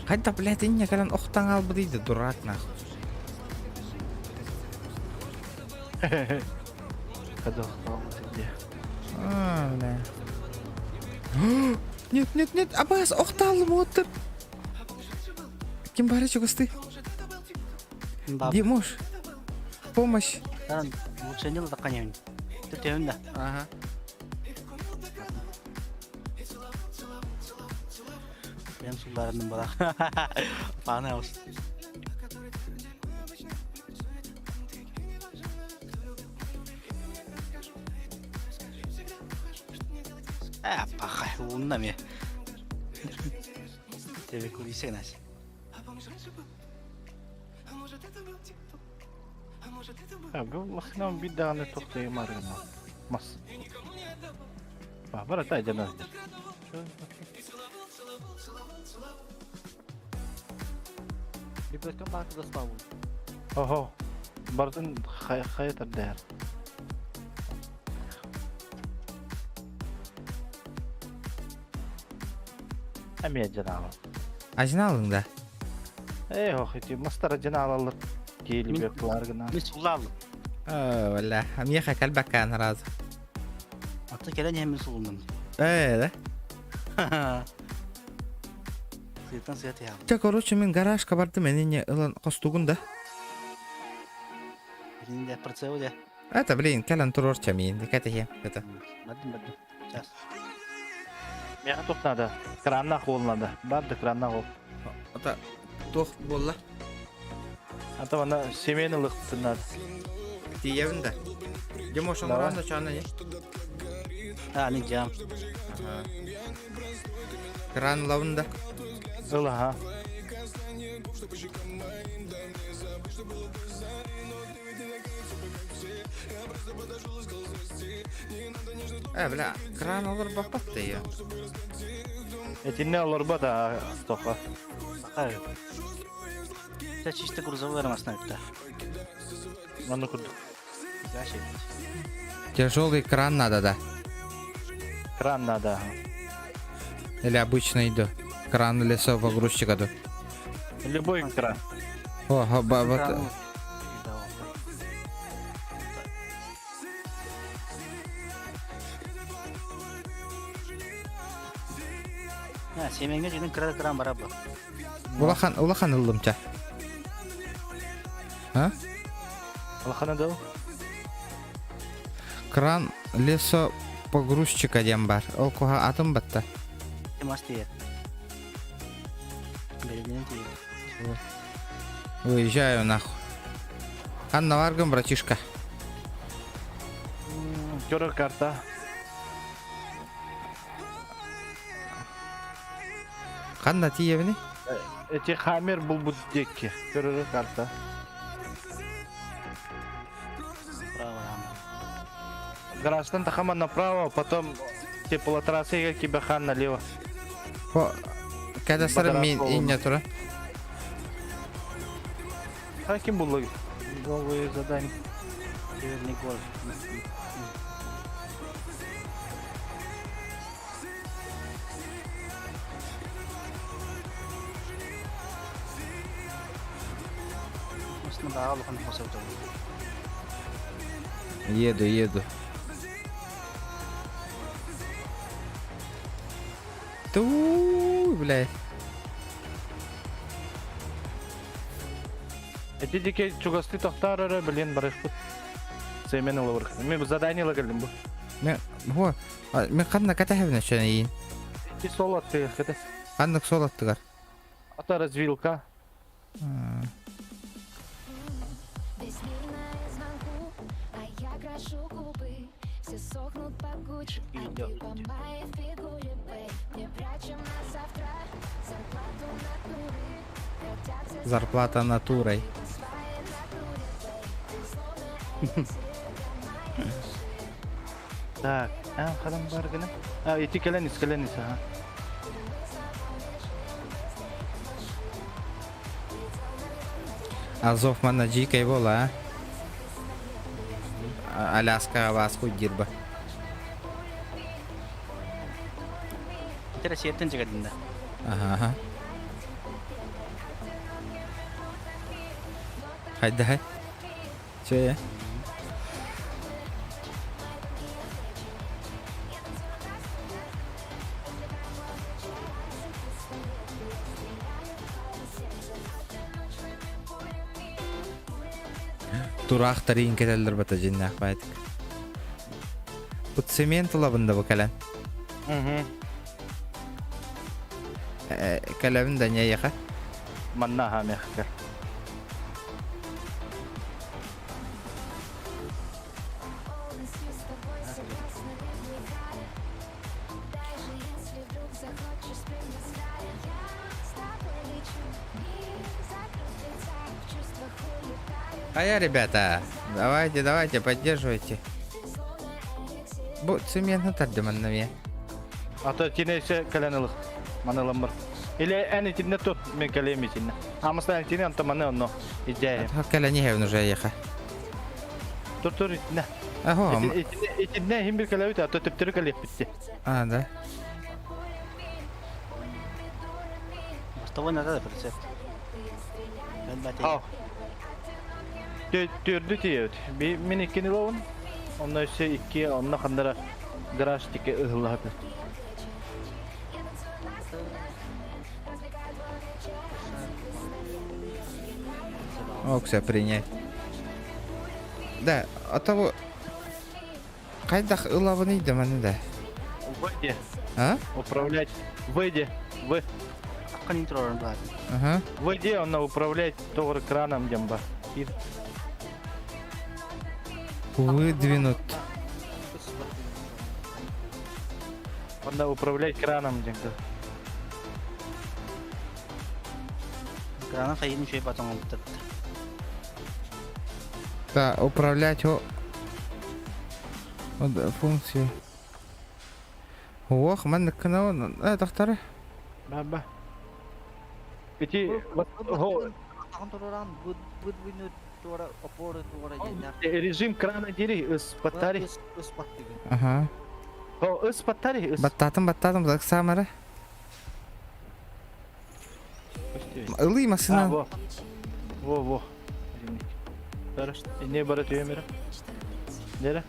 Хайда, блядь, инне кэлэн охтан хаалбыт да дурак нахуй. Где? А, бля. Нет, нет, нет, Абаз, охталым отыр. Ким бары чугасты? Димош, помощь. Лучше не надо конем. Ты да. Ага. Прям суларының бала. Пана ос. А, паха, унна ме. Тебе кулисе нас. Бу махинам бир даҕаны тохтойумар гына. Мас. Барата айдана. Лебедкам баар чугастаабын. Охо. Бартын хайа тардар. Эмиэ дьанаала. Ажиналың да. Э, ох, ити мастара дьанаалалар. Киили бек гына. Мин суллаалым. Бля, миэхэ кэлбэккээн сразу. Ата кэлэн иһэн мин сулуннум. Э, да? Сыйтан сыят яам. Чэ, короче, мин гаражка бардым, энине ылан хостугун да. Билин де прицел де. Это, блин, кэлэн турор чамин, кэтэһиэм, это. Бардым бардым. Сейчас. Миэхэ туох надо? Краннаах уол надо. Бар да краннаах уол. Это туох буолла? А то ана семейный лыхтын надо. Тиийэбин да. Димош, Давай. оҥорон да чаана не? А, не жам. Ага. Кран ылабын да. Ыл, аха. Э, бля, кран олорбоппот да ее. Этинне олорбот а тоха. Бака. Чэ чисто грузовой армасына өттө. Манны курдук. Гаши. Тяжелый кран надо, да? Кран надо. Или обычный иду? Кран лесопогрузчика ду. Любой кран. О, вот. А, семеңге жинин кыра кран бар бу. Улахан, улахан ыллым ча. А? Улахана да. Кран лесопогрузчика диэн бар. Ол куһа атын батта. Мас тиийэр. Белгинен тиийэр. Уезжаю нахуй. Анна Варган, братишка. Көрөр карта. Ханна тиийэбиний? Эти хаммер булбут диэки. Көрөр карта. Право яма. Гаражтан тахама направо, потом теплотрасса Кибахан налево. О, кадастар Бадаран мин болуна. инне тура. А ким булла? Новые задания. Северный город. Осына баҕа улахан хособут. Еду, еду. Ту, блядь. Эти дике чугасты тохтар эрэ, блин, барышпыт. Семен ылыбыр. Мен бу задание келдим бу. Мен, хо, мен ханна кэтэһэбин өчөн иин. Эти сол атты кете. Ханнык сол аттыгар. Ата развилка. Зарплата натурой. Так, а хадан бар гына. А, ити кэлэн ис, кэлэн ис, аха. Азов манна дьиикэй буола, а? Аляскаҕа бааскуй диир ба. Ити Россияттан дьэгэлиннэ. Аха. Хайдаһай? Чэ. Тураах тарыйын кэтэллэр бата дьиннээх баайтык. Бу цемент ылабын да бу кэлэн. Кэлэбин да ньэйэхэ. Манна аһаа миэхэ. А я, ребята, давайте, давайте, поддерживайте. Бу цементны тардыман наве. Ата тинесе кэлэн ылых. Маны ылан Или эн итинне тут мен кэлиэм итинне. Амыстан итинне онто маны онно идея. Кэлэн иһэбин уже ехе. Тур тур итинне. Аһо. Итинне итинне хим бир кэлэбит, а то төптөрү кэлиэхпит. А, да. Мостовой надо прицеп. Ау. Төрдү тиийэбит. Мин иккини ылабын. Онно өссө икки, онно ханнара гараж тике ыһыллаһата. Окся принять. Да, а того Хайдах ылабыный да маны да? Выйди. А? Управлять. Выйди. Вы. Ага. Выйди, он управлять тоҕор краном диэн бар. Выдвинут. Онно управлять краном диэн. Краном хайын үчүгэй батон оҥорбуттар. Да, управлять о... функции. Ох, маннык гына э тохтор. Ба-ба. Ити режим крана дири ыспаттари. Ага. О, ыспаттари. Баттатым, баттатым, самара. Ылый машина. Во. Во, во. Не бара түйемері. Нере?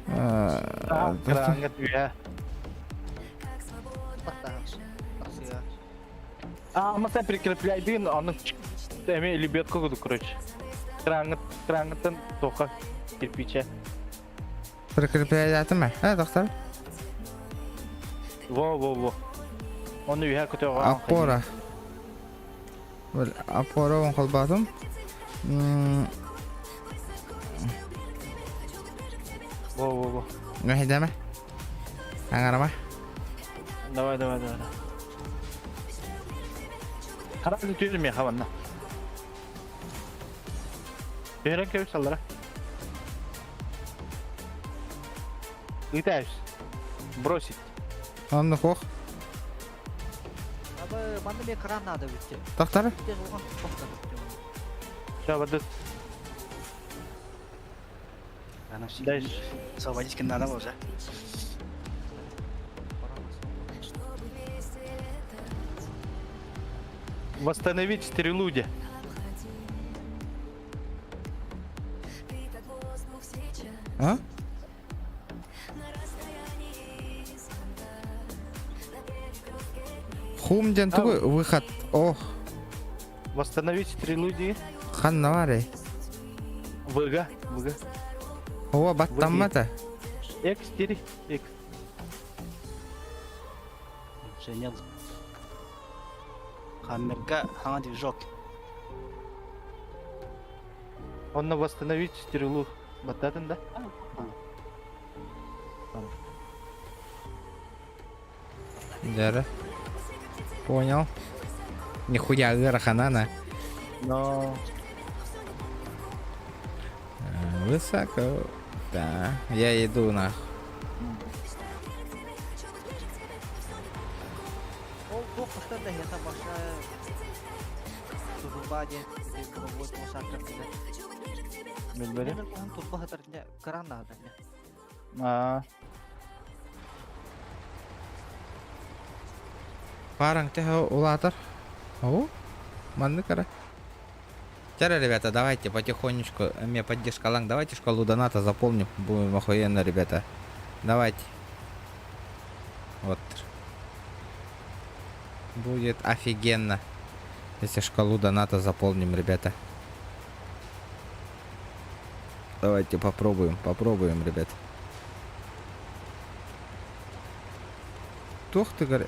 Краңга түйе. А, мы прикрепляйдын, аны эме лебедка куду, короче. Краңгыттан тоқа кирпиче. Прикрепляйдаты ма? А, доктор? Во, во, во. Оны үйә көтөҕө. Опора. Опора он холбатым. Во, во, во. Нөхидеме? Аңарама? Давай, давай, давай. Харабы түйрім я хаванна. Бәрін кәуіс аллара. Летаешь. Бросить. Онны хох. Абы манна мне кран надо выйти. Тохтар? Сейчас, воды. Дальше. Освободить надо уже. Восстановить стрелу де. А? Хум ден тугу выход. Ох. Восстановить стрелу де. Хан навари. Выга, выга. О, баттаммата. X 4, X. Все, нет. Хаммерга хаҥа движок. Онно восстановить стрелу баттатын да? Дьэрэ. Понял. Нихуя ыарахана на. Но Высоко. Да, я иду нах. Ол туох көстөр да эһиэхэ большая труба диэн ити буровой площадка кэлэр. Билбэри. Мен уһун турба сытар дьэ кран наада дьэ. Аа. Параҥ төһө улаатар? О, маннык эрэ. Теперь, ребята, давайте потихонечку, мне поддержка ланг, давайте шкалу доната заполним, будем охуенно, ребята. Давайте. Вот. Будет офигенно, если шкалу доната заполним, ребята. Давайте попробуем, попробуем, ребят. Туох ты говоришь?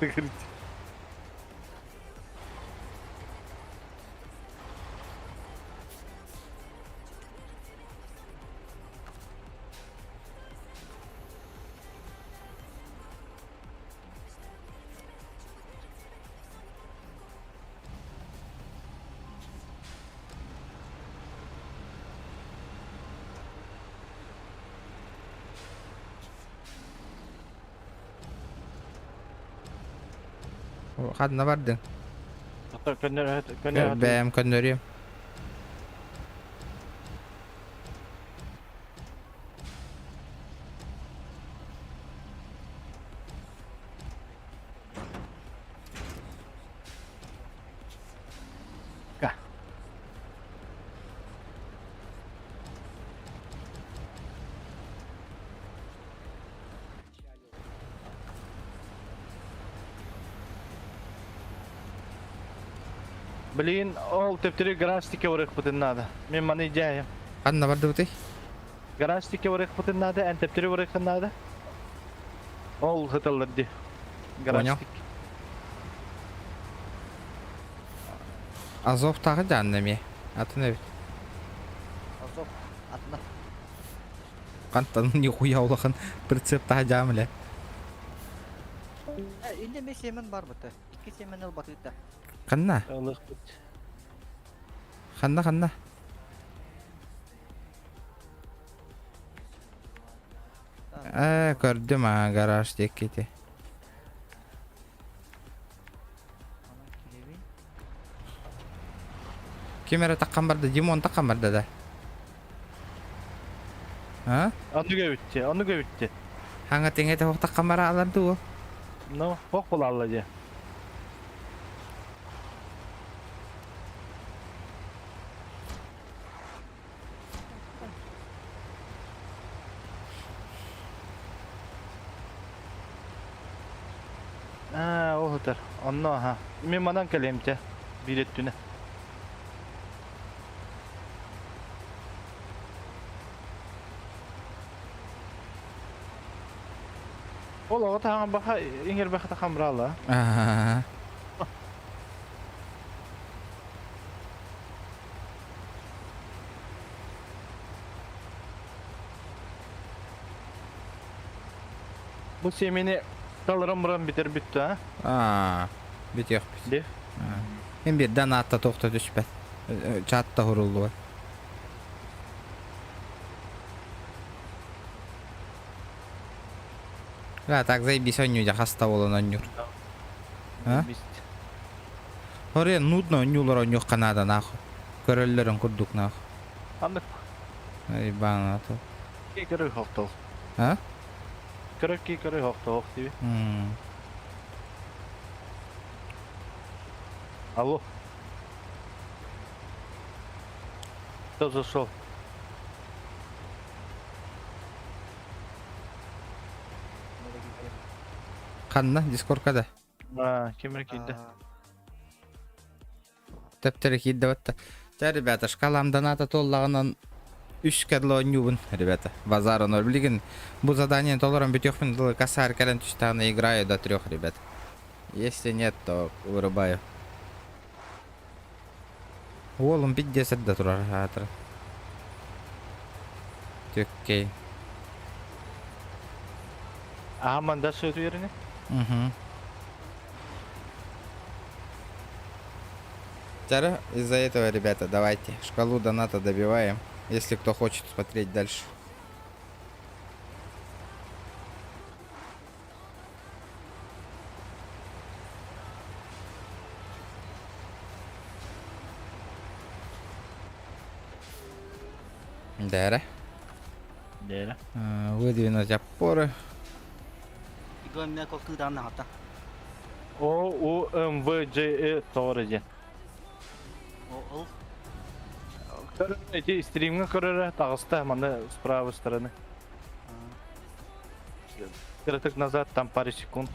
Ты говорит. Ханна бардыҥ? Бэйэм көннөрүөм. Блин, ол төптөрү гараж тике барыахпытын наада. Мин маны идеям. Ханна бардыбытый? Гараж тике барыахпытын наада, эн төптөрү барыаххын наада. Ол сыталлар дии. Гараж Понял. тик. Азов тағы жанна эмиэ. Атын эбит. Азов атына. Хантан нихуя улахан прицеп таһа дьаам элэ. Э, инде мен семен бар быты. Икки семен ыл батыта. Ханна? Ылыхпыт. Ханна ханна? Ээ, көрдүм аа гараж диэки ити. Ким эрэ таххан барда, Димон таххан барда да? А? Оннук эбитти, оннук эбитти. Хаҥа тиҥэ туох таххан бараалар дуу? Ну, ох булалла дии. Аа, ол сытар. Онно аха. Мин манан кэлиэм чэ. Биир өттүнэ. Ол оҕо таһаҥа баха иҥэрбэхэ хамраала. Аа. Бу сиэмэни таларан баран бүтэр бүттэ а? Аа. Бүтүөхпүт. Де? Мин биирдэн аатта туохта түспэт. Чатта хуруллуа. Да, так заебись онньуу хаста буолан онньуур. А? Хорен нудно онньуулар онньуохха наада нахуй. Көрөллөрүн курдук нахуй. Аннык. Ебаный то. Ки көрөр хохтол. А? Көрөр ки көрөр хохтол диби. Алло. Кто зашел? Ханна, дискорка да. А, ким киирдэ? Төптөрү киирдэ батта. Чэ, ребята, шкалам доната туоллаҕынан. Үс кэдло оонньуубун, ребята. Базар онор. Билигин бу задание толорон бүтүөхпүн дылы косарь кэлэн түстэҕинэ играю до трех, ребят. Если нет, то вырубаю. Уолум пиздец эрдэ турар аатыр. Түккей. Аха манда сөтүерини. Угу. Из-за этого, ребята, давайте шкалу доната добиваем, если кто хочет смотреть дальше. Дэрэ. Дэрэ. Выдвинуть опоры. Игомя колтыдан ата. О У М В Ж Э тоҕо диэн. О ол. Эти стримҥа көрөрө таҕыста маны с правой стороны. Кыратык назад там пару секунд.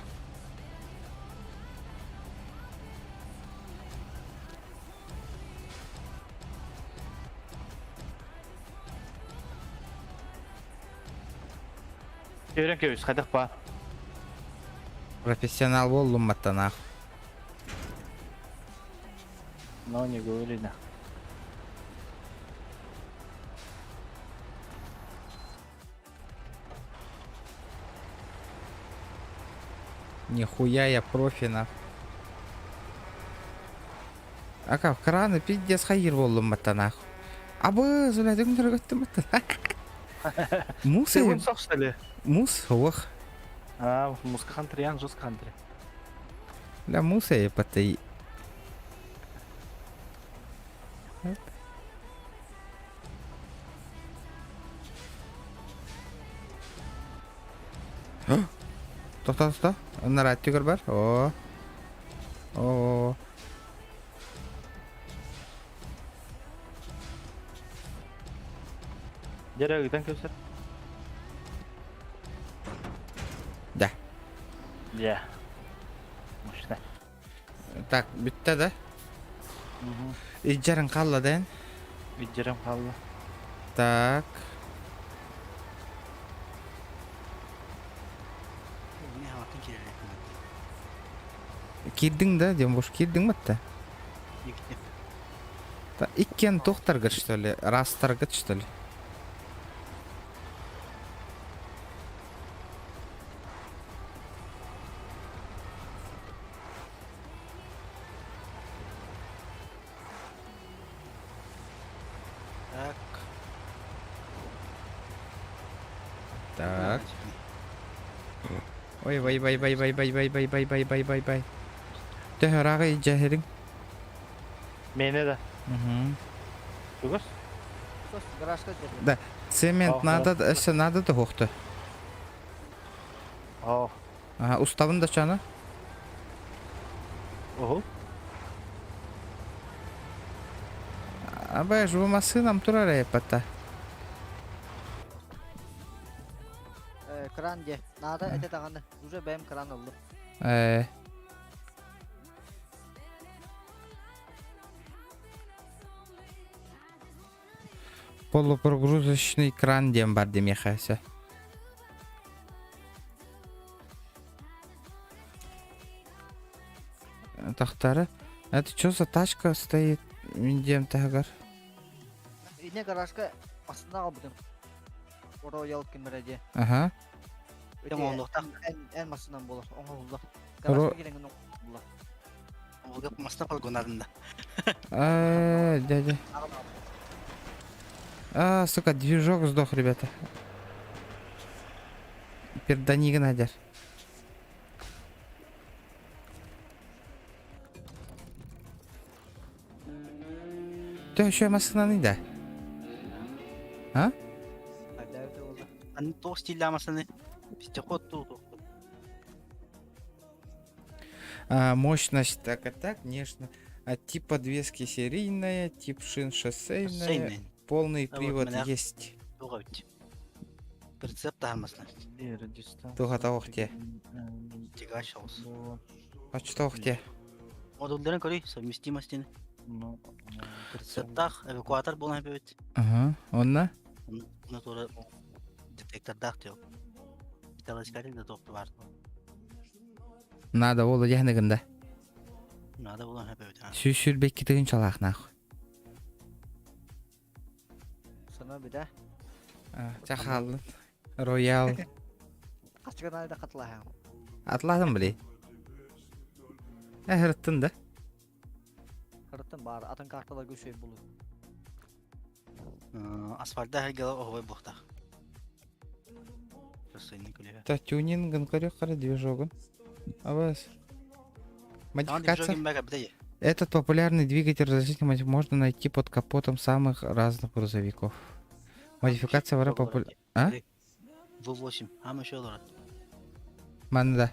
Өрен кэбис хайдах баар. Профессионал буоллум маттанаах. Но не говори да. Нихуя я профи нах. Ака краны пиздец хайыр буоллум маттанаах. Абы, зулядың дөргөттүм маттанаах. Мус Сегодня что ли? Мус, ох. А, муска хантри, жестко хантри. Бля, муса я потай. Тоқта, тоқта. Оннар түгір бар. О. О. Дерек ыйтан көсөр. Да. Да. Мощно. Так, бүтті да? Иджарың қалла ден. Иджерем қалла. Так. Кирдиң да, дем бош кирдиң бітті. Та иккен тоқтаргыт, что ли? Растаргыт, что ли? Так. Так. Ой, вай, вай, вай, вай, вай, вай, вай, вай, вай, вай, вай, вай. Төһө рагы жаһерин. Мені да. Угу. Тугас? Гаражка держи. Да. Цемент надо, эссе надо да хохты. О. Ага, уставын да чана. Ого. Абай, жу машинам турар эпата. Кран де. Надо это тағаны. Уже бәйім кран алды. Полупрогрузочный кран дем бар демехася. Тахтары. Это что за тачка стоит? Индем тагар. Ине гаражка астына албыдым. Роял кемереде. Ага. Эн масынан болар. Оңа булла. Гаражка келген булла. Олга масына полгонадында. А, дядя. А, сука, движок сдох, ребята. Пердани гнадер. Ты еще машина да? А? Аны тоқ стилля масаны. Вездеход ту. А, мощность так и так, нежно. А тип подвески серийная, тип шин шоссейная, Шоссейная. полный А вот привод меня- есть. Туға бит. Прицеп тағамасына. Туға тауық те. Тягач алыс. Ач тауық те. Модульдерін көрей, совместимостин. Прицеп тақ, эвакуатор болған бит. Ага, онна? Оны тура детектордаах дио. Металлоискатель да тоқту бар. Надо ол дьаһыныгында. Надо булан хөпөбүт. 122 тыһыынчалаах нахуй. Сана бida. Чахалын. Роял. Качыган да катылаһаң. Атлатым били. Э, да. Хырыттын бар, атын карталар көшөй булу. Асфальтта хәргәле оһой бухтах. Шоссейный күлеге. Та тюнингын көрө кара движогын. Абас. Модификация. Этот популярный двигатель различных можно найти под капотом самых разных грузовиков. Модификация вара популя... А? V8. Ама еще олорот. Маны да.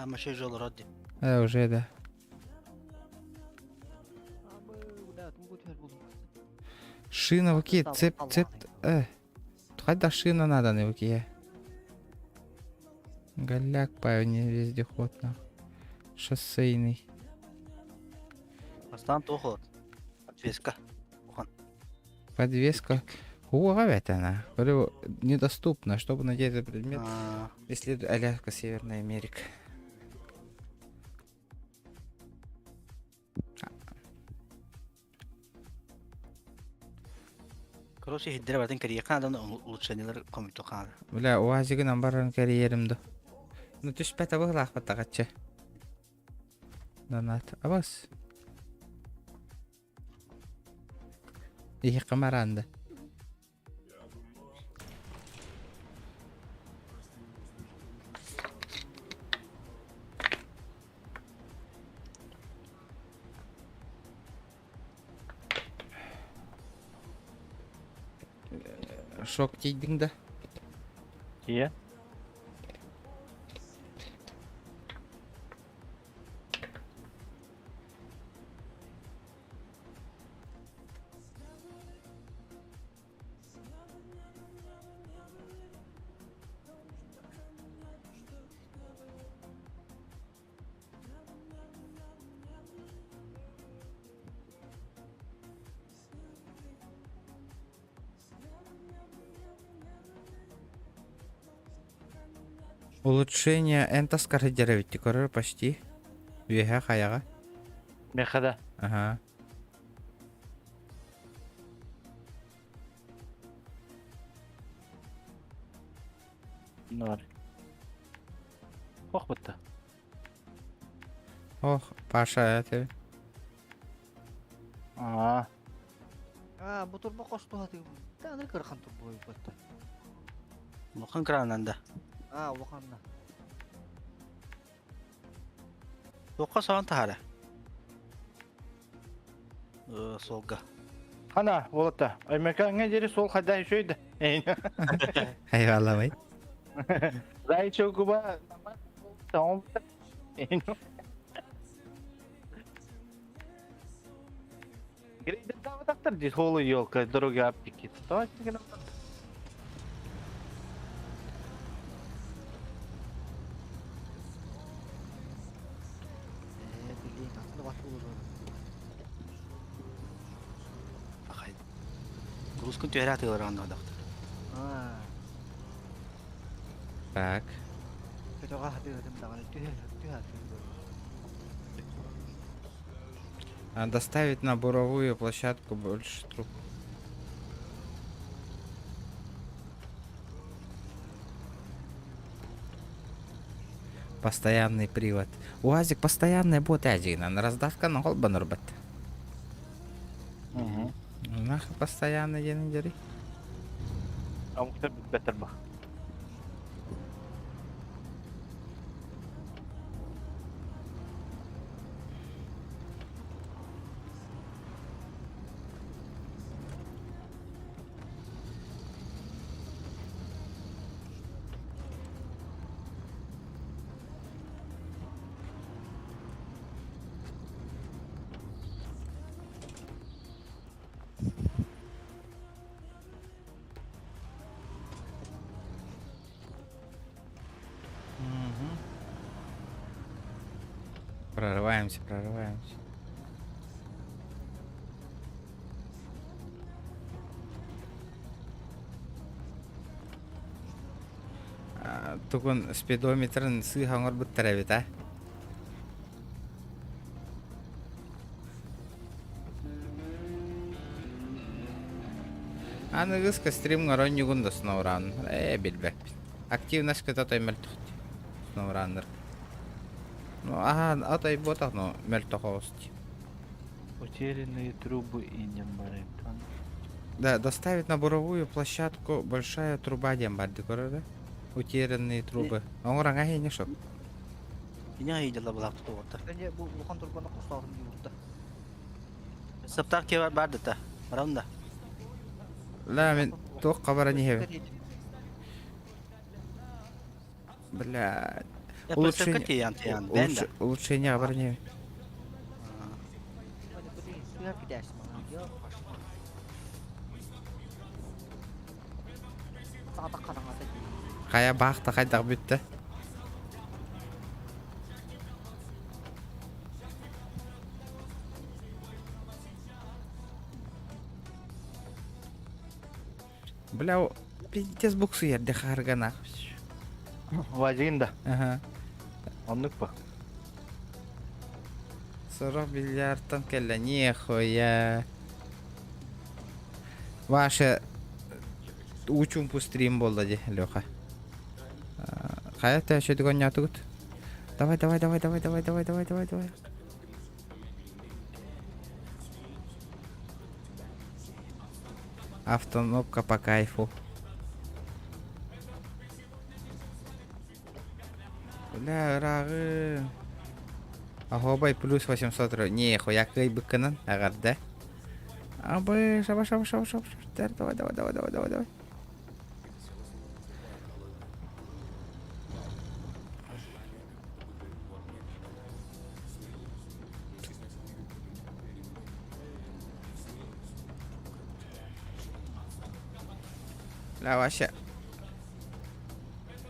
Ама еще олорот. Э, уже да. Шина ваки, цеп, цеп, э. Хотя шина надо на ваки. Голяк по не вездеход на. Шоссейный. Астан тохот. Подвеска. Подвеска. О, она. Говорю, недоступна. Чтобы найти этот предмет, исследуй Аляска, Северная Америка. Короче, хиддер бартын карьер канадан улучшениялар комитет канада. Бля, уазигин амбаран карьерімді. Ну, түспәт абығылақ баттағатчы. Донат. Абас. Ихи қымаранды. Шок тейдің да. Кие. Улучшение энтаскар деревити көрөр почти. Веха хаяга. Мехада. Ага. Нар. Ох бытта. Ох, Паша, это. Аа. А, бу турба косту хаты. Та аны кырхан турба бытта. Улахан крананда. А, улаханна. Тоққа саған тахара. Э, солга. Ана, болатта. Аймака аңа жери сол хада шөйді. Айваламай. Зайчо губа. Tamam. Грейдер тактар здесь холы елка, дороги аптеки. Э, билейин, атын бат булur. Ахай. Грузкын түһәрә атыйлар анда доктор. А, Так. көтөҕө хатыытым даҕаны түһэ түһэ А, доставить на буровую площадку больше труб. Постоянный привод. УАЗик постоянный бот один. На раздавка на холбан рбат. Угу. Нахуй постоянный день дери. А мухтар бетер бах. Прорываемся, прорываемся. Тугун спидометрын сыыһа оҥорбуттар эбит а. Аныгыска стрим оронньугун да сноураан ээ билбэппин. Активность кыта той мөлтөх сноурааннар. Ну аха атай буотах но мөлтөх оҕус дии. Утерянные трубы и не барытан. Да, доставить на буровую площадку большая труба диэн бар дии көрөрө. Утерянные трубы. Оҥораҥа иһини шоп. Ини айдала булак тутуорта. Önce bu Lukan turbanı kostağım yurtta. Саптаах киһи баар да Барам да. Ла мен туох хабара иһэбин. Бля. Улучшение. Улучшение хабара иһэбин. Хайа баахта хайдах бүттэ? Бля, пиздец буксуйар де харгана. Вадим да. Ага. Оннук ба. Сорох бильярдтан кэллэ нехуя. Ваша учумпу стрим буолла дии, Леха. Хайа төһө оонньоотугут? Давай, давай, давай, давай, давай, давай, давай, давай, давай. Автономка по кайфу. Бля, ырааҕы. Ахобай плюс 800 Не, хуя кыайбыккынан, эҕэрдэ. Абы, шаба, шаба, шаба, шаба, давай, давай, давай, давай, давай, давай. Бля, вообще.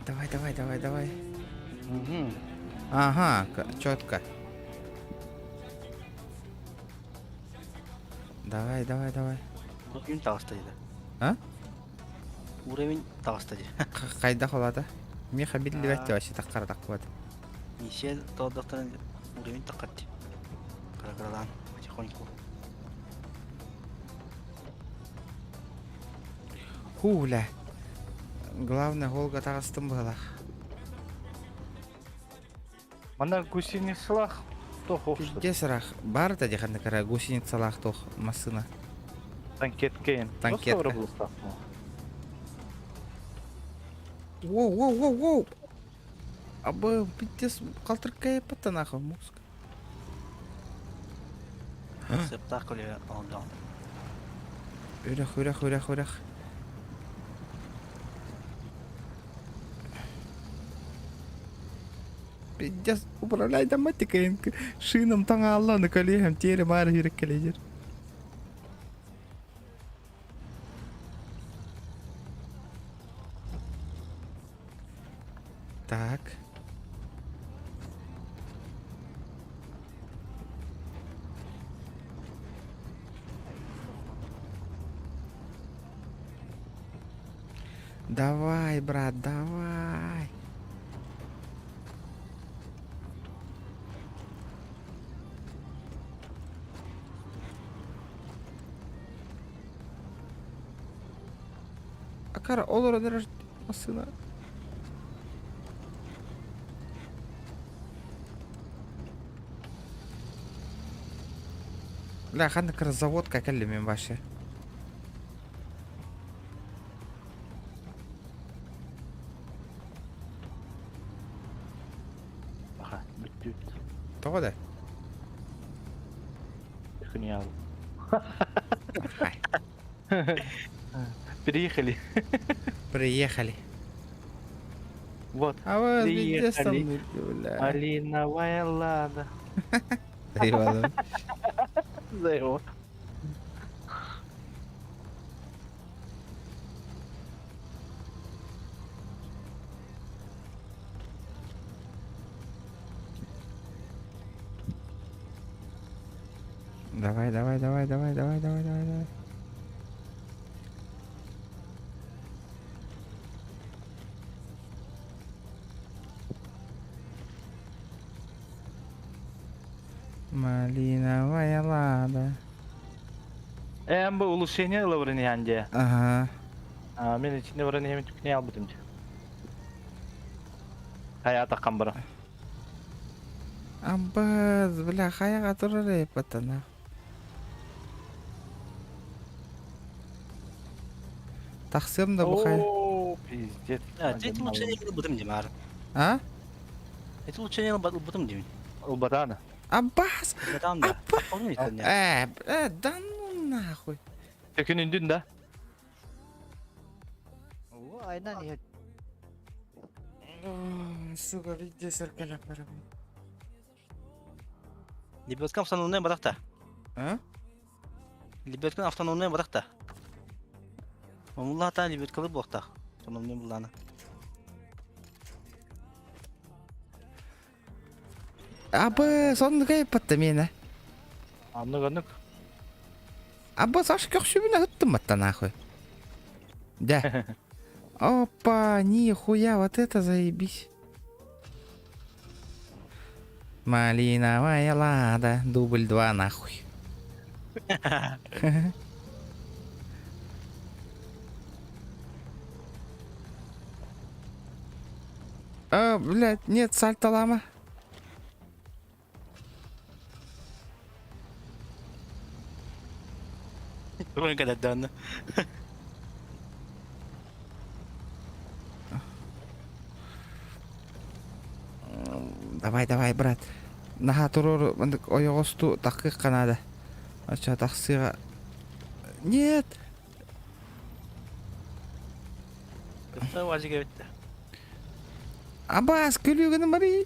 Давай, давай, давай, давай. Угу. Ага, четко. Давай, давай, давай. Уровень таҕыста диэтэ. А? Уровень таҕыста дии. Хайдах олата? Миха биллибэт вообще таккара таккыбат. Миссия толдохтон уровень таккат. Кыра-кыралаан потихоньку. Ху, бля. Главное, голга таҕыстым быһылах. Манна гусеницалаах туох охсу. Пиздец рах. Бар да диханна кара гусеницалаах туох массына. Танкеткейн. Танкетка. Воу, воу, воу, воу. Абы, пиздец, қалтыркай патта нахуй, мозг. Сыптаах көлө оонньоон. Үрэх, үрэх, үрэх, үрэх. Пиздец, управляй автоматикой. Шинам таҥаалла на коллегам тере мары жүрек кележер. Так. Давай, брат, давай. Акара, олор массына. Бля, ханнык заводка кэллим мин вообще. Аха, бүттүт. Тоҕо да? Хуйня. Хай. Приехали. Приехали. Вот. А вот пиздец там, Приехали. бля. Малиновая лада. Иванов. За его. Давай, давай, давай, давай, давай, давай, давай, давай. Малиновая лада. Эм бу улучшение ылабырын иһэн дьэ. Ага. Мин ичинде баран иһэмин түкне албытым дьэ. Хайа атаккан бара. Аббас, бля, хайаҕа турар эппатана. Тахсыам да бу хайа. О, пиздец. Эти улучшение ылбытым дим аар. А? Эти улучшение ылбытым дим. Ылбатаана. Аббас! Ылбатаам да. Оны иттен Э, да ну нахуй. Төкүн үндүн да. О, айнан иһэр. Сука, везде зеркаля пора. Лебедка автономная барахта. А? Лебедка автономная барахта. Омулла та лебедкалы буохта. Автономная буллана. Абы, соннук эппатта миэнэ. Аннык аннык. Абы, Саша көхсүбүн ыһыттым батта нахуй. Да. Опа, нихуя, вот это заебись. Малиновая лада, дубль два нахуй. А, блядь, нет, сальто лама. Турун кададдан. Давай, давай, брат. Наха турур, ойоҕосту таккы канада. Ача тахсыга. Нет! Кытта вазига битте. Абас, күлүгүнү мари.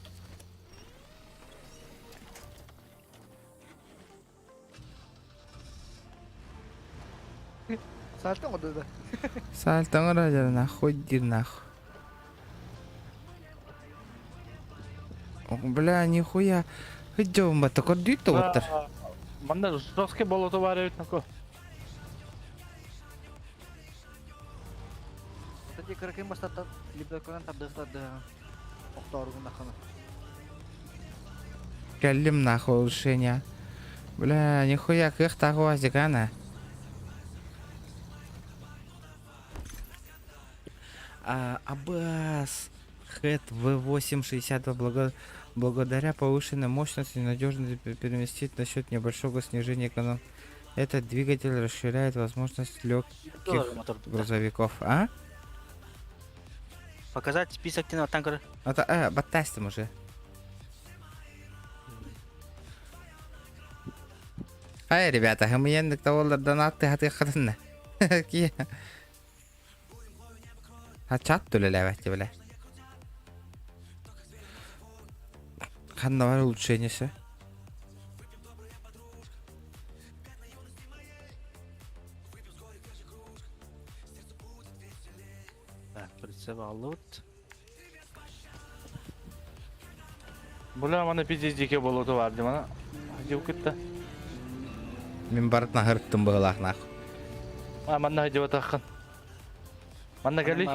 Сальтан оду да. Сальтаңыр ажар нахуй дир нахуй. О, бля, нихуя. Идем, бата, көрдүйт оттар. Манна жесткий болото бар эбит нако. Кстати, кыракын бастаттан лебедканан тардыктарды. Охторугун ахана. Кэллим нахуй улучшение. Бля, нихуя, кых тагуазикана. А, Абас. Хэт V862 благодаря повышенной мощности надежно переместить на счет небольшого снижения эконом. Этот двигатель расширяет возможность легких грузовиков. А? Показать список тена танкер. Это, баттастим уже. Ай, ребята, хэмиендик таволлар донатты хаты хатынна. Ки. А чат түлеләбәтти бля. Ханна бар улучшениесі. Так, прицеп алып. Бля, мана пиздец дике болото бар ди мана. Жеп кетті. Мин барытна хырттым быгылах нах. А, манна жеп атаққан. Манна кәли.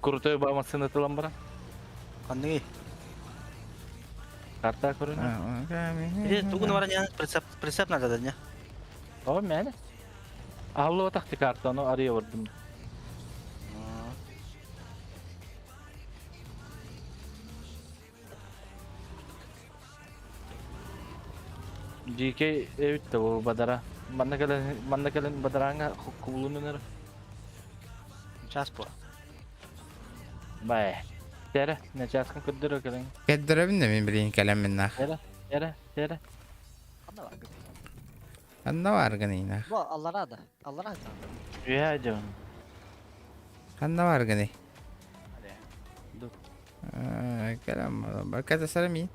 Крутой ба машина тылан бара. Кандай? Карта көрүнө. Тугун бар не прицеп прицеп надо да не. О, мен. Аллы атақты картаны ария бардым. DK эбит бу бадара. Манна кэлэн манна кэлэн бадараҥа кубулунунар. Час по. Бай. Тере, не часкын көддөрө кэлэн. Кеддеребин да мин билин кэлэммин нах. Тере, тере, тере. Анна бар. Ханна бар гыный нах. Бу аллара да. Аллара да. Үйә жон. Ханна бар гыный. Ду. Кэлэм барката сарами.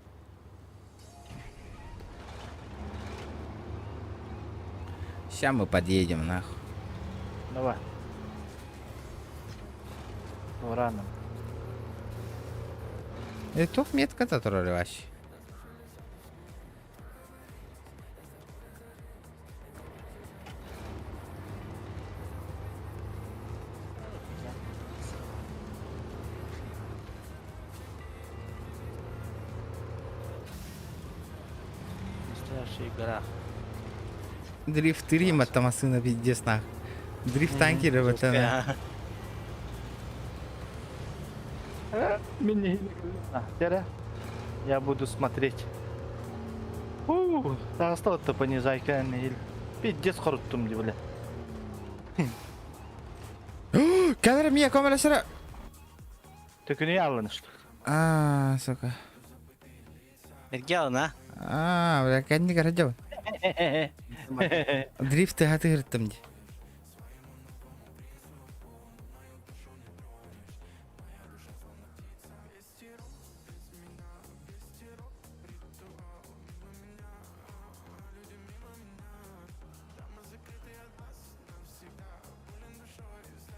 Сейчас мы подъедем нахуй. Давай. Рано. Тух метка-то вообще. Ближайший гора. Дрифт 3 это машина пиздец нах. Дрифт танкер это. Я буду смотреть. Уу, таасталытта понижайка или. Пиздец хоруттум ди бля. Кәлер мия көмөлөсөрө. Төкүнүй алланыш. А, сука. Эрге алын, а? А, бля, кэнни көрө Дрифт хатыгырттым ди.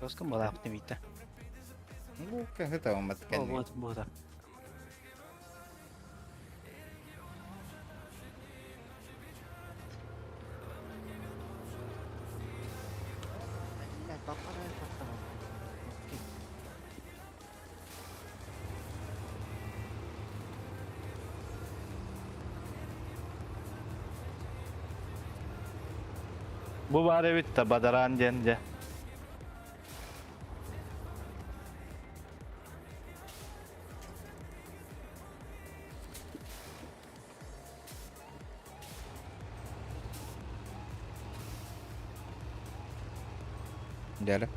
Роском была оптимита. Ну, как это вам О, отканни. вот, вот. Бу баар эбит да бадараан диэн дьэ. Дьэ.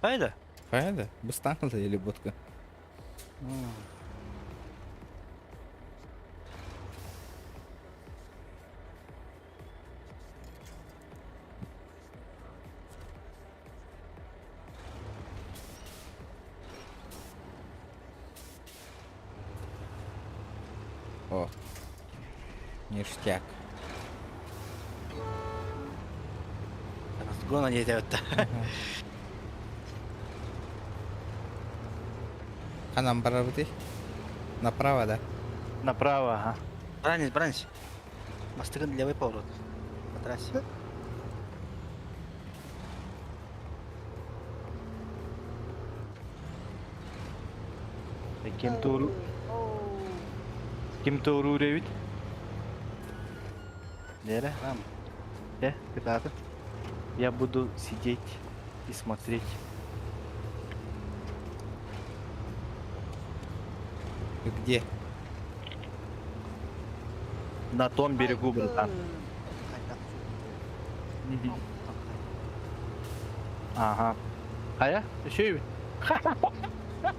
Хайда? Правда? Быстан или будка? О. Ништяк. Разгона не идет. А нам пора быть? Направо, да? Направо, ага. Бранец, бранец. Мастырын левый поворот. По трассе. Ким тууру Ким тууруур эбит? Нere? Там. Кытаатын. Я буду сидеть и смотреть. Ты где? На том берегу, братан. Ага. Хайа? Еще и...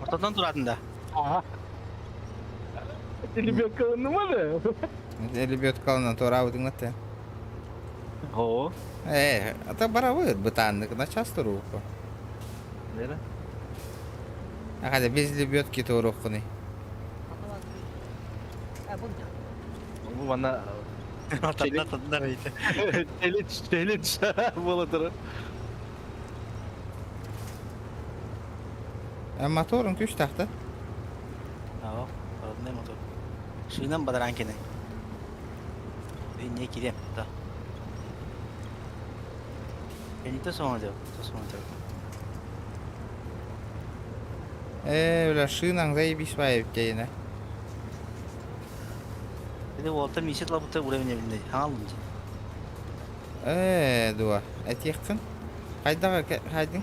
Ортодан туратын да. Ага. Лебедка нымады? Лебедка на тура удыңаты. О. Э, ата барабыт бытаннык на час туруку. Нere? Ага, без лебедки турукуны. Бу бана Ортодан туратын дейді. челлендж, челлендж бола турар. Э, моторун күч тахта. Ау, родной мотор. Шынан бадаран кене. Не кирем, да. Эните соңа деп, соңа деп. Э, бля, шинаң заебись вайп дейна. Эде олта мисет лабыты уровень билде. Хаалын. Э, дуа. Этиэххин. Хайдаға хайдың?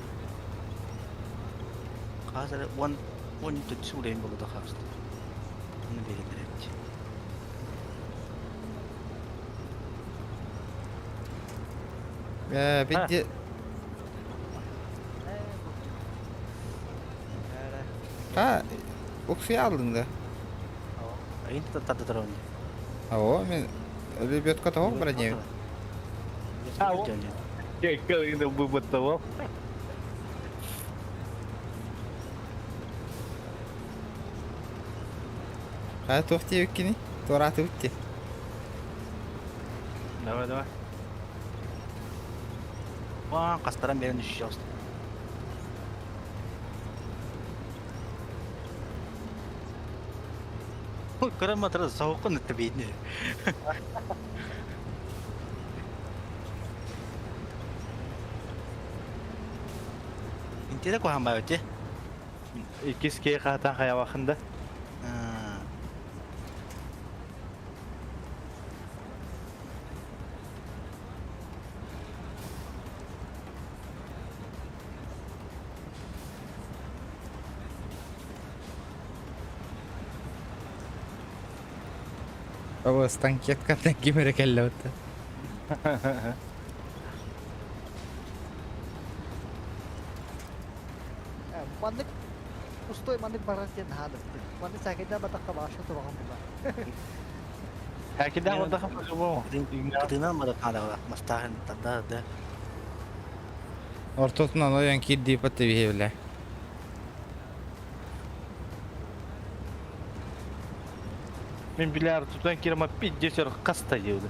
Қазір 10 10 төтсү уровень болду қазір. Оны берилер. Э, бидде Ха, уксы алдың да. Айын тата турабын. О, мен лебедка того броне. А, вот. Калина выбытывал. Ха, тухти үккини. Тураты үтти. Давай, давай. Ва, кастаран берен düşüş olsun. Кыраматыр сауқын ітті бейіне. Тиэрэ куһаҕан баайбыт дии. Иккис киһи хаатан хайабахын да. Абыс танкеткаттан ким эрэ кэллэ бытта. Маннык пустой маннык барар диэн наһаа дапты. Маннык саакайдаан батахха баашка тобоҕон була. Саакайдаан батахха по-любому. Кытыынан барар мастааһын тарда да. Ортотунан ойон киирдии патты биһиэбилэ. Мин билэр тутан кирама пиздец хаста диэбит.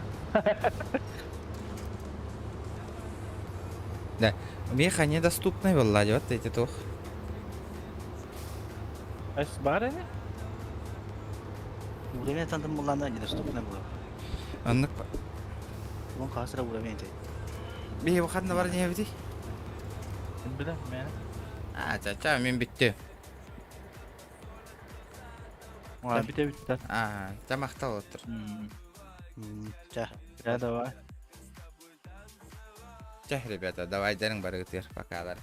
Да. Меха недоступная была, вот эти тух. Ас бар эни? Уровень тантым булланда недоступная была. Аннык. Вон хасыра уровень эти. Бии ханна бар не бити? Билем мен. А, ча-ча, мен бүттү. Ладно. Бите битте. А, тамактал отыр. Ча. Да, давай. Ча, ребята, давай дәрің барыгытыр, покалар.